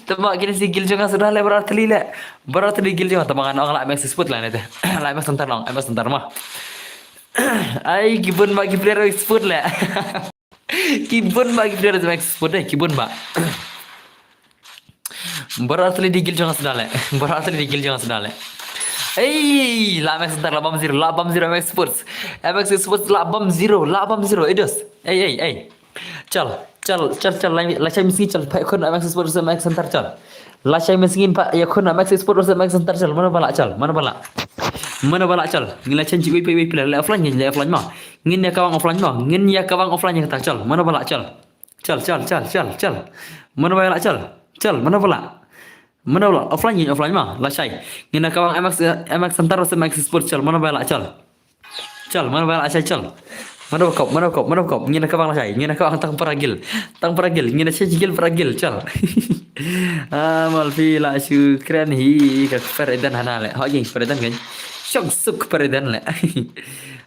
Tama kini si gil jong nga suda le barat li le. Barat li gil jong nga tama ngan ong la M X Sport la ne te. La M X Center long, M X Center ma. Ai, ki bun ba ki player M X Sport le. Ki bun ba ki player M X Sport eh, ki bun ba. Barat li di gil jong nga suda le. Barat li di gil jong nga suda le. Ei, la M X Center, la bam zero, la bam zero M X Sports. M X Sports, la bam zero, la bam zero. Idos. Ei, ei, ei. Chal, chal, chal, chal, la, la chai miskin chal, pa khun M X Sports, M X Center chal. La chai miskin pa ya khun M X Sports, M X Center chal. Mano ba la chal, mano ba la. Mano ba la chal. Ngi la change wei, wei, wei, player, la offline, ngi la offline ma. Ngin ya kawang offline ma. Ngin ya kawang offline ya kata chal. Mano ba la chal. Chal, chal, chal, chal, chal. Mano ba la chal. Chal, mano ba la. Mano ba la offline, ngin offline ma. La chai. Ngin ya kawang M X, M X Center, M X Sports chal. Mano ba la chal. Chal, mano ba la chai chal. Mano ba kop, mano ba kop, mano ba kop. Ngin ya kawang la chai. Ngin ya kawang tang paragil. Tang paragil. Ngin ya chai gil paragil chal. Ah, Malfi la shu kren hi ka kper eden hana le. Ho jing kper eden kan. Shong suk kper eden le.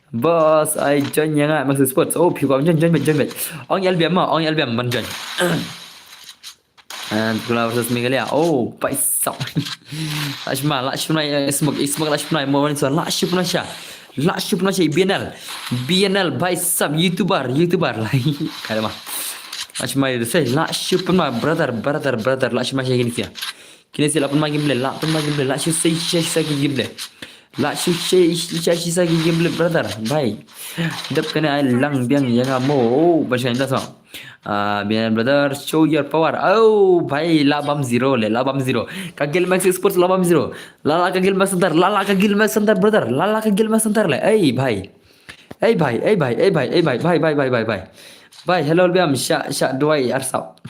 Boss, ai join ya nga M X Sports. Oh, phi ba join, join, join, join. Ong L B M ma, ong L B M ban join. And Pula versus Meghalaya. Oh, paisa. Lashma, Lashma, eh, smoke, eh, smoke, Lashma, mo ni so, Lashma sha. Lashma sha, B N L. B N L, bhai sab, YouTuber, YouTuber. Kare ma. Lashma, say, Lashma, brother, brother, brother, Lashma sha kini sia. Kini sia la pun ma gameplay, la pun ma gameplay, la shu say, shay, shay gameplay. La shu shay, shay, shay, shay gameplay, brother, bhai. Dep kane ai lang biang yang amo, oh, bashan da so. Ah, B N L brother, show your power. Oh, bhai, la bam zero le, la bam zero. Ka gil Max Sports, la bam zero. La la ka gil Max Center, la la ka gil Max Center, brother. La la ka gil Max Center le. Ei, bhai. Ei, bhai, ei, bhai, ei, bhai, ei, bhai, bhai, bhai, bhai, bhai, bhai. Bhai, hello, biam, sha, sha, duai, arsap.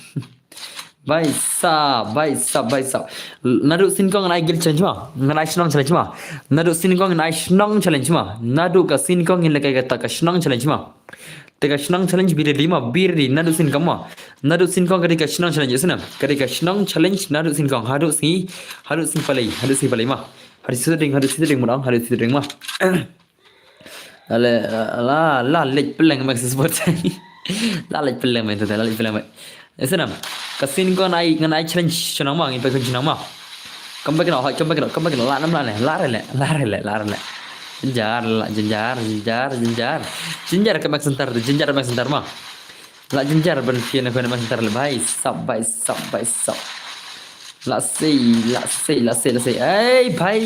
Bhai sab, bhai sab, bhai sab. Naduh sien kong ngan ai gil challenge ma. Ngan ai shnong challenge ma. Naduh sien kong ngan ai shnong challenge ma. Naduh ka sien kong ngin lehkai kata ka shnong challenge ma. Te ka shnong challenge biri di ma, biri di naduh sien kong ma. Naduh sien kong ka dei ka shnong challenge, snam. Ka dei ka shnong challenge naduh sien kong. Haduh sngi, haduh sngi palei, haduh sngi palei ma. Haduh sngi ding, haduh sngi ding ma dong, haduh sngi ding ma. Ale, la, la, leit peleng Max Sport. La leit peleng Max, la leit peleng Max. Snam. Ka sien kong ngan ai, ngan ai challenge shnong ma, ngin peit khun shnong ma. Come back now, come back now, come back now. La nam la ne, la re le, la re le, la re le. Jinjar, la jinjar, jinjar, jinjar. Jinjar ka Max Center, jinjar Max Center ma. La jinjar ban phi na khun Max Center le, bhai sab, bhai sab, bhai sab. La sei, la sei, la sei, la sei. Ei, bhai.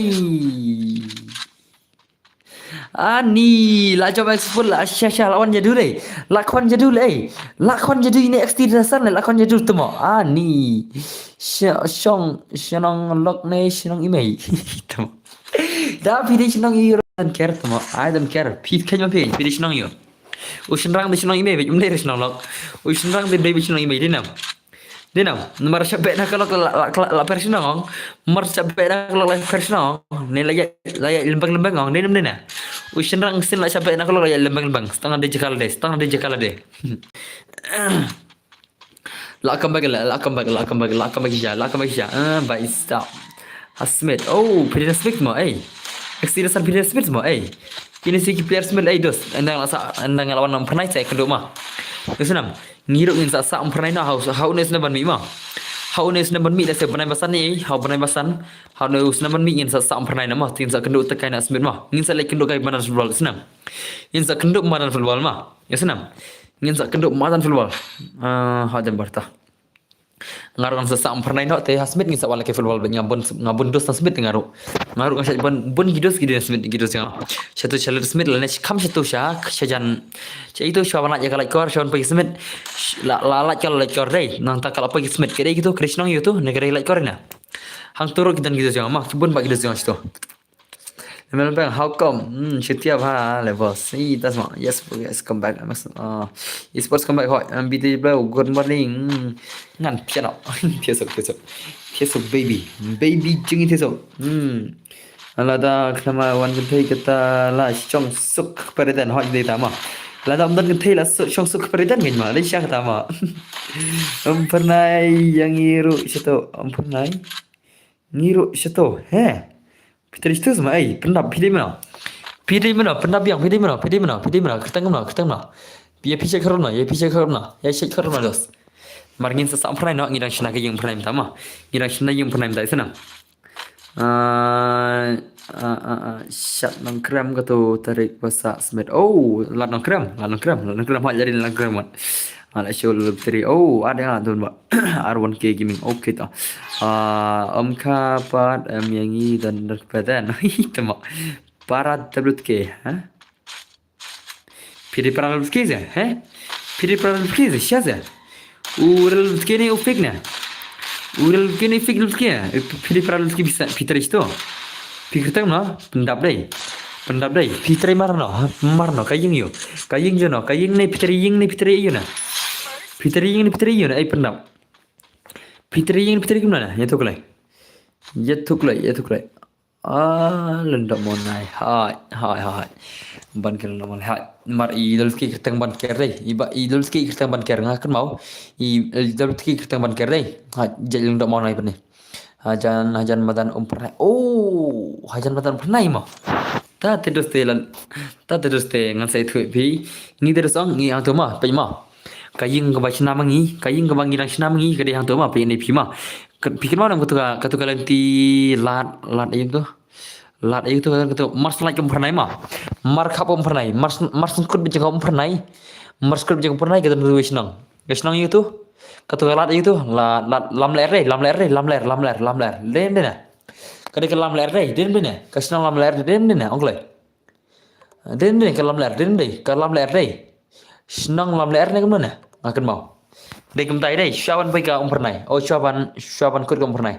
Ani, la jop Max Sport la sha sha la wan jadu le. La kwan jadu le. La kwan jadu ine X T da san le, la kwan jadu tamo. Ani. Sha-, shong, shnong lok ne, shnong imei. Tamo. Da phi dei shnong i, I don't care tamo. I don't care. Phi khen ma phi, phi dei shnong i. U shynrang dei shnong imei, beit um dei shnong lok. U shynrang dei, dei shnong imei, dei nam. Dei nam, mar sha beh na ka lok la, la, la, la per shnong ong. Mar sha beh na ka lok la per shnong ong. Ne la ya, la ya lembang lembang ong. Dei nam dei na. U shynrang sien la sha beh na ka lok la ya lembang lembang. Stang dei jaka la dei, stang dei jaka la dei. La come back la, la come back, la come back, la come back ja, la come back ja. Ah, bhai sab. Hasmet. Oh, Peter Smith mo, eh. Exterior san Peter Smith mo, eh. Kini si ki player Smith, eh, dos. Endang la sa, endang la wan nam pernai sa kendo ma. Snam. Ngi ruh ngin sa sa umphyrnai na, hau, hau ne u snem ban mih ma. Hau ne u snem ban mih da se bnai ba san ne, hau bnai ba san. Hau ne u snem ban mih ngin sa sa umphyrnai na ma, ngin sa kynduh te kai na Smith ma. Ngin sa leit kynduh kai madan football, snam. Ngin sa kynduh madan football ma. Ya snam. Ngin sa kynduh madan football. Ah, ha jam barta. Nga ruh ngan sa sah ym phyrnai noh te ha Smit ngin sa wan la ki football bad nga bun, nga bun dos na Smit nga ruh. Nga ruh nga sa bun, bun ki dos ki dos Smit ki dos nga. Shatu sha Smit lane kham shatu sha, sha jan. Sha itu sha wan la ïa ka Laitkor sha wan poi Smit. La la la ka Laitkor dei. Nangta ka la poi Smit ka dei kitu Krishnong ïa tu ne ka dei Laitkor na. Hangtu ruh ki don ki dos nga ma ki bun ba ki dos nga shatu. Mel bang, how come? Hmm, setia bha le boss. Ih, tas ma. Yes, yes, come back. Mas, uh, esports come back. Hoi, M B T bro, good morning. Hmm, ngan piano. Tiesok, tiesok. Tiesok baby. Baby jing tiesok. Hmm. Lada khlama wan kynthei kata la shong suk kperiten hoi dei tama. Lada ym don kynthei la shong suk kperiten ngi ma. Dei sha kata ma. Ym phyrnai ïa ngi ruh shato. Ym phyrnai. Ngi ruh shato. He. Phi trei tu sma ei, pyndap phi dei mano. Phi dei mano, pyndap biang phi dei mano, phi dei mano, phi dei mano, kyrteng mano, kyrteng mano. Ïa phi check kyrteng mano, ïa phi check kyrteng mano, ïa check kyrteng mano dos. Mar ngin sa sa ym phyrnai noh, ngi dang shna ka ïing phyrnai mynta ma. Ngi dang shna ïing phyrnai mynta isna. Ah, ah, ah, ah, shat Nongkrem katu tarik ba sah Smit. Oh, lad Nongkrem, lad Nongkrem, lad Nongkrem, hoi lad Nongkrem. Ala show lad teri. Oh, ada yang tu ba. R one K Gaming. Okay ta. Ah, ym kha pat em ïa ngi don dak peten. Tama. Para W K, ha? Phi dei para W K ze, he? Phi dei para W K ze, sha ze. U para W K ne u fake ne. U para W K ne fake W K. Phi dei para W K bisa phi trei to. Phi kyrteng no, pyndap dei. Pyndap dei. Phi trei mar no, ha? Mar no, ka ïing ïo. Ka ïing ïo no, ka ïing ne phi trei ïing ne phi trei ïo na. Phi trei ïing ne phi trei ïo na, ei pyndap. Phi trei ïing phi trei kumno na, ïa tu klai. Ïa tu klai, ïa tu klai. Ah, lyndop monai. Hai, hai, hai. Ban ker lyndop monai. Hai. Mar i dol ki kyrteng ban ker dei. I ba i dol ki kyrteng ban ker nga kynmaw. I dol ki kyrteng ban ker dei. Hai, jai lyndop monai pynne. Hajan, hajan madan ym phyrnai. Oh, hajan madan ym phyrnai ma. Ta te dos te lan. Ta te dos te ngan sa ithuh phi. Ngi te dos ong ngi hangto ma, peit ma. Ka ïing kaba shna ma ngi, ka ïing kaba ngi dang shna ma ngi, ka dei hangto ma, peit ne phi ma. Ka, phi kynmaw nam katu ka, katu ka lynti lad, lad aïu to. Lad aïu to, katu mar slide ym phyrnai ma. Mar khap ym phyrnai, mar, mar sngkut bit jong ka ym phyrnai. Mar sngkut bit jong ka ym phyrnai, katu katu shnong. Ka shnong aïu to. Katu ka lad aïu to, lad, lad, lam ler dei, lam ler dei, lam ler, lam ler, lam ler. Dei, dei na. Ka dei ka lam ler dei, dei, dei na. Ka shnong lam ler dei, dei, dei na, ong kloi. Dei, dei, ka lam ler, dei, dei, ka lam ler dei. Shnong lam ler ne kumno ne? Nga kynmaw. Dei kumtai dei, shuwa ban poi ka ym phyrnai. Oh, shuwa ban, shuwa ban kut ka ym phyrnai.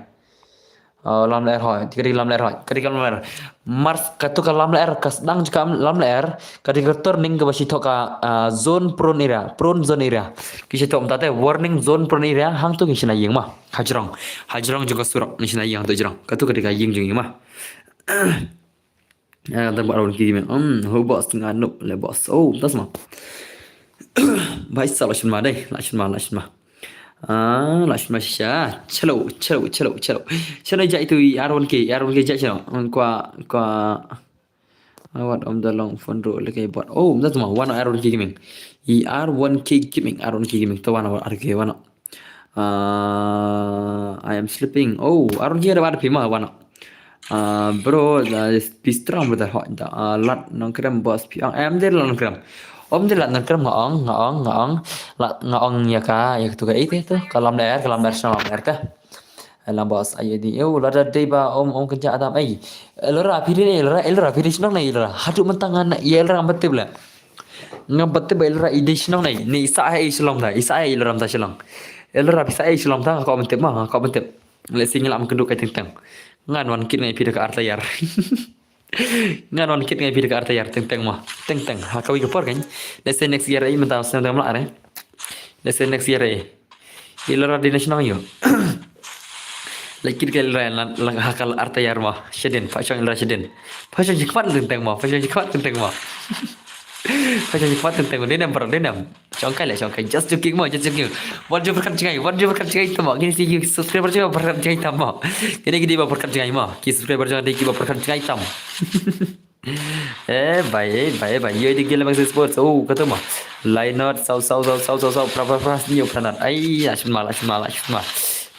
Oh, lam ler hoi, ka dei lam ler hoi, ka dei ka lam ler. Mar katu ka lam ler, ka sdang jong ka lam ler, ka dei ka turning kaba shi thoh ka, ah, zone prone area, prone zone area. Ki shi thoh mynta te, warning zone prone area, hangto ngi shna ïing ma. Hajrong, hajrong jong ka surok, ngi shna ïing hangto jrong. Katu ka dei ka ïing jong ngi ma. Ah, tang ba R one K Gaming. Hmm, ho boss nga nup le boss. Oh, tas ma. Bai sa la shun ma dei, la shun ma, la shun ma. Ah, la shun ma sha. Chalo, chalo, chalo, chalo. Chalo jai tu R one K, R one K jai chalo. Kwa, kwa. Awat om da long phone ro le kai bot. Oh, tas ma, wan R one K Gaming. I R one K Gaming, R one K Gaming. To wan R K wan. Ah, I am sleeping. Oh, R one K da bad phi ma wan. Ah, bro, da be strong brother hot da. Ah, lad Nongkrem boss phi. Ah, em de lad Nongkrem. Om de lad Nongkrem nga ong, nga ong, nga ong. Lad nga ong ïa ka, ïa ka tu ka ite tu. Ka lam ler, ka lam ler shnong lam ler ka. Lam boss aïu di. Ïa lada dei ba om, om kynja adam ai. Lora phi dei, lora, lora phi dei shnong na lora. Haduh mynta ngan ïa lora ngam tip la. Ngam tip ba lora i dei shnong na. Ni sa ai shlong da, i sa ai lora mynta shlong. Lora phi sa ai shlong ta, nga kwah ban tip ma, nga kwah ban tip. Let's see ngi la ym kynduh kai teng teng. Ngan wan kit ngai phi da ka ar tayar. Ngan wan kit ngai phi da ka ar tayar teng teng ma. Teng teng. Ha kawei ka por kan. Let's say next year ai mynta sem teng ma la re. Let's say next year ai. I lora dei na shnong ïo. Leit kit ka lora la, la ha ka ar tayar ma. Shadin, fa shong lora shadin. Fa shong jikmat teng teng ma, fa shong jikmat teng teng ma. Fa shong jikmat teng teng ma. Dei nam bro, dei nam. Shong kai le, shong kai. Just joking ma, just joking. Wan ju berkat jngai, wan ju berkat jngai tam ma. Kini si ki subscriber jngai berkat jngai tam ma. Kini ki dei ba berkat jngai ma. Ki subscriber jngai dei ki ba berkat jngai tam. Eh, bai, eh, bai, eh, bai. Ïo, dei gila bang sports. Oh, kata ma. Lainot, sau, sau, sau, sau, sau, sau, pra, pra, pra, sniu, pranat. Ai, la shun ma, la shun ma, la shun ma.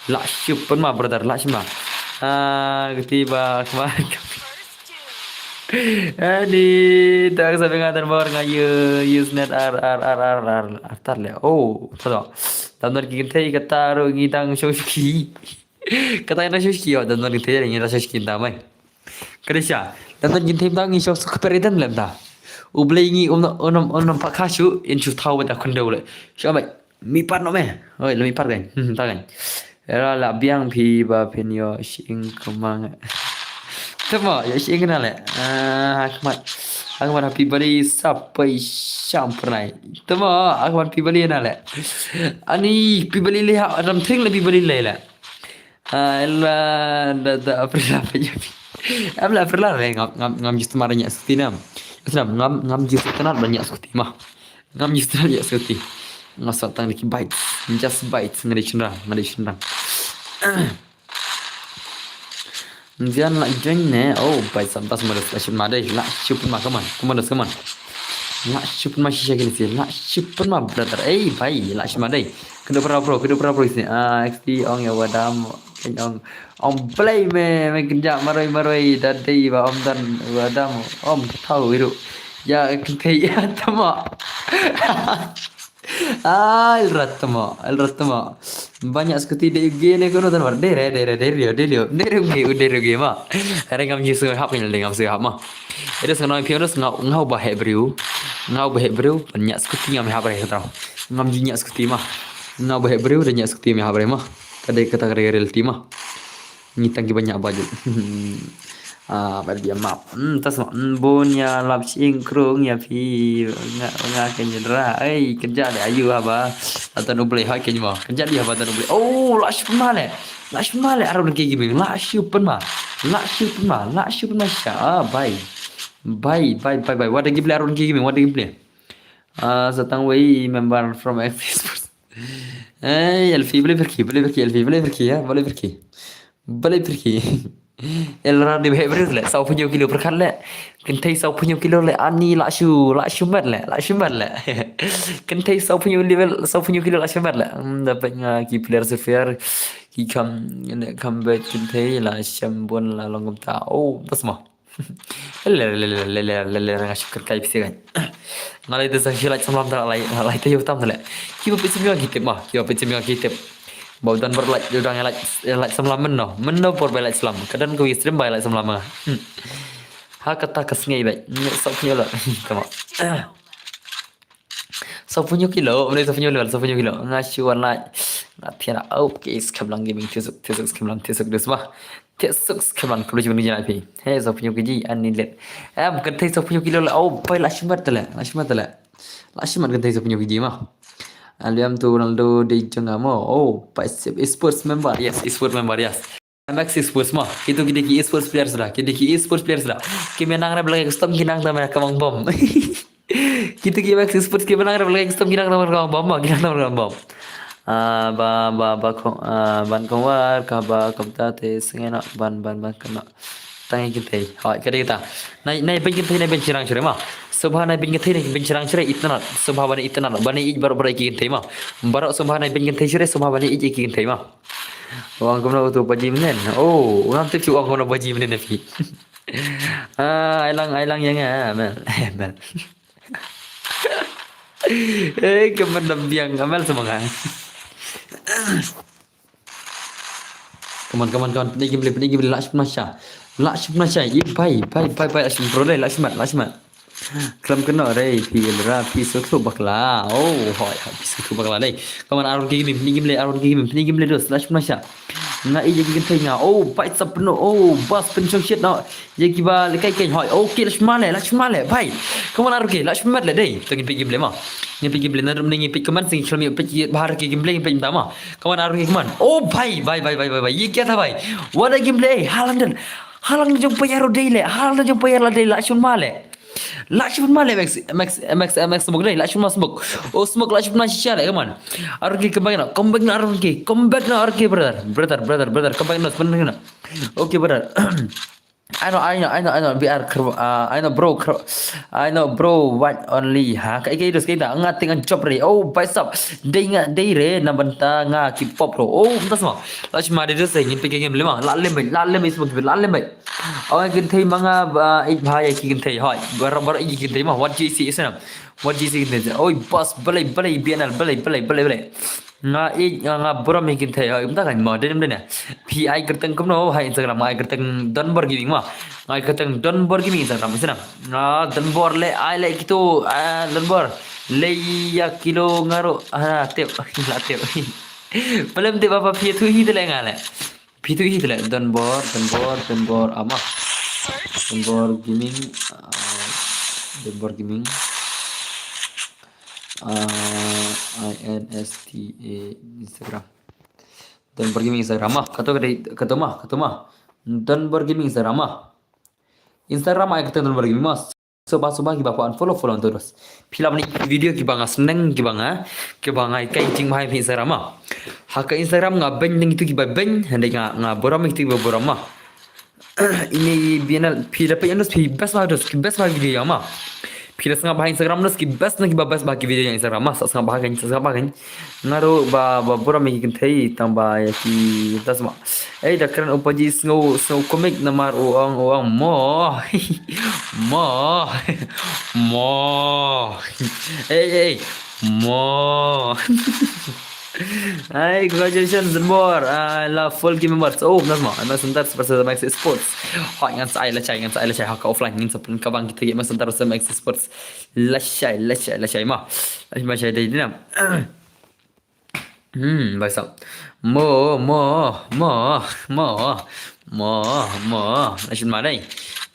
La shun ma, brother, la shun ma. Ah, kati ba, kma. Ani, tak sa benga dan bawar nga ïo, use net ar, ar, ar, ar, ar, ar, tar le. Oh, tada. Dam don ki kynthei kata ruh ngi dang shuh shuh ki. Kata ngi dang shuh shuh ki, oh, dam don kynthei ngi dang shuh shuh ki ta mai. Ka dei sha, dam don kynthei ta ngi shuh shuh ki peri dam lem ta. U Blei ngi um, um, um, um, pa kha shu, in shu thaw bad da khyndew le. Shu mai, mi pat no me. Oi, le mi pat kan. Hmm, ta kan. Era la biang phi ba phin ïoh shing kumang. Tama, ïoh shing na le. Ah, Ahmad. Ahmad happy birthday sap pai sham pernai. Tama, Ahmad happy birthday na le. Ani happy birthday le ha, ram thring le happy birthday le le. Ah, ella da, da April apa ya? Am la April le ngam, ngam, ngam just mara nya suti nam. Nam, ngam, ngam just tenat ba nya suti mah. Ngam just tenat nya suti. Nga sa tang diki bite. Just bite ngari chendra, ngari chendra. Nzian la join ne. Oh, bai sa bas modus la shun ma dei. La shun ma, come on. Come on, come on. La shun ma shisha kini si. La shun ma brother. Ei, bai, la shun ma dei. Kedo pra pro, kedo pra pro sini. Ah, X T ong ya wadam. Ong, ong play me, me kerja maroi maroi da dei ba om dan wadam. Om tau iru. Ya kentei ya tama. Ah, el rat tama, el rat tama. Banyak skuti de uge ne kono tan war. Dere, dere, dere, dere, dere, dere uge, dere uge ma. Kare ngam ji su hap ni le ngam su hap ma. Ede sa noi pion ngau, ngau ba he briew. Ngau ba he briew, banyak skuti ngam hap re tau. Ngam ji nyak skuti ma. Ngau ba he briew, da nyak skuti ngam hap re ma. Kade kata kare reality ma. Ngi tang ki banyak baju. Ah, bar dia map. Hmm, tas ma. Hmm, bun ya lap sing krung ya phi. Nga, nga ke nyedra. Ei, kerja de ayu haba. Atan ublei ha ke nyma. Kerja dia haba atan ublei. Oh, la shun ma le. La shun ma le. Arun ke giming. La shun ma. La shun ma. La shun ma sha. Ah, bye. Bye, bye, bye, bye. Wada gible arun ke giming. Wada gible. Ah, sa tang wei member from X T Sports. Eh, Elfi, boleh pergi, boleh pergi, Elfi, boleh pergi ya, boleh pergi. Boleh pergi. El ra di bhek beres le, saw phew kilo perkat le. Kynthei saw phew kilo le, ani la shu, la shu mat le, la shu mat le. Kynthei saw phew level, saw phew kilo la shu mat le. Hmm, dapat nga ki player surveyor, ki kam, ne kam bet kynthei la sham bun la long kumta. Oh, bas ma. Le le le le le le le nga shu kyrkai pisa kan. Nga lai te sa shu like samlam ta lai, lai te yu tam le. Kiba pisa mi ki tip ma, kiba pisa mi ki tip. Ba u don bar like, u dang like, like samlam mynno. Mynno por ba like samlam. Ka don ka wi stream ba like samlam nga. Hmm. Ha kata ka sngi ba. Ngi sok ngi la. Tama. Saw phew kilo, mane saw phew level, saw phew kilo. Nga shu wan like. Nga thian, okay, skhem lang gaming, thian suk, thian suk, skhem lang, thian suk dus ma. Thian suk, skhem lang, kulu jibun jina phi. Hey, saw phew kg, ani let. Em, kynthei saw phew kilo le, oh, pai la shimat le, la shimat le. La shimat kynthei saw phew kg ma. Aliam tu Ronaldo de jong nga mo. Oh, pai sep esports member. Yes, esports member, yes. M X esports ma. Kitu ki dei ki esports players da. Ki dei ki esports players da. Ki menang re belai custom ki nang ta mena kamang bom. Kitu ki M X esports ki menang re belai custom ki nang ta mena kamang bom ma. Ki nang ta mena kamang bom. Ah, ba, ba, ba, kong, ah, ban kong war, ka ba, kom ta te, sengena, ban, ban, ban, kena. Tangi kynthei. Hoi, ka dei ta. Nai, nai ben kynthei, nai ben chirang chire ma. Subha nai ben kynthei, nai ben chirang chire, itna. Subha bane itna, bane ij baroh baroh ki kynthei ma. Baroh subha nai ben kynthei chire, subha bane ij ki kynthei ma. Ong kumno tu baji menen. Oh, ngam tip chu ong kumno baji menen phi. Ah, ai lang, ai lang yang ah, mel. Mel. Eh, kemen da biang, mel semanga. Come on, come on, come on. Pynai game play, pynai game play, lak shim nasha. Lak shim nasha. Ye, bye, bye, bye, bye. Lak shim pro dei, lak shim mat, lak shim mat. Klam kena dei, phi lra, phi sothu bakla. Oh, hoi, phi sothu bakla dei. Come on, arun ki game, pynai game play, arun ki game, pynai game play dos, lak shim nasha. Nga ija ki kynthei nga. Oh, bye sap no. Oh, bas pynshong shit no. Ye kiba le kai kai hoi. Okay, lak shim le, lak shim le. Bye. Come on, arun ki, lak shim mat le dei. Tengin pynai game play ma. Ngi pynai game play na rum ngi pynai command sing shlomi pynai bahar ki game play pynai tama. Come on, arun ki, come on. Oh, bhai, bhai, bhai. Ye kya tha, bhai? What a gameplay. Haaland. Haaland jong player dei le. Haaland jong player la dei, lak shun ma le. Lak shun ma le, Max, Max, Max, Max smoke dei. Lak shun ma smoke. Oh, smoke, lak shun ma shisha le. Come on. Arun ki, come back na. Come back na, arun ki. Come back na, arun ki, brother. Brother, brother, brother. Come back na, come back na. Okay, brother. I know, I know, I know, I know, B R, uh, I know, bro, I know, bro, one only, ha, kai kai dos kai da, nga teng job re, oh, bhai sab, dei nga, dei re, na bynta nga ki pop ro, oh, bynta sama, lak shim ma dei dos, ngin pynai game le ma, lak lem, lak lem, is mungkin, lak lem, oh, kynthei ma nga, uh, ik bhai, ki kynthei, hoi, bar, bar, ki kynthei ma, what do you see, is na, what do you see, kynthei, oh, boss, balai, balai, B N L, balai, balai, balai, balai. Nga i nga nga burom hi kynthei, oi, mynta kan mo, dei ne em dei ne. Phi ai kyrteng kumno ha Instagram, nga ai kyrteng Donbor Gaming mo. Nga ai kyrteng Donbor Gaming Instagram, sini. Nga Donbor le, ai le kito, ah, Donbor. Le ya kilo nga ruh, ah, tip, la tip. Pelem tip apa phi tu hi tele nga le. Phi tu hi tele, Donbor, Donbor, Donbor, ama. Donbor Gaming, ah, Donbor Gaming. Ah, I N S T A Instagram. Donbor Gaming Instagram ma. Kato kadei, kato ma, kato ma. Donbor Gaming Instagram ma. Instagram ma, kato Donbor Gaming ma. Soba, soba kiba pha unfollow, follow terus. Phi lah ban ïohi video kiba nga sneng, kiba nga, kiba nga kai jingmahai phi Instagram ma. Ha ka Instagram nga beng neng itu kiba beng, hynrei nga, nga burom itu kiba burom ma. Ini bienal phi dapat yang dos phi best bah dos, ki best bah video yang ma. Phi dah sngap bah Instagram dos ki best na kiba best bah ki video yang Instagram ma. Sa sngap bah kan, sa sngap bah kan. Nga ruh ba, ba burom ïa ki kynthei tang ba ïa ki tas ma. Eh, da kren u Paji sngew, sngew komik namar u ong, u ong mo. Mo. Mo. Eh, eh, mo. Hai, congratulations, Donbor. I love full game members. Oh, nas ma. Mas Center versus Max Sports. Hai, ngan sa ai lashai, ngan sa ai lashai ha ka offline, ngan sa pynlong ka bang kita Mas Center versus Max Sports. Lashai, lashai, lashai ma. Lashai, lashai dei dei nam. Hmm, baisa. Mo, mo, mo, mo, mo, mo. Lashai ma dei.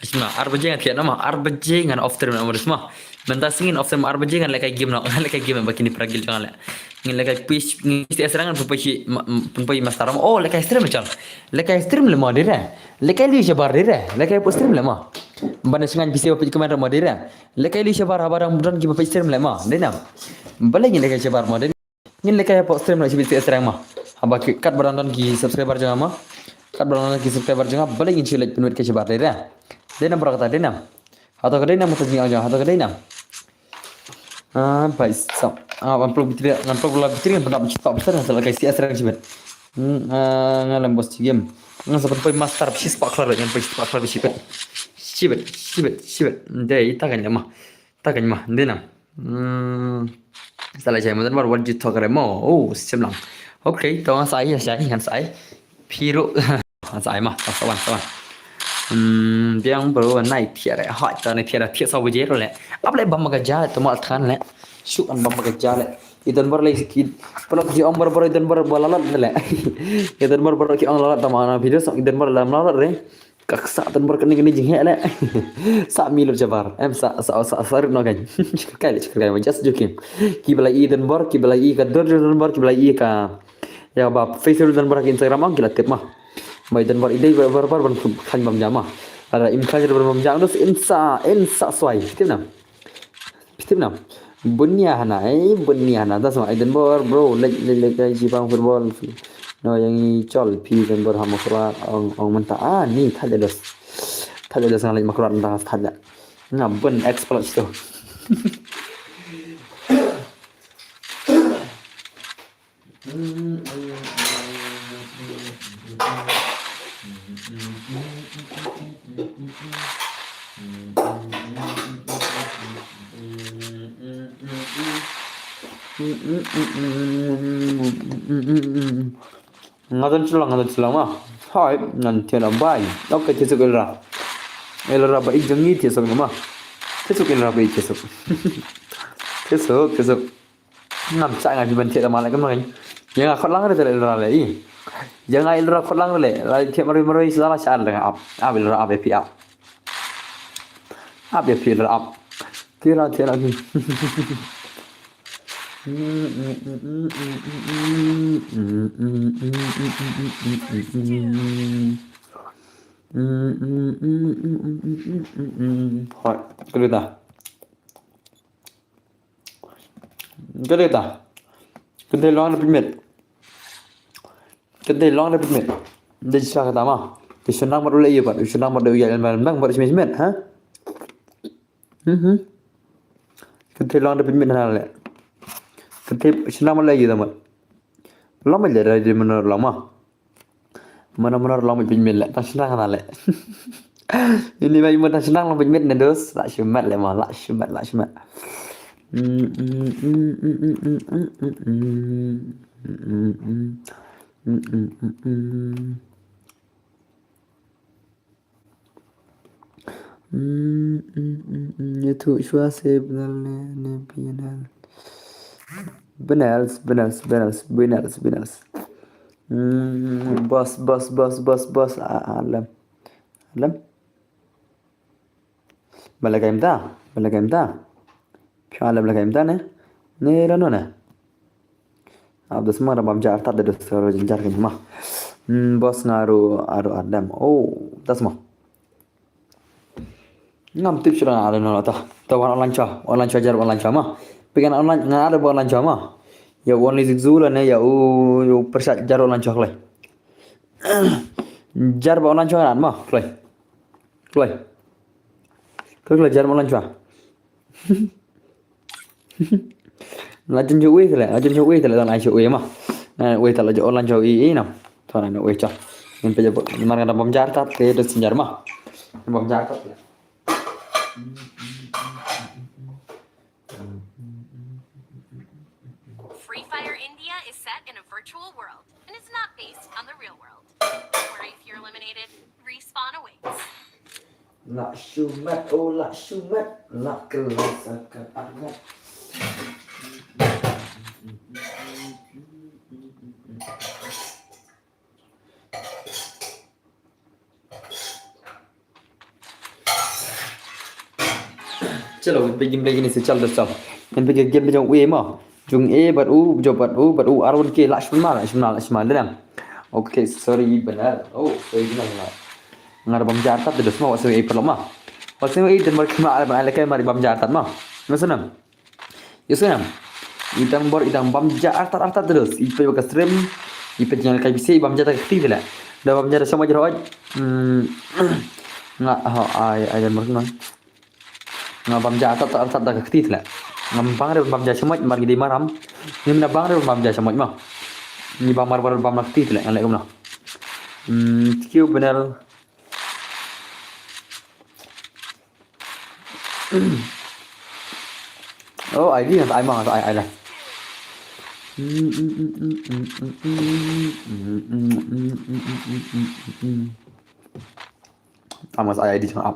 Lashai ma. Ar baje ngan thied na ma. Ar baje ngan off stream na ma dei ma. Mynta sngi ngan off stream ar baje ngan lehkai game noh. Ngan lehkai game ba kine para guild jong nga leh. Ngan lehkai push, ngan push ti asrang ngan pynpoi shi, ma-, pynpoi master ma. Oh, lehkai stream chal. Lehkai stream le ma dei re. Lehkai lei shabar dei re. Lehkai poi stream le ma. Ban sngewbha phi sa peit comment ma dei re. Lehkai lei shabar haba dang don kiba peit stream le ma. Dei nam. Balei ngin lehkai shabar ma dei. Ngin lehkai hapoh stream noh shibit seh srang ma. Haba ki, katba dang don ki subscriber jong nga ma. Katba dang don ki subscriber jong nga, balei ngin shu leit pynwit ka shabar dei re. Dei nam para kata dei nam. Hato ka dei nam, hato ka dei nam, hato ka dei nam. Ah, bai sa. Ah, ngan plug battery, ngan plug battery, ngan pynlap shi spah bsar, ngan sa lehkai seh srang shibit. Hmm, ah, nga lem bos game. Ngan sa pynpoi master shi spah klar, ngan pynpoi shi spah klar shibit. Shibit, shibit, shibit. Dei, ta kan lem ma. Ta kan ma, dei nam. Hmm. Sa lashai mo Donbor, what you talk re mo. Oh, sim lang. Okay, to ngan sa ai, sa ai, ngan sa ai. Phi ruh. Ngan sa ai ma, sa wan, sa wan. Hmm, biang bro, nai thied re. Hai, to nai thied re, thied sa baje ruh le. Ap le bam ka ja, to ma than le. Shu an bam ka ja le. I Donbor le ki. Pynlong ki ong bor bor i Donbor ba la lat le. I Donbor bor ki ong la lat, to ma na video song i Donbor lam la lat re. Ka ksa Donbor kane kane jingheh le. Sa mi lem shabar. Em sa, sa, sa, sa rit noh kan. Kai le, kai le, just joking. Kiba la i Donbor, kiba la i ka dur Donbor, kiba la i ka. Ïa ba Facebook Donbor ha Instagram ang ki la tip ma. Bai Donbor i dei ba, ba, ba, ban khlaiñ bam ja ma. Lada im khlaiñ ban bam ja, nus in sa, in sa swai. Tip nam. Phi tip nam. Bunia hana, eh, bunia hana. Das ma, i Donbor, bro, lek, lek, lek, kai jibang football. No, yang i chol, phi Donbor ha Mawkyrwat, ong, ong mynta. Ah, ni, thad le dos. Thad le dos nga lek Mawkyrwat mynta, thad le. Nga bun explore tu. Nga don shulang, nga don shulang ma. Hai, ngan thied bai. Okay, thied suk Elra. Elra ba i jong ngi thied suk ma. Thied suk Elra ba i thied suk. Thied suk, thied suk. Ngam sa nga phi ban thied ma leh kam ngan. Ïa nga khot lang re te Elra le i. Ïa nga Elra khot lang re le. La thied marwei marwei sa la sha le nga ap. Ap Elra ap ïa phi ap. Ap ïa phi Elra ap. Thied la thied la phi. Hoi, kali ta. Kali ta. Kynthei long da pynmit. Kynthei long da pynmit. Da jisa kata ma. Te shynrang bad u leh ïa bad, shynrang bad u ïa lem bad shimit shimit, ha? Mhm. Kynthei long da pynmit hana le. Kynthei shynrang bad leh ïa da mat. Long bad leh da di menor long ma. Mana mana long mit pin mil le, tang shnang na le. Ini mai mo tang shnang long mit ne dos, la shimet le ma, la shimet, la shimet. Mm, mm, mm. Mm, mm, mm, mm, mm. Ïa tu shuwa se bnal ne, ne bnal. Bnals, bnals, bnals, bnals, bnals. Mm, boss, boss, boss, boss, boss. A, a, lem. Lem. Ba la kai mynta, ba la kai mynta. Phi ong lem la kai mynta ne? Ne lano ne? Ab da sma da bam jar tat da da sma jynjar kane ma. Hmm, boss nga ruh, aduh, adam. Oh, da sma. Ngam tip shuh lano ta. Ta wan online shuwa, online shuwa jar online shuwa ma. Phi kan online, nga ada ba online shuwa ma. Ïa u online zikzu lane ïa u, ïa u pyrshah jar online shuwa kloi. Jar ba online shuwa ma, kloi. Kloi. Kloi, kloi, jar ba online shuwa. La jan shuh wi tele, la jan shuh wi tele, la jan shuh wi ma. Na wi tele, la jan shuh wi, i nam. To na wi cha. Ngin pynjah, mar nga da bam jar tat, te da sma jar ma. Bam jar tat. Free Fire India is set in a virtual world and is not based on the real world. Don't worry if you're eliminated. Respawn awaits. La shumat, oh la shumat, la kelas akan anak. Chalo, begin, begin is a chal da chal. Ngin begin game jong u ma. Jong e bad u, jong bad u, bad u, arwan ke la shumat, la shumat, la shumat, la. Okay, sorry, benar. Oh, sorry, benar. Nga da bam jar tat da sma, wa sma e perlo ma. Wa sma e dan mar kma, ala ban ala kai mar bam jar tat ma. Nga senam. Ïa sngewbha. I dang bor, i dang bam ja artat, artat terus. I peit ba ka stream, i peit jingïalehkai bisi, i bam ja da ka kti te leh. Da bam ja da sngewbha jrot. Hmm. Nga, ha, ai, ai, dan bor khnang. Nga bam ja artat, artat da ka kti te leh. Ngam bang re bam ja sngewbha, mar ngi dei maram. Ngim na bang re bam ja sngewbha ma. Ngi bam mar, mar bam na kti te leh, nga leh kumno. Hmm, thank you, Benel. Oh, ai di, ai ma, ai, ai lah. Amas ai, ai di, chang ap.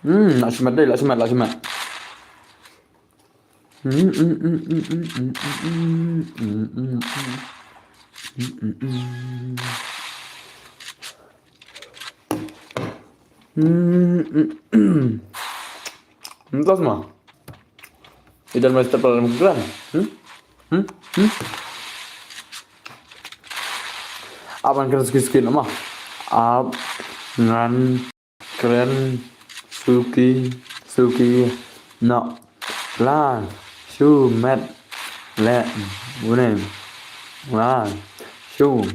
Hmm, la shimet dei, la shimet, la shimet. Hmm, hmm, hmm. Hmm, hmm, hmm. Entah semua. Idan mesti dalam keran. Hmm? Hmm? Hmm? Aban kren sikit-sikit nama. Ab ngan kren suki suki na la shu met le une la shu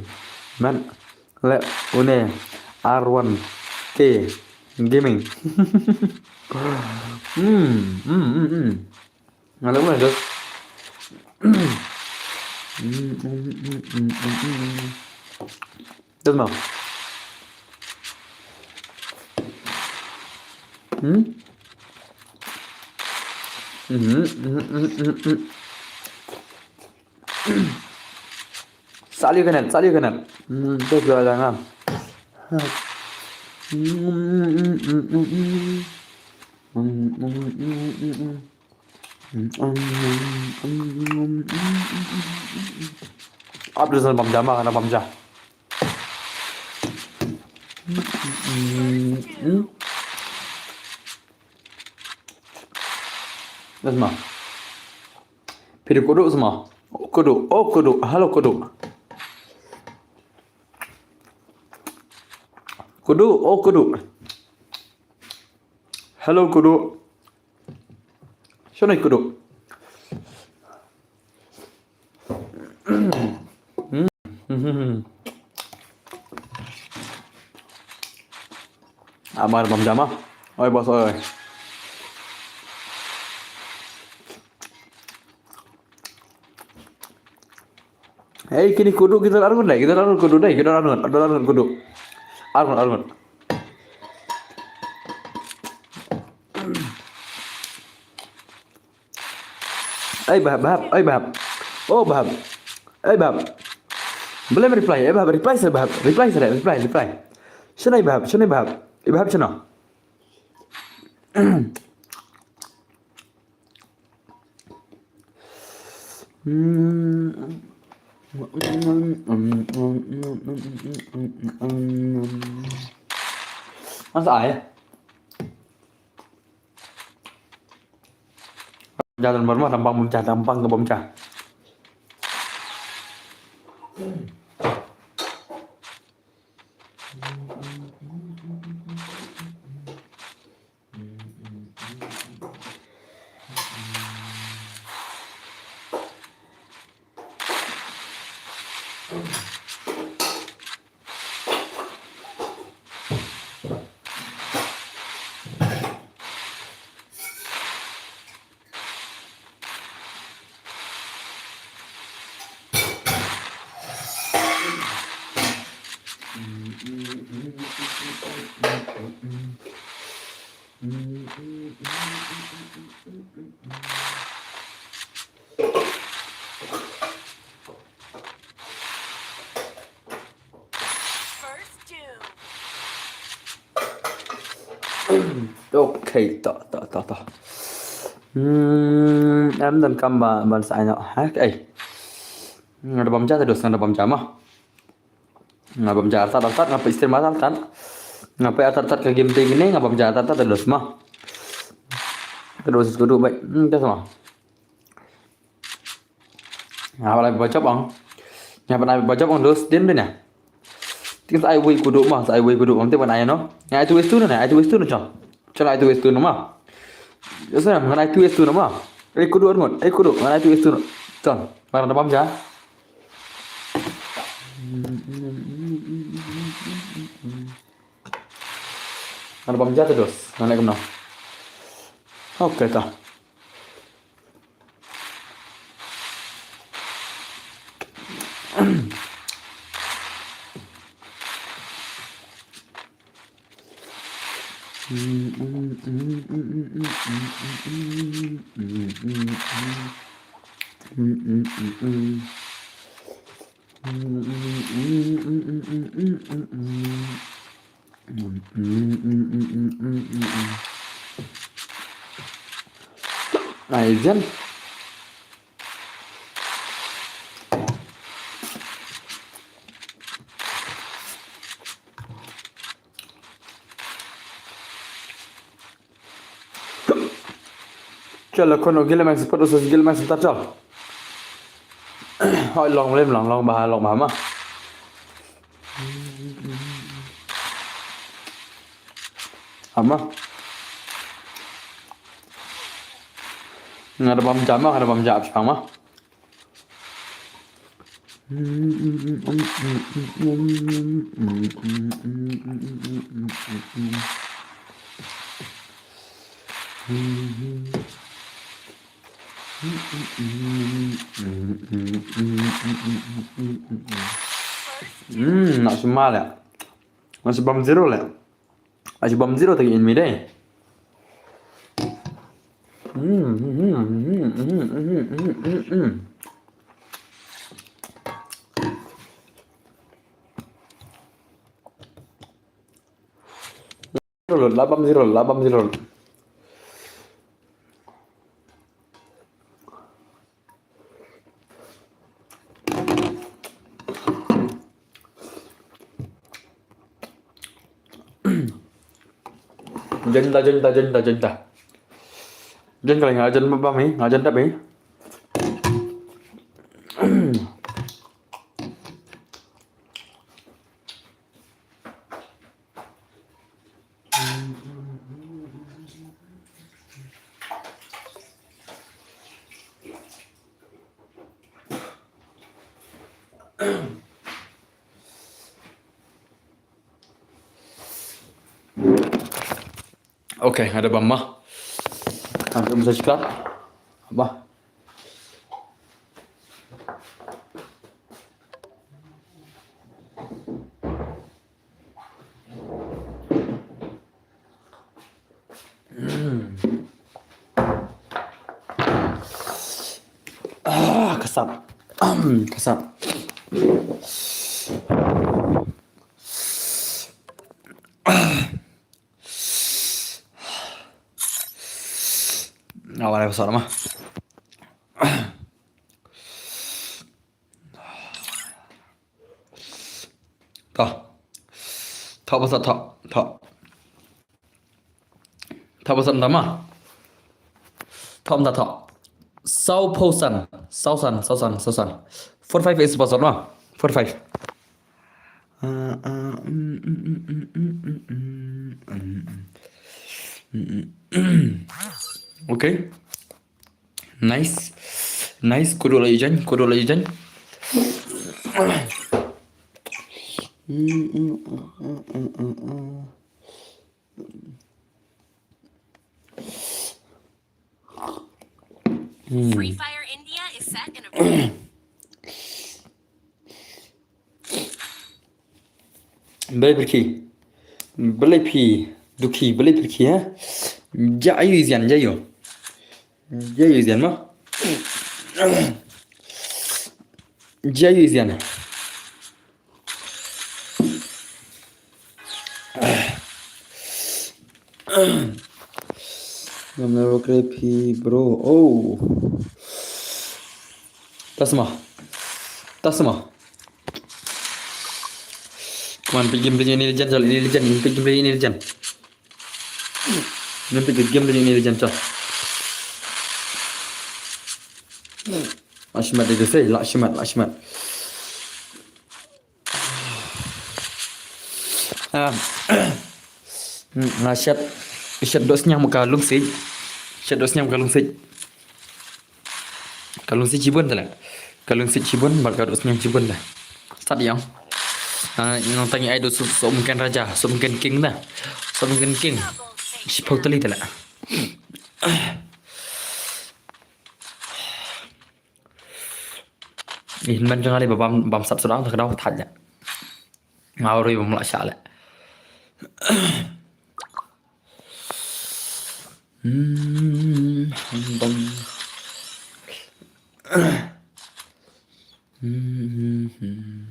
met le une R one K Gaming. Hmm, hmm, hmm, hmm. Nga leh mana tu? Doesn't matter. Hmm? Hmm, hmm, hmm, hmm, hmm. Sali kanet, sali kanet. Hmm, tu dah jangan. Hmm, hmm, hmm, hmm, hmm, hmm. Hmm, hmm, hmm, hmm, hmm. Abdul Salam bam ja ma, kana bam ja. Dah sama. Phi dei kudu sama. Oh kudu, oh kudu, hello kudu. Kudu, oh kudu. Hello kudu. Shano kudu? Amar bam ja ma. Oi boss oi. Hei, kine kudu, kita arngut dei, kita arngut kudu dei, kita arngut, kita arngut kudu. Arngut, arngut. Ei, Bahap, Bahap, ei, Bahap. Oh, Bahap. Ei, Bahap. Belum reply, ei, Bahap, reply sa, Bahap. Reply sa, reply, reply. Shano ei, Bahap, shano ei, Bahap. Ei, Bahap, shano. Masa ai. Jalan bermah tampang bumca, tampang ke bumca. Okay, to, to, to, to. Hmm, em don kam ba, ban sa ai no. Okay. Nga da bam ja te dos, nga da bam ja ma. Nga bam ja artat, artat, nga peit stream artat, artat. Nga peit artat, artat ka game te kine, nga bam ja artat, artat te dos ma. Te dos kudu bai. Hmm, te sama. Nga ba lai ba jop ong. Nga ba lai ba jop ong dos din din ya. Ting sa ai wei kudu ma, sa ai wei kudu ong te ban ai no. Nga ai tu wei tu no, ai tu wei tu no chong. Chong ai tu wei tu no ma. Yo sa nga ai tu wei tu no ma. Ai kudu arngut, ai kudu, nga ai tu wei tu no. Chong. Mar na bam ja. Nga bam ja te dos. Nga ne kumno. Okay ta. Ai jen. Chalo, kono gila main support usus gila main support chalo. Hoi long lim long long bah long bah ma. Ama. Nga da bam jam ma, nga da bam jam shang ma. Hmm, nak semal ya. Masih bam zero le. Masih bam zero tagi in mi dai. Hmm, hmm, hmm, hmm, hmm, hmm, hmm, hmm, hmm. Zero le, la bam zero, la bam zero. Jenda, jenda, jenda, jenda. Jen kali nga jen ba mi, nga jen tapi. Okay, ada bama. Ada message card. Apa? Ah, ka sap. Ka sap. Awal ka sap ma. Tah. Tah, basa, tah, tah. Tah, basa, tah ma. Tah, tah, tah. Saw phew san, saw san, saw san, saw san. Four five is basa ma. Four five. Okay. Nice. Nice. Kudo la ijan, kudo la ijan. Free Fire India is set in a Balei pyrkhi? Balei phi dukhi? Balei pyrkhi, ha? Ja ayu izian, ja ayu. Ja ayu izian ma. Ja ayu izian. Ngam na rok re phi, bro. Oh. Tasma. Tasma. Come on, pit game, pit game, ini legend, ini legend, pit game, ini legend. Ini pit game, ini legend, chal. Lashmat dia tu, say, lashmat, lashmat. Ah. Hmm, nga shet, shet doh sniang ka lungsit. Shet doh sniang ka lungsit. Ka lungsit shibun te la. Ka lungsit shibun, bad ka doh sniang shibun la. Sat ïa. Ah, ïa nang tangi ai doh so, so mungkin raja, so mungkin king la. So mungkin king. Shipau tali te la. Ih, man jong ale ba bam, bam sap sudang, ka dau thaj la. Nga uri bam la sha la. Hmm, bam. Hmm, hmm, hmm.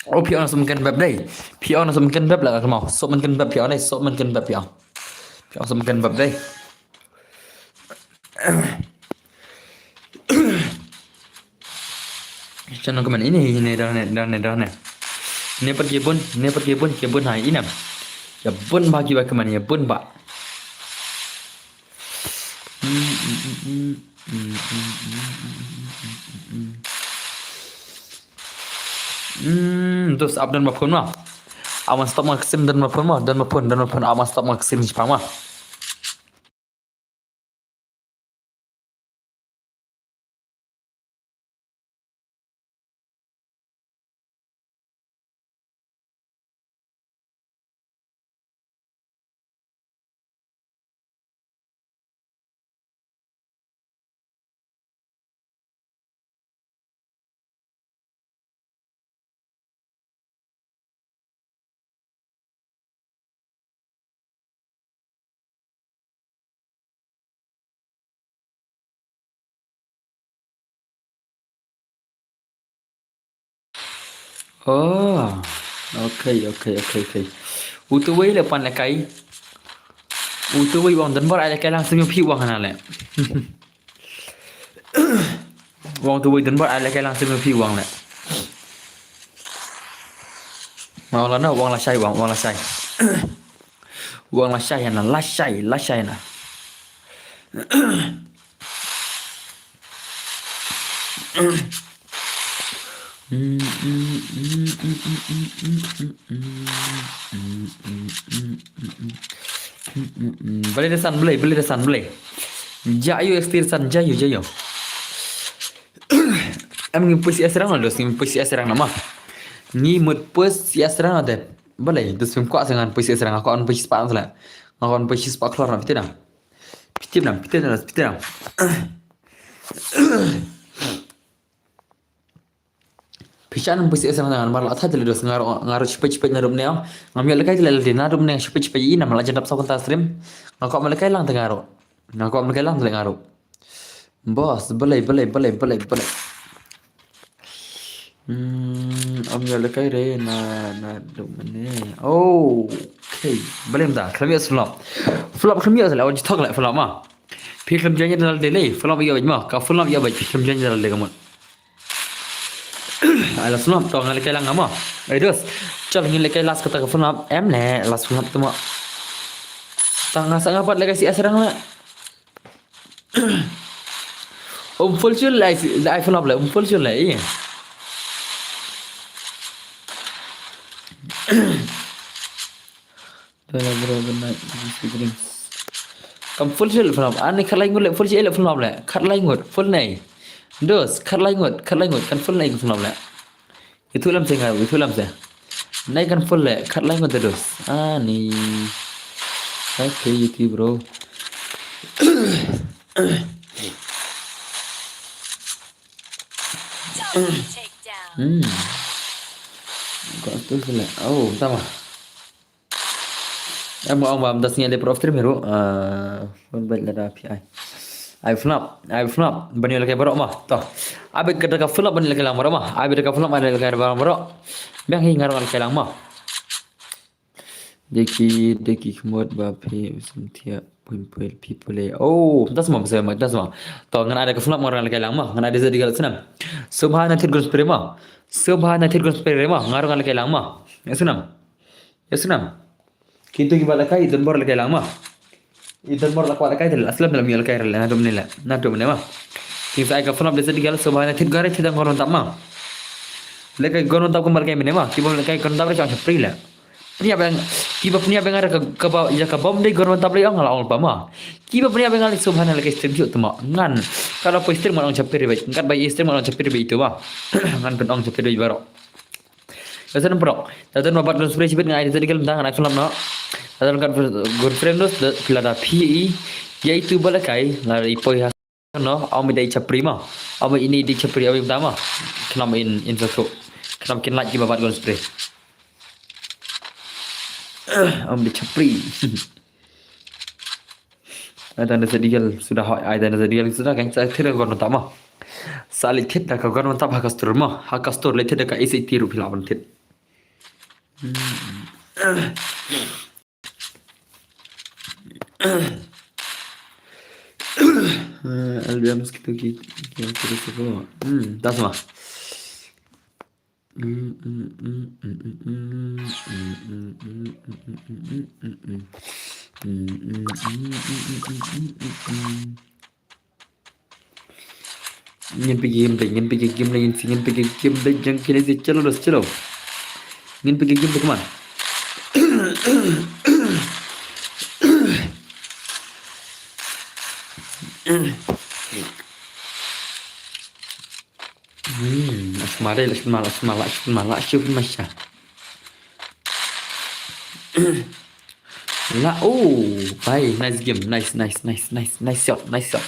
Oh, phi ong na sum ken beb dei. Phi ong na sum ken beb la ka mau. Sum ken beb phi ong dei. Sum ken beb phi ong. Phi ong sum ken beb dei. Channel comment ini, ini, dah ne, dah ne, dah ne. Ne pat ki bun, ne pat ki bun, ki bun hai inam. Ïa bun ba ki ba comment, ïa bun ba. Hmm, terus up dan mapun mah. Aman stop ma ksim dan mapun mah, dan mapun, dan mapun aman stop ma ksim ni pang mah. Oh, okay, okay, okay, okay. Utu wei le pan le kai. Utu wei wang dan bar ai le kai lang simi phi wang na le. Wang tu wei dan bar ai le kai lang simi phi wang le. Wang la na, wang la shai, wang, wang la shai. Wang la shai na, la shai, la shai na. Balei da san, balei, balei da san, balei. Ja ïa u exterior san, ja ïa u, ja ïa u. Em ngi pus ïa serang na, dos ngi pus ïa serang na ma. Ngi mut pus ïa serang na de. Balei, dos ngi kwah sa ngan pus ïa serang, kwah ngan pus spa na sala. Ngan pus spa klor na phi tip na. Phi tip na, phi tip na, phi tip na. Phi Shan pui si esang ngan mar la thai tele dos nga ruh, nga ruh shipet shipet na rup ne. Ngam ïoh lehkai tele lade na rup ne shipet shipet i na ma la jan dap sa kynta stream. Nga kwah ma lehkai lang te nga ruh. Nga kwah ma lehkai lang tele nga ruh. Boss, balei, balei, balei, balei, balei. Hmm, ym ïoh lehkai re na, na rup ne. Oh, okay. Balei mynta, khlem ïoh flop. Flop khlem ïoh sa leh, wan jitok leh flop ma. Phi khlem join da lade lei, flop ïoh beit ma. Ka flop ïoh beit, phi khlem join da lade ka mut. Ai, last flop, to nga lehkai lang nga ma. Ai, dos. Chal, ngin lehkai last kata ka flop. Em leh, last flop tu ma. Tang nga sa nga pat lehkai si esrang leh. Um full sure leh, ai flop leh, um full sure leh, iya. Hello bro, good night. Sweet dreams. Kam full sure leh flop. Ani khat lai ngut leh full sure leh flop leh. Khat lai ngut, full nei. Dos, khat lai ngut, khat lai ngut, kan full nei flop leh. Itu lam se nga, itu lam se. Nai kan full leh, khat lai ngut dos. Ani. Okay, itu bro. Hmm. Kau tu sele. Oh, tama. Em, ong bam das ngi le prof trim ru. Ah, phone bai lada P I. Ai flop, ai flop. Bani lagi baroh mah. Toh. Abi kata ka flop bani lagi lang baroh mah. Abi kata ka flop bani lagi lang baroh. Biang hi ngarang lagi lang mah. Deki, deki khmut ba phi usum thiah pun pun phi pule. Oh, das mah, das mah, das mah. Toh ngan ada ka flop ngarang lagi lang mah. Ngan ada jadi galat senam. Subhana thit gun spray mah. Subhana thit gun spray mah. Ngarang lagi lang mah. Ya senam. Ya senam. Kintu kiba lehkai i don bor lehkai lang ma. I don bor la kwah lehkai te la slem da la mih lehkai rel na dum ne la. Na dum ne ma. Kin sa ai ka flop da sedi gal subhana thit gare thit angor tap ma. Lehkai gor tap kumba lehkai mene ma. Kiba lehkai gor tap re chang chapri la. Pnia beng kiba pnia beng ada ka ka ba ya ka bom de gor tap le ong la ong pa ma. Kiba pnia beng ali subhana lehkai stream ju tama. Ngan. Kada poi stream ngan ong chapri be. Ngat ba i stream ngan ong chapri be itu ma. Ngan pen ong chapri be baro. Ka sen prok. Ta ten ba bat gun spray shibit ngai ta digal mda ngai flop no. Ta ten gun gun friend dos da pila da P E. Ya itu balakai la i poi ha no. Au mi dai chapri ma. Au mi ini di chapri au mi dama. Khnam in in satu. Khnam kin lait ki ba bat gun spray. Au mi di chapri. Ai dan da digal sudah hoi ai dan da digal sudah kan sa thira gon tama. Sa li thit da ka gon tama ha ka store ma ha ka store li thit da ka isi tiru pila ban thit. Albiam sekitu ki ki terus ko. Hmm, das ma. Ngin pigi game dai, ngin pigi game dai, ngin pigi game dai, jang kini si chalo dos chalo. Ngin pigi game dai, come on. Hmm, lashma dai, lashma, lashma, lashma, lashma sha. La, oh, bhai, nice game, nice, nice, nice, nice, nice shot, nice shot.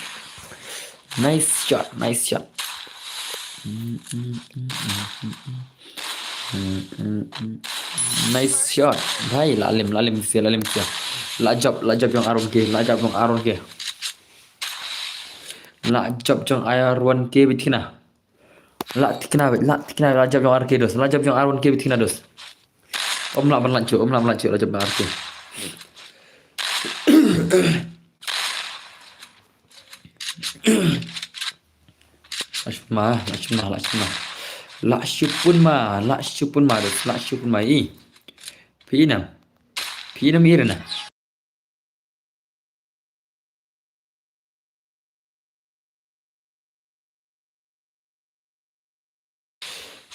Nice shot, nice shot. Nice shot. Bhai, la lim, la lim sia, la lim sia. La jop, la jop jong Aaron ke, la jop jong Aaron ke. La jop jong Aaron ke bitkina. La tikna, la tikna, la jop jong Aaron ke dos, la jop jong Aaron ke bitkina dos. Om la ban la jop, om la ban la jop, la jop jong Aaron ke. Lashma, lashma, lashma. La shupun ma, la shupun ma dos, la shupun ma i. Pinam. Pinam irna.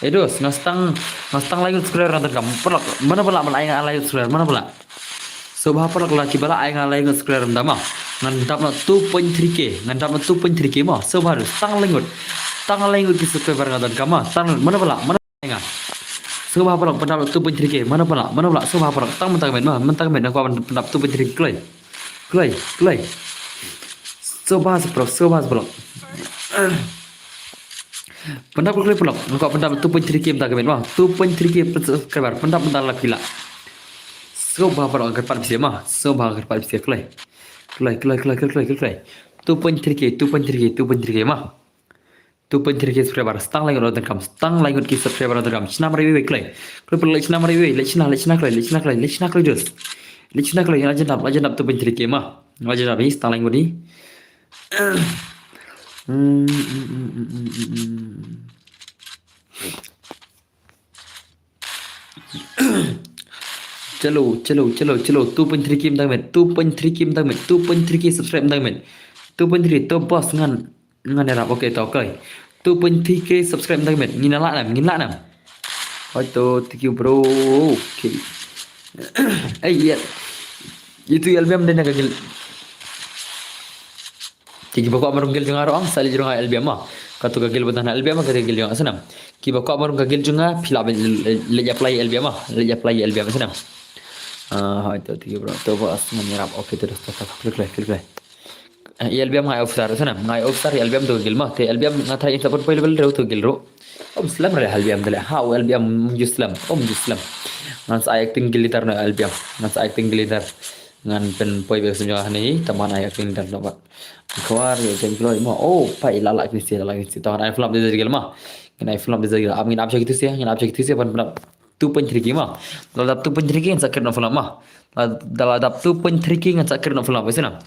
Edos, nga stang, nga stang lai ngut square ngan tangkam. Pelak, mana pelak mana ai nga lai ngut square, mana pelak. Soba pelak la kiba la ai nga lai ngut square dama. Ngan dap na two point three K, ngan dap na two point three K ma. Soba dos, tang lai ngut. Tang lai ngut ki subscriber ngan tangkam ma. Tang mana pelak, mana ai nga. Soba pelak, dap na two point three K, mana pelak, mana pelak, soba pelak. Tang mentang men ma, mentang men aku akan dap two point three K kloi. Kloi, kloi. Soba seprok, soba seprok. Pyndap kloi paralok, nga kwah pyndap two point three K mynta ka miet ma. Two point three K subscriber, pyndap mynta la phi lah. Sngewbha paralok, nga kyrpad phi seh ma. Sngewbha, nga kyrpad phi seh kloi. Kloi, kloi, kloi, kloi, kloi, kloi. Two point three K, two point three K, two point three K ma. Two point three K subscriber, stang lai ngut donkam, stang lai ngut ki subscriber donkam. Shna mar iwei iwei kloi. Kloi paralok, leit shna mar iwei iwei, leit shna, leit shna kloi, leit shna kloi, leit shna kloi dos. Leit shna kloi, la jan dap, la jan dap two point three K ma. La jan dap hi, stang lai ngut hi. Hmm, hmm, hmm, hmm, hmm, hmm, hmm. Chalo, chalo, chalo, chalo. Two point three K mynta ka miet, two point three K mynta ka miet, two point three K subscribe mynta ka miet. Two point three, to boss, ngan, ngan ïarap, okay, to, okay. Two point three K subscribe mynta ka miet, ngin lah nam, ngin lah nam. Hoi to, thank you bro. Okay. Eh, ïa. Itu L B M dei na ka guild. Te kiba kwah ban rung guild jong nga ruh ong, sa leit jrong ha L B M ma. Kato ka guild ba don ha L B M ma, kato ka guild jong nga, sa nam. Kiba kwah ban rung ka guild jong nga, phi lah ban leit, leit apply L B M ma. Leit apply L B M, sa nam. Ah, hoi to, thank you bro. To boss, ngan ïarap. Okay, to, to, to, to, klik, klik, klik, klik. Eh, L B M nga ai officer, sa nam. Nga ai officer, L B M to ka guild ma. Te L B M nga tharai in sa poi level hynriew to ka guild ruh. Ym slem re ha L B M te leh. Ha u L B M ym ju slem. Ym ju slem. Ngan sa ai acting guild leader na L B M. Ngan sa ai acting guild leader. Ngan pynpoi beit ka sem jong nga hangne hi, tang ban ai acting leader noh bad. Khawar ïa game kloi mo. Oh, peit, la lah kine seh, la lah kine seh. Tang ban ai flop Desert Eagle ma. Ngin ai flop Desert Eagle. Ap, ngin ap sha kitu seh, ngin ap sha kitu seh ban pynap two point three K ma. Da la dap two point three K ngan sa create noh flop ma. Da la dap two point three K ngan sa create noh flop, ïa seh nam.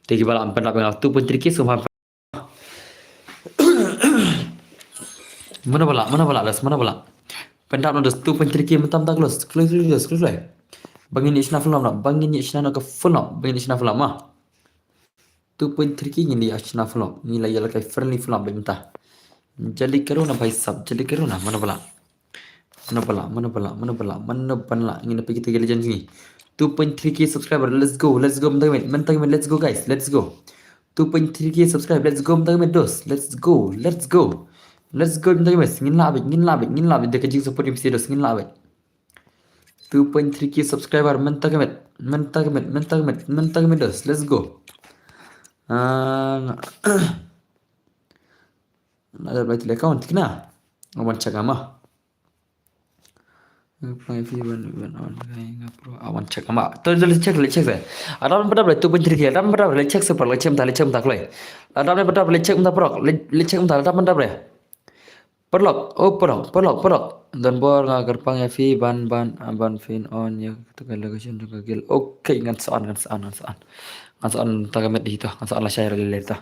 Te kiba lah ban pynlap ïa nga two point three K sngewbha. Mano ba lah, mano ba lah, dos, mano ba lah. Pyndap noh dos, two point three K mynta mynta, close, close, close, close, close. Ba ngin ïa shna flop noh, ba ngin ïa shna noh ka flop, ba ngin ïa shna flop ma. Two point three K ngin ïa shna flop, ngin la ïa lehkai friendly flop ba mynta. Jali karo na bhai sahab, jali karo na, mano ba lah. Mano ba lah, mano ba lah, mano ba lah, mano ba lah. Ngin ïa peit kita ki legend jong ngi. Two point three K subscriber, let's go, let's go, mynta ka miet, mynta ka miet, let's go guys, let's go. Two point three K subscribe, let's go, mynta ka miet dos, let's go, let's go. Let's go, mynta ka miet, ngin lah beit, ngin lah beit, ngin lah beit, da ka jingsupport jong phi seh dos, ngin lah beit. Two point three K subscriber, mynta ka miet, mynta ka miet, mynta ka miet, mynta ka miet dos, let's go. Ah, nga, nga da apply te leh account, thikna. Nga wan check ma. Apply fee ban, ban on kai nga pro. Ah, wan check ma. To, to, leit check, leit check seh. Ap, ap, ap, ap, two point three K. Ap, ap, ap, ap, leit check seh, paralok, leit check mynta, leit check mynta kloi. Ap, ap, ap, ap, leit check mynta paralok. Leit, leit check mynta, ap, ap, ap, ap. Paralok, oh, paralok, paralok, paralok. Don bor nga kyrpang ïa phi ban, ban, ah, ban phin on ïa kata ka location jong ka guild. Okay, ngan sa on, ngan sa on, ngan sa on. Ngan sa on mynta ka miet hi to, ngan sa on lashai lei lei to.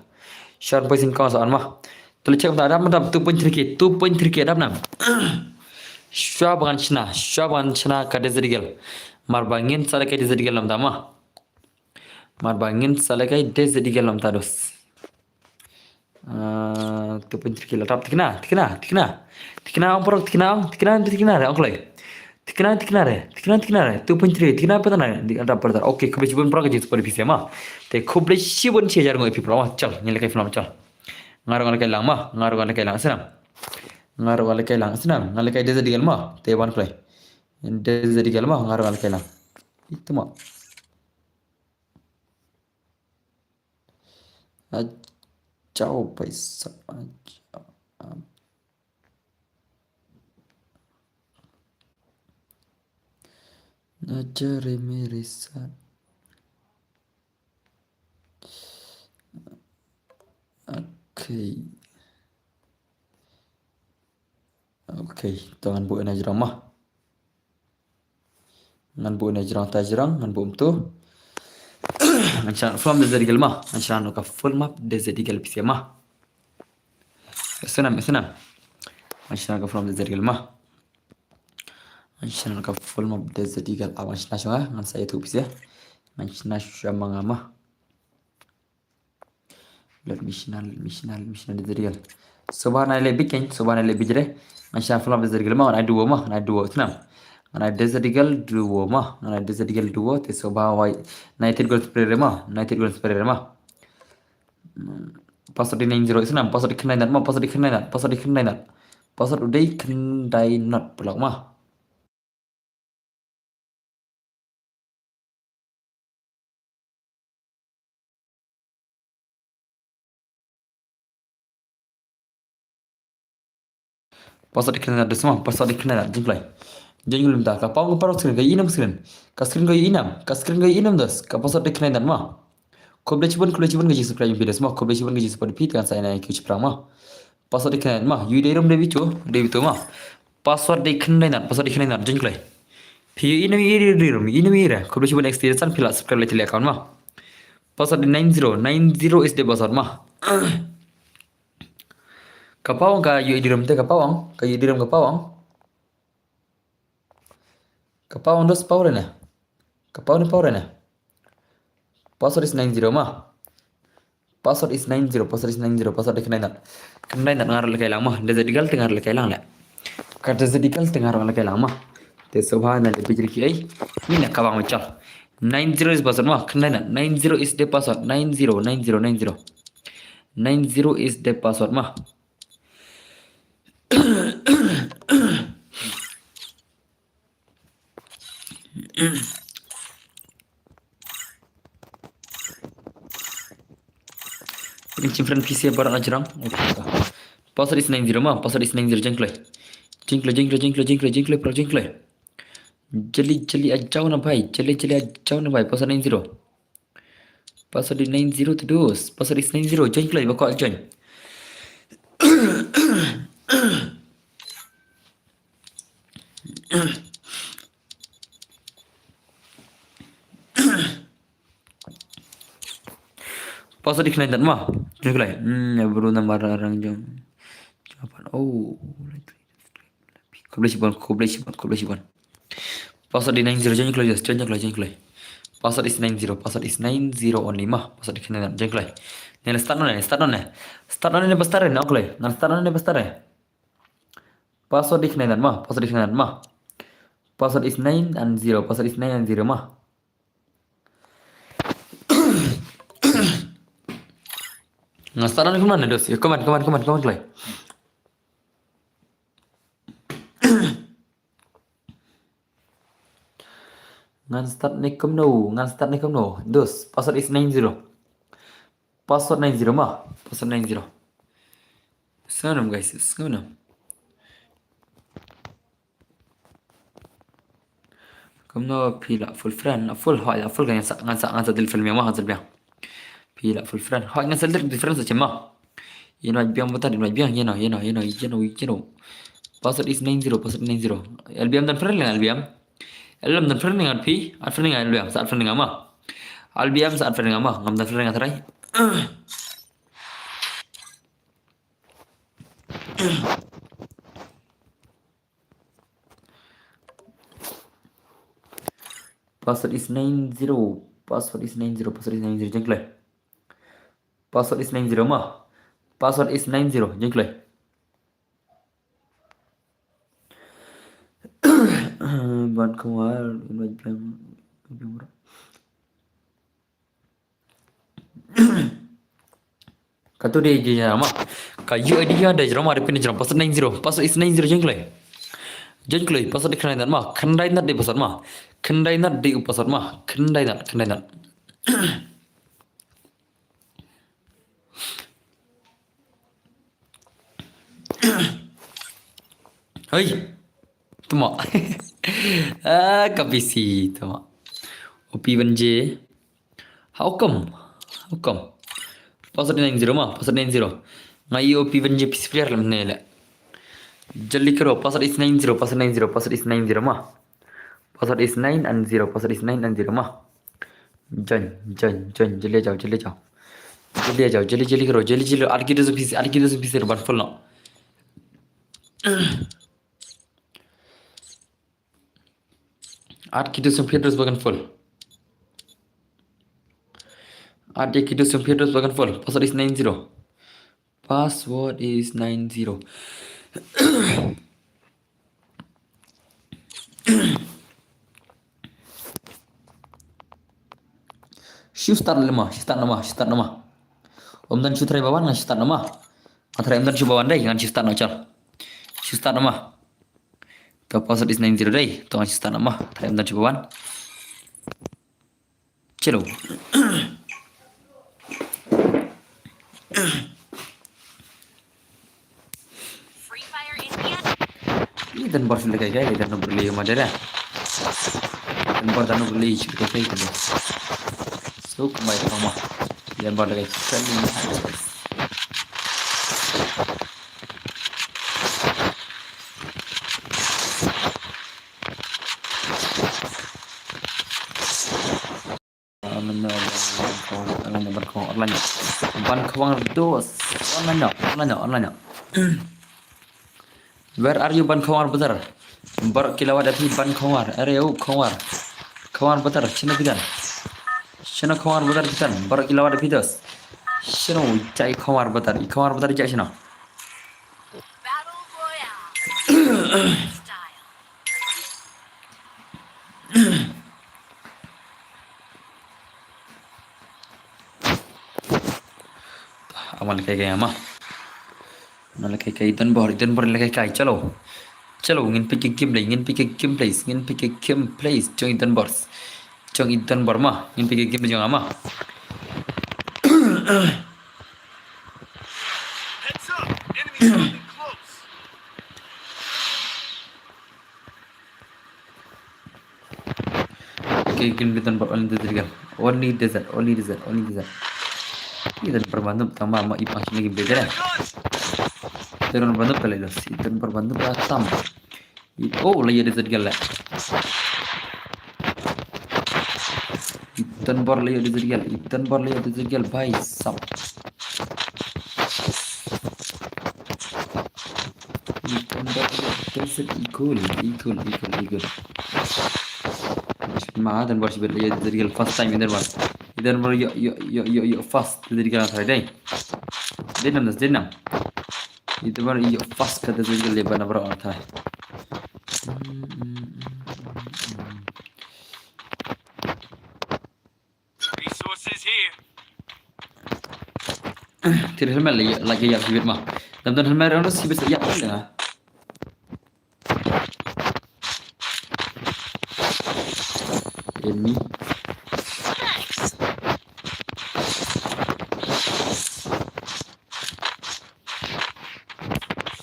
Sha on poi sien kong sa on ma. To leit check mynta, dap mynta two point three K, two point three K dap nam. Shuwa ba ngan shna, shuwa ba ngan shna ka Desert Eagle. Mar ba ngin sa lehkai Desert Eagle mynta ma. Mar ba ngin sa lehkai Desert Eagle mynta dos. Ah, two point three K la dap, thikna, thikna, thikna. Thikna ong paralok, thikna ong, thikna, thikna re, ong kloi. Thikna, thikna re, thikna, thikna re, two point three, thikna pat na re, di dap pat. Okay, khublei shibun paralok ka jingsupport phi seh ma. Te khublei shibun shi hajar ngut phi paralok ma, chal, ngin lehkai flop chal. Nga ruh nga lehkai lang ma, nga ruh nga lehkai lang, ïa seh nam. Nga ruh nga lehkai lang, ïa seh nam, nga lehkai Desert Eagle ma, te wan kloi. Desert Eagle ma, nga ruh nga lehkai lang. Itu ma. Achao paisa, achao. Acha re mere saath. Okay. Okay, to ngan buh ïa na jrong ma. Ngan buh ïa na jrong, ta jrong, ngan buh ym tu. Ngan shna flop Desert Eagle ma. Ngan shna noh ka full map Desert Eagle phi seh ma. Ïa seh nam, ïa seh nam. Ngan shna noh ka flop Desert Eagle ma. Ngan shna noh ka full map Desert Eagle. Ah, ngan shna shuwa, ngan sa ïathuh phi seh. Ngan shna shuwa ma nga ma. Let me shna, let me shna, let me shna Desert Eagle. Sngewbha nai leh beit kein, sngewbha nai leh beit re. Ngan shna flop Desert Eagle ma, ngan ai duo ma, ngan ai duo, ïa seh nam. Ngan ai Desert Eagle duo ma, ngan ai Desert Eagle duo, te sngewbha wai. United Golden Spray re ma, United Golden Spray re ma. Hmm, password dei nine zero, ïa seh nam, password dei khyndai nod ma, password dei khyndai nod, password dei khyndai nod. Password u dei khyndai nod paralok ma. Password dei khyndai nat dos ma, password dei khyndai nat, jingkhlaiñ. Jingkhlaiñ mynta, ka paw ka paralok screen, ka ïohi nam screen. Ka screen ka ïohi nam, ka screen ka ïohi nam dos, ka password dei khyndai nat ma. Khublei shibun, khublei shibun ka jingsubscribe ïa phi dos ma, khublei shibun ka jingsupport ïa phi, te ngan sa ïa nai kiew shaphrang ma. Password dei khyndai nat ma, ïohi dei rum dei bito, dei bito ma. Password dei khyndai nat, password dei khyndai nat, jingkhlaiñ. Phi ïohi nam, ïohi dei rum, ïohi nam, ïohi re. Khublei shibun extension, phi la subscribe la tele account ma. Password dei nine zero, nine zero is the password ma. Ka paw ka ïohi dei rum te, ka paw, ka ïohi dei rum ka paw. Ka paw dos paw re ne. Ka paw ne paw re ne. Password is nine zero ma. Password is nine zero, password is nine zero, password dei khyndai nat. Khyndai nat nga rah lehkai lang ma. Desert Eagle te nga rah lehkai lang le. Ka Desert Eagle te nga rah lehkai lang ma. Te sngewbha na le bijri ki ei. Ni na ka bang ma chal. Nine zero is password ma. Khyndai nat. Nine zero is the password. Nine zero, nine zero, nine zero. Nine zero is the password ma. Ring chim friend P C barat na jrang. Okay. Password is nine zero ma, password is nine zero, jingkhlaiñ. Jingkhlaiñ, jingkhlaiñ, jingkhlaiñ, jingkhlaiñ, jingkhlaiñ, bro, jingkhlaiñ. Jali, jali ajaw na bhai, jali, jali ajaw na bhai, password nine zero. Password is nine zero to dos, password is nine zero, jingkhlaiñ, ba kwah join. Password dei khyndai nat ma. Jingkhlaiñ. Hmm, ya bro, nambar arang jong. Japan. Oh, khublei shibun, khublei shibun, khublei shibun. Password dei nine zero, jingkhlaiñ, jingkhlaiñ, jingkhlaiñ. Password is nine zero, password is nine zero only ma. Password dei khyndai nat, jingkhlaiñ. Ne start noh ne, start noh ne. Start noh ne, ba start ne, okay. Ngan start noh ne, ba start ne. Password dei khyndai nat ma, password dei khyndai nat ma. Password is nine and zero, password is nine and zero ma. Ngan start ne kumno ne dos. Come on, come on, come on, come on, khlaiñ. Ngan start ne kumno, ngan start ne kumno. Dos, password is nine zero. Password nine zero ma, password nine zero. Sngew nam guys, sngew nam. Kumno phi la full friend, la full, hooid la full, ngan sa, ngan sa, ngan sa delete friend biang ma, ngan sa biang. Phi la full friend, hooid ngan sa delete friend sa chim ma. Invite biang bata, invite biang, ïa no, ïa no, ïa no, ïa no, ïa no. Password is nine zero, password nine zero. L B M don friend leng, L B M. L B M don friend leng phi, add friend leng L B M, sa add friend leng ma. L B M sa add friend leng ma, ngam don friend leng trai. Password is nine zero. Password is nine zero. Password is nine zero. Jingkhlaiñ. Password is nine zero ma. Password is nine zero. Jingkhlaiñ. Ban kumar, invite biang, biang bro. Katu dei jrong ma. Ka U I D ïa dei jrong ma, dei pin jrong. Password nine zero. Password is nine zero, jingkhlaiñ. Jingkhlaiñ, password dei khyndai nat ma. Khyndai nat dei password ma. Khyndai nat dei u password ma. Khyndai nat, khyndai nat. Hei. Tuma. Ah, ka busy, tuma. O P one J. How come? How come? Password nine zero ma, password nine zero. Nga ïohi O P one J P C player lam ne le. Jali karo, password is nine zero, password nine zero, password is nine zero ma. Password is nine and zero, password is nine and zero ma. Join, join, join, jali jao, jali jao. Jali jao, jali, jali karo, jali, jali, ar ki dos P C, ar ki dos P C ban full no. Ar ki dos P C ban full. Ar ki dos P C ban full. Password is nine zero. Password is nine zero. Shu start lem ma, shu start noh ma, shu start noh ma. Ym don shu trai ba wan, ngan shu start noh ma. Ngan trai ym don shu ba wan dei, ngan shu start noh chal. Shu start noh ma. To password is nine zero dei, to ngan shu start noh ma. Trai ym don shu ba wan. Chalo. Free Fire India. Don bor shu lehkai kai, don bor leh ma dera. Don bor don bor leh shu lehkai kai. So kumbai kama. Don bor lehkai kai. Online, online, online, online. Ban khawang dos. Online no, online no, online no. Where are you, Ban Khawar Bazar? Bor ki la wad ïa phi Ban Khawar. Are u Khawar. Khawar Bazar, shano phi don? Shano Khawar Bazar phi don? Bor ki la wad ïa phi dos. Shano jai Khawar Bazar? I Khawar Bazar jai shano? Ama lehkai kai ama. Ama lehkai kai, i don bor, i don bor lehkai kai. Chalo. Chalo, ngin peit ka gameplay, ngin peit ka gameplay, ngin peit ka gameplay jong i don bor. Jong i don bor ma, ngin peit ka gameplay jong ama. Heads up! Enemies coming close! Okay, kin bitan bar only desert girl. Only desert, only desert, only desert. Itan bar bandu tama ma ipang sini kin bitan. Itan bar bandu pele dos. Itan bar bandu tam. I-, oh, la ïa desert girl la. Itan bar la ïa desert girl. Itan bar la ïa desert girl. Bhai sab. Itan bar la ïa desert equal, equal, equal, equal. Ma, itan bar sibet la ïa desert girl first time itan bar. Itan bar ïa, ïa, ïa, ïa, ïa first desert girl try dei. Dei nam das, dei nam. Itan bar ïa first ka desert girl le bana bar try. Resources here. Tir helmet la ïa, la ïa sibit ma. Dam don helmet rang sibit ïa la. Enemy.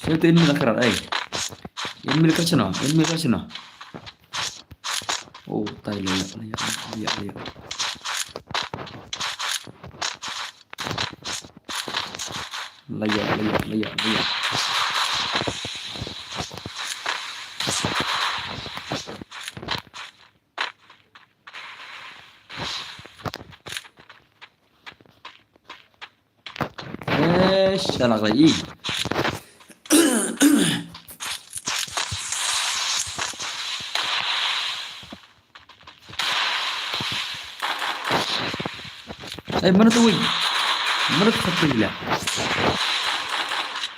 Sino tu enemy la krat ai. Enemy la krat sino, enemy la krat sino. Oh, tai la ïa, la ïa, la ïa, la ïa. La ïa, la ïa, la ïa, la ïa. Eh, shalak la i. Eh, mana tu, wei? Mana tu Sapri la?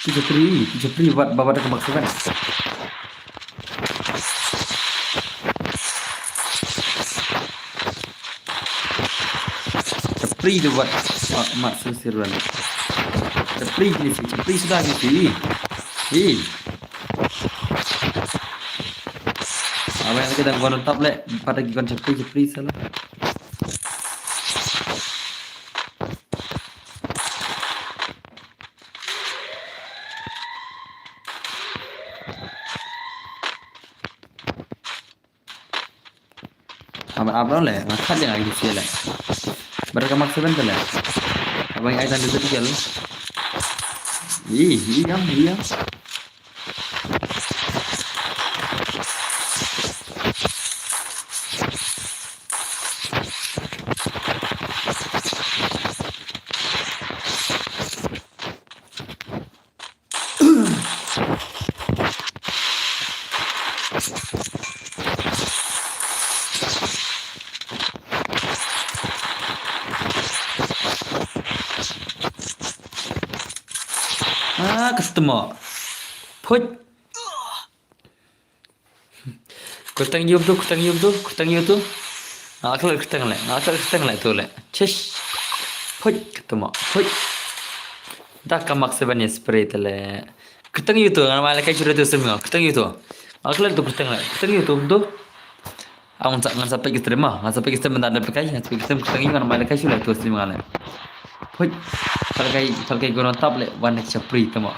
Tu Sapri, tu Sapri, bat, bat, bat, bat, bat. Chapri tu wat, ah, mat sisir wan. Chapri kini si, chapri suda kini si. Hi. Abang lagi dang gua nonton le, pada gigi chapri, chapri salah. Amat ap le, nga khat ïa nga ki sia le. Bar ka Mark seven te le. Abang ai tan dei tiga le. Ih, ih, ïam, ih, ïam. Ah, customer. Put. Kyrteng ïum tu, kyrteng ïum tu, kyrteng ïum tu. Nga khlem kyrteng le, nga khlem kyrteng le tu le. Chish. Phoit, kata mo. Phoit. Da ka Mark seven ïa spray te le. Kyrteng ïum tu, nga mai le kai shuh tu stream nga. Kyrteng ïum tu. Nga khlem tu kyrteng le. Kyrteng ïum tu tu. Aung sa ngan sa pek stream ma. Ngan sa pek stream da da kai, ngan sa pek stream kyrteng ïum ngan mai le kai shuh le tu stream nga le. Phoit. Pal kai, pal kai gono tap le wan ne chapri te mo.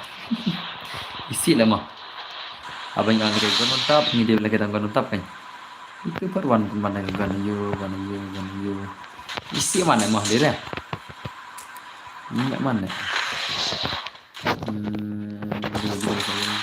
Isi le mo. Abang yang dia gun untap, ni dia lagi tang gun untap kan. Itu per wan pun mana gun you, gun you, gun you. Isi mana mah dia dah. Ini mana? Hmm, dia, dia, dia.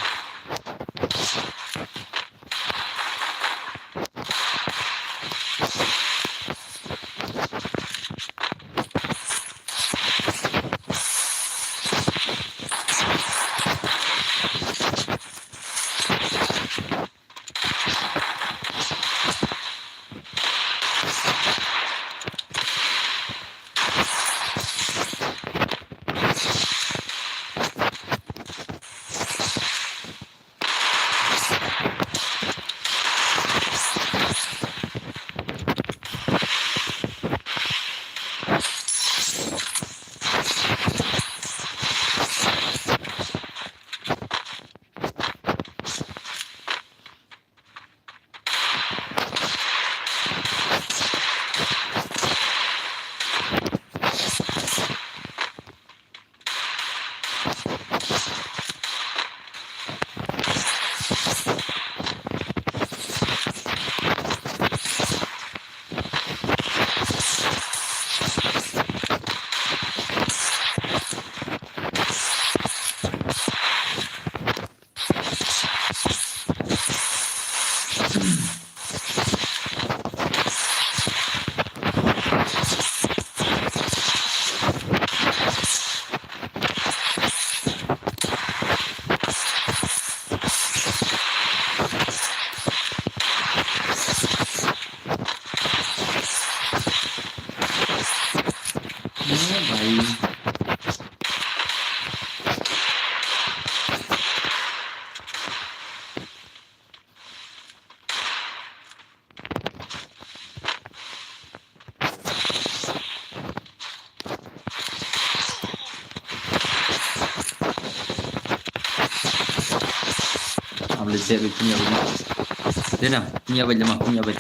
Am le dep kum ïa bad. Dena, kum ïa bad, kum ïa bad.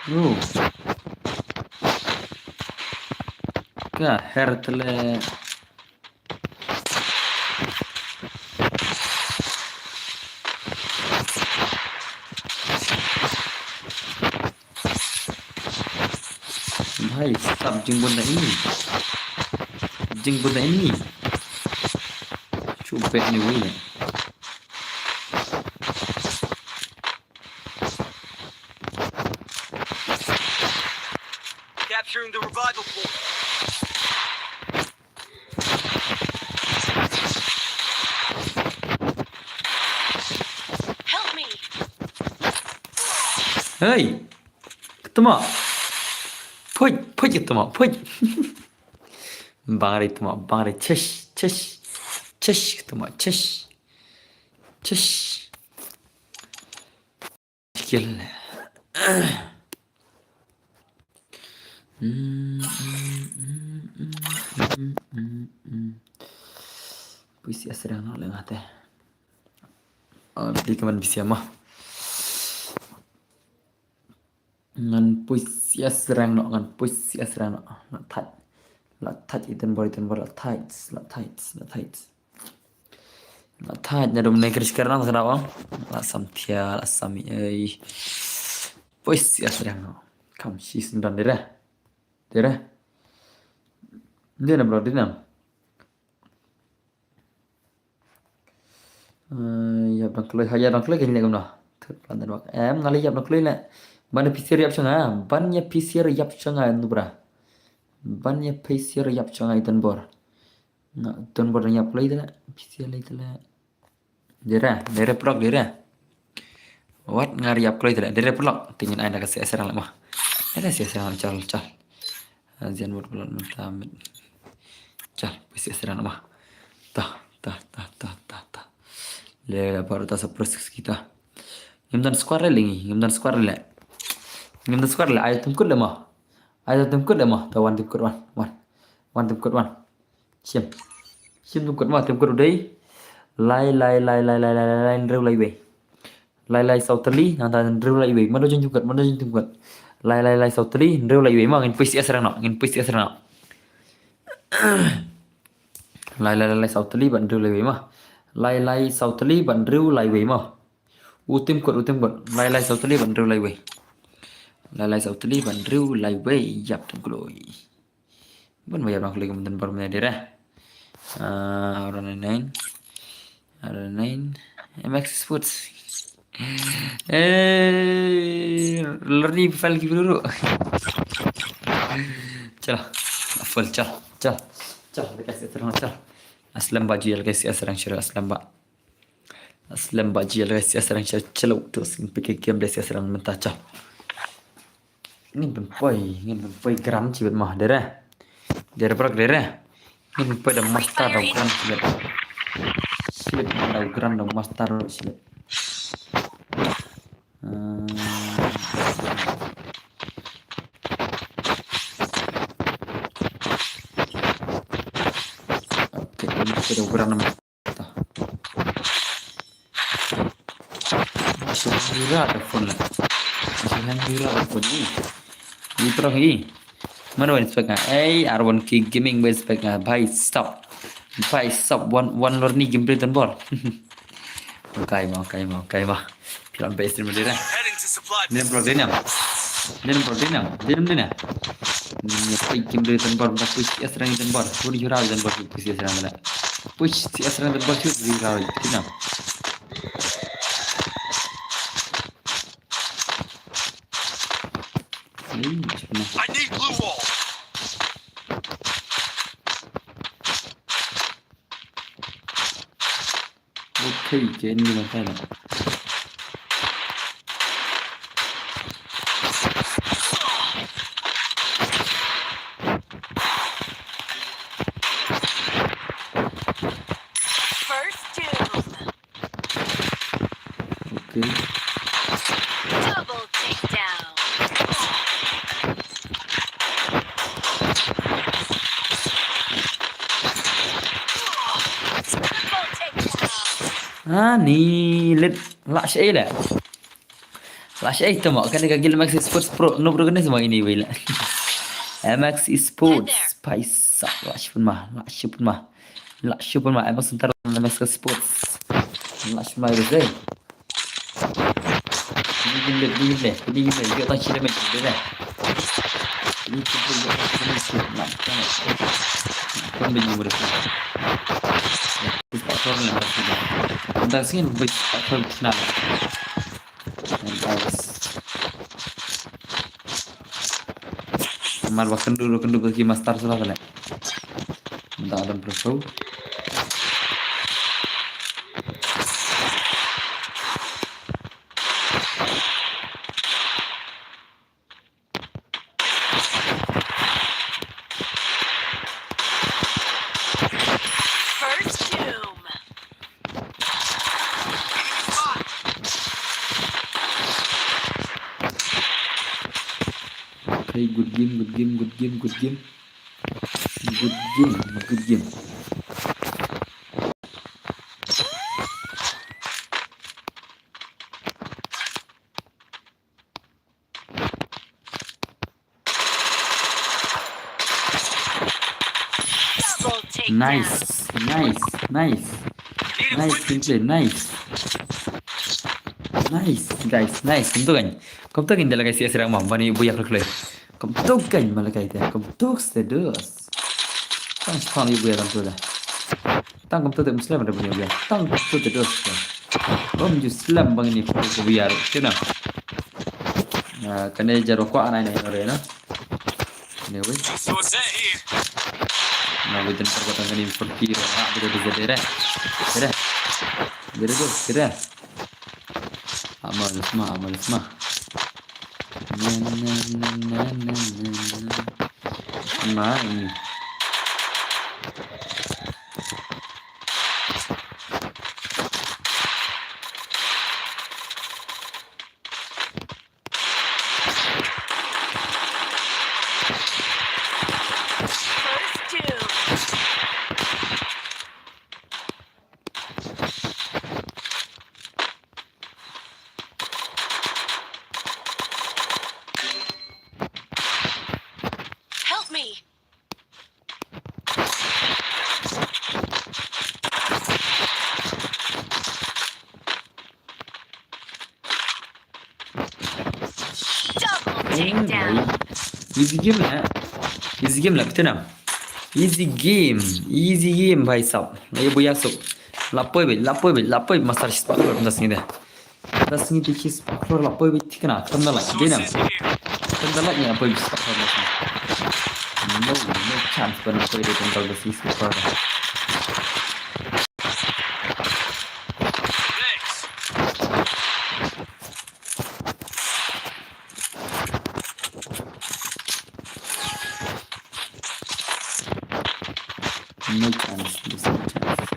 Yo. Ka her tele. Bhai, stop jingbun da ini. Jingbun da ini. Cuba ni wina. Capturing the revival point. Help me. Hey. Ketema. Puj, puj ketema, puj. Bang ri ketema, bang ri chesh, chesh. Chesh ketema, chesh. Chesh. Kill. Puisi asrang no lengate. Oh, beli kaman bisi ama. Ngan puisi asrang no, ngan puisi asrang no. La thait. La thait iten bor, iten bor, la thait, la thait, la thait. La thait, nya dum ne kris kernang sa dawa. La sam thia, la sam ei. Puisi asrang no. Kam shi sindan dira. Dira. Dina bro, dina. Ïa dang kloi, ha ïa dang kloi kein leh kumno. Thut plan dan wak. Em, nga leh ïa dang kloi leh. Ban ïa P C R ïap shanga, ban ïa P C R ïap shanga nubra. Ban ïa P C R ïap shanga i dan bor. Nga dan bor ïap kloi tele, P C R leh tele. Dira, dira prok dira. Wat nga ïap kloi tele, dira prok. Tingin ai na ka C S rang leh mah. Ada C S rang chal chal. Azian word blood mentamit. Chal, pisi serang nama. Tah, tah, tah, tah, tah, tah. Le, le, baru ta sa proses kita. Ngim don squad le lingi, ngim don squad le. Ngim don squad le, ayo tim kut le ma. Ayo tim kut le ma. Ta wan tim kut wan, wan. Wan tim kut wan. Sim. Shim tyngkut ma, tyngkut u dei. Lai, lai, lai, lai, lai, lai, lai, lai, hynriew lai wei. Lai, lai, saw tylli, nangta hynriew lai wei. Mano jong tyngkut, mano jong tyngkut. Lai, lai, lai, saw tylli, hynriew lai wei ma, ngin poi sha srang noh, ngin poi sha srang noh. Lai, lai, lai, lai, saw tylli, bad hynriew lai wei ma. Lai, lai, saw tylli, bad hynriew lai wei ma. U tyngkut, u tyngkut. Lai, lai, saw tylli, bad hynriew lai wei. Lai, lai, saw tylli, bad hynriew lai wei. Ïap, tyngkut. Bun ba ïap nang klik mynta bor mynta dira. Ah, R nine nine. R nine nine. M X Sports. Eh, lorni file ki bru. Chalo. Full, chalo, chalo. Chalo, guys, terang, chalo. Aslam ba jiyal, guys, asrang shiro, aslam ba. Aslem ba jil, guys, asrang chalo, chalo. Terus ngin peit game, guys, asrang mynta chalo. Ngin pynpoi, ngin pynpoi gram shibit ma, dere. Dere brak, dere. Ngin pynpoi da master da gram shibit. Shibit da gram da master shibit. Hmm. Okay, ngin pynpoi da gram. Masih hang viral da phone la. Masih hang viral da phone ni. Ni terus ni. Mano ba inspect nga? Ei, R one K Gaming ba inspect nga. Bhai sab. Bhai sab, wan, wan lorni game play don bor. Okay ma, okay ma, okay ma. Phi lah peit stream dei re. Heading to supply. Nym pro dei nym. Nym pro dei nym. Dei nym dei nym. Nym peit game dei don bor, nym peit asrang don bor. Puri jura don bor, peit asrang don. Peit asrang don bor, peit jura dei nym. Ei, macam mana? I need blue wall. Okay, ke ni lah kan. First doom. Okay. Double takedown. Triple takedown. Ani lit, lah shaei la. Lah shaei tama, kane ka guild M X Esports Pro, noob recognize ma ini wei la. M X Esports, paisa, lah shipun ma, lah shipun ma. Lah shipun ma, M X Center, M X Esports. Lah shipun ma, guys, eh. Ini gini, ini gini, ini gini, dia tak kira macam dia lah. Ini kita buat macam ni, nak, nak. Kan dia ni murid. Kita tak tahu nak apa. Entah sini, kita tak tahu kenal. Namar ba kynduh ruh kynduh ba ki master sula kane. Mynta Adam Preso. First doom. Okay, good game, good game, good game, good game. Good game, good game. Double takedown. Nice, nice, nice. Nice gameplay, nice. Nice, guys, nice. Kumto kan. Kumto kan, da la guys, ïa syrang ma, bani buya kloi kloi. Kumto kan, ma la guys, kumto sedos. Tang spam ïa buya tang tu da. Tang kumto te Muslim ada buya buya. Tang kumto te dos. Bom ju slam bang ini buya. Kena. Nah, kena jaro kwa anai nai nore na. Anyway. Na within perbuatan kani forty ro na bida bida dere. Dere. Dere tu, dere. Amal semua, amal semua. Na, na, na. Semua ini. Easy game la. Easy game la, phi tip nam. Easy game. Easy game, bhai sab. Ayo, buya suk. Lapoi bit, lapoi bit, lapoi master sparkler, master sini dah. Master sini tiki sparkler, lapoi bit tikna. Tam da lak, dinam. Tam da lak ni lapoi bit sparkler, master. No, no chance ban lapoi bit, tam da sini sparkler. No chance, there's no chance.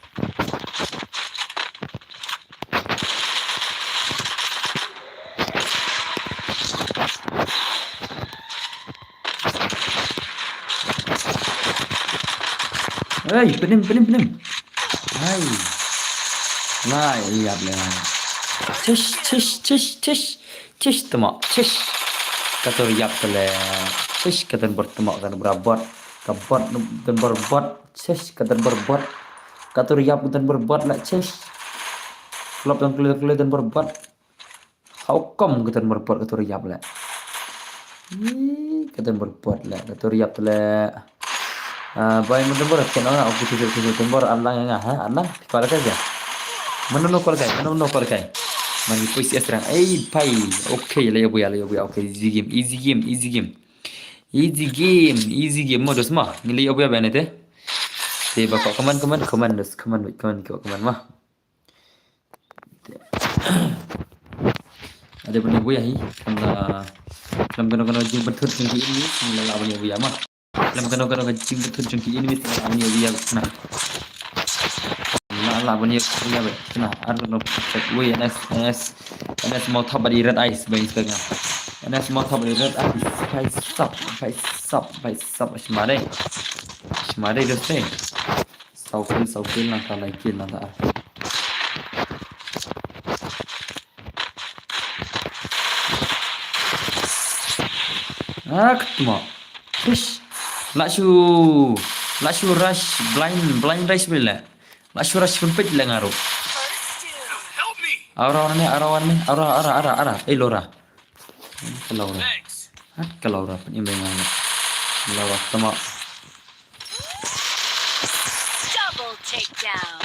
Hey, penim, penim, penim. Hai. Lai, ïap le. Chish, chish, chish, chish. Chish tama, chish. Katur ïap tele. Chish katur bertama kan berabot. Kabot dan berbot. Chish katur berbot. Katur ïap dan berbot la chish. Flop dan kelir kelir dan berbot. How come katur berbot katur ïap le. Ih, katur berbot le. Katur ïap tele. Ah, bai mun tembor ken ong aku tu tu tembor alang nga ha alang kol kai ja. Mano no kol kai, mano no kol kai. Mani puisi estrang. Ei pai. Okay, le buya, le buya. Okay, easy game, easy game, easy game. Easy game, easy game mo dos ma. Ngi le buya bane te. Te ba ko kaman kaman kaman dos kaman kaman ko kaman ma. Ade bani buya hi. Kan la kan kano kano jing bentuk jing ini. Ngi la bani buya ma. Lem kano kano ka jingtut jong ki enemy ta la ban ïa kna. La la ban ïa kna ba kna. Ar no protect. Wei N S, N S, N S mau thap bad i red eyes ba inspect nga. N S mau thap bad i red eyes. Bai sap, bai sap, bai sap. Shmare. Shmare doste. Saw kill, saw kill, nangta lai kill, nangta ar. Ah, ketma. Fish. La shu, la shu rush blind, blind rush bile. La shu rush pun pit le ngaru. Ara ne, ara ne, ara, ara, ara, ara. Eh, Laura. Ke Laura. Hat ke Laura pun imbe ngaru. Laura tama. Double takedown.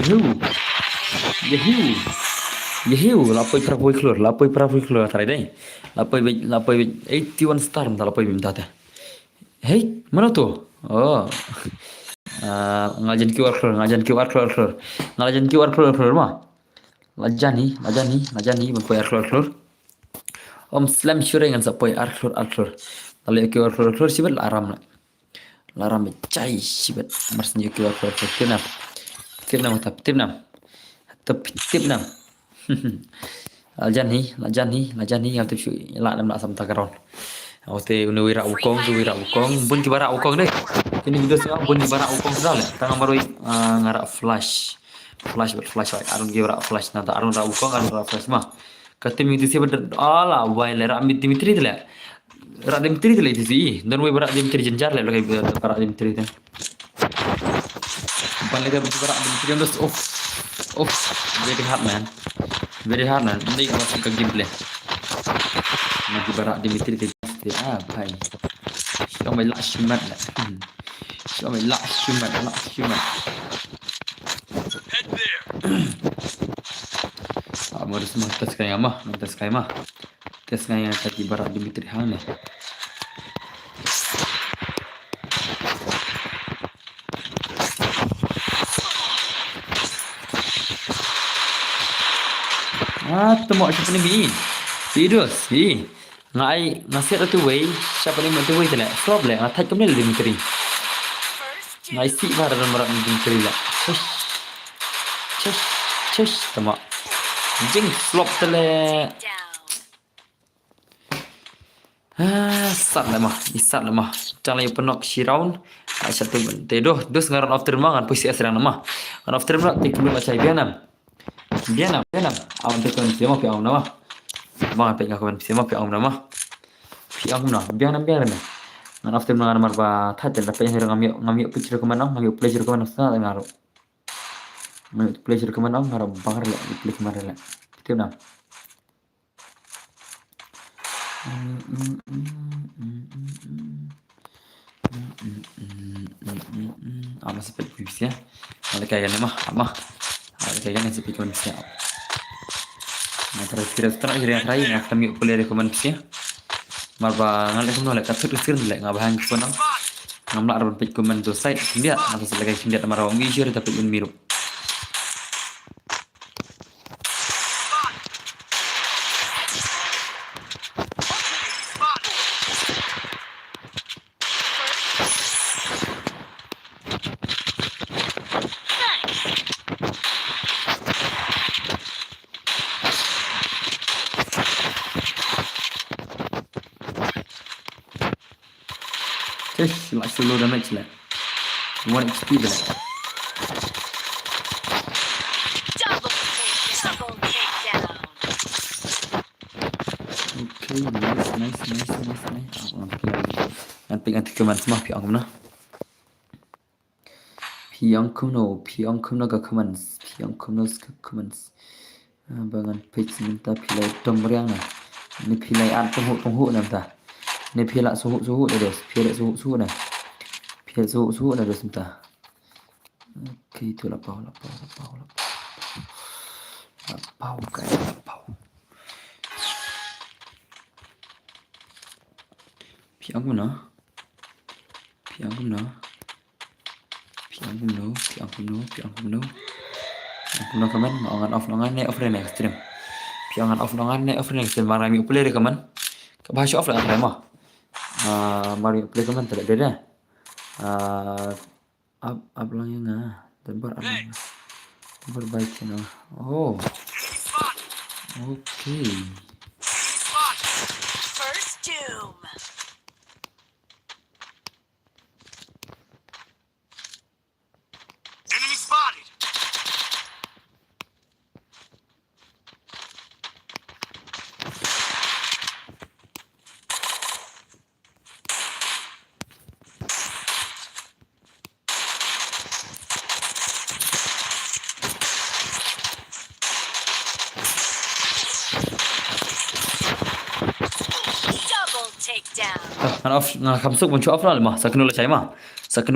Yehu. Yehu. Yehu. Lapoi pra poi klur. Lapoi pra poi klur. Tarai dei. Lapoi bej, lapoi bej. Eighty one star mta lapoi bej mta ta. Hei, mano tu? Oh. Ah, ngajan Q R klur, ngajan Q R klur klur. Ngajan Q R klur klur ma. Lajani, lajani, lajani, ban poi ar klur klur. Om slam shure ngan sa poi ar klur, ar klur. Lale Q R klur klur sibet la aram la. La aram chai sibet. Mars ni Q R klur klur. Tip nam. Tip nam, tap, tip nam. Tap, tip nam. Lajan hi, lajan hi, lajan hi, ngam tip shu la nam la sam ta karon. Ote uni wira wukong, tu wira wukong, bun ki bara wukong deh. Kini video sa bun ki bara wukong sa le. Tang marui, ah, ngara flash. Flash, but flash, like, arun ki bara flash, nangta arun ra wukong, arun ra flash ma. Kate mi tu si bad ala, wai le ra mi Dimitri le. Ra Dimitri le tu si. Don wai bara Dimitri jenjar le, lo kai bara Dimitri tu. Ban le ka bara Dimitri on dos, oh. Oh, very hard, man. Very hard, man. Ndai ka masuk ka gameplay. Mati bara Dimitri ka gameplay. Ah, bhai. Show me la shumat la. Hmm. Show me la shumat, la shumat. Ah, modus mah tas kaya mah, tas kaya mah. Tes nga ïa ka ki barak Dimitri hang ne. Ah, temo siapa ni bi? Idus, i. Nga ai, nga siat tu wei, siapa ni tu wei tele. Flop le, nga thait kemne le Dimitri. Nga ai si ba dalam barak Dimitri le. Shush. Shush, shush, temo. Jing flop tele. Ah, sat le ma, i sat le ma. Tang le penok shi round. Ai satu te doh, dus ngaran off term ngan puisi S rang nama. Ngan off term te kulu ma chai bianam. Bianam, bianam. Awan te kon siamo ke awan nama. Ma ngan peit nga comment phi sha ma, phi ong kumno ma. Phi ong kumno, biang na biang na. Ngan off stream ngan namar ba thait te da peit ngam ïoh, ngam ïoh peit shuh comment ong, ngam ïoh play shuh comment ong, sa nga ruh. Ngam ïoh play shuh comment ong, nga ruh bang re leh, play comment re leh. Phi tip na. Ama sa peit phi sha. Nga leh kai kane ma, ama. Nga leh kai kane sa peit comment sha. Nga try kira stra kira try nga kam ïoh play comment sha. Namar ba nga leh kumno leh ka thut ka screen leh nga ba hang ka phone. Ngam lah ban peit comment to side khyndiat, nga sa leh kai khyndiat namar ba ym ïoh shuh ta peit un mirup. Tish, la solo damage la. One H P ba la. Double, double takedown. Okay, nice, nice, nice, nice, nice. Ah, okay. Ngan peit ngan peit comment sha ma, phi ong kumno. Phi ong kumno, phi ong kumno ka comments, phi ong kumno ka comments. Ah, ba ngan peit mynta phi la dom riang na. Ne phi la at tunghu tunghu na mynta. Ne phi la suhu suhu na dos, phi la suhu suhu na. Phi la suhu suhu na dos mynta. Okay, to la paw, la paw, la paw, la paw. La paw, guys, la paw. Phi ong kumno? Phi ong kumno? Phi ong kumno? Phi ong kumno? Phi ong kumno? Phi ong kumno comment? Nga ong ngan off noh ngan ne off re ne stream. Phi ong ngan off noh ngan ne off re ne stream. Mar ngam ïoh play re comment. Ka ba shu off la ngan try mo. Ah, mar ïoh play comment te la dei de. Ah, Up, up lang ïa nga. Dang bar up lang ïa nga. Dang bar bai channel. Oh. Okay. First doom. Enemy spotted. Double takedown. Ah, ngan off, ngan kham suk ban shu off la ma. Sa kanu la chai ma. Sa kanu